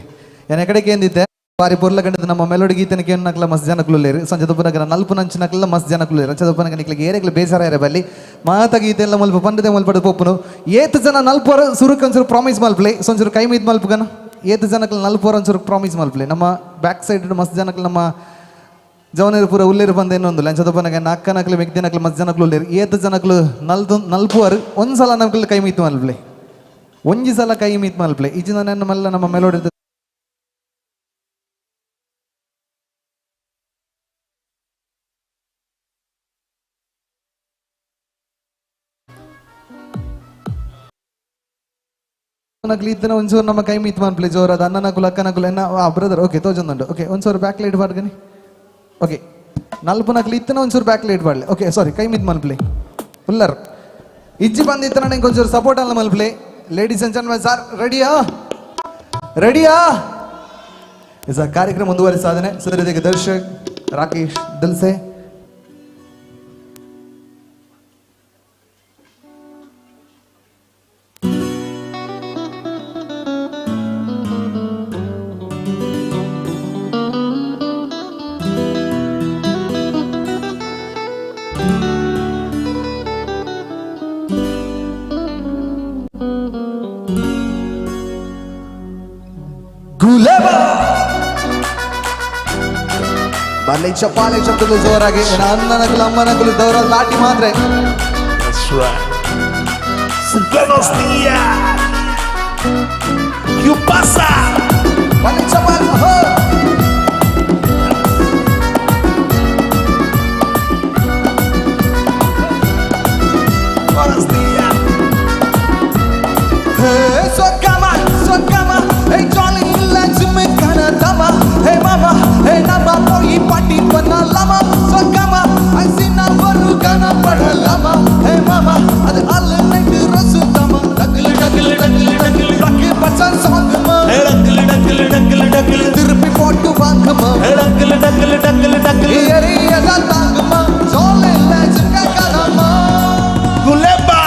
ಏನ ಕಡೆಗೆ ಏನಿದ್ದೆ ಬಾರಿ ಪೊರ್ಲ ಗಂಡದ ನಮ್ಮ ಮೆಲೋಡಿ ಗೀತನಕ್ಕೆ ಏನಾಗಲ್ಲ ಮಸ್ತ್ ಜನಕ್ಕುಲ್ಲೇರು ಸಂಜೆ ದುಪ್ಪನಗರ ನಲ್ಪು ನಂಚಿನಕ್ಲ ಮಸ್ತ್ ಜನಕ್ಕುಲ್ಲೇರು ಸಂಜೆ ದುಪ್ಪನಗ ನಿಕ್ಲಿಗೆ ಏರೆಗ್ಲ ಬೇಸರ ಇರ ಬಲ್ಲಿ ಮಾತ ಗೀತೆ ಎಲ್ಲ ಮಲ್ಪ ಪಂಡದೆ ಮಲ್ಪಡ ಪೊಪ್ಪುನು ಏತ್ ಜನ ನಲ್ಪುವರ ಸುರುಕ್ ಒಂಚೂರು ಪ್ರಾಮಿಸ್ ಮಲ್ಪ್ಲೆ ಸೊಂಚೂರು ಕೈ ಮೀದ್ ಮಲ್ಪುಗನ ಏತ್ ಜನಕ್ಲ ನಲ್ಪುವರ ಒಂಚೂರು ಪ್ರಾಮಿಸ್ ಮಲ್ಪ್ಲೆ ನಮ್ಮ ಬ್ಯಾಕ್ ಸೈಡ್ ಮಸ್ತ್ ಜನಕ್ಲ ನಮ್ಮ ಜವನರು ಪೂರ ಉಲ್ಲೇರು ಬಂದ ಇನ್ನೊಂದು ಲಂಚ ದೊಪ್ಪನಗ ನಾಲ್ಕನಕ್ಲು ಮೆಗ್ದಿನಕ್ಲು ಮಸ್ತ್ ಜನಕ್ಲು ಉಲ್ಲೇರು ಏತ್ ಜನಕ್ಲು ನಲ್ದು ನಲ್ಪುವರು ಒಂದ್ಸಲ ನಮ್ಕಲ್ ಕೈ ಮೀತ್ ಮಲ್ಪ್ಲೆ ಒಂಜಿ ಸಲ ಕೈ ಮೀತ್ ಮಲ್ಪ್ಲೆ ಇಜ್ಜಿನ ಮಲ್ಲ ನಮ್ಮ ಮೆಲೋಡಿ ಇದ್ದನ ಒಂಚೂರು ನಮ್ಮ ಕೈ ಮೀತ್ ಮನ್ಪ್ಲೆ ಜೋರಾದ ಅಣ್ಣನಕುಲು ಅಕ್ಕನಕುಲು ಎನ್ನ ಬ್ರದರ್ ಓಕೆ ತೋಜೊಂದುಂಡು ಓಕೆ ಒಂಚೂರು ಬ್ಯಾಕ್ ಲೈಟ್ ಪಾಡ್ಗನಿ ಓಕೆ ನಲ್ಪು ನಕ್ಲು ಇತ್ತನ ಒಂಚೂರು ಬ್ಯಾಕ್ ಲೈಟ್ ಪಾಡ್ಲೆ ಓಕೆ ಸಾರಿ ಕೈ ಮೀತ್ ಮನ್ಪ್ಲೆ ಉಲ್ಲರ್ ಇಜ್ಜಿ ಬಂದಿತ್ತನ ನಿಂಗೆ ಒಂಚೂರು ಸಪೋರ್ಟ್ ಅಲ್ಲ ಮಲ್ಪ್ಲೆ. ಲೇಡೀಸ್ ಅಂಡ್ ಜೆಂಟಲ್ಮೆನ್ ಸರ್ ರೆಡಿಯಾ ರೆಡಿಯಾ ಸರ್ ಕಾರ್ಯಕ್ರಮ ಮುಂದುವರಿ ಸಾಧನೆ ಸದರಿದಕ್ಕೆ ದರ್ಶಕ್ ರಾಕೇಶ್ ದಿಲ್ಸೆ ಬರ್ಲಿ ಚಪ್ಪಾಳೆ ಶಬ್ದಗಳು ಜೋರಾಗಿ ಅಣ್ಣನಕುಲು ಅಮ್ಮನಕುಲು ದೌರ ಲಾಟಿ ಮಾತ್ರ. Buenos días. You pasa. ಬರ್ಲಿ ಚಪ್ಪಾಳೆ ಹೋ. Buenos días. Hey, sokama, sokama, hey jolly ಜಿಮ್ಮೆ ಕನದಮ, ಹೇ ಮಾಮ, ಹೇ ನಮ್ಮ ಪೋಯಿ ಪಾಟಿ ಪನ್ನಲಮ, ಸೊಕ್ಕಮ, ಐಸಿನ ಬರು ಕನ ಪಡಲಮ, ಹೇ ಮಾಮ, ಅದು ಅಲ್ಲ ನೈಟ್ ರಸುತಮ, ಡಗಲ್ ಡಗಲ್ ಡಗಲ್ ಡಗಲ್ ಡಕ್ಕೆ ಬಚ್ಚನ್ ಸಾಂಗ್ ಮ, ಹೇ ಡಗಲ್ ಡಗಲ್ ಡಗಲ್ ಡಗಲ್ திருப்பி போட்டு வாங்கம, ಹೇ ಡಗಲ್ ಡಗಲ್ ಡಗಲ್ ಡಗಲ್ எரியத தாங்கம, ஜாலி லஜ்க கனம, ಗುಲೇಬಾ.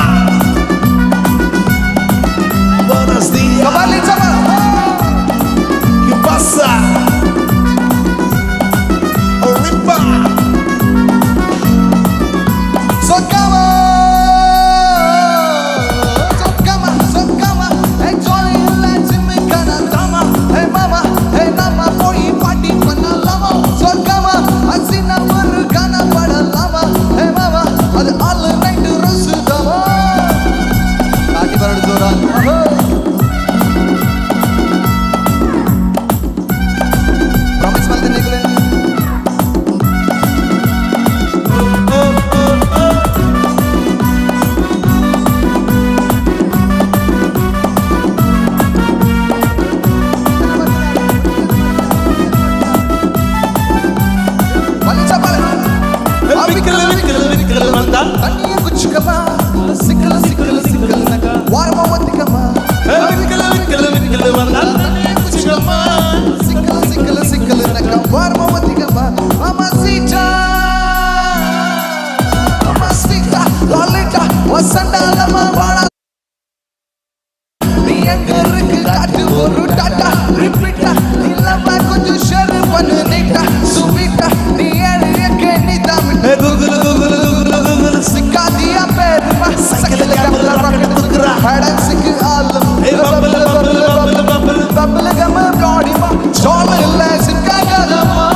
எங்க இருக்கு காட்டு ஒரு டாட்டா ரிப்பீட்டா இல்லம்மா கொஞ்சம் ஷேர் பண்ணு நீட்டா சுவீட்டா நீ ஏழு எங்க நீ தான் கூகுள் கூகுள் கூகுள் கூகுள் சிக்காதியா பேருமா சக்கல கமல ராக்கெட் துக்குறா ஹடன்ஸுக்கு ஆளும் bubble bubble bubble bubble bubble gum பாடிமா Chola இல்ல சிக்காகாதம்மா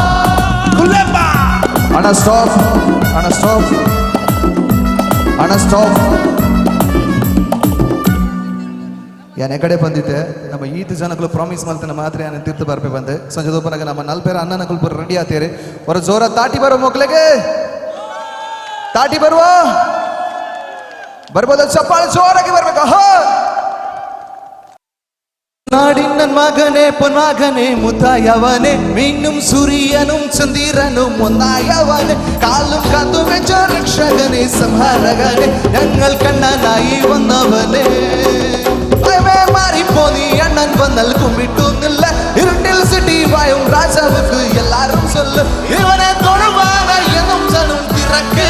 குள்ளப்பா அண்ணா ஸ்டாப் அண்ணா ஸ்டாப் ಅಣ್ಣ ಸ್ಟಾಪ್ ಯಾನ್ ಎಕಡೆ ಬಂದಿದ್ದೆ ನಮ್ಮ ಈತ ಜನಗಳು ಪ್ರಾಮಿಸ್ ಮಲ್ತನ ಮಾತ್ರ ಯಾನ್ ತೀರ್ಥ ಬರ್ಪೆ ಬಂದೆ ಸಂಜೆ ದೋಪನಾಗ ನಮ್ಮ ನಲ್ಪೇರ ಅಣ್ಣನಕುಲು ಪೂರ ರೆಡಿ ಆತೇರಿ ಹೊರ ಜೋರ ತಾಟಿ ಬರೋ ಮಕ್ಕಳಿಗೆ ತಾಟಿ ಬರುವ ಬರ್ಬೋದು ಚಪ್ಪಾಳೆ ಜೋರಾಗಿ ಬರ್ಬೇಕು ಹೋ നാടിൻ മകനെ പൊന്മകനെ മുത്തായവനെ മിന്നും സൂര്യനും ചന്ദ്രനും ഒന്നായവനെ കാലും കാത്തു വെച്ച രക്ഷകനെ സംഹാരകനെ ഞങ്ങൾ കണ്ണനായി വന്നവനെ ഭയമേ മാറിപ്പോ നീ അണ്ണൻ വന്നാൽ കുമ്പിട്ടുന്നില്ല ഇരുട്ടിൽ സിറ്റി വായും രാജാവുക്ക് എല്ലാരും ചൊല്ലു ഇവനെ തൊഴുവാനായി എന്നും ജനം തിരക്ക്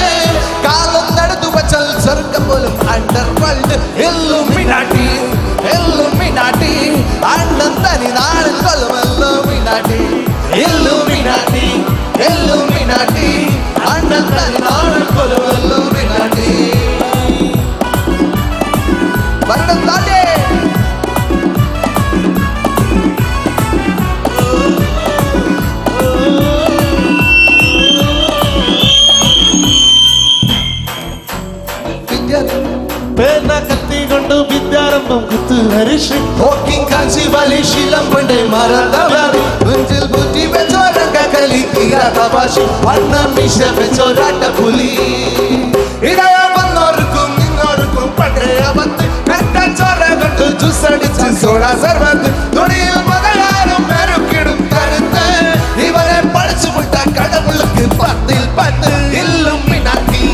കാലം നടത്തു വച്ചാൽ സ്വർഗം പോലും അണ്ടർ വേൾഡ് എല്ലുമിനാട്ടി എല്ലുമിനാട്ടി അണ്ണൻ തനി നാടിൽ കൊല്ലും എല്ലുമിനാട്ടി എല്ലുമിനാട്ടി എല്ലുമിനാട്ടി അണ്ണൻ തനി നാടിൽ കൊല്ലും എല്ലുമിനാട്ടി വരണം താട്ടേ പേന കത്തി കൊണ്ട് വിദ്യാരംഭം കുത്ത് ഹരിഷ് ഹോക്കിംഗ് കാഞ്ചി വലി ശീലം പണ്ടേ മറന്നവർ മുഞ്ചിൽ ബുദ്ധി വെച്ചോരങ്ക കലി തീരാത്ത ഭാഷ വണ്ണം മീശ വെച്ചോരാട്ട പുലി ഇടയ വന്നോർക്കും നിന്നോർക്കും പണ്ടേ അവത്ത് കട്ട ചോര കണ്ടു ജ്യൂസ് അടിച്ച് സോഡ സർവത്ത് തുണിയിൽ മകളാരും മെരുക്കിടും കരുത്ത് ഇവരെ പഠിച്ചു വിട്ട കടവുൾക്ക് 10-ൽ 10 ഇല്ലുമിനാട്ടി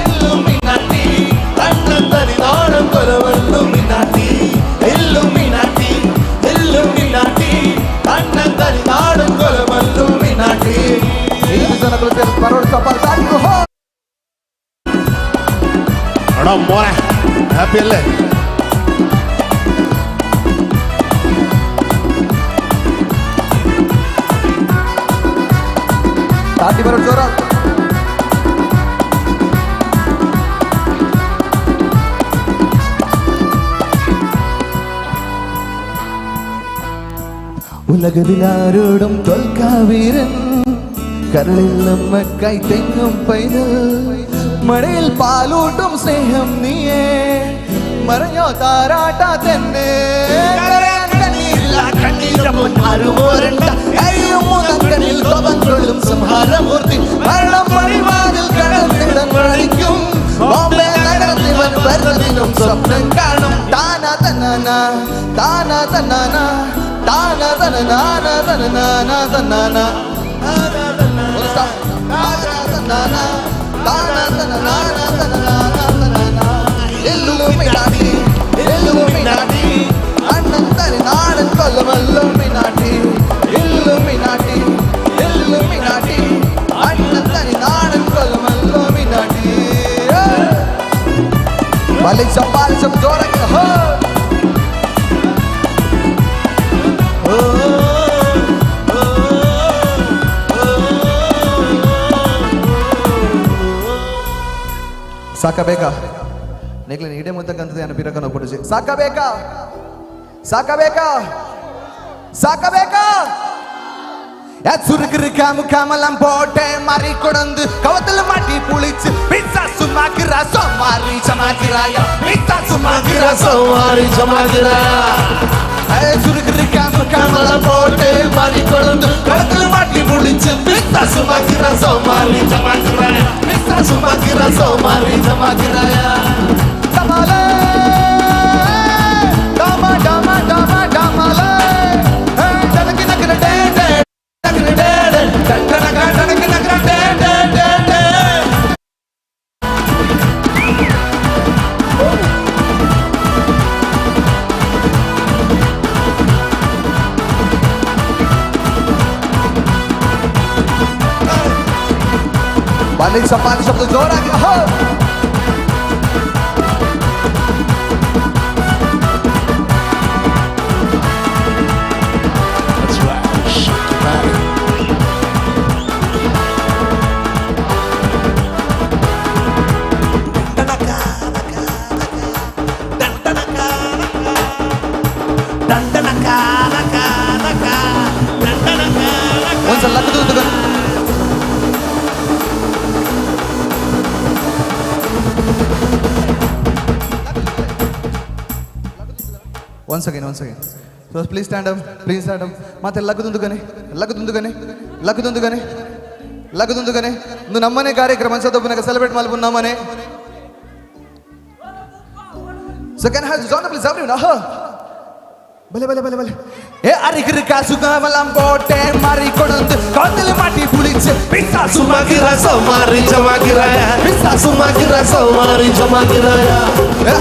എല്ലുമിനാട്ടി അണ്ണൻ തനി നാടും കൊലവല്ലുമിനാട്ടി എല്ലുമിനാട്ടി എല്ലുമിനാട്ടി അണ്ണൻ തനി നാടും കൊലവല്ലുമിനാട്ടി ಈತ ಜನಗಳು ಸೇರಿ ಬರೋಣ ಚಪ್ಪಾಳೆ ತಾಟಿ ಹೋ എടാ മോനെ ഹാപ്പി അല്ലേ താട്ടി ബരോട് ജോറ ഉലകത്തിൽ ആരോടും തോൽക്കാവീരൻ കരളിൽ നമ്മക്കായി തെങ്ങും പൈതൽ മഴയിൽ പാലൂട്ടും സ്നേഹം നീയേ മറഞ്ഞോ താരാട്ട തന്നെ കരയാൻ കണ്ണീരില്ല, കണ്ണീരൊപ്പം ആരും ഓരണ്ട. കരയും മൂന്നാം കണ്ണിൽ കോപം കൊള്ളും സംഹാരമൂർത്തി മരണം പഴിവാതിൽ കടന്നിടം വഴിക്കും ബോംബെ നഗരത്തിവൻ വരുന്നതിനും സ്വപ്നം കാണും താനാ തന്നാന താനാ തന്നാന താനാ തന്നാന തന്നാന തന്നാന ഒന്ന് stop. താനാ തന്നാന താനാ തന്നാന തന്നാന തന്നാന എല്ലുമിനാട്ടി എല്ലുമിനാട്ടി അണ്ണൻ തനി നാടൻ കൊല്ലും എല്ലുമിനാട്ടി എല്ലുമിനാട്ടി എല്ലുമിനാട്ടി അണ്ണൻ തനി നാടൻ കൊല്ലും എല്ലുമിനാട്ടി വലി ചപ്പാൽ ജോറൊക്കെ ഹോ ಸಾಕಬೇಕಾ ನೆಗ್ಲಿನ ಇಡೆ ಮುತ್ತಕ್ಕಂತದೆ ಅನ್ನ ಪುಡಿಸಿ ಸಾಕಬೇಕಾ ಸಾಕಬೇಕಾ ಸಾಕಬೇಕಾ சுருக்குரு காமு காமலாம் போட்டேன் மாறி கொடந்து கவத்துல மாட்டி புளிச்சு பிச்சா சுமாக்குறா சோமாரி சமாக்கிறாயா பிச்சா சுமாக்குறா சோமாரி சமாக்கிறாயா சுருக்குரு காமு காமலாம் போட்டேன் மாறி கொடந்து கவத்துல மாட்டி புளிச்சு பிச்சா சுமாக்குறா சோமாரி சமாக்கிறாயா பிச்சா சுமாக்குறா சோமாரி சமாக்கிறாயா டமாலே டமா டமா டமா டமாலே டனக்கு நக்கன டே டே டனக்கு டே டே டனக்கு டனக்கு நக்கன டே டே டே டே ಬನ್ನಿ ಚಪ್ಪಾಳೆ ಶಬ್ದ ಜೋರಾಗಿ ಹೋ Once again, once again. So please stand up, please stand up. ಮತ್ತೆ ಲಗ್ಗದೊಂದುಗನೆ ಲಗ್ಗದೊಂದುಗನೆ ಲಗ್ಗದೊಂದುಗನೆ ಲಗ್ಗದೊಂದುಗನೆ ಇಂದು ನಮ್ಮನೆ ಕಾರ್ಯಕ್ರಮ ಅನ್ಸೋದೊಬ್ಬನಾಗ ಸೆಲೆಬ್ರೇಟ್ ಮಲ್ಪು ನಮ್ಮನೆ. So can have John please everyone. ಆಹಾ ಬಲೆ ಬಲೆ ಬಲೆ ಬಲೆ ಏ ಅರಿಗಿರು ಕಾಸು ಕಾಮಲಂಬೋಟೆ ಮಾರಿ ಕೊಡಂದು ಕಾಂದಲ ಮಾಟಿ ಪುಳಿಚೆ ಪಿಸ್ಸಾಸು ಮಾಗಿರ ಸೋಮಾರಿ ಜಮಾಗಿರಾಯ ಪಿಸ್ಸಾಸು ಮಾಗಿರ ಸೋಮಾರಿ ಜಮಾಗಿರಾಯ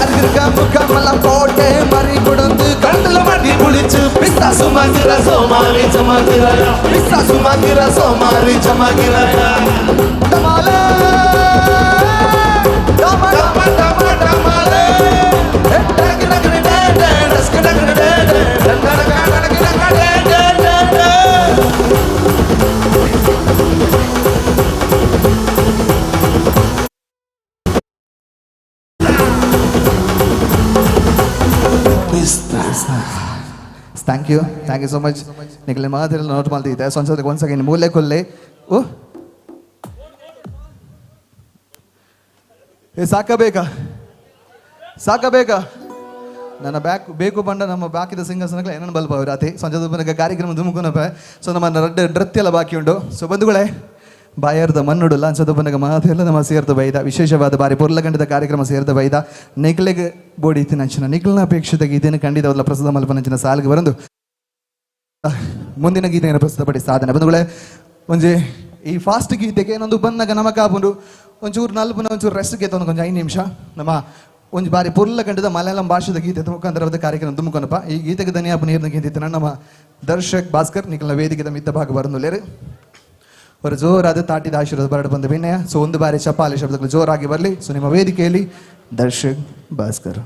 ಅರಿಗಿರು ಕಾಮು ಕಾಮಲಂಬೋಟೆ ಮಾರಿ ಕೊಡಂದು ಕಾಂದಲ ಮಾಟಿ ಪುಳಿಚೆ ಪಿಸ್ಸಾಸು ಮಾಗಿರ ಸೋಮಾರಿ ಜಮಾಗಿರಾಯ ಪಿಸ್ಸಾಸು ಮಾಗಿರ ಸೋಮಾರಿ ಜಮಾಗಿರಾಯ ಡಮಾಲೆ ಡಮ ಡಮ ಡಮ ಡಮಾಲೆ ಡಗ ಡಗ ಡೇ ಡೇ ಡಸ್ಕ ಡಗ ಡೇ ಡೇ ಡಗ ಡಗ ಡಗ ಡಗ ಡೇ ಡೇ ಡೇ ಡೇ. Thank you, thank you so much. Nikhil ಮಾತಿರಲ್ಲ ನೋಟ್ ಮಾಡ್ತಿದ್ದೆ. ಸೊ ಒಂದ್ಸತಿ ಒನ್ಸ್ ಅಗೈನ್ ಮೂಲೆ ಕೊಲ್ಲೆ ಓ ಏ ಸಾಕಬೇಕಾ ಸಾಕಬೇಕಾ ನನ್ನ ಬ್ಯಾಕ್ ಬೇಕು ಬಂಡ ನಮ್ಮ ಬಾಕಿದ ಸಿಂಗರ್ಸ್ನಗಳ ಏನನ್ನು ಬಲ್ಪ ರಾತಿ ಸಂಜೆ ಕಾರ್ಯಕ್ರಮ ದುಮುಕುನಪ. ಸೊ ನಮ್ಮ ರಡ್ಡ ನೃತ್ಯ ಎಲ್ಲ ಬಾಕಿ ಉಂಟು. ಸೊ ಬಂಧುಗಳೇ ಬಾಯಾರ್ದ ಮಣ್ಣುಡುಲ್ಲ ಅನ್ಸೋದು ಬನ್ನಗ ಮಾತೆಲ್ಲ ನಮ್ಮ ಸೇರ್ದ ಬೈದ ವಿಶೇಷವಾದ ಬಾರಿ ಪೊರ್ಲಗಂಡದ ಕಾರ್ಯಕ್ರಮ ಸೇರ್ದ ಬೈದ ನಿಖಿಲಿಗೆ ಬೋಡಿ ನಂಚಿನ ನಿಖಿಲ್ನ ಅಪೇಕ್ಷಿತ ಗೀತೆಯನ್ನು ಖಂಡಿತವಲ್ಲ ಪ್ರಸ್ತುತ ಮಲ್ಪನಂಚಿನ ಸಾಲಿಗೆ ಬರಂದು ಮುಂದಿನ ಗೀತೆಯನ್ನು ಪ್ರಸ್ತುತಪಡಿ ಸಾಧನೆ. ಬಂಧುಗಳೇ ಒಂಜಿ ಈ ಫಾಸ್ಟ್ ಗೀತೆಗೆ ಏನೊಂದು ಬಂದಾಗ ನಮ್ಮ ಕಾಪುಂಡು ಒಂಚೂರು ನಲ್ಪುನ ಒಂಚೂರು ರೆಸ್ಟ್ ಗೀತೆ ಒಂದು 5 ನಿಮಿಷ ನಮ್ಮ ಒಂದು ಬಾರಿ ಪುರ್ಲ ಕಂಡದ ಮಲಯಾಳಂ ಭಾಷೆದ ಗೀತೆ ಮುಖಾಂತರವಾದ ಕಾರ್ಯಕ್ರಮ ತುಂಬಿಕೊಂಡಪ್ಪ. ಈ ಗೀತೆಗೆ ಧನ್ಯಾಪ ನೀರಿನ ಗೀತೆ ನಮ್ಮ ದರ್ಶಕ್ ಭಾಸ್ಕರ್ ನಿಖಿಲ್ನ ವೇದಿಕೆದ ಮಿತ್ತ ಭಾಗ ಬರಂದುಲೇರು ಅವರ ಜೋರಾದ ತಾಟಿದ ಆಶೀರ್ವಾದ ಬರಡು ಬಂದ ವಿನಯ. ಸೊ ಒಂದು ಬಾರಿ ಚಪಾಲಿ ಶಬ್ದಗಳು ಜೋರಾಗಿ ಬರಲಿ. ಸೊ ನಿಮ್ಮ ವೇದಿಕೆಯಲ್ಲಿ ದರ್ಶಕ್ ಭಾಸ್ಕರ್.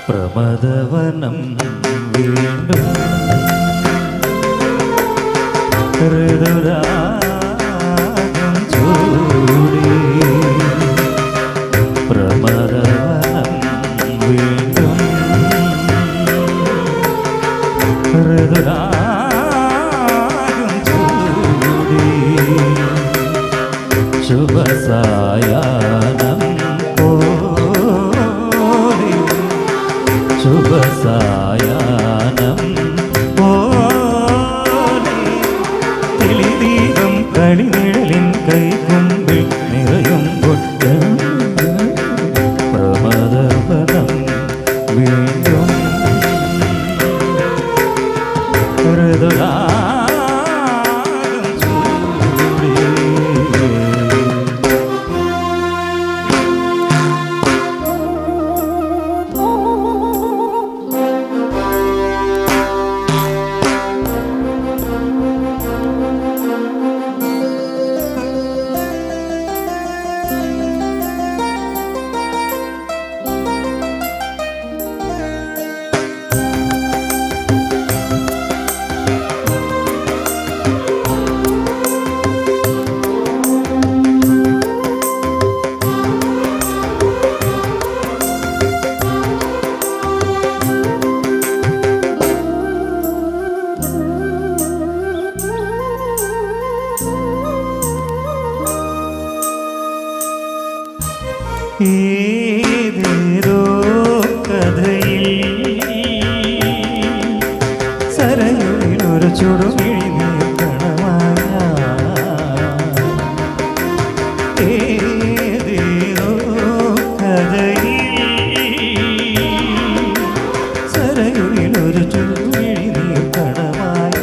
പ്രമദവനം വീണ്ടും ഋതുരാഗം ചൂടി പ്രമദവനം വീണ്ടും ഋതുരാഗം ചൂടി ശുഭസായാനം ശുഭസായാനം പോലെ തെളിദീപം കളിനിഴലിൻ കൈകുമ്പിൽ നിറയും ഏതേതോ കഥയിൽ സരയുവിലൊരു ചുടുമിഴി നീർക്കണമായ ഏതേതോ കഥയിൽ സരയുവിലൊരു ചുടുമിഴി നീർക്കണമായ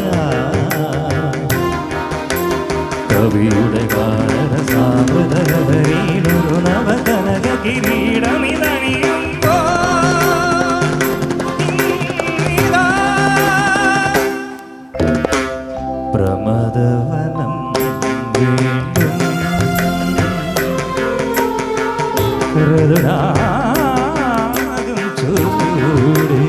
കവിയുടെ കാരണ സാമൃതലഹരിയിലൊരു നവകനക കിരീടമിതണിയുമ്പോ പ്രമദവനം വീണ്ടും ഋതുരാഗം ചൂടി.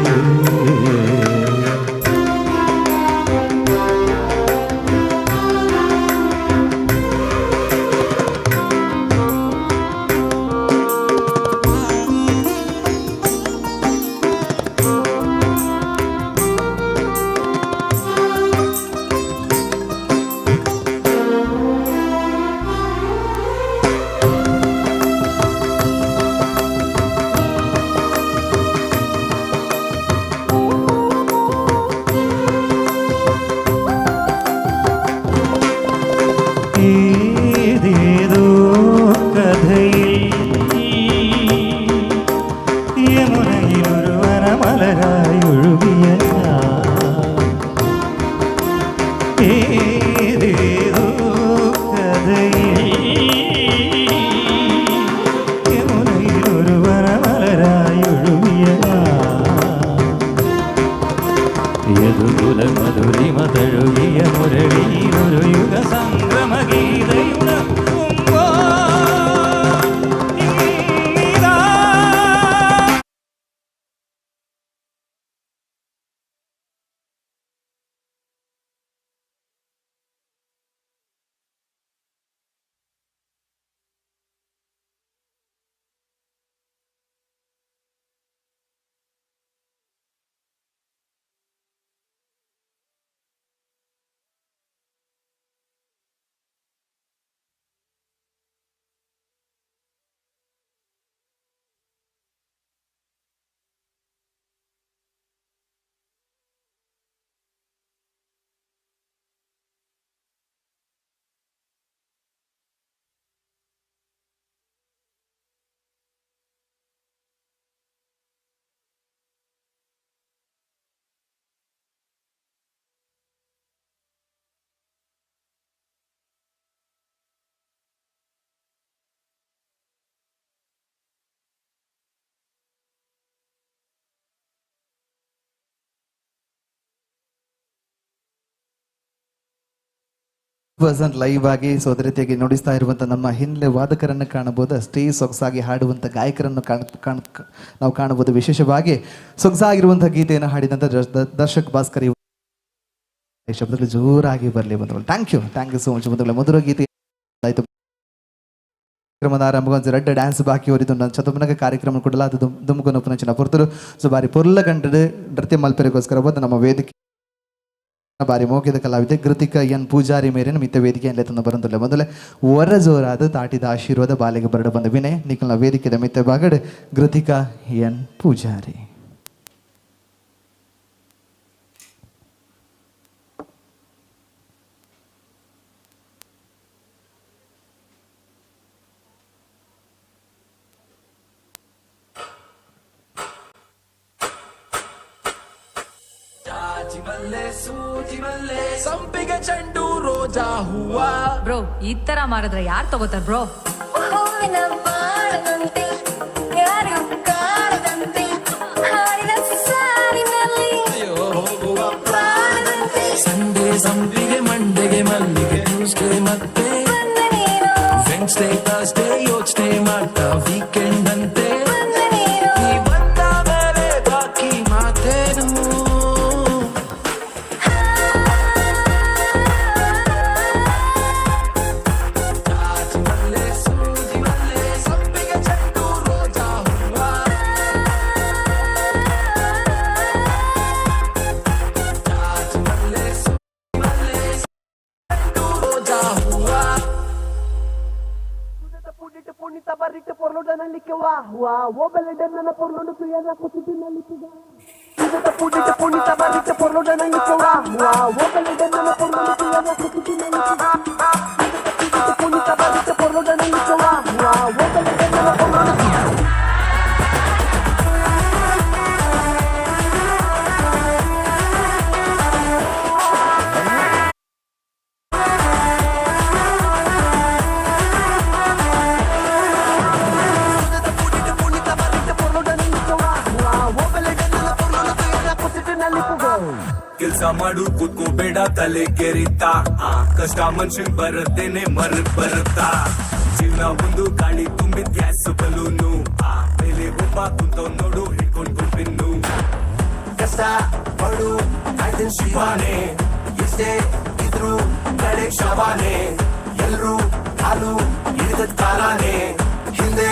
ഏതേതോ കഥയിൽ യമുനയിലൊരു വനമലരായി ഒഴുകിയ ഞാൻ. ഏതേതോ കഥയിൽ യമുനയിലൊരു വനമലരായി ഒഴുകിയ ഞാൻ. യദുകുല മധുരിമ തഴുകിയ മുരളിയിലൊരു യുഗ സംക്രമ ഗീതയുണർത്തുമ്പോ ഇന്നിതാ. ಪರ್ಸೆಂಟ್ ಲೈವ್ ಆಗಿ ಸೊ ಅದೇ ರೀತಿಯಾಗಿ ನುಡಿಸ್ತಾ ಇರುವಂಥ ನಮ್ಮ ಹಿನ್ನೆಲೆ ವಾದಕರನ್ನು ಕಾಣಬಹುದು, ಅಷ್ಟೇ ಸೊಗಸಾಗಿ ಹಾಡುವಂಥ ಗಾಯಕರನ್ನು ಕಾಣ್ ಕಾಣ್ ನಾವು ಕಾಣಬಹುದು. ವಿಶೇಷವಾಗಿ ಸೊಗಸಾಗಿರುವಂಥ ಗೀತೆಯನ್ನು ಹಾಡಿದಂಥ ದರ್ಶಕ್ ಭಾಸ್ಕರ್ ಈ ಶಬ್ದಗಳು ಜೋರಾಗಿ ಬರಲಿ ಬಂಧುಗಳು. Thank you, thank you so much ಬಂಧುಗಳು. ಮಧುರ ಗೀತೆ ಆಯಿತು. ಕಾರ್ಯಕ್ರಮದ ಆರಂಭ ಒಂದು ರಡ್ಡ ಡ್ಯಾನ್ಸ್ ಬಾಕಿ ಅವರಿದ್ದು ನನ್ನ ಚತುರ್ಮನಗ ಕಾರ್ಯಕ್ರಮ ಕೊಡಲ ಅದು ದುಮ್ಕೊನೊಪ್ಪನ ಪೊರ್ತರು. ಸೊ ಬಾರಿ ಪೊರ್ಲ ಗಂಟೆ ನೃತ್ಯ ಮಲ್ಪೆರಿಗೋಸ್ಕರ ಬಂದು ನಮ್ಮ ವೇದಿಕೆ ಬಾರಿ ಮೋಗ್ಯದ ಕಲಾವಿದೆ ಕೃತಿಕ ಎನ್ ಪೂಜಾರಿ ಮೇರಿನ ಮಿತ್ತ ವೇದಿಕೆಯಲ್ಲಿ ತಂದು ಬರಂದಿಲ್ಲ. ಮೊದಲೇ ವರ ಜೋರಾದ ತಾಟಿದ ಆಶೀರ್ವಾದ ಬಾಲಿಗೆ ಬರಡು ಬಂದ ವಿನಯ್ ನಿಖಲ್ನ ವೇದಿಕೆದ ಮಿತ್ತ ಬಾಗಡೆ ಕೃತಿಕಾ ಎನ್ ಪೂಜಾರಿ. ಸಂಪಿಗೆ ಚೆಂಡು ರೋಜಾ ಹೂವ. ಬ್ರೋ, ಈ ತರ ಮಾರಿದ್ರೆ ಯಾರು ತಗೋತಾರ ಬ್ರೋ? ಸಂಡೇ ಸಂಪಿಗೆ ಮಂಡೆಗೆ ಮಲ್ಲಿಗೆ, ಟ್ಯೂಸ್ಡೇ ಮತ್ತೆ ವೆನ್ಸ್ಡೇ ಥರ್ಸ್ಡೇ ಯೋಚನೆ ಮಾಡ್ತಾ ವೀಕೆಂಡ್ ಅಂತೆ. ನೀ ಬಂದ ಮೇಲೆ ಬಾಕಿ ಮಾತೇನು? ಬರಿಟ್ಟು ಪೊರ್ಲುಡ ನಲಿಕೆ ವಾ ವಾ ಓ ಬೆಲೆ ನನ್ನ ಪೊರ್ಲುಂಡು ತುಯನ ಕುಸಿದು ನಲಿಪುಗ ಸುದತ ಪೂಡಿಟ್ಟು ಪುಣಿತ ಬರಿಟ್ಟು ಪೊರ್ಲುಡ ನಲಿಕೆ ವಾ ವಾ ಓ ಬೆಲೆ ನನ್ನ ಪೊರ್ಲುಂಡು ತುಯನ ಕುಸಿದು ನಲಿಪುಗ ಸುದತ ಪುಣಿತ ಬರಿಟ್ಟು ಪೊರ್ಲುಡ ನಲಿಕೆ ವಾ ವಾ ಓ ಬೆಲೆ ನನ್ನ ಪೊರ್ಲುಂಡು. ಕೆಲ್ಸ ಮಾಡು ಕೂತ್ಕೋಬೇಡ ತಲೆ ಕೆರಿತಾ, ಕಷ್ಟ ಮನ್ಷನ್ ಬರತ್ತೇನೆ ಮರ್ ಬರುತ್ತಾ. ಜೀವನ ಒಂದು ಗಾಳಿ ತುಂಬಿದ ಗ್ಯಾಸ್ ಬಲೂನು, ಮೇಲೆ ಒಬ್ಬ ಕುಂತವ್ ನೋಡು ಹಿಡ್ಕೊಂಡ್ ಗುಂಪಿನ್ನು. ಕಷ್ಟ ಪಡು ಕಾಯ್ದಿನ್ ಶಿವಾನೆ, ಎಷ್ಟೇ ಇದ್ರು ಕಡೆ ಶವಾನೆ. ಎಲ್ರು ಕಾಲು ಹಿಡಿದ ಕಾಲಾನೆ, ಹಿಂದೆ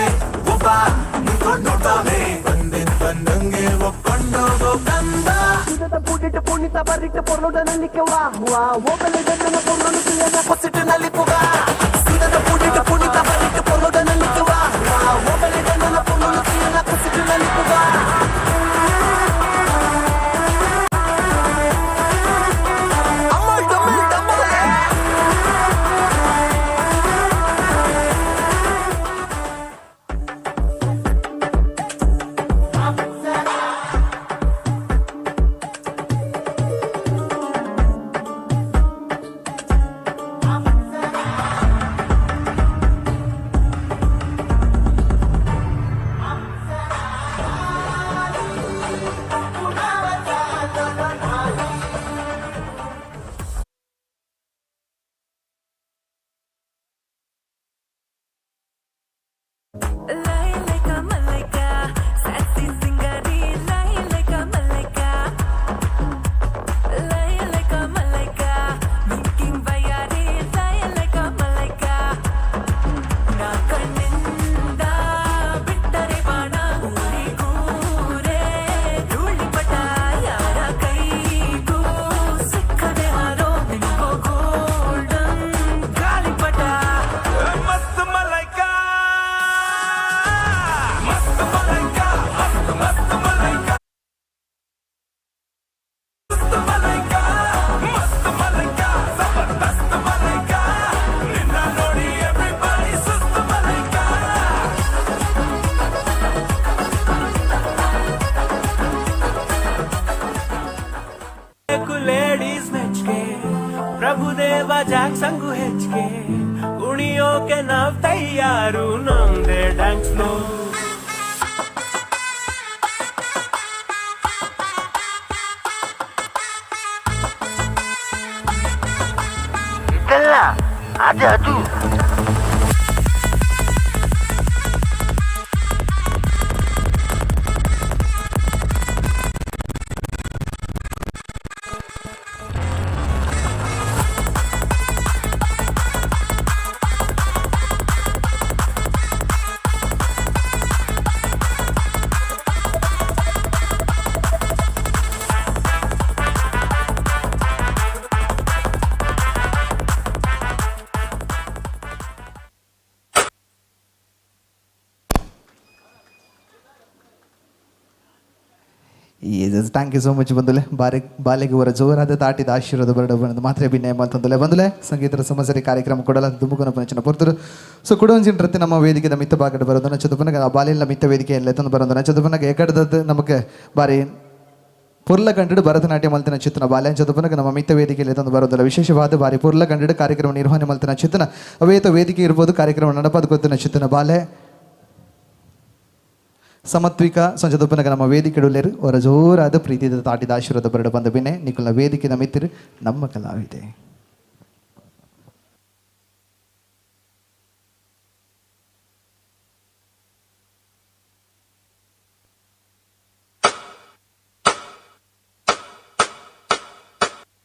ಒಬ್ಬ ನಿಂತ್ಕೊಂಡ್ ನೋಡ್ತಾನೆ. ಬಂದಿದ್ ಬಂದಂಗೆ ಒಪ್ಕೊಂಡೋಗೋ ಕಂದ. ಸುದತ ಪೂಡಿಟ್ಟು ಪುಣಿತ ಬರಿಟ್ಟು ಪೊರ್ಲುಡ ನಲಿಕೆ ವಾ ವಾ ಓ ಬೆಲೆ ನನ್ನ ಪೊರ್ಲುಂಡು ತುಯನ ಕುಸಿಟ್ಟು ನಲಿಪುಗ. ಸುದತ ಪೂಡಿಟ್ಟು ಪುಣಿತ ಬರಿಟ್ಟು ಪೊರ್ಲುಡ ನಲಿಕೆ ವಾ ವಾ ಓ ಬೆಲೆ ನನ್ನ ಪೊರ್ಲುಂಡು ತುಯನ ಕುಸಿಟ್ಟು ನಲಿಪುಗ. ಪ್ರಭುದೇವ ಜಾಕ್ಸಂಗು ಹೆಚ್ಚಿಗೆ ಕುಣಿಯೋಕೆ ನಾವ್ ತಯ್ಯಾರು, ನಮ್ದೇ ಡ್ಯಾನ್ಸ್ ನೋ. ಇದಲ್ಲ, ಅದೇ ಅದು. Thank you so much ಬಂದುಲೆ. ಬಾರಿ ಬಾಲೆಗೆ ಅವರ ಜೋರಾದ ತಾಟಿದ ಆಶೀರ್ವಾದ ಬರಡ ಬಂದು ಮಾತ್ರ ಅಭಿನಯ ಮಾಡ್ತಂದುಲೆ ಬಂದುಲೆ. ಸಂಗೀತರ ಸಮಸರಿ ಕಾರ್ಯಕ್ರಮ ಕೊಡಲ ದುಮುಕನ ಪಂಚನ ಪೊರ್ತರು. ಸೊ ಕುಡೊಂಜಿನ ರತಿ ನಮ್ಮ ವೇದಿಕೆದ ಮಿತ್ತ ಬಾಗಡ ಬರೋದನ್ನ ಚದುಪನಗ ಆ ಬಾಲೆಲ್ಲ ಮಿತ್ತ ವೇದಿಕೆಯಲ್ಲೇ ತಂದು ಬರೋದನ್ನ ಚದುಪನಗ ಎಕಡದದ್ದು ನಮಗೆ ಬಾರಿ ಪುರ್ಲ ಕಂಡಿಡು ಭರತನಾಟ್ಯ ಮಲ್ತಿನ ಚಿತ್ತನ ಬಾಲ್ಯ ಚದುಪನಗ ನಮ್ಮ ಮಿತ್ತ ವೇದಿಕೆಯಲ್ಲಿ ತಂದು ಬರೋದಲ್ಲ. ವಿಶೇಷವಾದ ಬಾರಿ ಪುರ್ಲ ಕಂಡಿಡು ಕಾರ್ಯಕ್ರಮ ನಿರ್ವಹಣೆ ಮಲ್ತಿನ ಚಿತ್ತನ ಅವೇತ ವೇದಿಕೆ ಇರ್ಬೋದು ಕಾರ್ಯಕ್ರಮ ನಡಪಾದ ಗೊತ್ತಿನ ಚಿತ್ತನ ಬಾಲೆ ಸಮತ್ವಿಕ ಸಂಜದೊಬ್ಬನಗ ನಮ್ಮ ವೇದಿಕೆಡುಲ್ಲೇರು ಅವರ ಜೋರಾದ ಪ್ರೀತಿದ ತಾಟಿದ ಆಶೀರ್ವಾದ ಬರಡ ಬಂದ ಬಿನೆ ನಿಕುಲ ವೇದಿಕೆದ ಮಿತ್ತಿರು ನಮ್ಮ ಕಲಾವಿದೆ.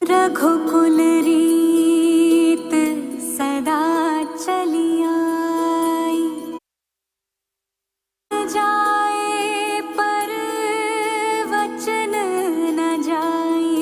रघुकुल रीत सदा चली आई, जाए पर वचन न जाए।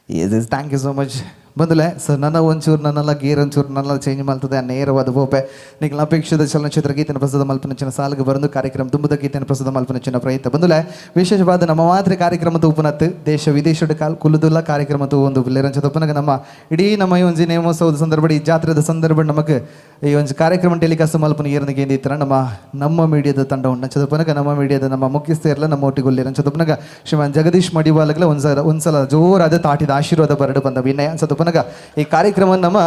Yes yes, thank you so much ಬಂದಲೆ. So ನನ್ನ ಒಂಚೂರು ನನ್ನೆಲ್ಲ ಗೇರ್ ಒಂಚೂರು ನನ್ನೆಲ್ಲ ಚೇಂಜ್ ಮಾಡ್ತದೆ ನೇರವಾದ ಬೋಪೆ. ನಿಖಿಲ್ ಅಪೇಕ್ಷಿತ ಚಲನಚಿತ್ರ ಗೀತೆಯನ್ನು ಪ್ರಸ್ತುತ ಮಲ್ಪನಚಿನ ಸಾಲಿಗೆ ಬರಂದು ಕಾರ್ಯಕ್ರಮ ತುಂಬುದ ಗೀತೆಯನ್ನು ಪ್ರಸ್ತುತ ಮಲ್ಪನಚಿನ ಪ್ರಯತ್ನ ಬಂದಲೆ. ವಿಶೇಷವಾದ ನಮ್ಮ ಮಾತ್ರ ಕಾರ್ಯಕ್ರಮದ ಉಪನತ್ತು ದೇಶ ವಿದೇಶದ ಕಾಲ್ ಕುಲುದುಲ್ಲ ಕಾರ್ಯಕ್ರಮದ ಒಂದು ಲೇರಂಚದ ಉಪನಗ ನಮ್ಮ ಇಡೀ ನಮ್ಮ ಈ ಒಂಜಿ ನೇಮೋತ್ಸವದ ಸಂದರ್ಭ, ಈ ಜಾತ್ರೆದ ಸಂದರ್ಭ ನಮಗೆ ಈ ಒಂಜಿ ಕಾರ್ಯಕ್ರಮ ಟೆಲಿಕಾಸ್ಟ್ ಮಲ್ಪನ ಏರ್ನಿಗೆ ಏನಿತ್ತರ ನಮ್ಮ ನಮ್ಮ ಮೀಡಿಯಾದ ತಂಡ ಉಂಟು ಉಪನಗ ನಮ್ಮ ಮೀಡಿಯಾದ ನಮ್ಮ ಮುಖ್ಯಸ್ಥೆಲ್ಲ ನಮ್ಮ ಒಟ್ಟಿಗೆ ಉಲ್ಲೇರಂಚದ ಉಪನಗ ಶ್ರೀಮಾನ್ ಜಗದೀಶ್ ಮಡಿವಾಲಗ್ಲ ಒಂದ್ಸಲ ಜೋರಾದ ತಾಟಿದ ಆಶೀರ್ವಾದ ಬರಡು ಬಂದ ವಿನಯ ಅನ್ಸದ. ಈ ಕಾರ್ಯಕ್ರಮ ನಮ್ಮ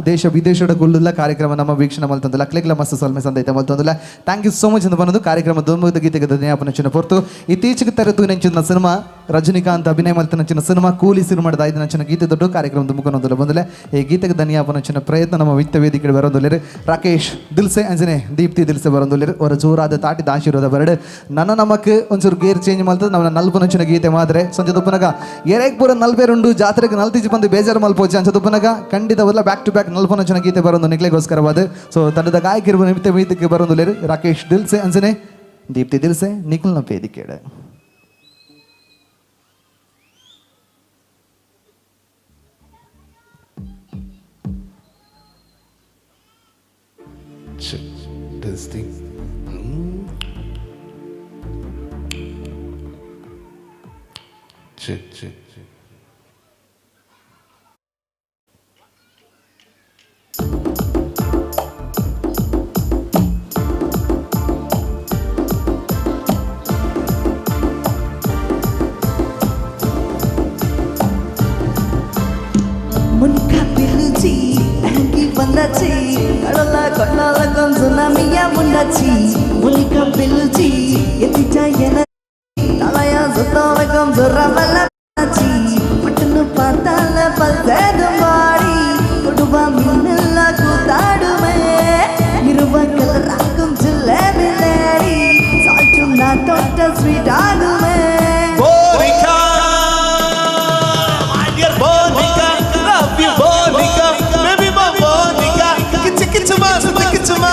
ದೇಶ ವಿದೇಶದ ಗುಳ್ಳುಲ್ಲ ಕಾರ್ಯಕ್ರಮ ನಮ್ಮ ವೀಕ್ಷಣೆ ಮಲ್ತಂದಿಲ್ಲ ಕ್ಲಿಕ್ಲ ಮಸ್ತ್ ಸೊಲ್ಮೆ ಸಂದೈತೆ ಮಲ್ತಂದಿಲ್ಲ. Thank you so much ಅಂತ ಬಂದು ಕಾರ್ಯಕ್ರಮ ದುಂಬುದ ಗೀತೆಗೆ ಜ್ಞಾಪನ ಪೊರ್ತು. ಇತ್ತೀಚೆಗೆ ತರತು ನೆಂಚಿನ ಸಿನಿಮಾ ರಜನಿಕಾಂತ್ ಅಭಿನಯ ಮಲ್ತನಂಚಿನ ಸಿನಿಮಾ ಕೂಲಿ ಸಿನಿಮಾದ ಐದು ನಂಚಿನ ಗೀತೆ ದೊಡ್ಡ ಕಾರ್ಯಕ್ರಮ ದುಮ್ಮುಕೊನೊಂದಿಲ್ಲ ಬಂದಲೆ. ಈ ಗೀತೆಗೆ ಧನ್ಯಾಪನಂಚಿನ ಪ್ರಯತ್ನ ನಮ್ಮ ವಿತ್ತ ವೇದಿಕೆ ಬರೋದಿಲ್ಲ. ರಾಕೇಶ್ ದಿಲ್ಸೆ ಅಂಜನೆ ದೀಪ್ತಿ ದಿಲ್ಸೆ ಬರೋದಿಲ್ಲ. ಅವರ ಜೋರಾದ ತಾಟಿದ ಆಶೀರ್ವಾದ ಬರಡು ನನ್ನ ನಮಕ್ ಒಂಚೂರು ಗೇರ್ ಚೇಂಜ್ ಮಲ್ತದ ನಮ್ಮ ನಲ್ಪನಂಚಿನ ಗೀತೆ ಮಾತ್ರ ಸಂಜೆ ದುಪ್ಪನಗ ಎರೇಕ್ ಪೂರ ನಲ್ಬೇರುಂಡು ಜಾತ್ರೆಗೆ ನಲ್ತಿಜಿ ಬಂದು ಬೇಜಾರು ಮಲ್ಪೋಚಿ ಅಂಚ ದುಪ್ಪನಗ ಖಂಡಿತ ಬದಲ ಬ್ಯಾಕ್ ಟು ಬ್ಯಾಕ್ ನಲ್ಪನಂಚಿನ ಗೀತೆ ಬರೋದು ನಿಕ್ಲೆಗೋಸ್ಕರವಾದ. ಸೊ ತಂಡದ ಗಾಯಕಿರುವ ನಿಮಿತ್ತ ವೇದಿಕೆ ಬರೋದಿಲ್ಲ. ರಾಕೇಶ್ ದಿಲ್ಸೆ ಅಂಜನೆ ದೀಪ್ತಿ ದಿಲ್ಸೆ ನಿಖಿಲ್ನ ವೇದಿಕೆ. Testing. Check, check, check. Monica Bellucci, Angie Vandachi, கடலா கொண்டாலகம் சுனாமியா முண்டாச்சி. மோனிகா பெல்லுச்சி, எத்திச்சா என தலையா சுத்தவகம் சுரவலாச்சி. பட்டுன்னு பார்த்தால பல்சேதும் வாடி கொடுவா மீனெல்லாம் கூத்தாடுமே. இருவா கலராக்கும் ஜில்லேபி லேடி சால்ட்டும் நான் தொட்ட ஸ்வீட் ஆகுமே. Monica, my dear Monica, love you Monica, baby my Monica, kichu kichu ma kichu ma.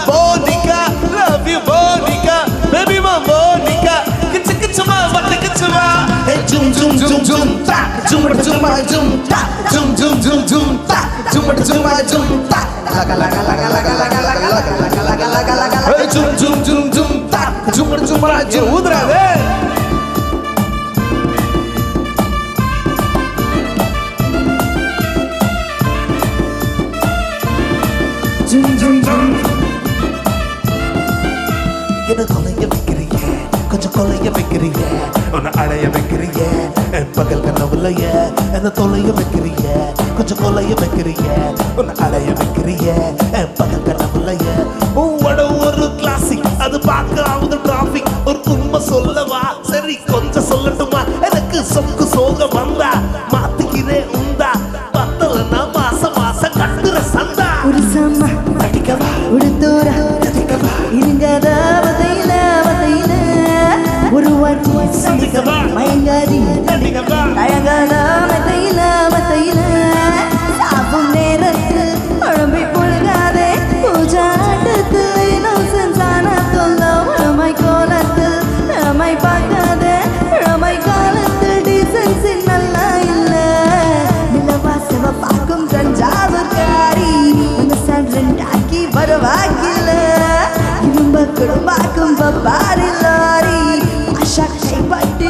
Monica, love you Monica, baby my Monica, kichu kichu ma kichu ma. Hey jum jum jum jum ta, jum jum ma jum ta, jum jum jum jum ta, jum jum ma jum ta. Laga laga laga laga laga laga laga laga laga laga. Hey jum jum jum jum ta, jum jum ma jum. Udra de. Jum jum jum. என்ன தொலைய வைக்கிறிய, கொஞ்சம் கொலைய வைக்கிறிய, உன்னை அழைய வைக்கிறிய, என் பகல் கனவுலைய. என்ன தொலைய வைக்கிறிய, கொஞ்சம் கொலைய வைக்கிறிய, உன்னை அழைய வைக்கிறிய, என் பகல் கனவுலைய. உன்னோட ஒரு கிளாசிக், அது பார்க்க ஆகுது டிராஃபிக். ஒரு உண்மை சொல்லவா, சரி கொஞ்சம் சொல்லட்டுமா? எனக்கு சொக்கு சோகம் வந்தா மாத்திக்கிறேன் உந்தா, பத்தலன்னா மாசம் மாசம் கட்டுற சந்தா. ஒரு சம்மா அடிக்கவா உடுத்தோரா இருங்கத வதையில வதையில ஒரு வாட்டி மயங்காதி தயங்காத மத்தையில மத்தையில. சாப்பும் நேரத்தில் குழம்பை பொழுகாதே பூஜாட்டத்தில் இன்னோசன்ஸ் ஆன தொல்ல உடமை கோலத்தில் நிலைமை பார்க்காதே இளமை காலத்தில் டீசன்சி நல்லா இல்லை. நிலவா சிவப்பாக்கும் தஞ்சாவூர்காரி மனசான் ரெண்டாக்கி வருவாக்கில இரும்ப குடும்பாக்கும் பப்பாரி லாரி ஆஷா கைப்பட்டு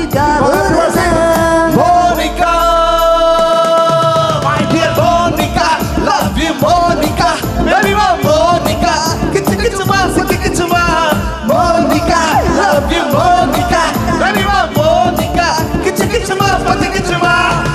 Monica, my dear Monica, love you Monica, baby my Monica, kichu kichu ma kichu ma. Monica, love you Monica, baby my Monica, kichu kichu ma kichu ma.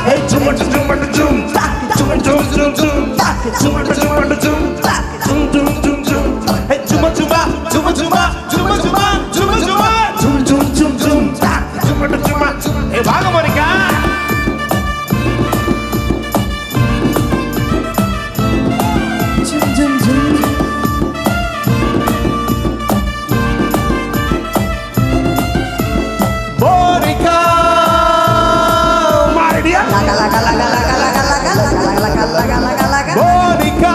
Hey jum jum jum jum ta, jum jum jum jum ta, jum jum jum ta, jum jum jum jum. Hey jum jum jum jum jum jum jum jum jum jum jum ta, jum jum jum. Hey வாங்க Monica. Jum jum jum. Monica, my dear. Laga laga laga laga laga laga laga laga laga laga. Monica,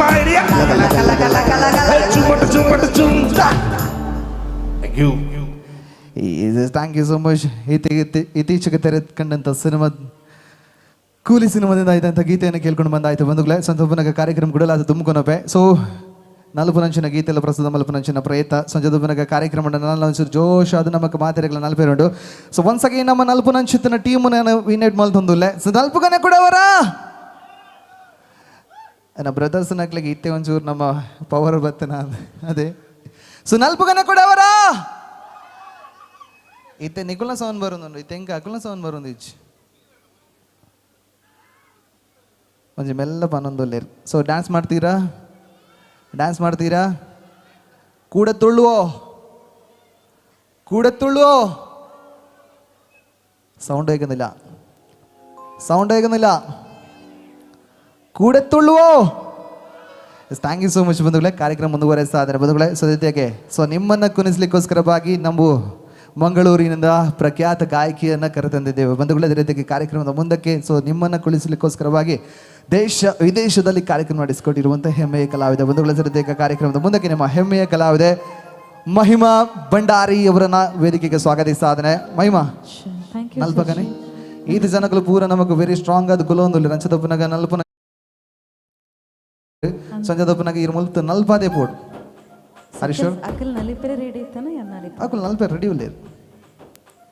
my dear. Laga laga laga laga laga. Hey, jum jum jum ta. Thank you. Thank you so much. ಇತ್ತೀಚೆಗೆ ತೆರೆದುಕೊಂಡಂಥ cinema ಕೂಲಿ ಸಿನಿಮಾದಿಂದ ಆಯ್ತಂತ ಗೀತೆಯನ್ನು ಕೇಳ್ಕೊಂಡು ಬಂದಾಯ್ತು ಬಂಧುಗಳೇ. ಸಂತೋಪನಗ ಕಾರ್ಯಕ್ರಮ ಕೂಡ ಅದು ತುಂಬಿಕೊನಪೆ. ಸೊ ನಲ್ಪುನಂಚಿನ ಗೀತೆಲ್ಲ ಪ್ರಸ್ತುತ ಮಲ್ಪುನಂಚಿನ ಪ್ರಯತ್ನ ಸಂಜೆದುಪನಗ ಕಾರ್ಯಕ್ರಮ ಒಂಚೂರು ಜೋಶ್ ಅದು ನಮಕ್ ಮಾತೆರೆಗಳ ನಲ್ಪೇರುಂಡು. ಸೊ ಒನ್ಸ್ ಅಗೇನ್ ನಮ್ಮ ನಲ್ಪುನಂಚಿತನ ಟೀಮ್ ಇನ್ವೈಟ್ ಮಲ್ತೊಂದುಲ್ಲೆ. ಸೊ ನಲ್ಪುಗನೆ ಕೂಡ ಅವರ ನನ್ನ ಬ್ರದರ್ಸ್ ನಕ್ಲಿಗೆ ಇತ್ತೆ ಒಂಚೂರು ನಮ್ಮ ಪವರ್ ಬತ್ತನ ಅದೇ. ಸೊ ನಲ್ಪುಗನೆ ಕೂಡ ಅವರ ಇತ್ತೆ ನಿಕುಲ್ನ ಸೌಂಡ್ ಬರೋದು ಇತ್ತೆ ಹೆಂಗೆ ಅಕುಲ್ನ ಸೌಂಡ್ ಬರೋದು ಇಚ್ಚು ಒಂಜಿ ಮೆಲ್ಲ ಪನ್ನೊಂದುಲ್ಲೇರು. ಸೊ ಡ್ಯಾನ್ಸ್ ಮಾಡ್ತೀರಾ? ಡ್ಯಾನ್ಸ್ ಮಾಡ್ತೀರಾ? ಕೂಡ ತುಳ್ಳುವೋ? ಕೂಡ ತುಳ್ಳುವೋ? ಸೌಂಡ್ കേൾക്കുന്നില്ല, ಸೌಂಡ್ കേൾക്കുന്നില്ല. ಕೂಡ ತುಳ್ಳುವೋ? Thank you so much ಬಂಧುಗಳೇ. ಕಾರ್ಯಕ್ರಮ ಮುಂದುವರೆಸ್ತಾ ಇದ್ದಾರೆ ಬಂಧುಗಳೇ. ಸದ್ಯಕ್ಕೆ ಸೊ ನಿಮ್ಮನ್ನು ಕುಣಿಸ್ಲಿಕ್ಕೋಸ್ಕರವಾಗಿ ನಾವು ಮಂಗಳೂರಿನಿಂದ ಪ್ರಖ್ಯಾತ ಗಾಯಕಿಯನ್ನು ಕರೆತಂದಿದ್ದೇವೆ ಬಂಧುಗಳೇ. ಅದೇ ರೀತಿಯಾಗಿ ಕಾರ್ಯಕ್ರಮದ ಮುಂದಕ್ಕೆ ಸೊ ನಿಮ್ಮನ್ನು ಕುಳಿಸಲಿಕ್ಕೋಸ್ಕರವಾಗಿ ದೇಶ ವಿದೇಶದಲ್ಲಿ ಕಾರ್ಯಕ್ರಮ ನಡೆಸಿಕೊಟ್ಟಿರುವಂಥ ಹೆಮ್ಮೆಯ ಕಲಾವಿದ ಬಂಧುಗಳ. ಸದ್ಯಕ್ಕೆ ಕಾರ್ಯಕ್ರಮದ ಮುಂದಕ್ಕೆ ನಿಮ್ಮ ಹೆಮ್ಮೆಯ ಕಲಾವಿದೆ ಮಹಿಮಾ ಭಂಡಾರಿ ಅವರನ್ನ ವೇದಿಕೆಗೆ ಸ್ವಾಗತಿಸ್ತಾ ಇದ್ದೇನೆ. ಮಹಿಮಾ ನಲ್ಪಕನೆ ಈತ ಜನಗಳು ಪೂರ ನಮಗ್ ವೆರಿ ಸ್ಟ್ರಾಂಗ್ ಆದ ಕುಲೊಂದುಲ್ಲ ರಂಚದಪ್ಪನಾಗ ನಲ್ಪನ ಸಂಜದಪ್ಪನಾಗ ಇರು ಮುಲ್ತು ನಲ್ಪಾದೆ ಪೋಡು. ಹರೀಶ್ ಅಕಲ್ ನಲಿಪೆರೆ ರೆಡಿ ಇತ್ತಾನ ಎನ್ನಾಲಿ ಅಕಲ್ ನಲ್ಪೆ ರೆಡಿ ಉಲ್ಲೇರು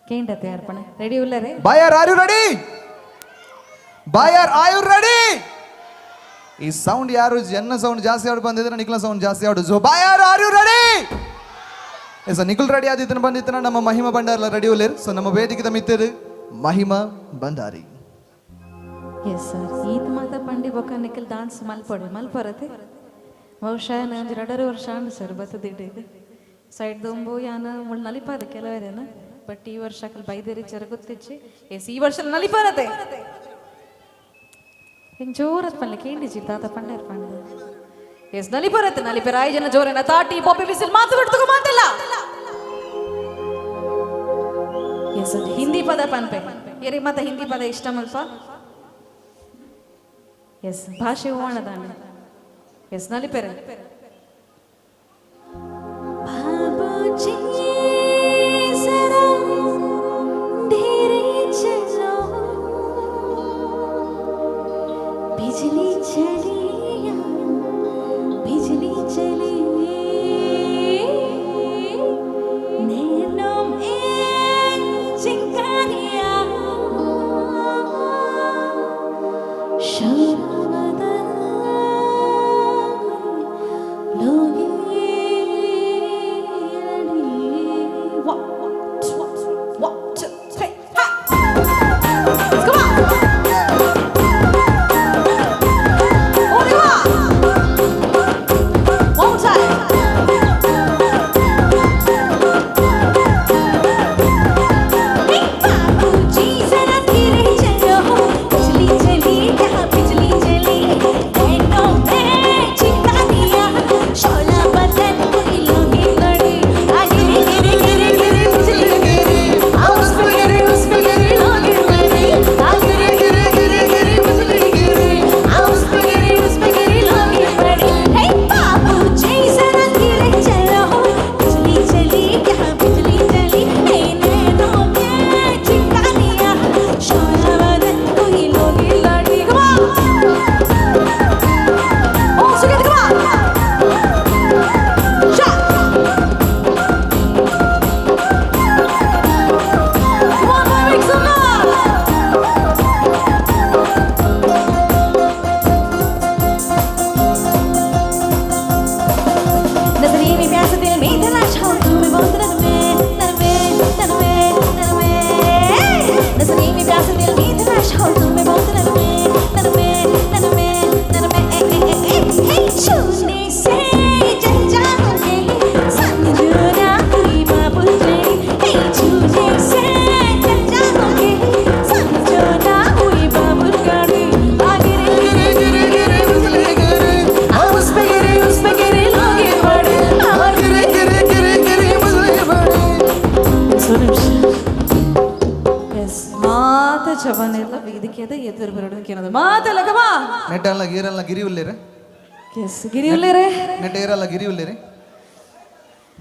ಕೇಂಡತೆ ಅರ್ಪಣೆ ರೆಡಿ ಉಲ್ಲರೆ. Bayar are you ready? Bayar are you ready? ಈ ಸೌಂಡ್ ಯಾರು ಎನ್ನ ಸೌಂಡ್ ಜಾಸ್ತಿ ಆಡು ಬಂದಿದ್ರೆ ನಿಖಿಲ ಸೌಂಡ್ ಜಾಸ್ತಿ ಆಡು. So Bayar are you ready? Yes Nikhil ready ಆದಿತ್ತನ ಬಂದಿತ್ತನ ನಮ್ಮ ಮಹಿಮಾ ಭಂಡಾರಲ್ಲ ರೆಡಿ ಉಲ್ಲೇರು. ಸೊ ನಮ್ಮ ವೇದಿಕೆದ ಮಿತ್ತರು ಮಹಿಮಾ ಭಂಡಾರಿ. ಎಸ್ ಸರ್ ಈತ ಮಾತ ಪಂಡಿ ಬೊಕ್ಕ ನಿಖಿಲ್ ಡಾನ್ಸ್ ಮಲ್ಪೊಡೆ ಮಲ್ಪರತೆ ಬಹುಶಃ ನಾನು ಎರಡರ ವರ್ಷ ಅಂಡು ಸರ್ ಬತ್ತದಿಡ್ಡು ಸೈಡ್ ದೊಂಬು ಯಾನ ಮುಳ್ ನಲಿಪಾದ ಕೆಲವರೇನ ಬಟ್ ಈ ವರ್ಷ ಅಕಲ್ ಬೈದೇರಿ ಜರಗುತ್ತಿಚ್ಚಿ. ಎಸ್ ಈ ವರ್ಷ ನಲಿಪಾರತೆ ಹಿಂಗೆ ಜೋರತ್ ಪಲ್ಲೆ ಕೇಂಡಿಜಿ ತಾತ ಪಂಡೇರ್ ಪಂಡ. ಎಸ್ ನಲಿಪರತೆ ನಲಿಪೆರ ಐ ಜನ ಜೋರನ ತಾಟಿ ಬೊಬ್ಬೆ ಬಿಸಿಲು ಮಾತು ಬಿಡ್ತುಕೋ ಮಾತಲ್ಲ. ಎಸ್ ಹಿಂದಿ ಪದ ಪನ್ಪೆ ಏರಿ ಮಾತ ಹಿಂದಿ ಪದ ಇಷ್ಟ ಮಲ್ಪ. ಎಸ್ ಭಾಷೆ ಹೋಗೋಣ. ಎಸ್ ನಲಿಪೆರೆ बाबूजी जरा धीरे चलो बिजली चली बिजली चली नैनों में चिंगारियां ನೆಟ್ಟಲ್ಲ ಗೀರಲ್ಲ ಗಿರಿ ಉಲ್ಲೇರೆ. ಎಸ್ ಗಿರಿ ಉಲ್ಲೇರೆ. ನೆಟ್ಟ ಏರಲ್ಲ ಗಿರಿ ಉಲ್ಲೇರೆ.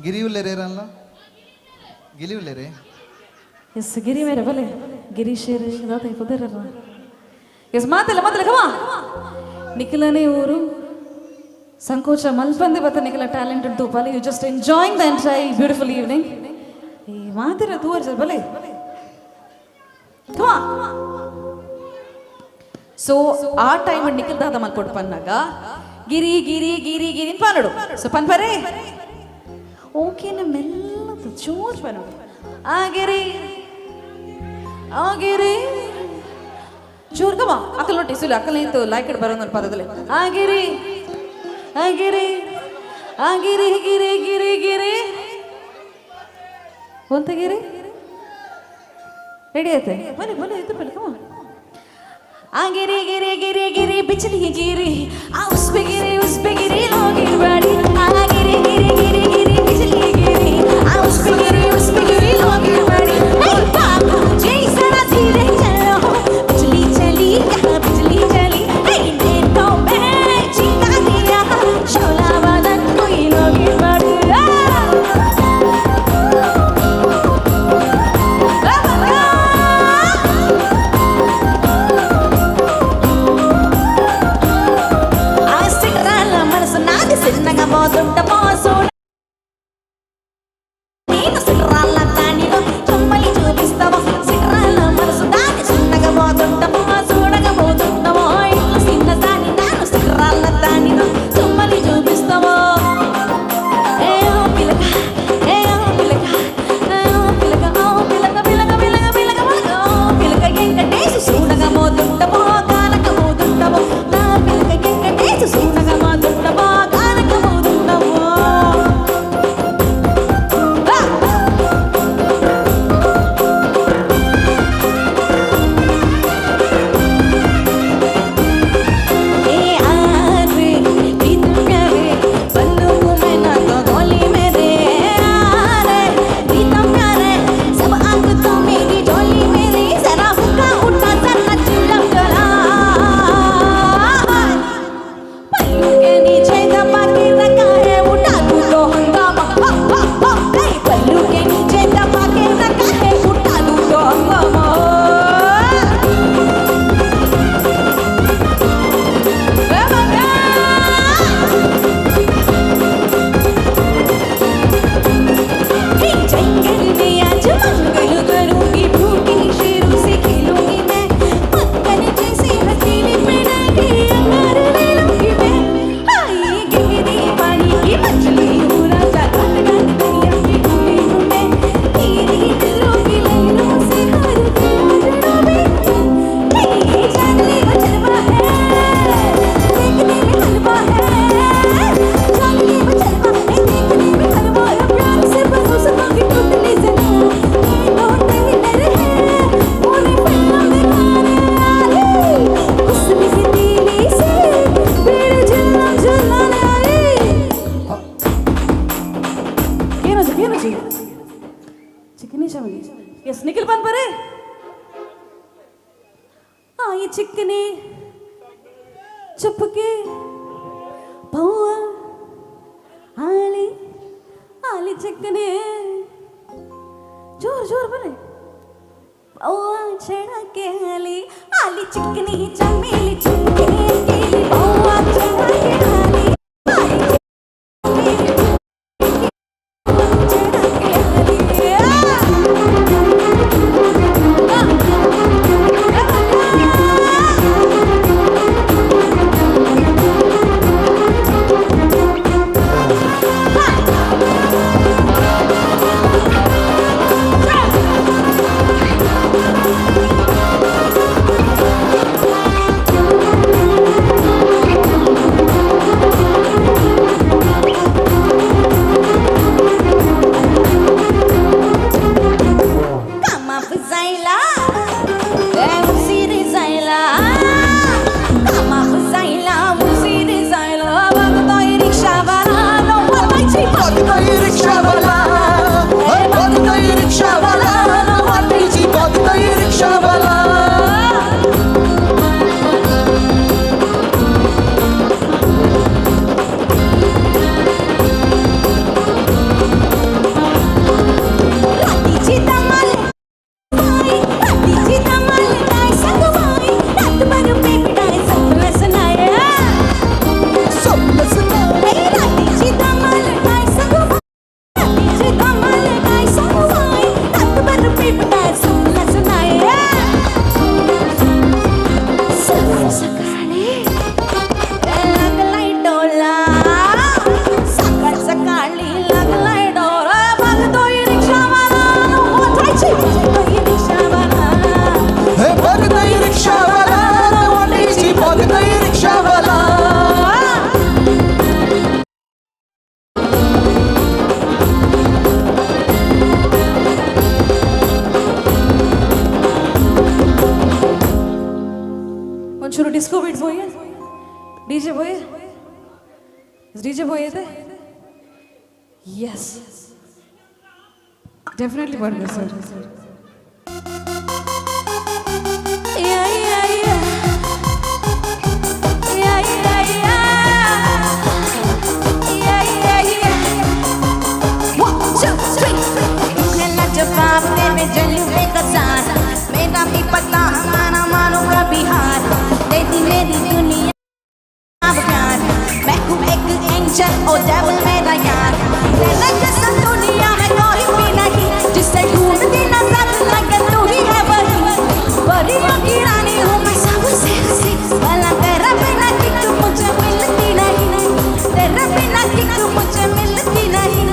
ಗಿರಿ ಉಲ್ಲೇರೆ ಏರಲ್ಲ ಗಿಲಿ ಉಲ್ಲೇರಿ. ಎಸ್ ಗಿರಿ ಮೇರೆ ಬಲೆ ಗಿರೀಶೇರು ದಾತ ಪುದರ. ಎಸ್ ಮಾತಲ್ಲ ಮಾತಲ್ಲ ಕಮಾ ನಿಖಿಲನೇ ಊರು ಸಂಕೋಚ ಮಲ್ಪಂದೆ ಬತ್ತ ನಿಖಿಲ talented ತೂಪಾಲಿ. You just enjoying the entire beautiful evening. ಈ ಮಾತಿರ ತೂವರ್ ಸರ್ ಬಲೆ ಕಮಾ. ಸೊ ಆ ಟೈಮ್ ನಿಖಿಲ್ ದಾದ ಮಲ್ಪೊಡು ಪನ್ನಾಗ ಗಿರಿ ಗಿರಿ ಗಿರಿ ಗಿರಿ ಪನ್ನಡು. ಸೊ ಪನ್ಪರೇ ಓಕೆ ಮೆಲ್ಲ ಜೋರ್ ಪನ್ನಡು. ಆ ಗಿರಿ ಆ ಗಿರಿ ಜೋರ್ ಕಮ ಅಕ್ಕಲ್ ನೋಟಿ ಸುಲಿ ಅಕ್ಕಲ್ ನಿಂತು ಲೈಕ್ it ಬರೋದು ಪದದಲ್ಲಿ. ಆ ಗಿರಿ ಆ ಗಿರಿ ಆ ಗಿರಿ ಗಿರಿ ಗಿರಿ ಗಿರಿ ಒಂತ ಗಿರಿ ರೆಡಿ ಆಯ್ತೆ ಬನ್ನಿ ಬನ್ನಿ ಇದು ಬನ್ನಿ ಕಮ. ಆ ಗಿರಿ ಗಿರಿ ಗಿರಿ ಗಿರಿ ಬಿಚ್ಚಲಿ ಗಿರಿ ಆ ಉಸ್ಬೆ ಗಿರಿ ಉಸ್ಬೆ ಗಿರಿ ಲೋಗಿರ್ಬೇಡಿ. ಆ ಗಿರಿ ಗಿರಿ ಗಿರಿ ಗಿರಿ ಬಿಚ್ಚಲಿ ಗಿರಿ ಆ ಉಸ್ಬೆ ಗಿರಿ ಉಸ್ಬೆ ಗಿರಿ ಲೋಗಿರ್ಬೇಡಿ. ಜೈ ಸರ ಧೀರೆ ಚಲೋ ಬಿಜಲಿ ಚಲಿ ಕಹಾ ಬಿಜಲಿ ಚಲಿ देखो मैं जीता दिया शोला वाला कोई लोगिर्ಬೇಡಿ. ಆ ಸಿಟ್ರಾಲ మనసు నాది చిన్నగా పోతుంట మోసో నేను సిట్రాల దానిలో చుమ్మలి చూపిస్తావా. సిట్రాల మనసు దాని చిన్నగా పోతుంట మోసూడగా పోతుంటవో ఇట్లా చిన్న దాని నాను సిట్రాల దానిలో చుమ్మలి చూపిస్తావో. ఏ ఓ పిలక ఏ ఓ పిలక ఏ ఓ పిలక ఓ పిలక పిలక పిలక పిలక పిలక ఓ పిలక వెంకటేశు చూడగా పోతుంటవో కానక పోతుంటవో నా పిలక వెంకటేశు చూడగా పోతుంటవో కానక పోతుంటవో. ए आरे प्रीतम प्यारे बंदूक में ना तो गोली मेरे आरे प्रीतम प्यारे सब आंख तो मेरी झोली मेरी जरा हुक्का उठा जरा चिल्लम चला पल्लू के नीचे दबा के रखा है उठा तू तो हंगामा हा, हा, हा। नहीं, पल्लू के नीचे दबा के रखा है उठा तू तो हंगामा. जंगल में आज मंगल करूंगी भूखी शेरों से खेलूंगी मैं मक्खन जैसे हथेली पे डाली अंगार ले लूंगी मैं आई गहरी पानी की मछली हूँ राजा घाट घाट दरिया की गोली हूँ मैं तेरी नजरों की लहरों से हार गया डूबी नहीं जान ले वो जलवा है देखने में हलवा है जान ले वो जलवा है देखने में हलवा है प्यार से परोसता की टूटने जरा ये तो टेलर है पूरी फिल्म दिखाने वाले हुस्न की तीली से पेड़ झुलना झुलाने आए. केनो जी चिकनी चमली. ಎಸ್ ನಿಖಿಲ್ ಬಂದ್ಬರೇ आई चिकनी चुपके पौआ आली आली चिकनी जोर जोर बने पौआ चढ़ा के आली आली चिकनी चमेली चुपके अकेली पौआ चढ़ा के आली आली चमेली चढ़ा के आली. Disco beat boy DJ boy DJ boy ಇದೆ. ಎಸ್, ಡೆಫಿನೆಟ್ಲಿ ಬರ್ಬೇಕು ಸರ್. जवाब तेरे जलवे का सार, मेरा भी पता हमारा मानो का बिहार, दे दी मेरी दुनिया प्यार, मैं हूँ एक एंजल ओ डेविल मेरा यार, तेरा जैसा दुनिया में कोई भी नहीं, जिसे ढूंढती नजर लगे तू ही है वही, परियों की रानी हूँ मैं सबसे हंसी, भला तेरा बिना किक मुझे मिलती नहीं, तेरा बिना किक मुझे मिलती नहीं,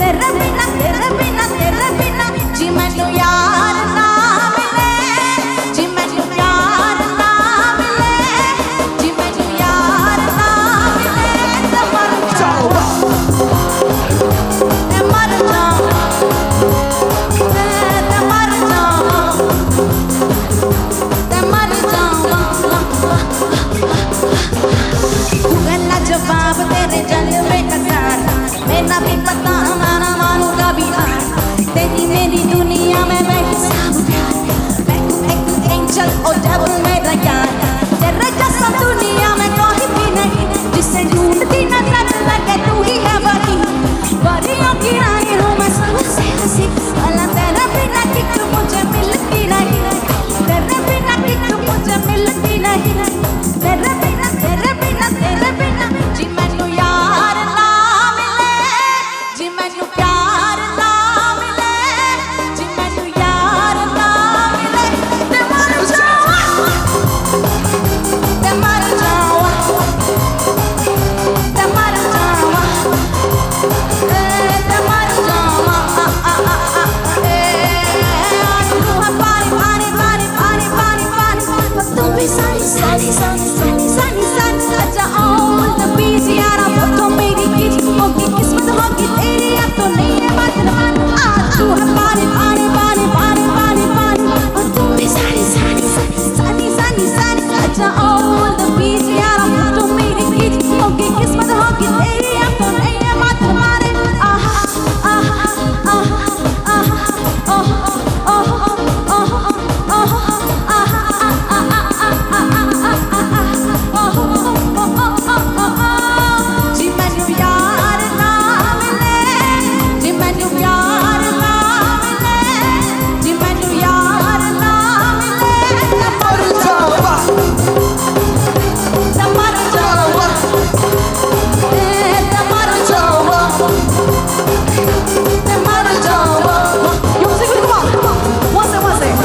तेरा बिना तेरा बिना तेरा बिना जी मैनू यार ना मिले, जी मैनू यार ना मिले, जी मैनू यार ना मिले, ते मर जाऊं, ते मर जाऊं, ते मर जाऊं, ते मर जाऊं। तू है लाजवाब तेरे जलवे का सार, मेरा भी पता हमारा मानू का बिहार, तेरी मेरी दुनिया में मैं ही सब प्यार, मैं हूँ एक एंजल ओ डेविल मेरा यार, तेरे जैसा दुनिया में कोई भी नहीं, जिसे ढूंढती नजर लगे तू ही है वही, परियों की रानी हूँ मैं सबसे हंसी, भला तेरा बिना किक मुझे मिलती नहीं, तेरे बिना किक मुझे मिलती नहीं, तेरे बिना तेरे बिना तेरे बिना जी मैनू यार ना मिले, जी मैनू प्यार ना मिले, जी मैनू यार ना मिले, ते मर जावां, ते मर जावां, ते मर जावां, ते मर जावां, आ आ आ आ ए तू है पानी पानी पानी पानी पानी पानी, पर तू भी सानी सानी सानी सानी सानी सानी, अच्छा ऑल the बीच यारा वो तो मेरी किच होगी, किस्मत होगी तेरी, अब तो नहीं है बात आ तू है पानी पानी पानी पानी पानी पानी, और तू भी सानी सानी सानी सानी सानी, अच्छा ऑल the बीच यारा वो तो मेरी किच होगी, किस्मत होगी तेरी, अब तो नहीं है बात मारे। आहा आहा आहा आहा ओह ओह ओह ओह आहा आहा आहा ओह ओह ओह। जी मैनू यार ना मिले, जी मैनू प्यार ना मिले, जी मैनू यार ना मिले, ते मर जावां, ते मर जावां, ते मर जावां, ते मर जावां। You sing with come on, come on. One second, one second.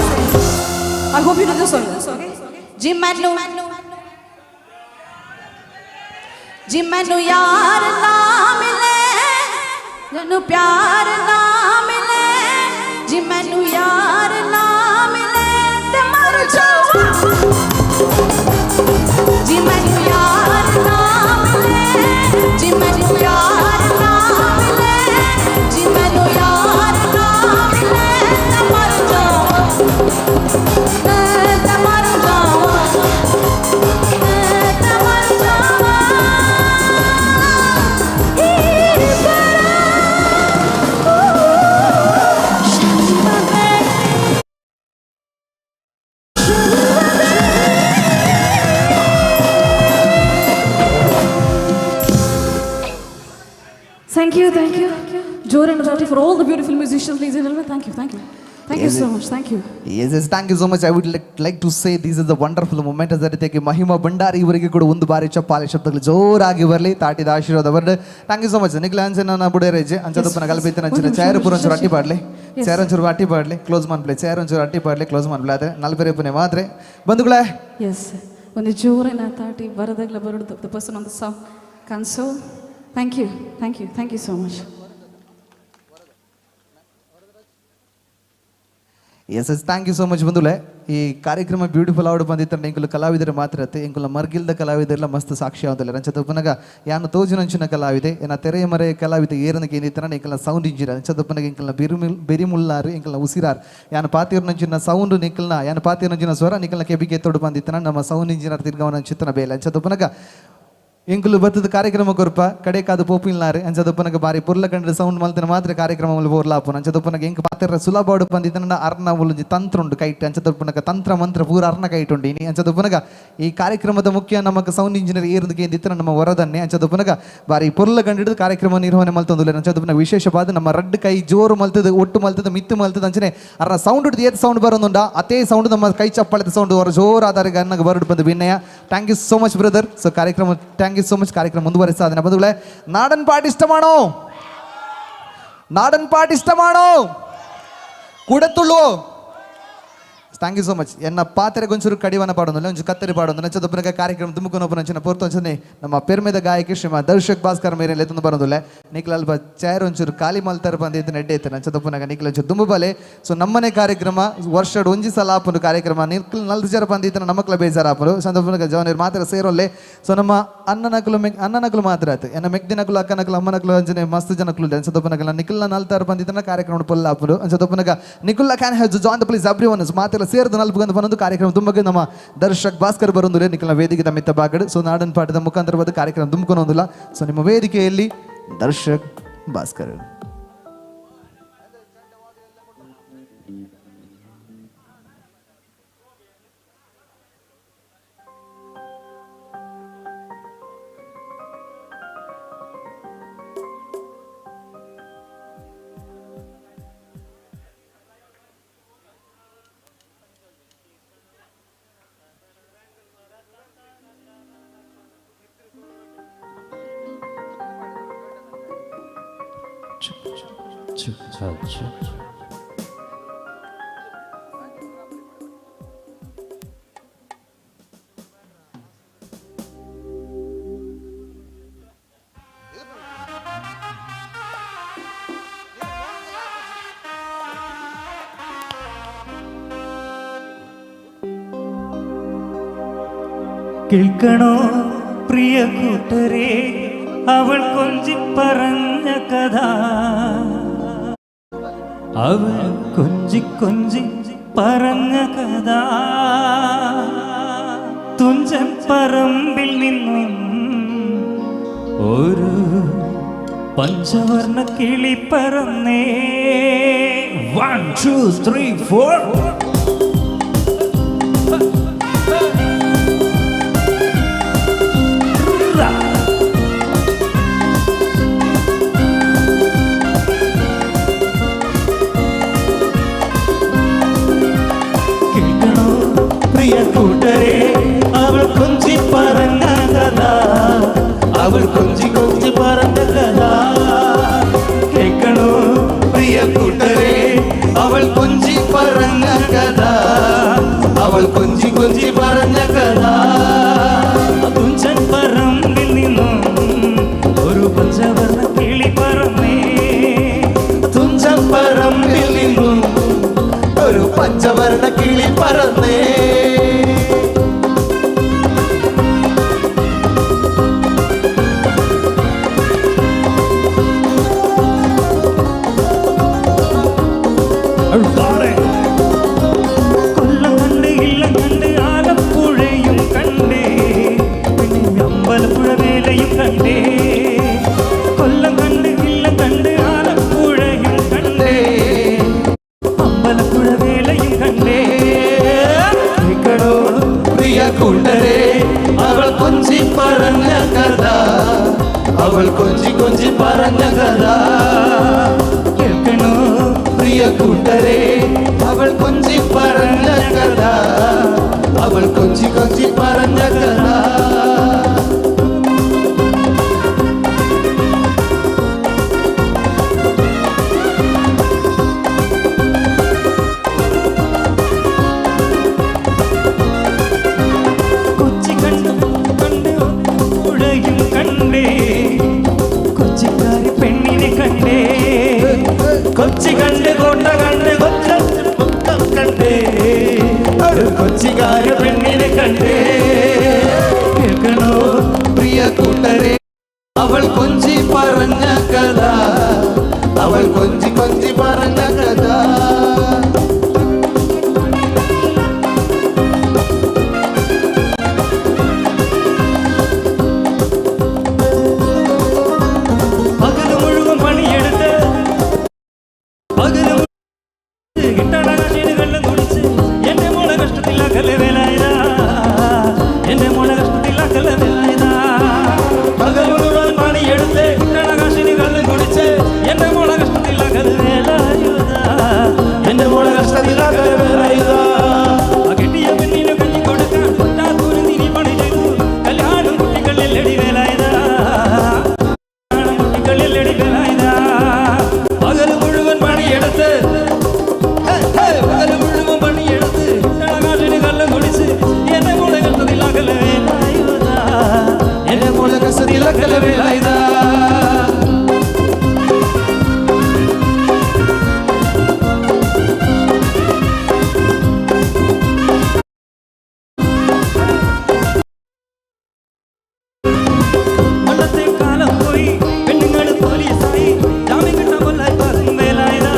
I hope you know this song. Okay? जी मैनू यार ना मिले, मैनू प्यार ना मिले, जी मैनू यार ना मिले, ते मर जावां, जी मैनू यार ना मिले, जी मैनू प्यार ना मिले, जी मैनू यार ना मिले, ते मर जावां, ते मर जावां, ते मर जावां। Thank you, thank you. Joran Rati for all the beautiful musicians, ladies and gentlemen. Thank you, thank you. Thank you so much, thank you. Yes, yes, thank you so much. I would like to say this is a wonderful moment. ಅದೇ ರೀತಿಯಾಗಿ ಮಹಿಮಾ ಭಂಡಾರಿ ಇವರಿಗೆ ಕೂಡ ಒಂದು ಬಾರಿ ಚಪ್ಪಾಳೆ ಶಬ್ದಗಳು ಜೋರಾಗಿ ಬರಲಿ, ತಾಟಿದ ಆಶೀರ್ವಾದ ಬರಲಿ. Thank you so much. ನಿಖಿಲ ಅಂಚನ ಬುಡೇರೇಜ್ ಅಂಚದಪ್ಪನ ಕಲ್ಪಿತನ ಅಂಚಿನ ಚೇರ್ ಪೂರ ಒಂಚೂರು ಅಟ್ಟಿ ಪಾಡ್ಲಿ, ಚೇರ್ ಒಂಚೂರು ಅಟ್ಟಿ ಪಾಡ್ಲಿ, ಕ್ಲೋಸ್ ಮನ್ಪ್ಲೆ, ಚೇರ್ ಒಂಚೂರು ಅಟ್ಟಿ ಪಾಡ್ಲಿ, ಕ್ಲೋಸ್ ಮನ್ಪ್ಲೆ. ಅದೇ ನಲ್ಪೆರೆ ಪುನೆ ಮಾತ್ರೆ ಬಂಧುಗಳೇ. ಎಸ್, ಒಂದು ಜೋರಿನ ತಾಟಿ ಬರದಾಗಲ ಬರಡು the person on the song console. Thank you, thank you, thank you so much. Yes yes, thank you so much ಬಂದುಲೆ. ಈ ಕಾರ್ಯಕ್ರಮ ಬ್ಯೂಟಿಫುಲ್ ಆವಡ್ ಬಂದಿತ್ತು. ಎಂಕುಲು ಕಲಾವಿದರು ಮಾತ್ರ ಅತ್ತೆ, ಎಂಕುಲ ಮರ್ಗಿಲ್ದ ಕಲಾವಿದರೆಲ್ಲ ಮಸ್ತ್ ಸಾಕ್ಷಿ ಆವದಲ್ಲ. ಅಂಚ ಪುನಗ ಯಾನು ತೋಜುನಂಚಿನ ಕಲಾವಿದೆ, ಏನ ತೆರೆಯ ಮರೆಯ ಕಲಾವಿದೆ ಏರನ ಕೇಂದಿತ್ತನ ಎಂಕಲ್ನ ಸೌಂಡ್ ಇಂಜಿನಿಯರ್. ಅಂಚ ಪುನಗ ಎಂಕಲ್ನ ಬೆರಿಮುಲ್ಲಾರು, ಎಂಕಲ್ನ ಉಸಿರಾರ್, ಯಾನು ಪಾತಿರ್ನಂಚಿನ ಸೌಂಡ್ ನಿಕಲ್ನ, ಯಾನು ಪಾತಿರ್ನಂಚಿನ ಸ್ವರ ನಿಕಲ್ನ ಕೆಬಿಗೆ ತೊಡು ಬಂದಿತ್ತನ ನಮ್ಮ ಸೌಂಡ್ ಇಂಜಿನಿಯರ್ ತಿರ್ಗವನಂಚಿತ್ತನ ಬೇಲೆ. ಅಂಚ ಪುನಗ ಎಂಕುಲು ಬತ್ತದ ಕಾರ್ಯಕ್ರಮ ಕೊರ್ಪ ಕಡೆ ಕಾದು ಪೋಪಿಲ್ನಾರು. ಅಂಚದಪ್ಪನಗ ಬಾರಿ ಪೊರ್ಲ ಕಂಡ್ರೆ ಸೌಂಡ್ ಮಲ್ತನ ಮಾತ್ರ ಕಾರ್ಯಕ್ರಮ ಪೋರ್ಲಾಪುನ. ಅಂಚದಪ್ಪನಗ ಎಂಕ್ ಪಾತ್ರ ಸುಲಭ ಬಂದಿತ್ತನ ಅರ್ನ ಉಲುಂಜಿ ತಂತ್ರ ಉಂಡು ಕೈಟ್. ಅಂಚದಪ್ಪನಗ ತಂತ್ರ ಮಂತ್ರ ಪೂರ ಅರ್ನ ಕೈಟ್ ಉಂಡು ಇನಿ. ಅಂಚದಪ್ಪನಗ ಈ ಕಾರ್ಯಕ್ರಮದ ಮುಖ್ಯ ನಮಕ್ ಸೌಂಡ್ ಇಂಜಿನಿಯರ್ ಏರ್ದು ಕೇಂದಿತ್ತನ ನಮ್ಮ ವರದನ್ನೇ. ಅಂಚದಪ್ಪನಗ ಬಾರಿ ಪೊರ್ಲ ಕಂಡಿಡ್ದು ಕಾರ್ಯಕ್ರಮ ನಿರ್ವಹಣೆ ಮಲ್ತೊಂದುಲ್ಲ. ಅಂಚದಪ್ಪನ ವಿಶೇಷವಾದ ನಮ್ಮ ರಡ್ಡು ಕೈ ಜೋರು ಮಲ್ತದ, ಒಟ್ಟು ಮಲ್ತದ, ಮಿತ್ತು ಮಲ್ತದ. ಅಂಚನೆ ಅರ್ನ ಸೌಂಡ್ ಹಿಡ್ದು ಏತ್ ಸೌಂಡ್ ಬರೋದುಂಡ ಅದೇ ಸೌಂಡ್ ನಮ್ಮ ಕೈ ಚಪ್ಪಾಳದ ಸೌಂಡ್ ಅವರ ಜೋರಾದಾರಿಗೆ ಅನ್ನಾಗ ಬರಡು ಬಂದು ವಿನಯ. Thank you so much brother. So ಕಾರ್ಯಕ್ರಮ thank you so much. ಕಾರ್ಯಕ್ರಮ ಮುಂದುವರಿಸಾದನೆ ಬಂಧುಗಳೇ. ನಾಡನ್ ಪಾಟ್ ಇಷ್ಟಮಾಣೋ? ನಾಡನ್ ಪಾಟ್ ಇಷ್ಟಮಾಣೋ? ಕೂಡತ್ತುಳ್ಳು. Thank you so much. ಎನ್ನ ಪಾತ್ರೆ ಗೊಂಚೂರು ಕಡಿವನ ಪಾಡೊಂದಿಲ್ಲ, ಒಂಚೂರು ಕತ್ತರಿ ಪಾಡೊಂದು. ನಂಚದೊಬ್ಬನ ಕಾರ್ಯಕ್ರಮ ತುಮಕೂನೊಬ್ಬನ ಪೊರ್ತು ಅಂಚನೆ ನಮ್ಮ ಪೆರ್ಮೆದ ಗಾಯಕಿ ಶ್ರೀಮಾ ದರ್ಶಕ್ ಭಾಸ್ಕರ್ ಮೇರೆ ಲೆತ್ತೊಂದು ಬರೋದಿಲ್ಲ. ನಿಖಿಲ್ ಅಲ್ಪ ಚೇರ್ ಒಂಚೂರು ಖಾಲಿ ಮಲ್ತಾರ ಬಂದಿದ್ದು ನೆಡ್ಡೆ ಇತ್ತು. ನಂಚದೊಬ್ಬನಾಗ ನಿಖಿಲ್ ಒಂಚೂರು ದುಂಬು ಬಲೆ. ಸೊ ನಮ್ಮನೆ ಕಾರ್ಯಕ್ರಮ ವರ್ಷಡ್ ಒಂಜಿ ಸಲ ಆಪುಂಡು ಕಾರ್ಯಕ್ರಮ. ನಿಖಿಲ್ ನಲ್ದು ಜರ ಬಂದಿತ್ತು ನಮ್ಮಕ್ಲ ಬೇಜಾರು ಆಪುಂಡು. ಸಂದೊಬ್ಬನಾಗ ಜವನರು ಮಾತ್ರ ಸೇರೋಲ್ಲೆ. ಸೊ ನಮ್ಮ ಅಣ್ಣನಕಲು ಅಣ್ಣನಕಲು ಮಾತ್ರ ಆಯ್ತು. ಎನ್ನ ಮೆಗ್ದಿನಕಲು ಅಕ್ಕನಕಲು ಅಮ್ಮನಕಲು ಅಂಚನೆ ಮಸ್ತ್ ಜನಕಲು ಅಂಚದೊಬ್ಬನಾಗ ನಿಖಿಲ್ನ ನಲ್ತಾರ ಬಂದಿದ್ದನ್ನ ಕಾರ್ಯಕ್ರಮ ಪೊಲ್ಲ ಆಪುಂಡು. ಅಂಚದೊಬ್ಬನಾಗ Nikhil can have join the please everyone ಮಾತ್ರ ಸೇರಿದ ನಲ್ಪುಗಂದು ಬಂದು ಕಾರ್ಯಕ್ರಮ ತುಂಬಗೆ ನಮ್ಮ ದರ್ಶಕ್ ಭಾಸ್ಕರ್ ಬರೋದಿಲ್ಲ ನಿಖಿಲ್ನ ವೇದಿಕೆ ತಮ್ಮಿತ್ತ ಬಾಗಡು. ಸೊ ನಾಡನ್ ಪಾಠದ ಮುಖಾಂತರವಾದ ಕಾರ್ಯಕ್ರಮ ತುಂಬಿಕೊಂಡೊಂದಿಲ್ಲ. ಸೊ ನಿಮ್ಮ ವೇದಿಕೆಯಲ್ಲಿ ದರ್ಶಕ್ ಭಾಸ್ಕರ್. കേൾക്കണോ പ്രിയ കൂട്ടരെ, അവൾ കൊഞ്ചി പറഞ്ഞ കഥ. അവൾ കൊഞ്ചി കൊഞ്ചി പറഞ്ഞ കഥ. തുഞ്ചൻ പറമ്പിൽ നിന്നും ഒരു പഞ്ചവർണ്ണ കിളി പറന്നേ. 1 2 3 4. കൂട്ടരെ, അവൾ കൊഞ്ചി പറഞ്ഞ കഥ. അവൾ കൊഞ്ചി കൊഞ്ചി പറഞ്ഞ കഥ. കേൾക്കണോ പ്രിയ കൂട്ടരെ, അവൾ കൊഞ്ചി പറഞ്ഞ കഥ. അവൾ കൊഞ്ചി കൊഞ്ചി പറഞ്ഞ കഥ. തുഞ്ചൻ പറമ്പിൽ നിന്നും ഒരു പഞ്ചവർണ്ണ കിളി പറന്നേ. തുഞ്ചൻ പറമ്പിൽ നിന്നും ഒരു പഞ്ചവർണ്ണ കിളി പറന്നേ. കൊല്ലം കണ്ട് ഇല്ലം കണ്ട് ആലപ്പുഴയും കണ്ടേ, പിന്നെ അമ്പലപ്പുഴ വേലയും കണ്ടേ. കൊല്ലം കണ്ട് ഇല്ലം കണ്ട് ആലപ്പുഴയും കണ്ടേ, അമ്പലപ്പുഴ വേലയും കണ്ടേ. കേൾക്കണോ പ്രിയ കൂട്ടരെ, അവൾ കൊഞ്ചി പറഞ്ഞ കഥ. അവൾ കൊഞ്ചി കൊഞ്ചി പറഞ്ഞ കഥ. കേൾക്കണോ പ്രിയ കൂട്ടരെ, അവൾ കൊഞ്ചി പറഞ്ഞ കഥ. അവൾ കൊഞ്ചി കൊഞ്ചി പറഞ്ഞ കഥ. കൊച്ചി കണ്ടു കണ്ടു പുഴയും കണ്ടേ, കൊച്ചിക്കാരി പെണ്ണിനെ കണ്ടേ. കൊച്ചി കണ്ട് കോട്ട കണ്ട് കൊച്ചി കൊച്ചിക്കാര പെണ്ണിനെ കണ്ടേ. കേൾക്കണോ പ്രിയ കൂട്ടരെ, അവൾ കൊഞ്ചി പറഞ്ഞ കഥ, അവൾ കൊഞ്ചി കൊഞ്ചി പറഞ്ഞ കഥ. പകല് മുഴുവൻ പണിയെടുത്ത്, പകല് കിട്ടണ കാശിന് കള്ളും കുടിച്ച് എന്റെ മോളെ കഷ്ടത്തിലാക്കല്ലേ വേലായുധാ, എന്റെ മോളെ കഷ്ടത്തിലാക്കല്ലേ വേലായുധാ. പകൽ മുഴുവൻ പണിയെടുത്ത് കിട്ടണ കാശിന് കള്ളും കുടിച്ച് എന്റെ മോളെ കഷ്ടത്തിലാക്കല്ലേ വേലായുധാ, എന്റെ മോളെ കഷ്ടത്തിലാക്കല്ലേ വേലായുധാ. കെട്ടിയ പെണ്ണിന് കഞ്ഞി കൊടുക്കാൻ പറ്റാത്തൂരും തിരി പണി ചെയ്തു കല്യാണം കുട്ടികളിൽ എടി വേലായുധാ, കുട്ടികളിൽ എടി വേലായുധാ. പകൽ മുഴുവൻ പണിയെടുത്ത്, പകൽ മുഴുവൻ പണിയെടുത്ത് കാശിന് കള്ളും കുടിച്ച് എന്റെ മോളെ കഷ്ടത്തിലാക്കല്ലേ വേലായുധാ, എന്റെ മോളെ കഷ്ടത്തിലാക്കല്ലേ വേലായുധാ. പണ്ടത്തെ കാലം പോയി പെണ്ണുങ്ങൾ പോലീസായി ജാമ്യം കിട്ടാൻ കൊല്ലായി പാകും വേലായുധാ,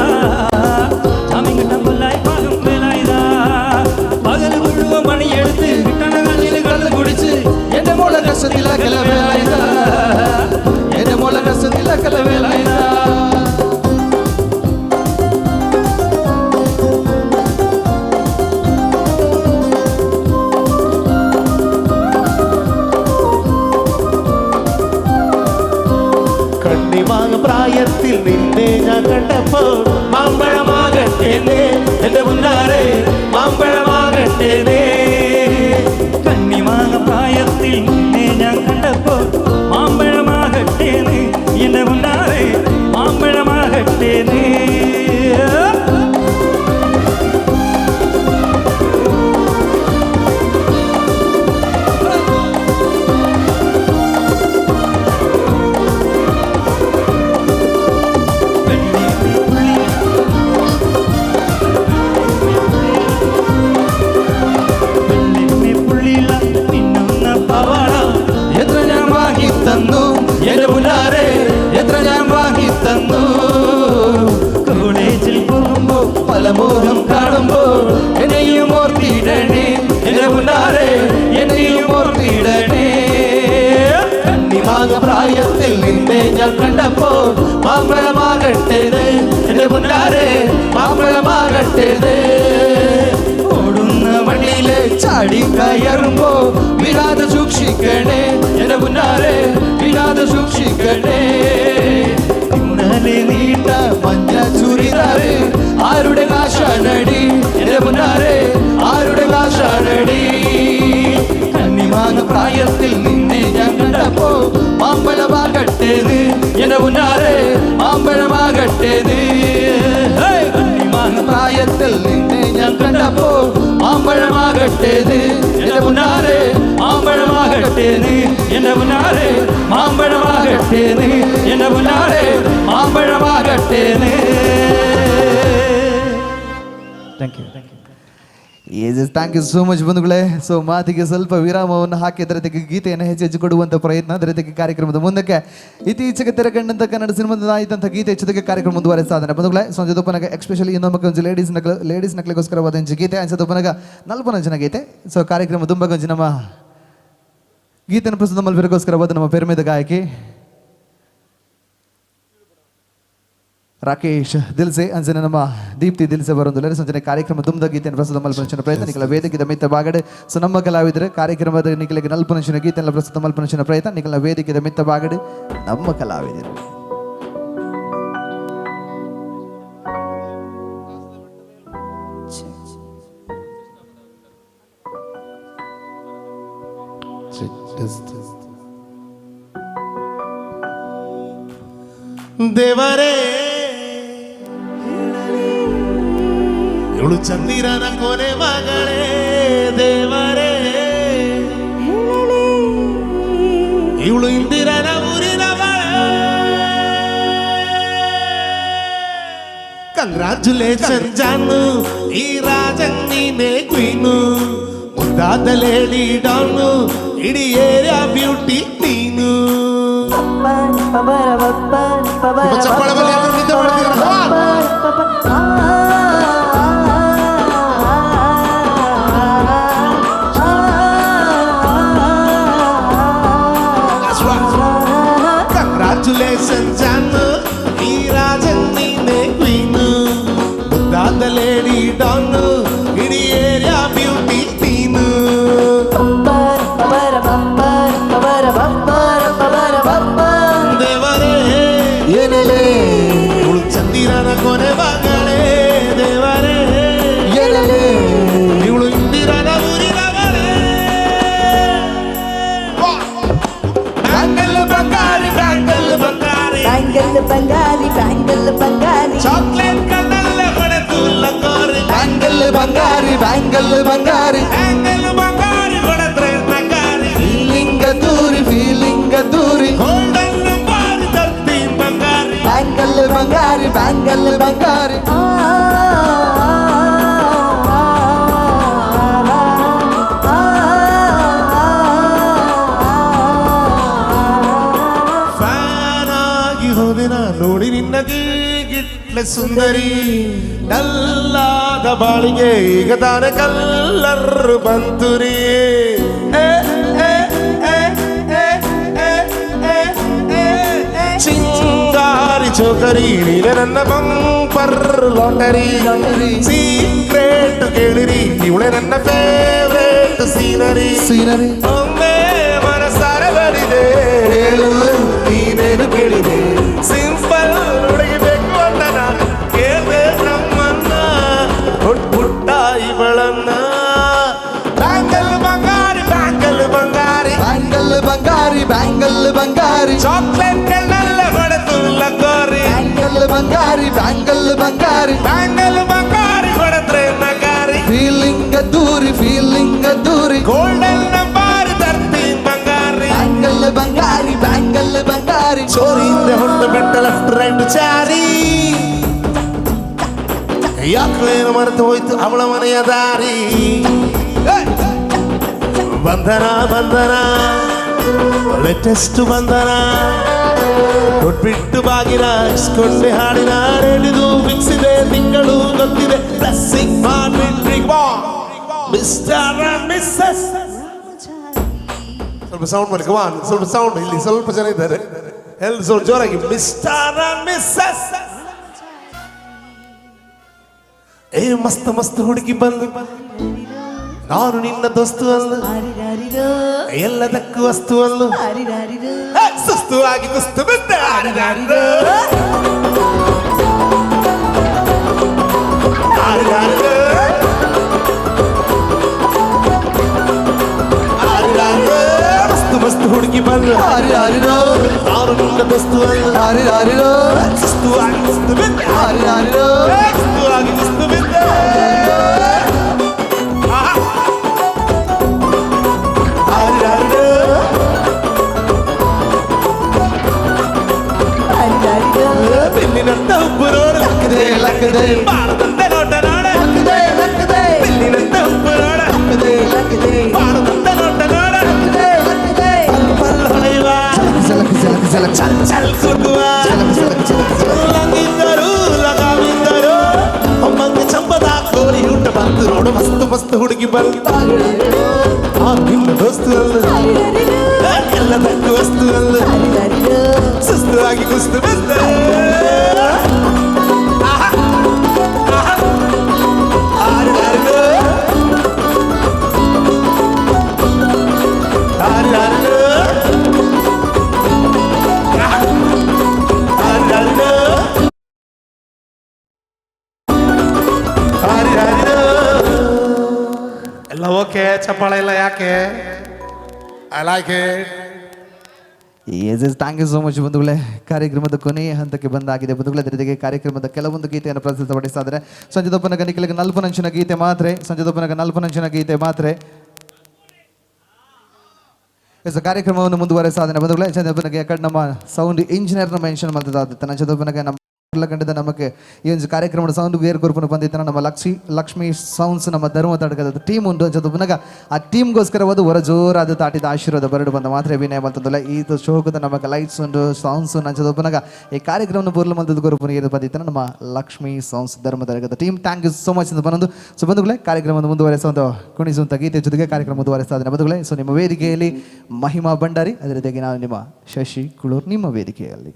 ജാമ്യം കിട്ടാൻ കൊല്ലായി പാകും വേലായുധാ. പകല് മുഴുവൻ പണിയെടുത്ത് കിട്ടണ കാശിന് കള്ള് കുടിച്ച് എന്റെ മോളെ കഷ്ടത്തിലാക്കല്ലേ വേലായുധാ, എന്റെ മോളെ കഷ്ടത്തിലാക്കല്ലേ വേലായുധാ. കണ്ണിമാങ്ങ പ്രായത്തിൽ നിന്നെ ഞാൻ കണ്ടപ്പോ മാമ്പഴമാകട്ടെ എന്റെ മുന്നാരെ, മാമ്പഴമാകട്ടെ. കണ്ണിമാങ്ങ പ്രായത്തിൽ നിന്നെ ഞാൻ കണ്ടപ്പോ മാമ്പഴമാകട്ടെ എന്റെ മുന്നാരെ, മാമ്പഴമാകട്ടെ. പവാട എത്ര ഞാൻ വാങ്ങി തന്നു എന്റെ മുന്നാരെ, എത്ര ഞാൻ വാങ്ങി തന്നു. കോളേജിൽ പോകുമ്പോ പല മോഹം കാണുമ്പോ എന്നെയും ഓർത്തിടണേ എന്റെ മുന്നാരെ, എന്നെയും ഓർത്തിടണേ. കണ്ണിമാങ്ങ പ്രായത്തിൽ നിന്നെ ഞാൻ കണ്ടപ്പോ മാമ്പഴമാകട്ടെ എന്റെ മുന്നാരെ, മാമ്പഴമാകട്ടെ. ഓടുന്ന വണ്ടിയിലെ ചാടി കയറുമ്പോ വിടാതെ സൂക്ഷിക്കണേ എന്റെ മുന്നാരെ, വിടാതെ സൂക്ഷിക്കണേ. ഇന്നലെ നീട്ട മഞ്ഞ ചുരിദാറ് ആരുടെ കാശാനടി എന്റെ മുന്നാരെ, ആരുടെ കാശാനടി. കണ്ണിമാങ്ങ പ്രായത്തിൽ നിന്നെ ഞാൻ കണ്ടപ്പോ മാമ്പഴമാകട്ടേത് എന്റെ മുന്നാരെ, മാമ്പഴമാകട്ടേത്. കണ്ണിമാങ്ങ പ്രായത്തിൽ നിന്നെ ഞാൻ കണ്ടപ്പോ മാമ്പഴമാകട്ടേത് എന്റെ മുന്നാരെ, മാമ്പഴമാകട്ടേത് എന്റെ മുന്നാരെ, മാമ്പഴമാകട്ടേത് എന്റെ മുന്നാരെ, മാമ്പഴമാകട്ടേത്. Thank you. Yes yes, thank you so much ಬಂಧುಗಳೇ. ಸೊ ಮಾತಿಗೆ ಸ್ವಲ್ಪ ವಿರಾಮವನ್ನು ಹಾಕಿ ಅದರ ಜೊತೆಗೆ ಗೀತೆಯನ್ನು ಹೆಚ್ಚು ಹೆಚ್ಚು ಕೊಡುವಂಥ ಪ್ರಯತ್ನ ಅದರ ಜೊತೆಗೆ ಕಾರ್ಯಕ್ರಮದ ಮುಂದಕ್ಕೆ ಇತ್ತೀಚೆಗೆ ತೆರೆಕಂಡಂಥ ಕನ್ನಡ ಸಿನಿಮಾದ ಆಯ್ತಂಥ ಗೀತೆ ಜೊತೆಗೆ ಕಾರ್ಯಕ್ರಮ ಮುಂದುವರೆಸ್ತಾ ಬಂಧುಗಳೇ. ಸೊ ಜೊತೆಪನಗ ಎಕ್ಸ್ಪೆಷಲಿ ಇನ್ನೊಮ್ಮೆ ಒಂಜಿ ಲೇಡೀಸ್ ನಕಲು ಲೇಡೀಸ್ ನಕಲಿಗೋಸ್ಕರವಾದ ಒಂಜಿ ಗೀತೆ ಅಂಚದೊಪ್ಪನಗ ನಲ್ಪನಂಚಿನ ಗೀತೆ. ಸೊ ಕಾರ್ಯಕ್ರಮ ದುಂಬಗೊಂಜಿ ನಮ್ಮ ಗೀತೆಯನ್ನು ಪ್ರಸ್ತುತ ಮಲ್ಪೆರಗೋಸ್ಕರವಾದ ನಮ್ಮ ಪೆರ್ಮೆದ ಗಾಯಕಿ ರಾಕೇಶ್ ದಿಲ್ಸೆ ಅಂಜನ ನಮ್ಮ ದೀಪ್ತಿ ದಿಲ್ಸೆ ಬರೊಂದುಲ್ಲೆರ್. ಸಂಜನೆ ಕಾರ್ಯಕ್ರಮ ದುಮ್ದ ಗೀತೆಯನ್ನು ಪ್ರಸ್ತುತ ಮಲ್ಪನಂಚಿನ ಪ್ರಯತ್ನ ನಿಕಲ ವೇದಿಕೆದ ಮಿತ್ತ ಬಾಗಡೆ. ಸೊ ನಮ್ಮ ಕಲಾವಿದರು ಕಾರ್ಯಕ್ರಮದ ನಿಕಲಿಗೆ ನಲ್ಪನಂಚಿನ ಗೀತೆಯನ್ನು ಪ್ರಸ್ತುತ ಮಲ್ಪನಂಚಿನ ಪ್ರಯತ್ನ ನಿಕಲ ವೇದಿಕೆದ ಮಿತ್ತ ಬಾಗಡೆ ನಮ್ಮ ಕಲಾವಿದರು. ದೇವರೇ ಇವಳು ಚಂದಿರನ ಕೊನೆ ಮಗಳೇ, ದೇವರೇ ಇವಳು ಇಂದಿರನ ಊರಿನ ಕಂಗ್ರಾಚ್. ಕಂಗ್ರಾಚುಲೇಷನ್ ಜಾನು, ಈ ರಾಜನ್ ನೀನೇ ಕ್ವೀನು, ಮುದ್ದಾದ ಲೇಡಿ ಡಾನು, ಇಡೀ ಏರಿಯಾ ಬ್ಯೂಟಿ ನೀನು. ಚಪ್ಪಾಳೆ ಬರಲಿ, ಎಲ್ಲರೂ ನಿದ್ದೆ ಮಾಡ್ತೀರಾ? ಕಂಗ್ರಾಚುಲೇಷನ್ ಜಾನು, ಈ ರಾಜನ್ ನೀನೇ ಕ್ವೀನು, ಮುದ್ದಾದ ಲೇಡಿ ಡಾನು, ಇಡೀ ಏರಿಯಾ ಬ್ಯೂಟಿ ನೀನು. ದೇವರೇ ಏನಲೇ ಇವಳು ಚಂದಿರನ ಕೊನೆ ಮಗಳೇ, ದೇವರೇ ಏನಲೇ ಇವಳು ಇಂದಿರನ ಊರಿನವಳೇ. ಬ್ಯಾಂಗಲ್ ಬಂಗಾರಿ, ಬ್ಯಾಂಗಲ್ ಬಂಗಾರಿ, ಬ್ಯಾಂಗಲ್ ಬಂಗಾರಿ, ಬ್ಯಾಂಗಲ್ ಬಂಗಾರಿ, ಚಾಕ್ಲೇಟ್ ಕಣ್ಣಲ್ಲೇ ಹೊಡೆದು ಲಗೋರಿ. ಬ್ಯಾಂಗಲ್ ಬಂಗಾರಿ, ಬ್ಯಾಂಗಲ್ ಬಂಗಾರಿ, ಬ್ಯಾಂಗಲ್ ಬಂಗಾರಿ ಹೊಡೆದ್ರೆ ನಗಾರಿ. ಫೀಲಿಂಗ್ ದೂರಿ, ಫೀಲಿಂಗ್ ದೂರಿ, ಗೋಲ್ಡನ್ ಬಾರಿ ತರ್ತಿ ಬಂಗಾರಿ. ಬ್ಯಾಂಗಲ್ ಬಂಗಾರಿ, ಬ್ಯಾಂಗಲ್ ಬಂಗಾರಿ. ಫ್ಯಾನ್ ಆಗಿ ಹೋದೆ ನಾ ನೋಡಿ ನಿನ್ನ ಗಿಟ್ಲೆ ಸುಂದರಿ, ಡಲ್ಲಾದ ಬಾಳಿಗೆ ಈಗ ತಾನೆ ಕಲ್ಲರ್ ಬಂತು ರೀ. ಏ, ಏ, ಏ, ಏ, ಏ, ಏ, ಏ, ಏ. ಚಿಂಗಾರಿ ಚೋಕರಿ ನೀನೆ ನನ್ನ ಬಂಪರ್ ಲಾಟರಿ, ಸೀಕ್ರೆಟ್ ಕೇಳಿರಿ ಇವಳೆ ನನ್ನ ಫೇವ್ರೇಟ್ ಸೀನರಿ. ಸೀನರಿ ಒಮ್ಮೆ ಮನಸಾರೆ ಬರಿದೆ, ಹೇಳು ನೀನೇನು ಕೇಳಿದೆ, ಸಿಂಪಲ್ ಹುಡುಗಿ ಬೇಕು ಅಂತ ನಾ ಕೇಳ್ದೆ ನಮ್ಮನ್ನ, ಕೊಟ್ಬಿಟ್ಟ ಇವಳನ್ನ. ಬ್ಯಾಂಗಲ್ ಬಂಗಾರಿ, ಬ್ಯಾಂಗಲ್ ಬಂಗಾರಿ, ಬ್ಯಾಂಗಲ್ ಬಂಗಾರಿ, ಬ್ಯಾಂಗಲ್ ಬಂಗಾರಿ, ಚಾಕ್ಲೇಟ್ ಕಣ್ಣಲ್ಲೇ ಹೊಡೆದು ಲಗೋರಿ. ಬ್ಯಾಂಗಲ್ ಬಂಗಾರಿ, ಬ್ಯಾಂಗಲ್ ಬಂಗಾರಿ, ಬ್ಯಾಂಗಲ್ ಬಂಗಾರಿ ಹೊಡೆದ್ರೆ ನಗಾರಿ. ಫೀಲಿಂಗ್ ದೂರಿ, ಫೀಲಿಂಗ್ ದೂರಿ, ಗೋಲ್ಡನ್ ಬಾರಿ ತರ್ತಿ ಬಂಗಾರಿ. ಬ್ಯಾಂಗಲ್ ಬಂಗಾರಿ, ಬ್ಯಾಂಗಲ್ ಬಂಗಾರಿ. ಚೋರಿಯಿಂದ ಹೊಂಡ ಬಿಟ್ಟ ಲೆಫ್ಟ್ ರೈಟ್ ಚಾರಿ, ಯಾಕಲೇನು ಮರೆತು ಹೋಯ್ತು ಅವಳ ಮನೆಯ ದಾರಿ. ಬಂಧನ ಬಂಧನ ಲೇಟೆಸ್ಟ್ ಬಂಧನ, ಕೊಟ್ಬಿಟ್ಟು ಬಾಗಿನ ಇಸ್ಕೊಂಡೆ ಹಾಡಿನ ರೇಡಿದು ಫಿಕ್ಸ್ ಇದೆ, ತಿಂಗಳು ಗೊತ್ತಿದೆ, ಬ್ಲೆಸ್ಸಿಂಗ್ ಮಾಡ್ಬಿಟ್ರಿ ಮಿಸ್ಟರ್ ಅಂಡ್ ಮಿಸ್ಸಸ್. ಸ್ವಲ್ಪ ಸೌಂಡ್ ಮಾಡಿ, ಕಮಾನ್, ಸ್ವಲ್ಪ ಸೌಂಡ್, ಇಲ್ಲಿ ಸ್ವಲ್ಪ ಜನ ಇದ್ದಾರೆ, ಎಲ್ರು ಸ್ವಲ್ಪ ಜೋರಾಗಿ ಮಿಸ್ಟರ್ ಅಂಡ್ ಮಿಸ್ಸಸ್. ಏ ಮಸ್ತ್ ಮಸ್ತ್ ಹುಡುಗಿ ಬಂದು, ನಾನು ನಿನ್ನ ದೋಸ್ತು ಅಲ್ಲ, ಎಲ್ಲದಕ್ಕೂ ವಸ್ತು ಅಲ್ಲ, ಸುಸ್ತು ಆಗಿ ಕುಸ್ತು ಬಿದ್ದೆ. ಆರಿದಾರಿರೋ. ಆರಿದಾರಿರೋ. ಆರಿದಾರಿರೋ. ಮಸ್ತ್ ಮಸ್ತ್ ಹುಡುಗಿ ಬಂದು, ನಾನು ನಿನ್ನ ದೋಸ್ತು ಅಲ್ಲ, ಸುಸ್ತು ಆಗಿ ಕುಸ್ತು ಬಿದ್ದೆ. ಸುಸ್ತು ಆಗಿ ಕುಸ್ತು ಬಿದ್ದೆ. ಬಿಲ್ಲಿನಂತ ಉಪ್ಪು ರೋಡು, ಲಕ್ಕದೆ ಲಕ್ಕದೆ, ಬಾಳದಂತೆ ನೋಟ ನೋಡ, ಲಕ್ಕದೆ ಲಕ್ಕದೆ, ಬಿಲ್ಲಿನಂತ ಉಪ್ಪು ರೋಡ, ಲಕ್ಕದೆ ಲಕ್ಕದೆ, ಬಾಳದಂತೆ ನೋಟ ನೋಡ, ಲಕ್ಕದೆ ಲಕ್ಕದೆ, ಪಲ್ ಪಲ್ ಹೊಳೆಯುವ, ಜಲಕ್ ಜಲಕ್ ಜಲಕ್, ಚಲ್ ಚಲ್ ಕುಗ್ಗುವ, ಜಲಕ್ ಜಲಕ್ ಜಲಕ್ ಜಲಕ್, ಲಂಗಿದ್ದರು ಲಗಾವಿದ್ದರು ಒಮ್ಮಂಗೆ ಚಂಬದ ಕೋರಿ ಊಟ ಬಂತು ನೋಡು. ಮಸ್ತ್ ಮಸ್ತ್ ಹುಡುಗಿ ಬಂತ, ಆ ನಿನ್ನ ದೋಸ್ತು ಅಲ್ಲ, ಎಲ್ಲದಕ್ಕೂ ವಸ್ತು ಅಲ್ಲ, ಸುಸ್ತು ಆಗಿ ಕುಸ್ತು ಬಿದ್ದೆ. ಎಲ್ಲ ಓಕೆ, ಚಪ್ಪಾಳೆ ಇಲ್ಲ ಯಾಕೆ? I like it. Yes yes, thank you so much ಬಂಧುಗಳೇ. ಕಾರ್ಯಕ್ರಮದ ಕೊನೆಯ ಹಂತಕ್ಕೆ ಬಂದಾಗಿದೆ ಬಂಧುಗಳೇ. ಅದರ ಜೊತೆಗೆ ಕಾರ್ಯಕ್ರಮದ ಕೆಲವೊಂದು ಗೀತೆಯನ್ನು ಪ್ರಸ್ತುತಪಡಿಸಿದರೆ ಸಂಜೆದೊಪ್ಪನ ಗಣಿಕಲಿಗೆ ನಲ್ಪನಂಚಿನ ಗೀತೆ ಮಾತ್ರ, ಸಂಜೆದೊಪ್ಪನಗ ನಲ್ಪನಂಚಿನ ಗೀತೆ ಮಾತ್ರ. ಎಸ್, ಕಾರ್ಯಕ್ರಮವನ್ನು ಮುಂದುವರೆಸಾಧನೆ ಬಂಧುಗಳೇ. ಚಂದ್ರಪ್ಪನಿಗೆ ನಮ್ಮ ಸೌಂಡ್ ಇಂಜಿನಿಯರ್ನ ಮೆನ್ಷನ್ ಮಾಡ್ತದಾದ ಚಂದ್ರಪ್ಪನಿಗೆ ನಮ್ಮ ಕಂಡದ ನಮಗೆ ಈ ಒಂದು ಕಾರ್ಯಕ್ರಮದ ಸೌಂಡ್ ಬೇರೆ ಕೊರ್ಪುನ ಬಂದಿತ್ತನ ನಮ್ಮ ಲಕ್ಷ್ಮಿ ಲಕ್ಷ್ಮಿ ಸೌಂಡ್ಸ್ ನಮ್ಮ ಧರ್ಮ ತಡಕದ ಟೀಮ್ ಉಂಟು ಅಂಚದ ಪುನಗ ಆ ಟೀಮ್ಗೋಸ್ಕರವಾದ ಹೊರ ಜೋರಾದ ತಾಟಿದ ಆಶೀರ್ವಾದ ಬರಡು ಬಂದ ಮಾತ್ರ ಅಭಿನಯ ಮಲ್ತಂದುಲ್ಲ ಈ ಶೋಕದ ನಮಗೆ ಲೈಟ್ಸ್ ಉಂಟು ಸೌಂಡ್ಸ್ ಅಂಚದ ಪುನಗ ಈ ಕಾರ್ಯಕ್ರಮದ ಬುರ್ಲು ಮಲ್ತದ ಕೊರ್ಪುನ ಏರು ಬಂದಿತ್ತನ ನಮ್ಮ ಲಕ್ಷ್ಮಿ ಸೌಂಡ್ಸ್ ಧರ್ಮ ತಡಕದ team. Thank you so much ಅಂತ ಬಂದು ಸೊ ಬಂಧುಗಳೇ ಕಾರ್ಯಕ್ರಮದ ಮುಂದುವರೆಸುವಂತ ಕುಣಿಸುವಂಥ ಗೀತೆ ಜೊತೆಗೆ ಕಾರ್ಯಕ್ರಮ ಮುಂದುವರೆಸ್ತಾ ಇದ್ದೇನೆ ಬಂಧುಗಳೇ. ಸೊ ನಿಮ್ಮ ವೇದಿಕೆಯಲ್ಲಿ ಮಹಿಮಾ ಭಂಡಾರಿ, ಅದೇ ರೀತಿಯಾಗಿ ನಾನು ನಿಮ್ಮ ಶಶಿ ಕುಳೂರ್ ನಿಮ್ಮ ವೇದಿಕೆಯಲ್ಲಿ.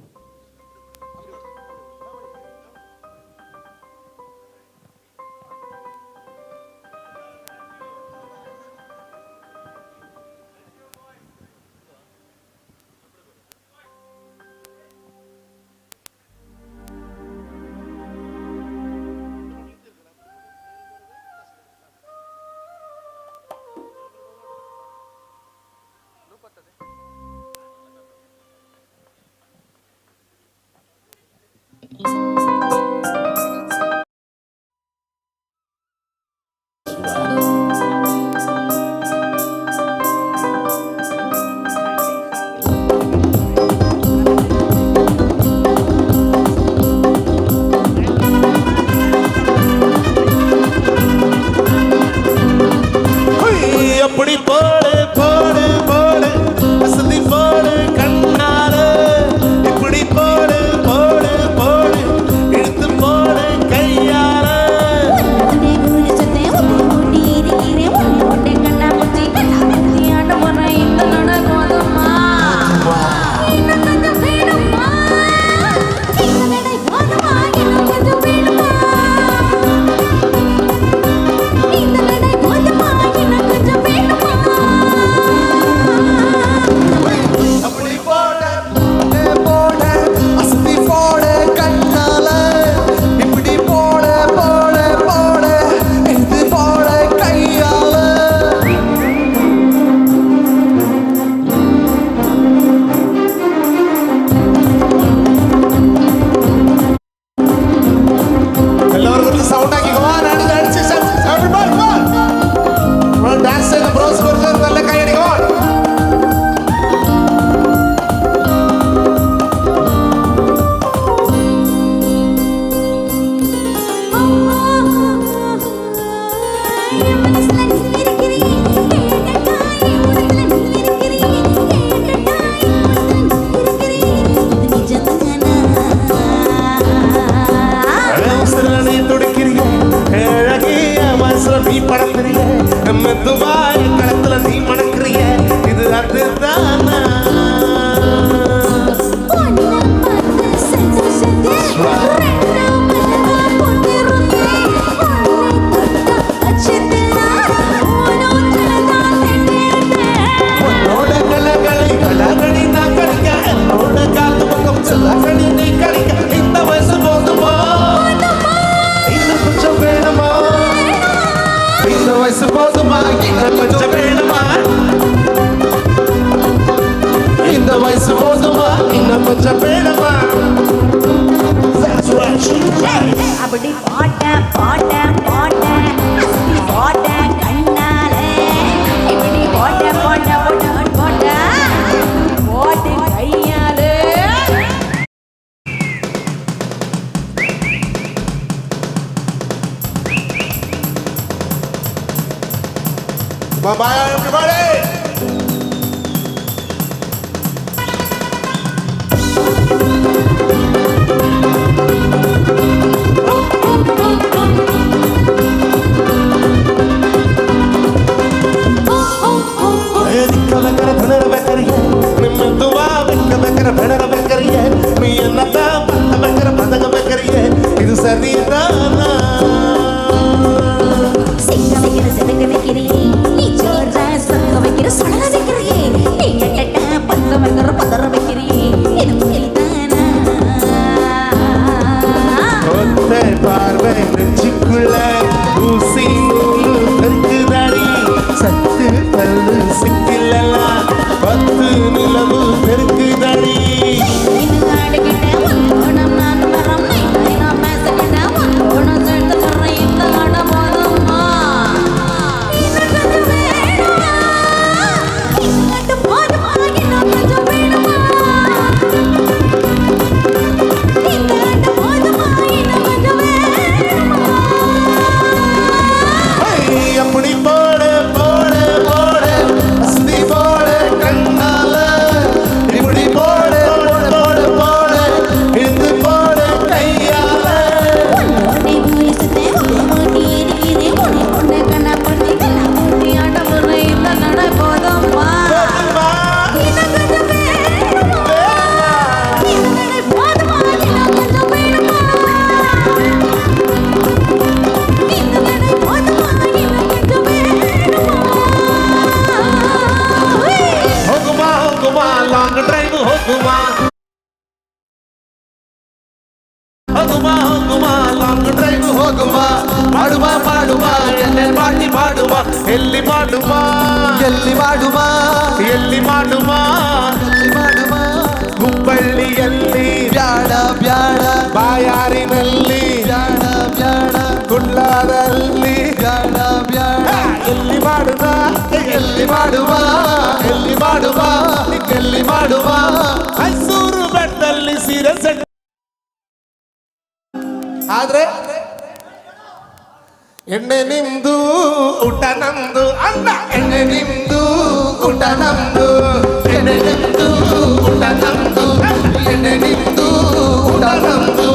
அப்படி போடு போடு போடு வசதி போடு கண்ணால, இப்படி போடு போடு போடு இழுத்து போடு கையால. அப்படி போடு போடு அசதி போடு கண்ணால, இப்படி போடு போடு போடு எடுத்து போடு கையால. ಎಲ್ಲರೂ sound hockey come on and dance everybody come on. Come on, dance ചെയ്ത് bros കുറച്ച് നല്ല കൈയടി come on. உசுர நீ துடிக்கிறிய அழகிய மனசுல நீ படத்துறிய மெதுவாய் களத்துல நீ மணக்கிறிய இது அதுதானா? உன்னோட கலகளை கலகடி நான் கடிக்க, என்னோட காத்து பக்கம் செல்லகடி நீ கடிக்க, இந்த வயசு போதுமா? இன்னும் கொஞ்சம் வேணுமா? இந்த வயசு போதுமா? இன்னும் கொஞ்சம் வேணுமா? இந்த வயசு போதுமா? இன்னும் கொஞ்சம் வேணுமா? That's right, she's right. அப்படி பாட்ட பாட்ட பாட்ட அஸ்தி பாட்ட கண்ணாலே, இப்படி பாட்ட பாட்ட பாட்ட பாட்ட பாட்டு கையாலே. Bye bye everybody. நீ என்னதான் பத்த வைக்கிற பதக வைக்கிறிய இது சரிதானா? சிக்க வைக்கிற செதுக்க வைக்கிறியே நீ, சோற சொக்க வைக்கிற சுழல வைக்கிறியே நீ, எட்டட்ட பத்த வைக்கிற பதற வைக்கிறியே இது புயல் தானா? ஒத்தை பார்வை நெஞ்சுக்குள்ள ಮಾಡುವ, ಎಲ್ಲಿ ಮಾಡುವ, ಎಲ್ಲಿ ಮಾಡುವ, ಎಲ್ಲಿ ಮಾಡುವ? ಹುಬ್ಬಳ್ಳಿಯಲ್ಲಿ ಬ್ಯಾಡ ಬ್ಯಾಡ, ಬಾಯಾರಿನಲ್ಲಿ ಬ್ಯಾಡ ಬ್ಯಾಡ, ಕುಳ್ಳಾದಲ್ಲಿ ಬ್ಯಾಡ ಬ್ಯಾಡ. ಎಲ್ಲಿ ಮಾಡುವ, ಎಲ್ಲಿ ಮಾಡುವ, ಎಲ್ಲಿ ಮಾಡುವ, ಎಲ್ಲಿ ಮಾಡುವ? ಮೈಸೂರು ಬೆಟ್ಟದಲ್ಲಿ ಸೀರೆ ಸೆಟ್. ಆದ್ರೆ ಎಣ್ಣೆ ನಿಮ್ದು ಊಟ ನಮ್ದು ಅಣ್ಣ, ಎಣ್ಣೆ ನಿಮ್ದು ಊಟ ನಮ್ದು, ಎಣ್ಣೆ ನಿಮ್ದು ಊಟ ನಮ್ದು, ಎಣ್ಣೆ ನಿಮ್ದು ಊಟ ನಮ್ದು.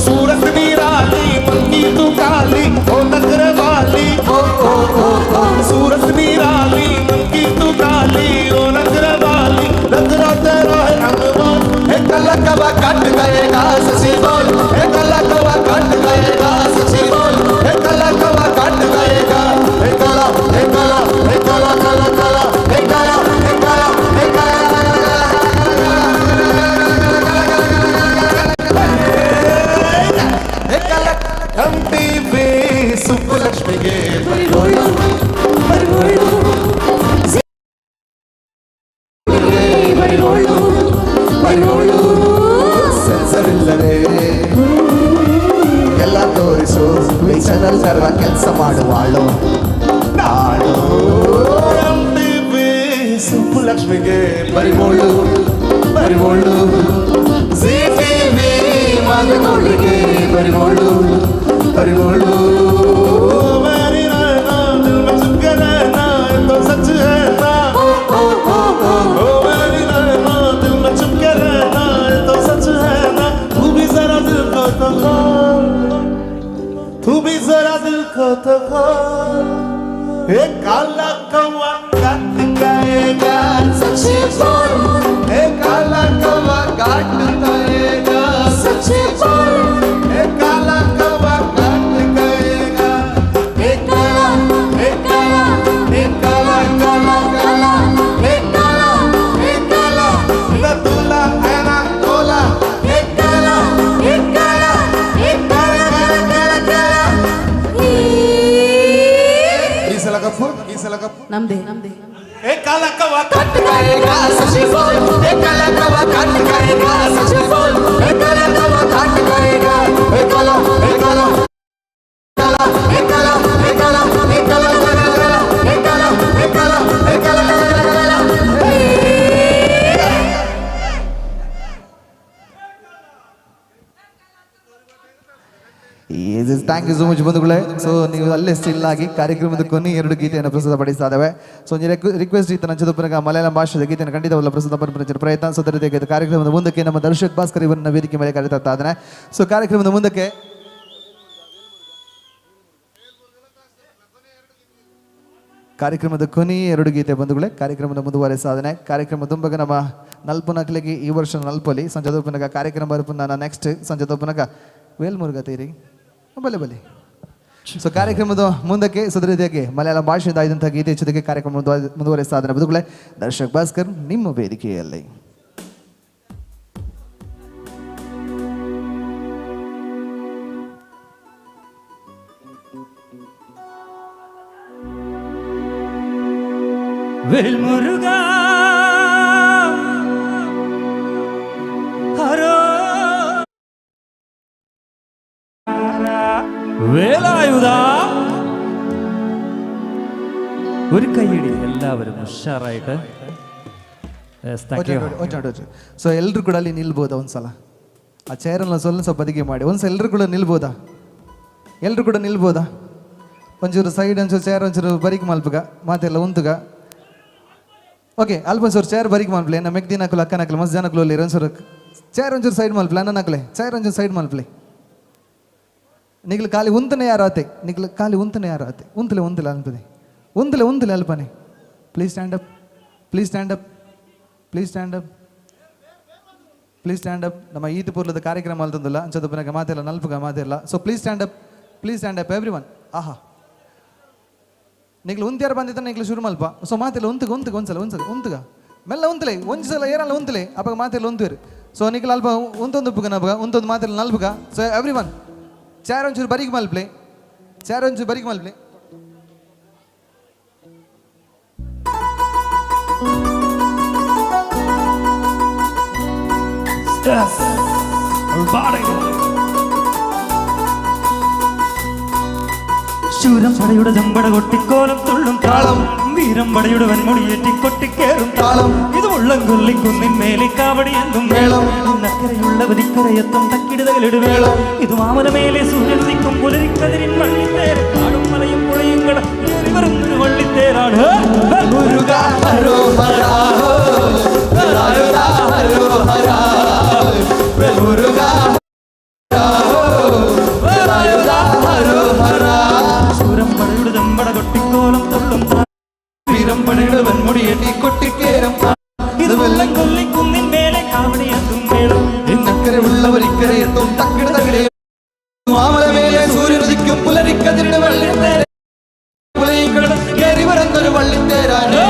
ಸೂರತ್ ನೀರಾಲಿ ಮಂಗಿ ತು ಕಾಲಿ ಓ ನಗರ ವಾಲಿ, ಓ ಓ ಓ ಓ. ಸೂರತ್ ನೀರಾಲಿ ಮಂಗಿ ತು ಕಾಲಿ ಓ ನಗರ ವಾಲಿ, ನಗರ ತೇರಾ ಹೈ ಅನ್ಮೋಲ್. ಹೇ ಕಲ್ಲ ಕವ ಕಟ್ ಗಯೇಗಾ ಸಸಿ ಬೋಲ್, ಹೇ ಕಲ್ಲ ಕವ ಕಟ್ ಗಯೇಗಾ ಸಸಿ ಬೋಲ್, ಹೇ ಕಲ್ಲ ಕವ ಕಟ್ ಗಯೇಗಾ, ಹೇ ಕಲ ಹೇ ಕಲ ಹೇ ಕಲ ಕಲ ಕಲ ಹೇ ಕಲ ಹೇ ಕಲ ಹೇ ಕಲ. ಹೇ ಕಲ ಎಂ ಟಿ ವಿ ಸುಬ್ಬಲಕ್ಷ್ಮಿಗೆ ಸೆನ್ಸರ್ ಇಲ್ಲದೆ ಎಲ್ಲ ತೋರಿಸು ಚಾನಲ್ ಸರ್ವ ಕೆಲಸ ಮಾಡುವಾಳು ನಾಳು. ಎಂ ಟಿ ವಿ ಸುಬ್ಬಲಕ್ಷ್ಮಿಗೆ ಬರಿಬೋಳು ಬರಿಬೋಳು, ಜಿ ಟಿವಿ ಮಗನೋಳಿಗೆ ಬರಿಬೋಳು ಬರಿಬೋಳು. मेरी नैना दिल में चुपके रहना ये तो सच है ना, ओ मेरी नैना दिल में चुपके रहना ये तो सच है ना, तू भी जरा दिल को तो खोल, तू भी जरा दिल को तो खोल, एक काला कौवा काट गएगा सच बोल, एक काला कौवा काट गएगा सच बोल, एक काला कौवा काट गएगा, एक काला एक काला एक काला काला काला एक काला एक काला तुला ऐना तोला एक काला एक काला एक काला काला काला काला. ಈ ಸಲ ಕಪ್ಪು, ಈ ಸಲ ಕಪ್ಪು ನಮ್ದೇ ನಮ್ದೇ. ಏ ಕಾಲ ಕವ್ವ ಕಟ್ ಗಯೇಗಾ ಸಚಿ ಬೋಲ್, ಏ ಕಾಲ ಕವ್ವ ಕಟ್ ಗಯೇಗಾ ಸಚಿ ಬೋಲ್, ಏ ಕಾಲ ಕವ್ವ ಕಟ್ ಗಯೇಗಾ, ಏ ಕಾಲ ಏ ಕಾಲ ಕಾಲ ಏ ಕಾಲ ಏ ಕಾಲ ಏ ಕಾಲ ಕಾಲ ಕಾಲ ಏ ಕಾಲ ಏ ಕಾಲ ಏ ಕಾಲ ಕಾಲ ಕಾಲ. Thank you so much ಬಂಧುಗಳೇ. ಸೊ ನೀವು ಅಲ್ಲೇ ಸ್ಟಿಲ್ ಆಗಿ ಕಾರ್ಯಕ್ರಮದ ಕೊನೆ ಎರಡು ಗೀತೆಯನ್ನು ಪ್ರಸ್ತುತಪಡಿಸ್ತಾ ಇದ್ದಾವೆ. ಸೊ ಒಂದು ರಿಕ್ವೆಸ್ಟ್ ಇತ್ತು ನನ್ನ ಚದುಪನಗ ಮಲಯಾಳಂ ಭಾಷೆಯ ಗೀತೆಯನ್ನು ಖಂಡಿತವಲ್ಲ ಪ್ರಸ್ತುತಪಡಿಸಿದ ಪ್ರಯತ್ನ. ಸೊ ಅದೇ ರೀತಿಯಾಗಿ ಕಾರ್ಯಕ್ರಮದ ಮುಂದಕ್ಕೆ ನಮ್ಮ ದರ್ಶಕ್ ಭಾಸ್ಕರ್ ಇವರನ್ನ ವೇದಿಕೆ ಮೇಲೆ ಕರೆತಾ ಇದ್ದಾನೆ. ಸೊ ಕಾರ್ಯಕ್ರಮದ ಮುಂದಕ್ಕೆ ಕಾರ್ಯಕ್ರಮದ ಕೊನೆಯ ಎರಡು ಗೀತೆ ಬಂಧುಗಳೇ, ಕಾರ್ಯಕ್ರಮದ ಮುಂದುವರೆ ಸಾಧನೆ. ಕಾರ್ಯಕ್ರಮ ತುಂಬಗ ನಮ್ಮ ನಲ್ಪುನಕ್ಲಿಗೆ ಈ ವರ್ಷ ನಲ್ಪಲಿ ಸಂಜೆ ಕಾರ್ಯಕ್ರಮ ಬರುಪುನ ನೆಕ್ಸ್ಟ್ ಸಂಜೆ ತೋಪನಗ ವೇಲ್ಮುರುಗ ತೀರಿ ಬಲೆ ಬಲೆ. ಸೊ ಕಾರ್ಯಕ್ರಮದ ಮುಂದಕ್ಕೆ ಸದರೀತಿಯಾಗಿ ಮಲಯಾಳಂ ಭಾಷೆಯಿಂದ ಆದಂತಹ ಗೀತೆ ಜೊತೆಗೆ ಕಾರ್ಯಕ್ರಮ ಮುಂದುವರೆ ಸಾಧನೆ ಬಂಧುಗಳೇ. ದರ್ಶಕ್ ಭಾಸ್ಕರ್ ನಿಮ್ಮ ವೇದಿಕೆಯಲ್ಲಿ. ವೇಲ್ಮುರುಗಾ ಹರೋ വേലായുധ. ഒരു കൈയടി എല്ലാവരും ഉഷാറായിട്ട്. ಸೊ ಎಲ್ಲರೂ ಕೂಡ ಅಲ್ಲಿ ನಿಲ್ಬೋದಾ ಒಂದ್ಸಲ? ಆ ಚೇರನ್ನ ಸ್ವಲ್ಪ ಬದಿಗೆ ಮಾಡಿ ಒಂದ್ಸಲ ಎಲ್ಲರೂ ಕೂಡ ನಿಲ್ಬೋದಾ? ಎಲ್ಲರೂ ಕೂಡ ನಿಲ್ಬೋದಾ? ಒಂಚೂರು ಸೈಡ್ ಒಂಚೂರು ಚೇರ್ ಒಂಚೂರು ಬರಿಕ್ ಮಲ್ಪಗ ಮಾತೆಲ್ಲ ಉಂತುಗ. ಓಕೆ ಅಲ್ಪ ಒಂಚೂರು ಚೇರ್ ಬರಿಕ್ ಮಲ್ಪ್ಲೆ ನಮ್ಮ ಮೆಗ್ದಿನ ಹಾಕಲು ಅಕ್ಕನ ಹಾಕಲು ಮಸ್ತ್ ಜನ ಅಲ್ಲಿ ಒಂಚೂರು ಚೇರ್ ಒಂಚೂರು ಸೈಡ್ ಮಲ್ಪ್ಲೆ ಅನ್ನ ಹಾಕಲೆ ಚೇರ್ ಒಂಚೂರು ಸೈಡ್ ಮಲ್ಪ್ಲೆ. ನಿಗ್ಲು ಖಾಲಿ ಉಂತನೆ ಯಾರು ಆತೆ, ನಿಗ್ಲು ಖಾಲಿ ಉಂತನೆ ಯಾರು ಆತೆ, ಉಂತಲೆ ಉಂತಲೆ ಅನ್ಪದೆ ಉಂತಲೆ ಉಂತಲೆ ಅಲ್ಪನೆ. Please stand up, please stand up, please stand up, please stand up. ನಮ್ಮ ಈತ್ ಪೂರ್ಲದ ಕಾರ್ಯಕ್ರಮ ಅಲ್ತಂದಿಲ್ಲ ಅಂಚದ ಮಾತಿಲ್ಲ ನಲ್ಪಗ ಮಾತಿಲ್ಲ. So please stand up, please stand up everyone. ಆಹಾ ನಿಗ್ಲು ಉಂತ್ಯಾರು ಬಂದಿದ್ದ ನಿಗ್ಲು ಶುರು ಮಲ್ಪ. ಸೊ ಮಾತಿಲ್ಲ ಉಂತಗ ಉಂತಗ ಒಂದ್ಸಲ ಒಂದ್ಸಲ ಉಂತಗ ಮೆಲ್ಲ ಉಂತಲೆ ಒಂದ್ಸಲ ಏರಲ್ಲ ಉಂತಲೆ ಅಪ್ಪ ಮಾತಿಲ್ಲ ಉಂತುವಿರು. ಸೊ ನಿಗ್ಲು ಅಲ್ಪ ಉಂತೊಂದು ಉಪ್ಪುಗ ನಬಗ ಉಂತೊಂದು ಮಾತಿಲ್ಲ ನಲ್ಪಗ. ಸೊ ಎವ್ರಿ ಒನ್ ಚಾರ್ ಒಂಚೂರು ಬರಿಗೆ ಮಲ್ಪ್ಲೆ, ಚಾರ್ ಒಂಚೂರು ಬರಿಗೆ ಮಲ್ಪ್ಲೆ. Yes. Everybody. ശൂരം പടയുടെ ജമ്പട കൊട്ടിക്കോലം തുള്ളും താളം, വീരം പടയുടെ വൻമുടിയേറ്റി കൊട്ടിക്കേറും താളം, ഇത് ഉള്ളം കൊല്ലിക്കുന്നിൻ മേലെ കാവടി എന്നും മേളം, ഇന്നക്കരയുള്ളവരിക്കരയെത്തും തക്കിടുതകളിടുവേളം, ഇത് മാമലമേലെ സൂര്യൻ ഉദിക്കും പുലരിക്കതിരിൻ വള്ളിത്തേര്, കാടും മലയും പുഴയും കട വരുന്നൊരു വള്ളിത്തേരാണ്. ശൂരം പടയുടെ ജമ്പട കൊട്ടിക്കോലം തുള്ളും വീരം പടയുടെ വൻമുടിയേറ്റി കൊട്ടിക്കേറും, ഇത് വെള്ളം കൊല്ലിക്കുന്നിൻ മേലെ കാവടിയെത്തും മേളം, ഇന്നക്കരെ ഉള്ളവരിക്കരയെത്തും തക്കിടതകിടേ, മാമലമേലെ സൂര്യനുദിക്കും പുലരിക്കതിരുടെ വള്ളിത്തേര്, കയറി വരുന്നൊരു വള്ളിത്തേരാണ്.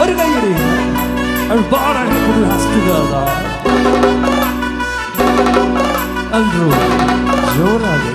ഒരു കൈയടി. Everybody put your hands together. ಎಲ್ರು ಜೋರಾಗಿ.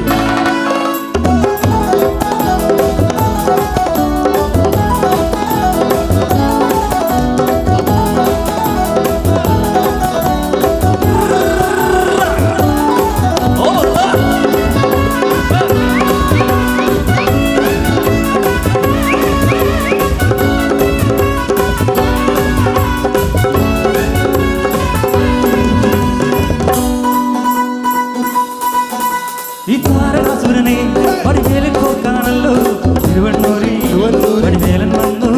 ഈ താരകാസുരനെ വടിവേലൻ കോർക്കാണല്ലോ തിരുവണ്ണൂരിൽ വടിവേലൻ വന്നു,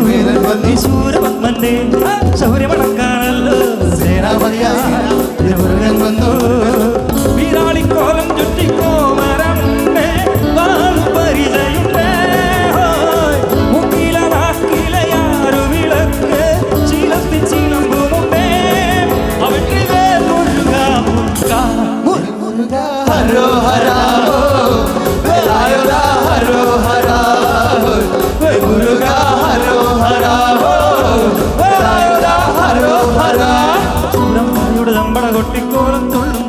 ഈ ശൂരപത്മന്റെ ശൗര്യമണക്കാണല്ലോ സേനാപതിയായി തിരുമുരുകൻ വന്നു, വീരാളിക്കോലം ചുറ്റിക്കോമരമുണ്ടേ വാളും പരിചയുണ്ടേ, മുക്കില നാക്കിലയാരു വിളക്ക് ചീലത്തി ചിലമ്പുമുണ്ടേ, അവற்றிവേൽ മുരുക മുരുക ഹരോ ഹരാ ഹരോ ഹരാ മുരുക ഹരോ ഹരാ ഹരോ ഹരാ. ശൂരം പടയുടെ ചമ്പട കൊട്ടിക്കോലം തുള്ളും,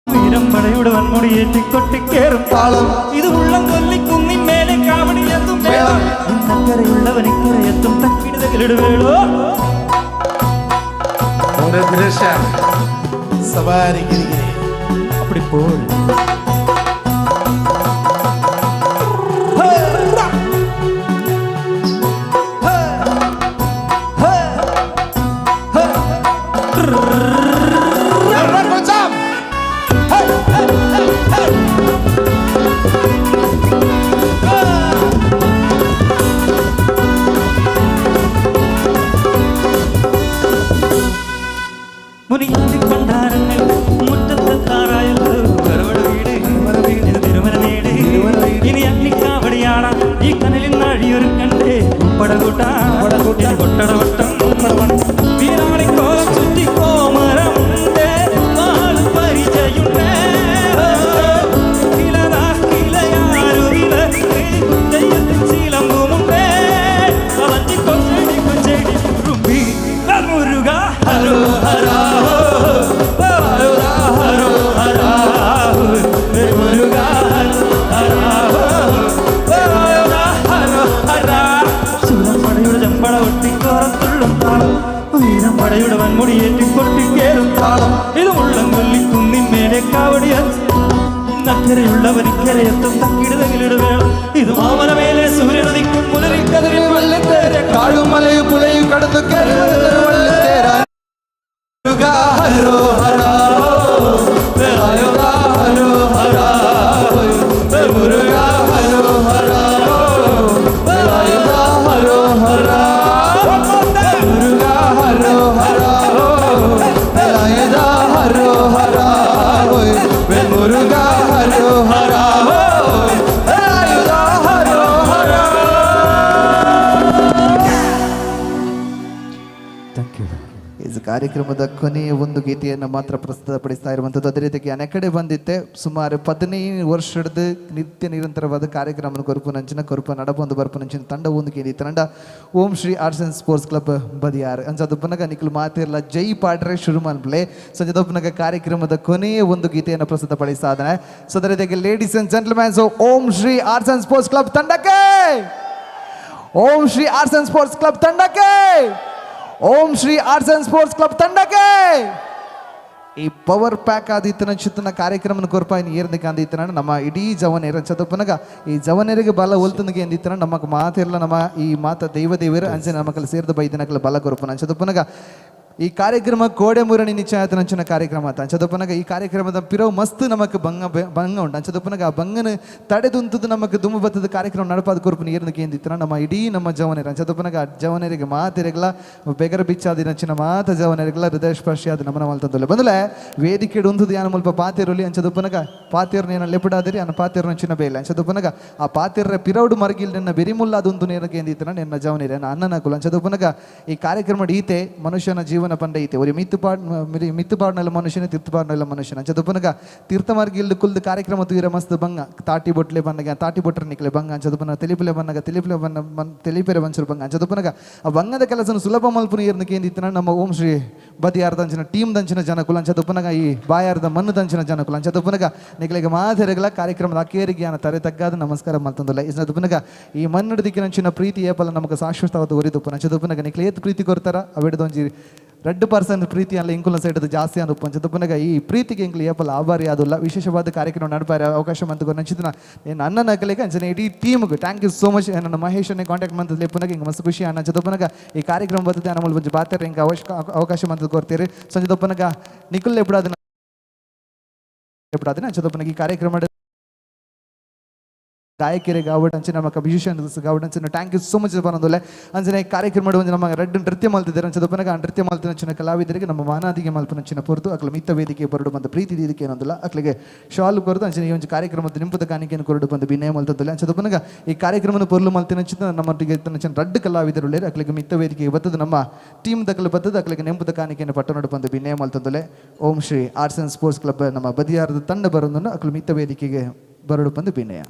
വീരം പടയുടെ വൻമുടിയേറ്റി കൊട്ടിക്കേറും താളം, ഇത് ഉള്ളം കൊല്ലിക്കുന്നിൻ മേലെ കാവടിയെത്തും മേളം, ഇന്നക്കരയുള്ളവൻ ഇക്കരയെത്തും തക്കിടുതകളിടുവേളോ. സവാരി ഗിരിഗിരി அப்படி போல். മുനിയാണ്ടി പണ്ടാരങ്ങൾ മുറ്റത്തെത്താറായല്ലോ, വരവട വീട് ഇത് തിരുമല നേട്, ഇനി അഗ്നിക്കാവടിയാണ ഈ കനലിൽ നാഴിയൊരു കണ്ടേ, പടകൂട്ടാ കൊട്ടടവട്ടം, വീരാളിക്കോലം ചുറ്റിക്കോമരമുണ്ട് വാള് പരിചയുണ്ട്, കിളനാക്കിലയാരു വിളക്ക് തെയ്യത്തിൻ ചിലമ്പുമുണ്ട്, അവഞ്ചിക്കൊച്ചെടി കൊച്ചെടി റുമ്പി മുരുക ഹരോ ഹരാ ഹരോ ഹരാ മുരുക ഹരോ ഹരോ ഹരാ. ശൂരം പടയുടെ ചമ്പട ഒട്ടിക്കോറത്തുള്ളും താളം, വീരം പടയുടെ വൻമുടിയേറ്റി കൊട്ടിക്കേറും താളം, ഇത് ഉള്ളം കൊല്ലിക്കുന്നിൻ മേലെ കാവടിയ, ഇന്നക്കരയുള്ളവൻ ഇക്കരയെത്തും തക്കിടുതകിലിടുവേളം, ഇത് മാമലമേലെ സൂര്യനുദിക്കും പുലരിക്കതിരിൽ വള്ളിത്തേര്, കാടും മലയും പുലയും കടന്നു കയറി വരുന്നൊരു വള്ളിത്തേരാ. ഹരോ ഹരാ ഹരോ ഹരാ മുരുക ഹരോ ഹരാ ഹരോ ഹരാ മുരുക ഹരോ ഹരാ ഹരോ ഹരാ മുരുക ഹരോ ഹരാ. ಕಾರ್ಯಕ್ರಮದ ಕೊನೆಯ ಒಂದು ಗೀತೆಯನ್ನು ಮಾತ್ರ ಪ್ರಸ್ತುತಪಡಿಸ್ತಾ ಇರುವಂಥದ್ದು. ಅದೇ ರೀತಿಯಾಗಿ ಅನೆಕಡೆ ಬಂದಿತ್ತೆ ಸುಮಾರು 15 ವರ್ಷದ ನಿತ್ಯ ನಿರಂತರವಾದ ಕಾರ್ಯಕ್ರಮ ಕೊರಪುನಂಚಿನ ಕೊರಪ ನಡಪೊಂದು ಬರ್ಪುನಂಚಿನ ತಂಡ ಒಂದು ಕೇಂದ್ರ ತಂಡ Om Shri arts and sports club Badiyar ಅಂಜದೊಬ್ಬನಗ ನಿಖಲು ಮಾತಿರಲ್ಲ ಜೈ ಪಾಡ್ರೆ ಶುರು ಮನ್ಪ್ಲೆ. ಸಂಜದೊಬ್ಬನಗ ಕಾರ್ಯಕ್ರಮದ ಕೊನೆಯ ಒಂದು ಗೀತೆಯನ್ನು ಪ್ರಸ್ತುತಪಡಿಸ್ತಾ ಇದ್ದಾನೆ. ಸೊ ಅದೇ ರೀತಿಯಾಗಿ ladies and gentleman, so Om Shri arts and sports club ತಂಡಕ್ಕೆ, Om Shri arts and sports club ತಂಡಕ್ಕೆ, Om Shri arts and sports club ತಂಡಕ್ಕೆ ಈ ಪವರ್ ಪ್ಯಾಕ್ ಆದಿತ್ತನ ಚಿತ್ತನ ಕಾರ್ಯಕ್ರಮನ ಕೊರ್ಪಾಯಿನ ಏರ್ದಕ್ಕೆ ಅಂದಿತ್ತನ ನಮ್ಮ ಇಡೀ ಜವನೇರ ಚತುಪನಗ ಈ ಜವನೇರಿಗೆ ಬಲ ಒಲ್ತನಿಗೆ ಎಂದಿತ್ತನ ನಮ್ಮ ಮಾತಿರಲ್ಲ ನಮ್ಮ ಈ ಮಾತ ದೈವ ದೇವರು ಅಂಚೆ ನಮ್ಮಕಲ್ ಸೇರಿದ ಬೈದಿನಕಲ ಬಲ ಕೊರ್ಪನ ಚತುಪನಗ ಈ ಕಾರ್ಯಕ್ರಮ ಕೋಡೆ ಮುರಣಿ ನಿಶ್ಚಯಾತನಂಚಿನ ಕಾರ್ಯಕ್ರಮ ಅಂತ ಅಂಚದಪ್ಪನಗ ಈ ಕಾರ್ಯಕ್ರಮದ ಪಿರವು ಮಸ್ತ್ ನಮಕ್ ಬಂಗ ಬಂಗ ಉಂಟು ಅಂಚದಪ್ಪನಗ ಆ ಬಂಗನ ತಡೆದುಂತದ್ದು ನಮಕ್ ದುಮ್ಮು ಬತ್ತದ ಕಾರ್ಯಕ್ರಮ ನಡಪಾದ ಕೊರ್ಪುನ ಏರ್ದಕ್ಕೆ ಎಂದಿತ್ತನ ನಮ್ಮ ಇಡೀ ನಮ್ಮ ಜವನೇರ ಅಂಚದಪ್ಪನಗ ಆ ಜವನೇರಿಗೆ ಮಾತಿರಗಲ ಬೆಗರ ಬಿಚ್ಚಾದಿನಂಚಿನ ಮಾತ ಜವನೇರಿಗಲ ಹೃದಯ ಸ್ಪರ್ಶಿಯಾದ ನಮನ ಮಲ್ತಂದೊಲ್ಲೆ ಬಂದಲೆ ವೇದಿಕೆ ಉಂತದ್ದು ಯಾನ ಮುಲ್ಪ ಪಾತಿರುಲಿ ಅಂಚದಪ್ಪನಗ ಪಾತಿರ್ನ ಏನ ಲೆಪುಡಾದಿರಿ ಅನ್ನ ಪಾತಿರ್ನಂಚಿನ ಬೇಲೆ ಅಂಚದಪ್ಪನಗ ಆ ಪಾತಿರ್ರ ಪಿರೌಡು ಮರಗಿಲ್ ನಿನ್ನ ಬೆರಿಮುಲ್ಲ ಅದೊಂದು ನೇರಕ್ಕೆ ಎಂದಿತ್ತನ ನಿನ್ನ ಜವನೇರ ಅನ್ನನ ಕುಲ ಅಂಚದಪ್ಪನಗ ಈ ಕಾರ್ಯಕ್ರಮ ಈತೆ ಮನುಷ್ಯನ ಜೀವನ ಪಂಡ ಐತೆ ஒரு ಮಿತ್ತು ಪಾಡ್ನಲ್ಲ ಮನುಷ್ಯನ ತೀರ್ಥ ಪಾಡ್ನಲ್ಲ ಮನುಷ್ಯನ ಚದುಪನಗ ತೀರ್ಥ ಮಾರ್ಗ ಇಲ್ದು ಕುಲ್ದು ಕಾರ್ಯಕ್ರಮ ತೂರ ಮಸ್ತ್ ಬಂಗ ತಾಟಿ ಬೊಟ್ಲೆ ಬಂದಾಗ ತಾಟಿ ಬೊಟ್ರೆ ನಿಕ್ಲೆ ಬಂಗ ಚದುಪನ ತಿಳಿಪಲೆ ಬಂದಾಗ ತಿಳಿಪಲೆ ಬನ್ನ ತಿಳಿಪೆರೆ ಬಂಚರು ಬಂಗ ಚದುಪನಗ ಆ ಬಂಗದ ಕೆಲಸನ ಸುಲಭ ಮಲ್ಪುನ ಏರ್ನ ಕೇಂದಿತ್ತನ ನಮ್ಮ ಓಂ ಶ್ರೀ ಬದಿಯಾರ್ದಂಚಿನ ಟೀಮ್ ದಂಚಿನ ಜನಕುಲ ಚದುಪನಗ ಈ ಬಾಯಾರ್ದ ಮಣ್ಣು ದಂಚಿನ ಜನಕುಲ ಚದುಪನಗ ನಿಕ್ಲೆಗೆ ಮಾತೆರೆಗಳ ಕಾರ್ಯಕ್ರಮದ ಅಕೇರಿಗೆ ಯಾನ ತರೆ ತಗ್ಗಾದ ನಮಸ್ಕಾರ ಮಲ್ತಂದುಲ್ಲ ಇಸ್ನದುಪನಗ ಈ ಮಣ್ಣು ದಿಕ್ಕಿನಂಚಿನ ಪ್ರೀತಿ ಏಪಲ ನಮಗ ಶಾಶ್ವತವಾದ ಒರಿದುಪ್ಪನ ಚದುಪನಗ ನಿಕ್ಲೆ ಏತ್ ಪ್ರೀತಿ ಕೊರ್ತಾರ ಅವೆಡ್ದೊಂಜಿ 2% ಪ್ರೀತಿ ಅಲ್ಲ ಇಂಕುಲ ಸೈಡ್ ಜಾಸ್ತಿ ಅಂದು ಪಂಚದಪ್ಪನಗ ಈ ಪ್ರೀತಿಗೆ ಇಂಕ್ಲು ಏಪಲ ಆಭಾರಿ ಆದುಲ್ಲ ವಿಶೇಷವಾದ ಕಾರ್ಯಕ್ರಮ ನಡಪಾರ ಅವಕಾಶ ಮಂತು ನಂಚಿತನ ನನ್ನ ನಕಲಿಗೆ ಅಂಚನೆ ಇಡೀ ಟೀಮ್ಗೆ thank you so much. ನನ್ನ ಮಹೇಶನ್ನೇ ಕಾಂಟ್ಯಾಕ್ಟ್ ಮಂತದ ಲೇಪನಗ ಹಿಂಗೆ ಮಸ್ತ್ ಖುಷಿ ಅಣ್ಣ ಚದಪ್ಪನಗ ಈ ಕಾರ್ಯಕ್ರಮ ಬರ್ತದೆ ನಮ್ಮ ಒಂಜಿ ಬಾತಾರೆ ಹಿಂಗೆ ಅವಕಾಶ ಮಂತದ ಕೊಡ್ತೀರಿ ಸಂಜದಪ್ಪನಗ ನಿಖುಲ್ ಎಪ್ಪಡಾದ ಎಪ್ಪಡಾದಿನ ಚದಪ್ಪನಗ ಈ ಕಾರ್ಯಕ್ರಮ ಗಾಯಕಿಯರಿಗೆ ಗಾವಡ್ ಅಂಚೆ ನಮ್ಮ ಮ್ಯೂಸಿಷಿಯನ್ಸ್ ಗಾವಡ್ ಅಂಚೆ thank you so much ಬರೋದಲ್ಲ ಅಂಚನೆ ಕಾರ್ಯಕ್ರಮ ಒಂದು ನಮ್ಮ ರೆಡ್ ನೃತ್ಯ ಮಲ್ತಿದ್ದಾರೆ ಅಂಚದಪ್ಪನಗ ಆ ನೃತ್ಯ ಮಲ್ತಿನ ಕಲಾವಿದರಿಗೆ ನಮ್ಮ ಮಾನಾದಿಗೆ ಮಲ್ಪನಂಚಿನ ಪೊರ್ತು ಅಕ್ಲ ಮಿತ್ತ ವೇದಿಕೆ ಬರಡು ಬಂದ ಪ್ರೀತಿ ಇದಕ್ಕೆ ಏನೊಂದಿಲ್ಲ ಅಕ್ಲಿಗೆ ಶಾಲು ಕೊರದು ಅಂಚನೆ ಈ ಒಂದು ಕಾರ್ಯಕ್ರಮದ ನಿಂಪದ ಕಾಣಿಕೆಯನ್ನು ಕೊರಡು ಬಂದು ವಿನಯ ಮಲ್ತದಲ್ಲ ಅಂಚದಪ್ಪನಗ ಈ ಕಾರ್ಯಕ್ರಮದ ಪೊರ್ಲು ಮಲ್ತಿನಂಚಿನ ನಮ್ಮೊಟ್ಟಿಗೆ ರಡ್ಡು ಕಲಾವಿದರು ಅಕ್ಲಿಗೆ ಮಿತ್ತ ವೇದಿಕೆ ಬತ್ತದ ನಮ್ಮ ಟೀಮ್ ದಕ್ಕಲು ಬತ್ತದ ಅಕ್ಲಿಗೆ ನೆಂಪದ ಕಾಣಿಕೆಯನ್ನು ಪಟ್ಟಣಡು ಬಂದು ವಿನಯ ಮಲ್ತದಲ್ಲೇ Om Shri arts and sports club ನಮ್ಮ ಬದಿಯಾರದ ತಂಡ ಬರೋದನ್ನು ಅಕ್ಲು ಮಿತ್ತ ವೇದಿಕೆಗೆ ಬರಡು ಬಂದು ವಿನಯ.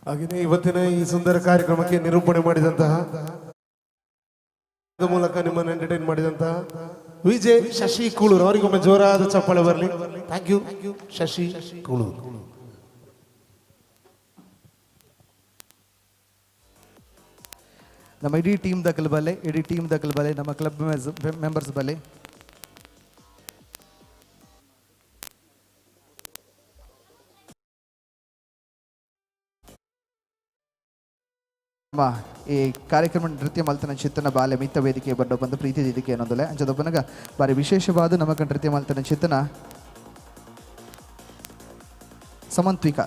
ಹಾಗೆಯೇ ಇವತ್ತಿನ ಈ ಸುಂದರ ಕಾರ್ಯಕ್ರಮಕ್ಕೆ ನಿರೂಪಣೆ ಮಾಡಿದಂತಹ ಮೂಲಕ ನಿಮ್ಮನ್ನು ಎಂಟರ್ಟೈನ್ ಮಾಡಿದಂತಹ ವಿಜಯ್ ಶಶಿ ಕೂಳೂರು ಅವರಿಗೊಮ್ಮೆ ಜೋರಾದ ಚಪ್ಪಾಳೆ ಬರಲಿ. Thank you Shashi Kulur. ನಮ್ಮ ಇಡೀ ಟೀಮ್ ದಕಲ್ ಬಲೆ, ಇಡೀ ಟೀಮ್ ದಕಲ್ ಬಲೆ, ನಮ್ಮ ಕ್ಲಬ್ ಮೆಂಬರ್ಸ್ ಬಲೆ. ನಮ್ಮ ಈ ಕಾರ್ಯಕ್ರಮ ನೃತ್ಯ ಮಲ್ತನ ಚಿತ್ತನ ಬಾಲೆ ಮಿತ್ತ ವೇದಿಕೆ ಬಡ್ಡ ಬಂದು ಪ್ರೀತಿ ಇದಕ್ಕೆ ಅನ್ನೋದಲ್ಲ ಅಂಚದೊಬ್ಬನಗ ಬಾರಿ ವಿಶೇಷವಾದ ನಮಕ ನೃತ್ಯ ಮಲ್ತನ ಚಿತ್ತನ ಸಮಂತ್ವಿಕ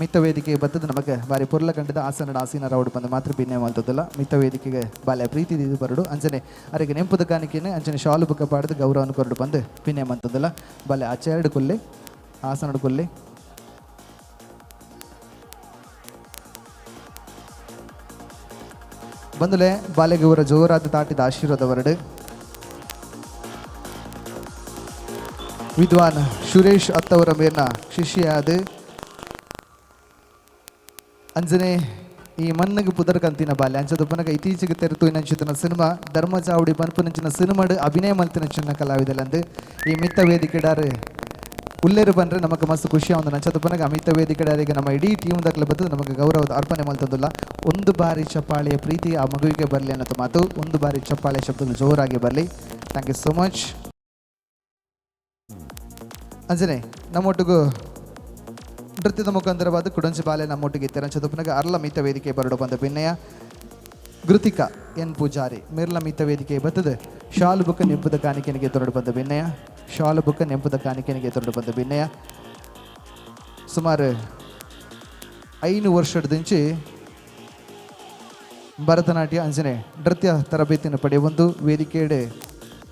ಮಿತ್ತ ವೇದಿಕೆ ಬತ್ತದ ನಮಗೆ ಬಾರಿ ಪೊರ್ಲ ಕಂಡದ ಆಸನಡ ಆಸೀನ ರೌಡ್ ಬಂದು ಮಾತ್ರ ಭಿನ್ನ ಮಲ್ತದಲ್ಲ ಮಿತ್ತ ವೇದಿಕೆಗೆ ಬಾಲೆ ಪ್ರೀತಿ ಇದು ಬರಡು ಅಂಚನೆ ಅರೆಗೆ ನೆಂಪುದ ಕಾಣಿಕೆನೆ ಅಂಚನೆ ಶಾಲು ಬುಕ್ಕ ಪಾಡದ ಗೌರವವನ್ನು ಕೊರಡು ಬಂದು ಭಿನ್ನ ಮಂತದಲ್ಲ ಬಾಲೆ ಆಚೆರಡು ಕೊಲ್ಲೆ ಆಸನಡು ಕೊಲ್ಲೆ. ಬಂದಲೆ ಬಾಲೆಗೆ ಇವರ ಜೋರಾದ ತಾಟಿದ ಆಶೀರ್ವಾದ ವರಡು ವಿದ್ವಾನ್ ಸುರೇಶ್ ಅತ್ತವರ ಮೇಲಿನ ಶಿಷ್ಯಾದ ಅಂಜನೆ ಈ ಮಣ್ಣಿಗೆ ಪುದರ್ಕಂತಿನ ಬಾಲೆ ಅಂಚದೊಬ್ಬನಗ ಇತ್ತೀಚೆಗೆ ತೆರೆತು ಇನ್ನಂಚಿತನ ಸಿನಿಮಾ ಧರ್ಮಚಾವಡಿ ಬನ್ಪುನಂಚಿನ ಸಿನಿಮಾಡು ಅಭಿನಯ ಮಲ್ತಿನ ಚಿನ್ನ ಕಲಾವಿದಲಂದು ಈ ಮಿತ್ತ ವೇದಿಕೆಡಾರು ಉಲ್ಲೇರು ಬಂದರೆ ನಮಗೆ ಮಸ್ತ್ ಖುಷಿ ಒಂದು ನಂಚದೊಬ್ಬನಾಗ ಅಮಿತ ವೇದಿಕೆಡಾರಿಗೆ ನಮ್ಮ ಇಡೀ ಟೀಮ್ ದಾಖಲೆ ಬದ್ದು ನಮಗೆ ಗೌರವದ ಅರ್ಪಣೆ ಮಲ್ತಂದಿಲ್ಲ. ಒಂದು ಬಾರಿ ಚಪ್ಪಾಳೆಯ ಪ್ರೀತಿ ಆ ಮಗುವಿಗೆ ಬರಲಿ ಅನ್ನೋದು ಮಾತು. ಒಂದು ಬಾರಿ ಚಪ್ಪಾಳೆ ಶಬ್ದಗಳು ಜೋರಾಗಿ ಬರಲಿ. Thank you so much. ಅಂಜನೆ ನಮ್ಮೊಟ್ಟಿಗೂ ನೃತ್ಯದ ಮುಖಾಂತರವಾದ ಕುಡಂಚಿ ಬಾಲೆ ನಮ್ಮೊಟ್ಟಿಗೆ ಇತ್ತಾರೆ ಅಂಚದೊಬ್ಬನಾಗ ಅರ್ಲ ಮಿತ ವೇದಿಕೆ ಬರಡು ಬಂದ ಭಿನ್ನಯ ಕೃತಿಕಾ ಎನ್ ಪೂಜಾರಿ ಮಿರ್ಲ ಮಿತ ವೇದಿಕೆ ಬರ್ತದೆ ಶಾಲು ಬುಕ್ಕ ನೆಂಪುದ ಕಾಣಿಕೆನಿಗೆ ತೊರಡು ಬಂದ ಭಿನ್ನಯ ಶಾಲು ಬುಕ್ಕ ನೆಂಪುದ ಕಾಣಿಕೆನಿಗೆ ತೊರಡು ಬಂದ ಭಿನ್ನಯ ಸುಮಾರು 5 ವರ್ಷದಿಂಚಿ ಭರತನಾಟ್ಯ ಅಂಜನೆ ನೃತ್ಯ ತರಬೇತಿಯನ್ನು ಪಡೆಯುವಂದು ವೇದಿಕೆಯಡೆ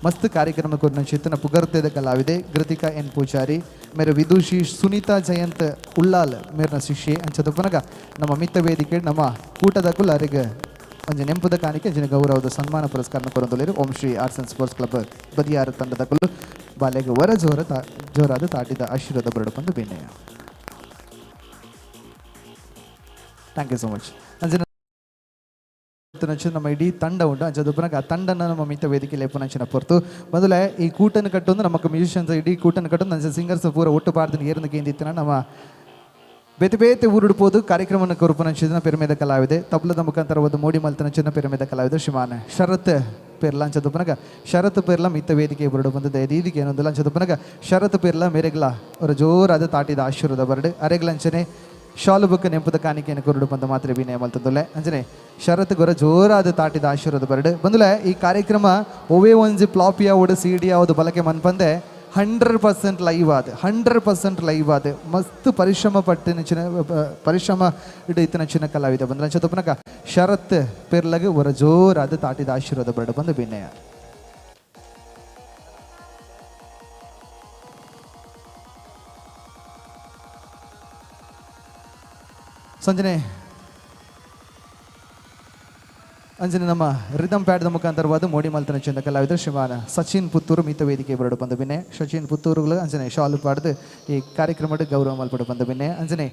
ಮಸ್ತ್ ಕಾರ್ಯಕ್ರಮ ಕೊರ್ನ ಚಿತ್ತನ ಪುಗರ್ತೆದ ಕಲಾವಿದೆ ಕೃತಿಕಾ ಎನ್ ಪೂಜಾರಿ ಮೇರ ವಿದುಷಿ ಸುನೀತಾ ಜಯಂತ್ ಉಳ್ಳಾಲ್ ಮೇರ್ನ ಶಿಷ್ಯೆ ಅಂಚದ ಪುನಗ ನಮ್ಮ ಮಿತ್ತ ವೇದಿಕೆ ನಮ್ಮ ಕೂಟದ ಕುಲಾರಿಗೆ ಒಂಜಿ ನೆಂಪುದ ಕಾಣಿಕೆ ಅಂಚಿನ ಗೌರವದ ಸನ್ಮಾನ ಪುರಸ್ಕಾರ ಕೊರೊಂದುಲ್ಲೆರ್. Om Shri arts and sports club Badiyar ತಂಡದ ಕುಲು ಬಾಲೆಗೆ ವರ ಜೋರ ಜೋರಾದ ತಾಟಿದ ಆಶೀರ್ವಾದ ಬರಡು ಬೆಣ್ಣೆಯ. Thank you so much. ಅಂಚಿನ ನಮ್ಮ ಇಡೀ ತಂಡ ಉಂಟು ಅಂಚದ ಪುನಗ ಆ ತಂಡನ ನಮ್ಮ ಮಿತ್ತ ವೇದಿಕೆ ಲೇಪನಂಚಿನ ಪೊರ್ತು ಮೊದಲೇ ಈ ಕೂಟನ ಕಟ್ಟೊಂದು ನಮಕ್ ಮ್ಯೂಸಿಷಿಯನ್ಸ್ ಇಡೀ ಕೂಟನ ಕಟ್ಟೊಂದು ಅಂಚ ಸಿಂಗರ್ಸ್ ಪೂರ ಒಟ್ಟು ಪಾಡ್ದಿನ ಏರ್ನ ಕೇಂದಿತ್ತಿನ ನಮ್ಮ ಬೇತೆ ಬೇತೆ ಊರುಡು ಪೋದು ಕಾರ್ಯಕ್ರಮವನ್ನು ಕೊರುಪನಂಚಿನ ಪೆರುಮೆದ ಕಲಾವಿದೆ ತಬ್ಲದ ಮುಖಾಂತರ ಒಂದು ಮೋಡಿ ಮಲ್ತನಂಚಿನ ಪೆರುಮೆದ ಕಲಾವಿದೆ ಶ್ರೀಮಾನ್ ಶರತ್ ಪೆರ್ಲ ಅಂಚದ ಪುನಗ ಶರತ್ ಪೆರ್ಲ ಮಿತ್ತ ವೇದಿಕೆ ಬರಡು ಬಂದದ ಇದೀದಿಗೆ ಏನೊಂದಿಲ್ಲ ಅಂಚದ ಪುನಗ ಶರತ್ ಪೆರ್ಲ ಮೇರೆಗ್ಲ ಅವರ ಜೋರಾದ ತಾಟಿದ ಆಶೀರ್ವಾದ ಬರಡು ಅರೆಗ್ಲಂಚನೆ ಶಾಲು ಬುಕ್ಕ ನೆಂಪುದ ಕಾಣಿಕೆಯನ್ನು ಕೊರಡು ಬಂದ ಮಾತ್ರ ವಿನಯ ಮಲ್ತದೊಲ್ಲೆ ಅಂಚನೆ ಶರತ್ ಗೊರ ಜೋರಾದ ತಾಟಿದ ಆಶೀರ್ವಾದ ಬರಡು ಬಂದುಲೆ ಈ ಕಾರ್ಯಕ್ರಮ ಒವೇ ಒಂಜಿ ಪ್ಲಾಪ್ ಯಾವುದು ಸಿ ಡಿ ಯಾವುದು ಬಳಕೆ ಮನ್ಪಂದೆ 100% ಲೈವ್ ಆದ 100% ಲೈವ್ ಆದ ಮಸ್ತ್ ಪರಿಶ್ರಮ ಪಟ್ಟಿನ ಚಿನ್ನ ಪರಿಶ್ರಮ ಇತ್ತಿನ ಚಿನ್ನ ಕಲಾವಿದ ಬಂದ ಅಂಚ ತಪ್ಪನಕ ಶರತ್ ಪೆರ್ಲಗ ಒರ ಜೋರಾದ ತಾಟಿದ ಆಶೀರ್ವಾದ ಬರಡು ಬಂದು ವಿನಯ. ಸಂಜನೆ ಅಂಜನೆ ನಮ್ಮ ರಿದಮ್ ಪ್ಯಾಡ್ದ ಮುಖಾಂತರವಾದ ಮೋಡಿ ಮಲ್ತನ ಚೆಂದ ಕಲಾವಿದರು ಶ್ರೀಮಾನ್ ಸಚಿನ್ ಪುತ್ತೂರು ಮೀತ ವೇದಿಕೆ ಬರಡು ಬಂದ ಬಿನ್ನೆ ಸಚಿನ್ ಪುತ್ತೂರುಗಳು ಅಂಜನೆ ಶಾಲು ಪಾಡ್ದು ಈ ಕಾರ್ಯಕ್ರಮದ ಗೌರವ ಮಲ್ಪಡು ಬಂದ ಬಿನ್ನೆ ಅಂಜನೆ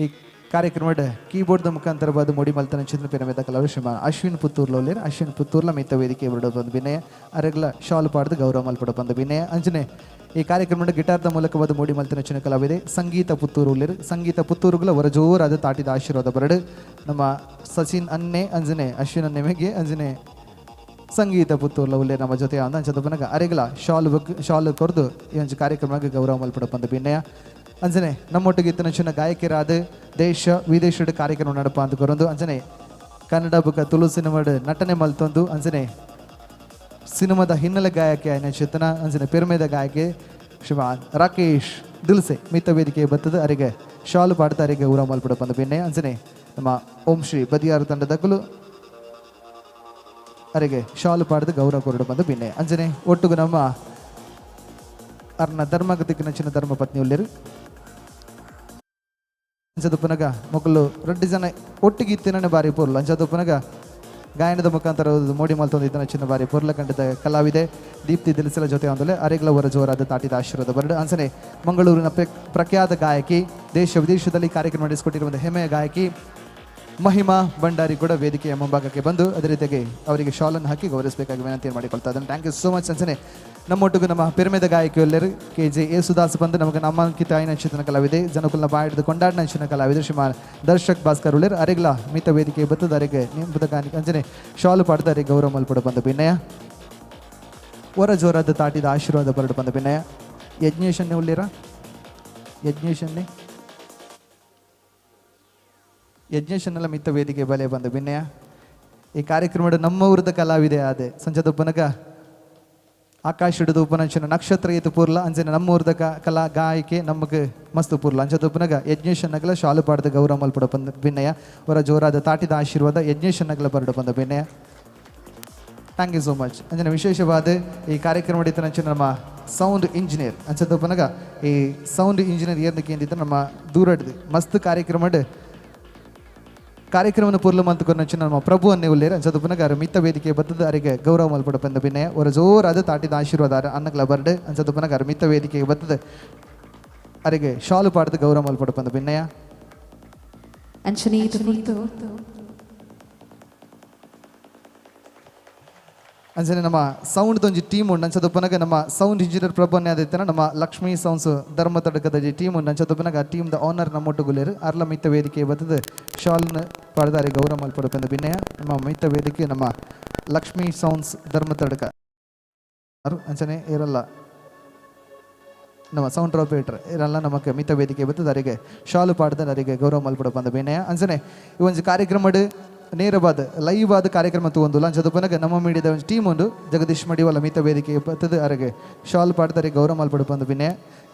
ಈ ಕಾರ್ಯಕ್ರಮದ ಕೀಬೋರ್ಡ್ದ ಮುಖಾಂತರವಾದ ಮೋಡಿ ಮಲ್ತನ ಚೆಂದ ಪೆರಮೆದ ಕಲಾವಿದರು ಶ್ರೀಮಾನ್ ಅಶ್ವಿನ್ ಪುತ್ತೂರ್ಲೋಲೇರು ಅಶ್ವಿನ್ ಪುತ್ತೂರ್ಲ ಮೀತ ವೇದಿಕೆ ಬರಡು ಬಂದ ಬಿನ್ನೆ ಅರೆಗ್ಲ ಶಾಲು ಪಾಡ್ದು ಗೌರವ ಮಲ್ಪಡು ಬಂದ ಬಿನ್ನೆ ಅಂಜನೆ ಈ ಕಾರ್ಯಕ್ರಮದ ಗಿಟಾರ್ದ ಮೂಲಕವಾದ ಮೋಡಿ ಮಲ್ತನ ಚಿನ್ನ ಕಲಾವಿದೆ ಸಂಗೀತ ಪುತ್ತೂರು ಉಳ್ಳೇರು ಸಂಗೀತ ಪುತ್ತೂರುಗಳ ಹೊರ ಜೋರಾದ ತಾಟಿದ ಆಶೀರ್ವಾದ ಬರಡು ನಮ್ಮ ಸಚಿನ್ ಅನ್ನೆ ಅಂಜನೆ ಅಶ್ವಿನ್ ಅನ್ನೆ ಮೆಗೆ ಅಂಜನೆ ಸಂಗೀತ ಪುತ್ತೂರ್ಲ ಉಳ್ಳೇರು ನಮ್ಮ ಜೊತೆ ಅಂದ ಅಂಚದ ಪನಗ ಅರೆಗಲ ಶಾಲು ಬಕ್ ಶಾಲು ಕೊರ್ದು ಈ ಒಂಜಿ ಕಾರ್ಯಕ್ರಮಕ್ಕೆ ಗೌರವ ಮಲ್ಪಡ ಬಂದ ಬಿನ್ನಯ ಅಂಜನೆ ನಮ್ಮೊಟ್ಟಿಗೆ ಇತ್ತಿನ ಚಿನ್ನ ಗಾಯಕಿಯರಾದ ದೇಶ ವಿದೇಶದ ಕಾರ್ಯಕ್ರಮ ನಡಪ ಅಂತ ಕೊರೊಂದು ಅಂಜನೆ ಕನ್ನಡ ಬುಕ್ಕ ತುಳು ಸಿನಿಮಾಡ್ ನಟನೆ ಮಲ್ತೊಂದು ಅಂಜನೆ ಸಿನಿಮಾದ ಹಿನ್ನೆಲೆ ಗಾಯಕಿ ಆಯ್ನ ಚೇತನ ಅಂಜನೆ ಪೆರುಮೆದ ಗಾಯಕಿ ಶ್ರೀಮಾನ್ ರಾಕೇಶ್ ದಿಲ್ಸೆ ಮಿತ್ತ ವೇದಿಕೆ ಬತ್ತದ ಅರಿಗೆ ಶಾಲು ಪಾಡ್ದ ಅರಿಗೆ ಊರ ಮಲ್ಪಡ ಬಂದ ಬೆನ್ನೆ ಅಂಜನೆ ನಮ್ಮ ಓಂ ಶ್ರೀ ಬದಿಯಾರು ತಂಡದ ಕುಲು ಅರಿಗೆ ಶಾಲು ಪಾಡ್ದು ಗೌರವ ಕೊರಡು ಬಂದು ಬಿನ್ನೆ ಅಂಜನೆ ಒಟ್ಟುಗು ನಮ್ಮ ಅರ್ನ ಧರ್ಮಗತಿಗೆ ಚಿನ್ನ ಧರ್ಮ ಪತ್ನಿ ಉಳ್ಳೇರು ಅಂಚದ ಪುನಗ ಮೊಕ್ಕಲು ರಡ್ಡಿ ಜನ ಒಟ್ಟಿಗೆ ಇತ್ತಿನ ಬಾರಿ ಪೊರ್ಲು ಅಂಚದ ಪುನಗ ಗಾಯನದ ಮುಖಾಂತರ ಮೋಡಿ ಮಲ್ತೊಂದು ಇದನ್ನ ಚಿನ್ನ ಬಾರಿ ಪೊರ್ಲ ಕಂಡದ ಕಲಾವಿದೆ ದೀಪ್ತಿ ದಿಲ್ಸಲ ಜೊತೆ ಒಂದಲೆ ಅರೆಗ್ಲ ಹೊರ ಜೋರಾದ ತಾಟಿದ ಆಶೀರ್ವಾದ ಬರಡು ಅಂಚನೆ ಮಂಗಳೂರಿನ ಪ್ರಖ್ಯಾತ ಗಾಯಕಿ ದೇಶ ವಿದೇಶದಲ್ಲಿ ಕಾರ್ಯಕ್ರಮ ನಡೆಸಿಕೊಟ್ಟಿರುವ ಹೆಮ್ಮೆಯ ಗಾಯಕಿ ಮಹಿಮಾ ಭಂಡಾರಿ ಕೂಡ ವೇದಿಕೆಯ ಮುಂಭಾಗಕ್ಕೆ ಬಂದು ಅದೇ ರೀತಿಯಾಗಿ ಅವರಿಗೆ ಶಾಲನ್ನು ಹಾಕಿ ಗೌರವಿಸಬೇಕಾಗಿ ವಿನಂತಿಯನ್ನು ಮಾಡಿಕೊಳ್ತಾ ಇದ್ದಾನೆ. Thank you so much. ಅಂಚನೆ ನಮ್ಮೊಟ್ಟಿಗೂ ನಮ್ಮ ಪೆರುಮೆದ ಗಾಯಕಿಯೆಲ್ಲರೂ ಕೆ ಜೆ ಯೇಸುದಾಸ್ ಬಂದು ನಮಗೆ ನಾಮಾಂಕಿತ ಐನಂಚಿತನ ಕಲಾವಿದೆ ಜನಕುಲನ ಬಾಯಿಡಿದು ಕೊಂಡಾಡಿನ ಅಂಚಿನ ಕಲಾವಿದೆ ಶ್ರೀಮಾನ್ ದರ್ಶಕ್ ಭಾಸ್ಕರ್ ಉಳ್ಳೇರು ಅರೆಗ್ಲ ಮಿತ ವೇದಿಕೆ ಬತ್ತದ ಅರೆಗೆ ನಿಂಬುದ ಕಾಣಿಕೆ ಅಂಚನೆ ಶಾಲು ಪಾಡ್ದ ಅರೆ ಗೌರವ ಮಲ್ಪಡ ಬಂದ ಬಿನ್ನಯ ಹೊರ ಜೋರಾದ ತಾಟಿದ ಆಶೀರ್ವಾದ ಬರಡು ಬಂದ ಬಿನ್ನಯ ಯಜ್ಞೇಶನ್ನೇ ಉಳ್ಳೇರ ಯಜ್ಞೇಶನ್ನೇ ಯಜ್ಞೇಶನ್ನೆಲ್ಲ ಮಿತ್ತ ವೇದಿಕೆ ಬಲೆ ಬಂದ ಬಿನ್ನಯ ಈ ಕಾರ್ಯಕ್ರಮದ ನಮ್ಮ ಊರದ ಕಲಾವಿದೆ ಆದೆ ಸಂಜದ ಉಪನಗ ಆಕಾಶ ಹಿಡಿದು ಉಪನಂಚಿನ ನಕ್ಷತ್ರ ಏತು ಪೂರ್ಲ ಅಂಚಿನ ನಮ್ಮ ಊರದ ಕಲಾ ಗಾಯಕಿ ನಮಗೆ ಮಸ್ತ್ ಪೂರ್ಲ ಅಂಚದ ಉಪನಗ ಯಜ್ಞೇಶನ್ನಗಲ ಶಾಲು ಪಾಡ್ದ ಗೌರವ ಮಲ್ಪಡ ಬಂದ ಬಿನ್ನಯ ಅವರ ಜೋರಾದ ತಾಟಿದ ಆಶೀರ್ವಾದ ಯಜ್ಞೇಶನ್ನಗಲ ಬರಡು ಬಂದ ಬಿನ್ನಯ. Thank you so much. ಅಂಚಿನ ವಿಶೇಷವಾದ ಈ ಕಾರ್ಯಕ್ರಮ ಅಂಚಿನ ನಮ್ಮ ಸೌಂಡ್ ಇಂಜಿನಿಯರ್ ಅಂಚದ ಉಪನಗ ಈ ಸೌಂಡ್ ಇಂಜಿನಿಯರ್ ಏರ್ನಕ್ಕೆ ಏನಿದ್ದ ನಮ್ಮ ದೂರಡ್ದು ಮಸ್ತ್ ಕಾರ್ಯಕ್ರಮ ಕಾರ್ಯಕ್ರಮವನ್ನು ಪೂರ್ಲ ಮಂತುಕೊನ್ನಂಚಿನ ನಮ್ಮ ಪ್ರಭು ಅನ್ನೇ ಉಳ್ಳೇರು ಅಂಚದ ಪುನಗ ಮಿತ್ತ ವೇದಿಕೆ ಬತ್ತದ ಅರಿಗೆ ಗೌರವ ಮಲ್ಪಡ ಬಂದ ಬಿನ್ನಯ ಅವರ ಜೋರಾದ ತಾಟಿದ ಆಶೀರ್ವಾದ ಅನ್ನಗ್ಲ ಬರ್ಡು ಅಂಚದ ಪುನಗ ಮಿತ್ತ ವೇದಿಕೆ ಬತ್ತದ ಅರಿಗೆ ಶಾಲು ಪಾಡ್ದು ಗೌರವ ಮಲ್ಪಡ ಬಂದ ಬಿನ್ನಯ ಅಂಚನೆ ಅಂಚನೆ ನಮ್ಮ ಸೌಂಡ್ ಒಂಜಿ ಟೀಮ್ ಉಂಡು ಅಂಚದ ಪುನಗ ನಮ್ಮ ಸೌಂಡ್ ಇಂಜಿನಿಯರ್ ಪ್ರಭು ಅನ್ನೇ ಆದಿತ್ತನ ನಮ್ಮ ಲಕ್ಷ್ಮೀ ಸೌಂಡ್ಸ್ ಧರ್ಮ ತಡಕದ ಟೀಮ್ ಉಂಡು ಅಂಚದ ಪುನಗ ಟೀಮ್ the owner ನಮ್ಮೊಟ್ಟುಗುಲೇರು ಅರ್ಲ ಮಿತ್ತ ವೇದಿಕೆ ಬತ್ತದ ಶಾಲ್ನ ಪಾಡ್ದಾರೆ ಗೌರವ ಮಲ್ಪಡ ಬಂದ ಬಿನ್ನಯ ನಮ್ಮ ಮಿತ್ತ ವೇದಿಕೆ ನಮ್ಮ ಲಕ್ಷ್ಮೀ ಸೌಂಡ್ಸ್ ಧರ್ಮ ತಡಕ ಅಂಚನೆ ಇರಲ್ಲ ನಮ್ಮ ಸೌಂಡ್ ಆಪರೇಟರ್ ಇರಲ್ಲ ನಮಕ್ ಮಿತ್ತ ವೇದಿಕೆ ಬತ್ತದ ಅರಿಗೆ ಶಾಲು ಪಾಡ್ದ ಅರಿಗೆ ಗೌರವ ಮಲ್ಪಡ ಬಂದ ಬಿನ್ನಯ ಅಂಚನೆ ಈ ಒಂಜಿ ಕಾರ್ಯಕ್ರಮಡ್ ನೇರವಾದ ಲೈವ್ ಆದ ಕಾರ್ಯಕ್ರಮ ತೂವೊಂದುಲ್ಲ. ಅಂಚ ಪನಗ ನಮ್ಮ ಮೀಡಿಯಾದ ಒಂಜಿ ಟೀಮ್ ಉಂಡು ಜಗದೀಶ್ ಮಡಿವಾಲ ಮಿತ್ತ ವೇದಿಕೆ ಬತ್ತದ ಅರೆಗೆ ಶಾಲ್ ಪಾಡ್ತಾರೆ ಗೌರವ ಮಲ್ಪಡು ಪಂದು ಬಿನ್ನೆ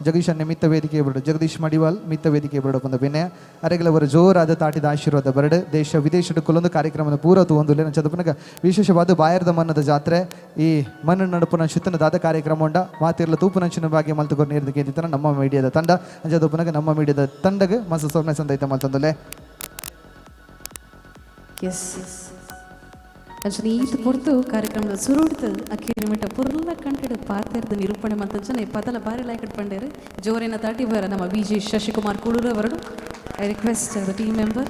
ಜಗದೀಶ್ ಅನ್ನ ಮಿತ್ತ ವೇದಿಕೆ ಬರಡು ಜಗದೀಶ್ ಮಡಿವಾಲ್ ಮಿತ್ತ ವೇದಿಕೆ ಬರಡು ಪಂದು ಬಿನ್ನೆ ಅರೆಗಲವರ ಜೋರಾದ ತಾಟಿದ ಆಶೀರ್ವಾದ ಬರಡು ದೇಶ ವಿದೇಶದ ಕುಲೊಂದು ಕಾರ್ಯಕ್ರಮದ ಪೂರ ತೂವೊಂದುಲ್ಲ. ಅಂಚ ಪನಗ ವಿಶೇಷವಾದ ಬಾಯರ್ದ ಮನ್ನದ ಜಾತ್ರೆ ಈ ಮಣ್ಣು ನಡುಪುನ ಶಿತ್ತನದಾದ ಕಾರ್ಯಕ್ರಮ ಉಂಡ ಮಾತಿರ್ಲ ತೂಪುನಂಚಿನ ಭಾಗ್ಯ ಮಲ್ತುಕೊರ್ ನೀರ್ದ ಕೇಂದಿತನ ನಮ್ಮ ಮೀಡಿಯಾದ ತಂಡ. ಅಂಚ ಪನಗ ನಮ್ಮ ಮೀಡಿಯಾದ ತಂಡಗ್ ಮಸ್ತ್ ಸೊನ್ನೆ ಸಂದೈತ ಮಲ್ತೊಂದುಲ್ಲೆ. ಎಸ್ ಅಂಚನೆ ಈತ ಪೊರ್ತು ಕಾರ್ಯಕ್ರಮದ ಸುರುಡ್ತು ಅಕ್ಕಿ ಮಿಟ್ಟ ಪುರ್ಲ ಕಂಟಿಡು ಪಾತೆರ್ದ ನಿರೂಪಣೆ ಮಂತಂಚನೆ ಪದಲ ಬಾರಿ ಲಾಯ್ಕಡ್ ಪಂಡೇರು ಜೋರೇನ ತಾಟಿ ಬರ ನಮ್ಮ ಬಿ ಜಿ ಶಶಿಕುಮಾರ್ ಕೂಡೂರು ಅವರು. I request the team member.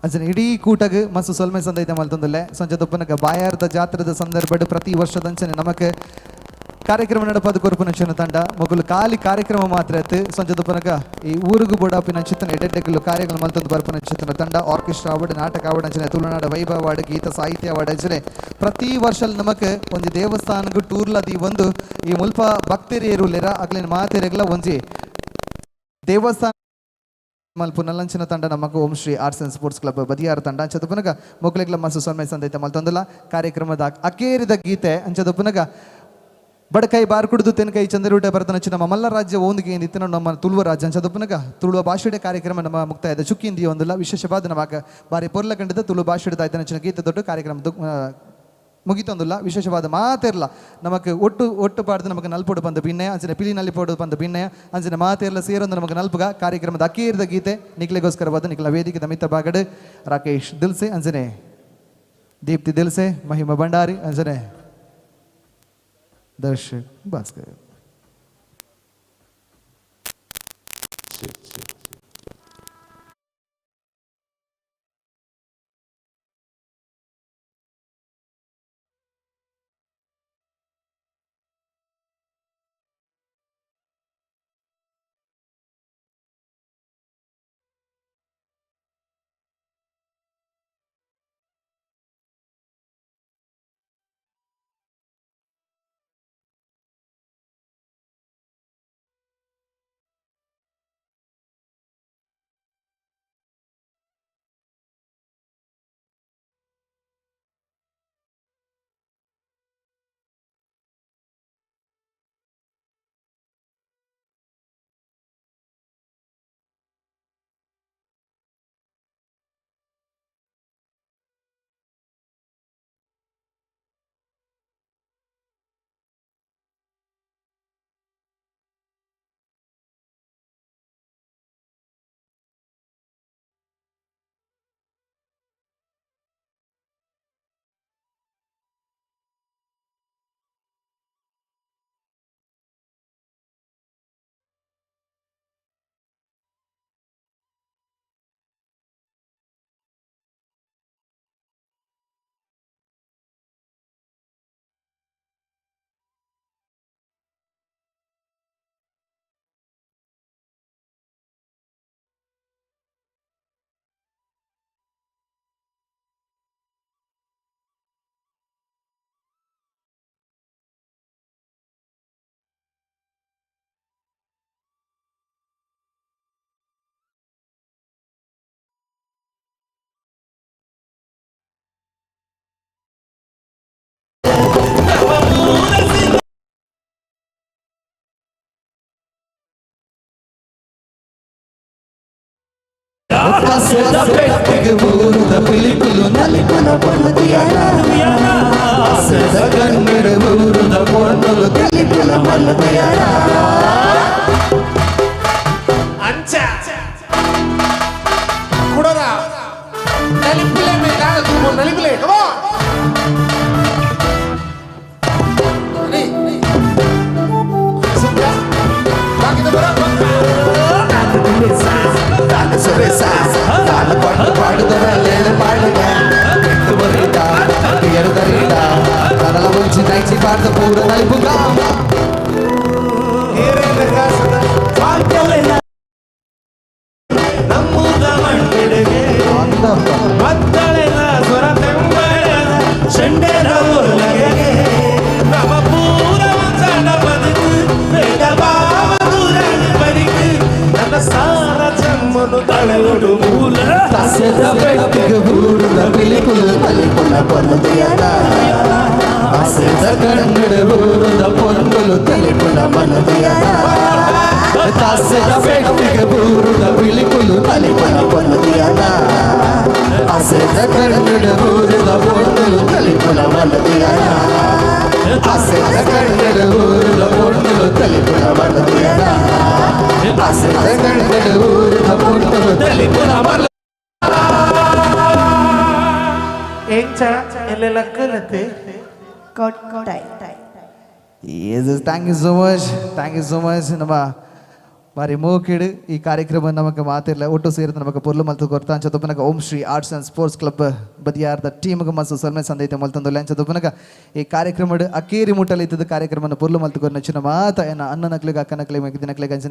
ಅಂಚನೆ ಇಡೀ ಕೂಟಗ್ ಮಸ್ತ್ ಸೊಲ್ಮೆ ಸಂದೈತ ಮಲ್ತೊಂದುಲ್ಲೆ. ಸಂಜೆ ದೊಪ್ಪನಗ ಬಾಯಾರ್ದ ಜಾತ್ರೆದ ಸಂದರ್ಭಡ್ ಪ್ರತಿ ವರ್ಷದಂಚನೆ ನಮಕ್ ಕಾರ್ಯಕ್ರಮ ನಡಪಾದ ಕೊರ್ಪುನಂಚಿನ ತಂಡ ಮೊಗಲು ಖಾಲಿ ಕಾರ್ಯಕ್ರಮ ಮಾತ್ರ ಆಯ್ತು. ಸಂಜೆ ದೊಪ್ಪನಗ ಈ ಊರುಗು ಬೋಡಾಪಿನಂಚಿತ್ತನ ಎಡೆಡ್ಡೆಗಲು ಕಾರ್ಯಗಳು ಮಲ್ತೊಂದು ಬರ್ಪುನಂಚಿತ್ತನ ತಂಡ ಆರ್ಕೆಸ್ಟ್ರಾ ಆವಡ್ ನಾಟಕ ಆವಡ್ ಅಂಚನೆ ತುಳುನಾಡ ವೈಭವ ಆವಡ್ ಗೀತ ಸಾಹಿತ್ಯ ಆವಡ್ ಅಂಚನೆ ಪ್ರತಿ ವರ್ಷ ನಮಕ್ ಒಂಜಿ ದೇವಸ್ಥಾನಗ್ ಟೂರ್ಲದಿ ಒಂದು ಈ ಮುಲ್ಪ ಭಕ್ತರು ಅಗ್ಲಿನ ಮಾತೆರೆಗ್ಲ ಒಂಜಿ ದೇವಸ್ಥಾನ ಮಲ್ಪು ನಲ್ಲಂಚಿನ ತಂಡ ನಮಕ್ Om Shri arts and sports club Badiyar ತಂಡ. ಅಂಚದ ಪುನಗ ಮೊಕ್ಲೆಗ್ಲ ಮಸ್ತ್ ಸೊನ್ಮೆ ಸಂದೈತ ಮಲ್ತೊಂದುಲ್ಲ. ಕಾರ್ಯಕ್ರಮದ ಅಕೇರಿದ ಗೀತೆ ಅಂಚದ ಪುನಗ ಬಡಕೈ ಬಾರ್ ಕುಡಿದು ತೆನ್ಕೈ ಚಂದ್ರೂಟ ಭರತನಚ್ಚು ನಮ್ಮ ಮಲ್ಲ ರಾಜ್ಯ ಓಂದಿಗೆ ಇತ್ತು ನಮ್ಮ ತುಳುವ ರಾಜ್ಯ ಅಂಚದ ಪುನಗ ತುಳುವ ಭಾಷೆಯ ಕಾರ್ಯಕ್ರಮ ನಮ್ಮ ಮುಕ್ತಾಯದ ಚುಕ್ಕಿಂದಿ ಒಂದುಲ್ಲ. ವಿಶೇಷವಾದ ನಮ್ಮ ಬಾರಿ ಪೊರ್ಲ ಕಂಡದ ತುಳು ಭಾಷೆದ ಆಯ್ತನಚ್ಚಿನ ಗೀತೆ ದೊಡ್ಡ ಕಾರ್ಯಕ್ರಮ ಮುಗಿತೊಂದುಲ್ಲ. ವಿಶೇಷವಾದ ಮಾತೆರ್ಲ ನಮಕ್ ಒಟ್ಟು ಒಟ್ಟು ಪಾಡ್ದು ನಮಕ್ ನಲ್ಪೋಡು ಬಂದ ಭಿನ್ನಯ ಅಂಚನೆ ಪಿಲಿ ನಲ್ಲಿಪೋಡು ಬಂದ ಭಿನ್ನಯ ಅಂಚನೆ ಮಾತೆರ್ಲ ಸೇರೊಂದು ನಮಕ್ ನಲ್ಪುಗ ಕಾರ್ಯಕ್ರಮದ ಅಕೇರಿದ ಗೀತೆ ನಿಕ್ಲೆಗೋಸ್ಕರವಾದ ನಿಕ್ಲ ವೇದಿಕೆ ಮಿತ್ತ ಬಾಗಡು ರಾಕೇಶ್ ದಿಲ್ಸೆ ಅಂಚನೆ ದೀಪ್ತಿ ದಿಲ್ಸೆ ಮಹಿಮಾ ಭಂಡಾರಿ ಅಂಚನೆ ದರ್ಶಕ್ ಭಾಸ್ಕರ್. ಬಾಸೆದ ಊರುದ ಪೊಣ್ಣು ತೆಲಿಪುನ ಮರ್ಲ ಎಂಚ ಎಲ್ಲೆಲ್ಲ ಕಲತೆ ಕೊಟ್ಟಾಯ್. Yes, thank you so much, thank you so much. ನಮ್ಮ ಬಾರಿ ಮೋಕಿಡು ಈ ಕಾರ್ಯಕ್ರಮ ನಮಕ್ ಮಾತಿರ್ಲ ಒಟ್ಟು ಸೇರಿದ ನಮಕ್ ಪೊರ್ಲು ಮಲ್ತು ಕೊರ್ತ ಅಂಚ ತುಪ್ಪನಗ Om Shri arts and sports club ಬದಿಯಾರ್ದ ಟೀಮ್ಗೆ ಮಸ್ತ್ ಸೊಲ್ಮೆ ಸಂದೈತೆ ಮಲ್ತಂದುಲ್ಲ. ಅಂಚ ತುಪ್ಪನಗ ಈ ಕಾರ್ಯಕ್ರಮ ಅಕೇರಿ ಮುಟ್ಟಲಿ ಇದ್ದದ ಕಾರ್ಯಕ್ರಮನ ಪೊರ್ಲು ಮಲ್ತು ಕೊರ್ನ ಚಿನ್ನ ಮಾತ ಎನ್ನ ಅಣ್ಣನಕ್ಲಿಗೆ ಅಕ್ಕನಕ್ಲಿಗೆ ದಿನಕ್ಲಿಗೆ ಅಂಚಿನ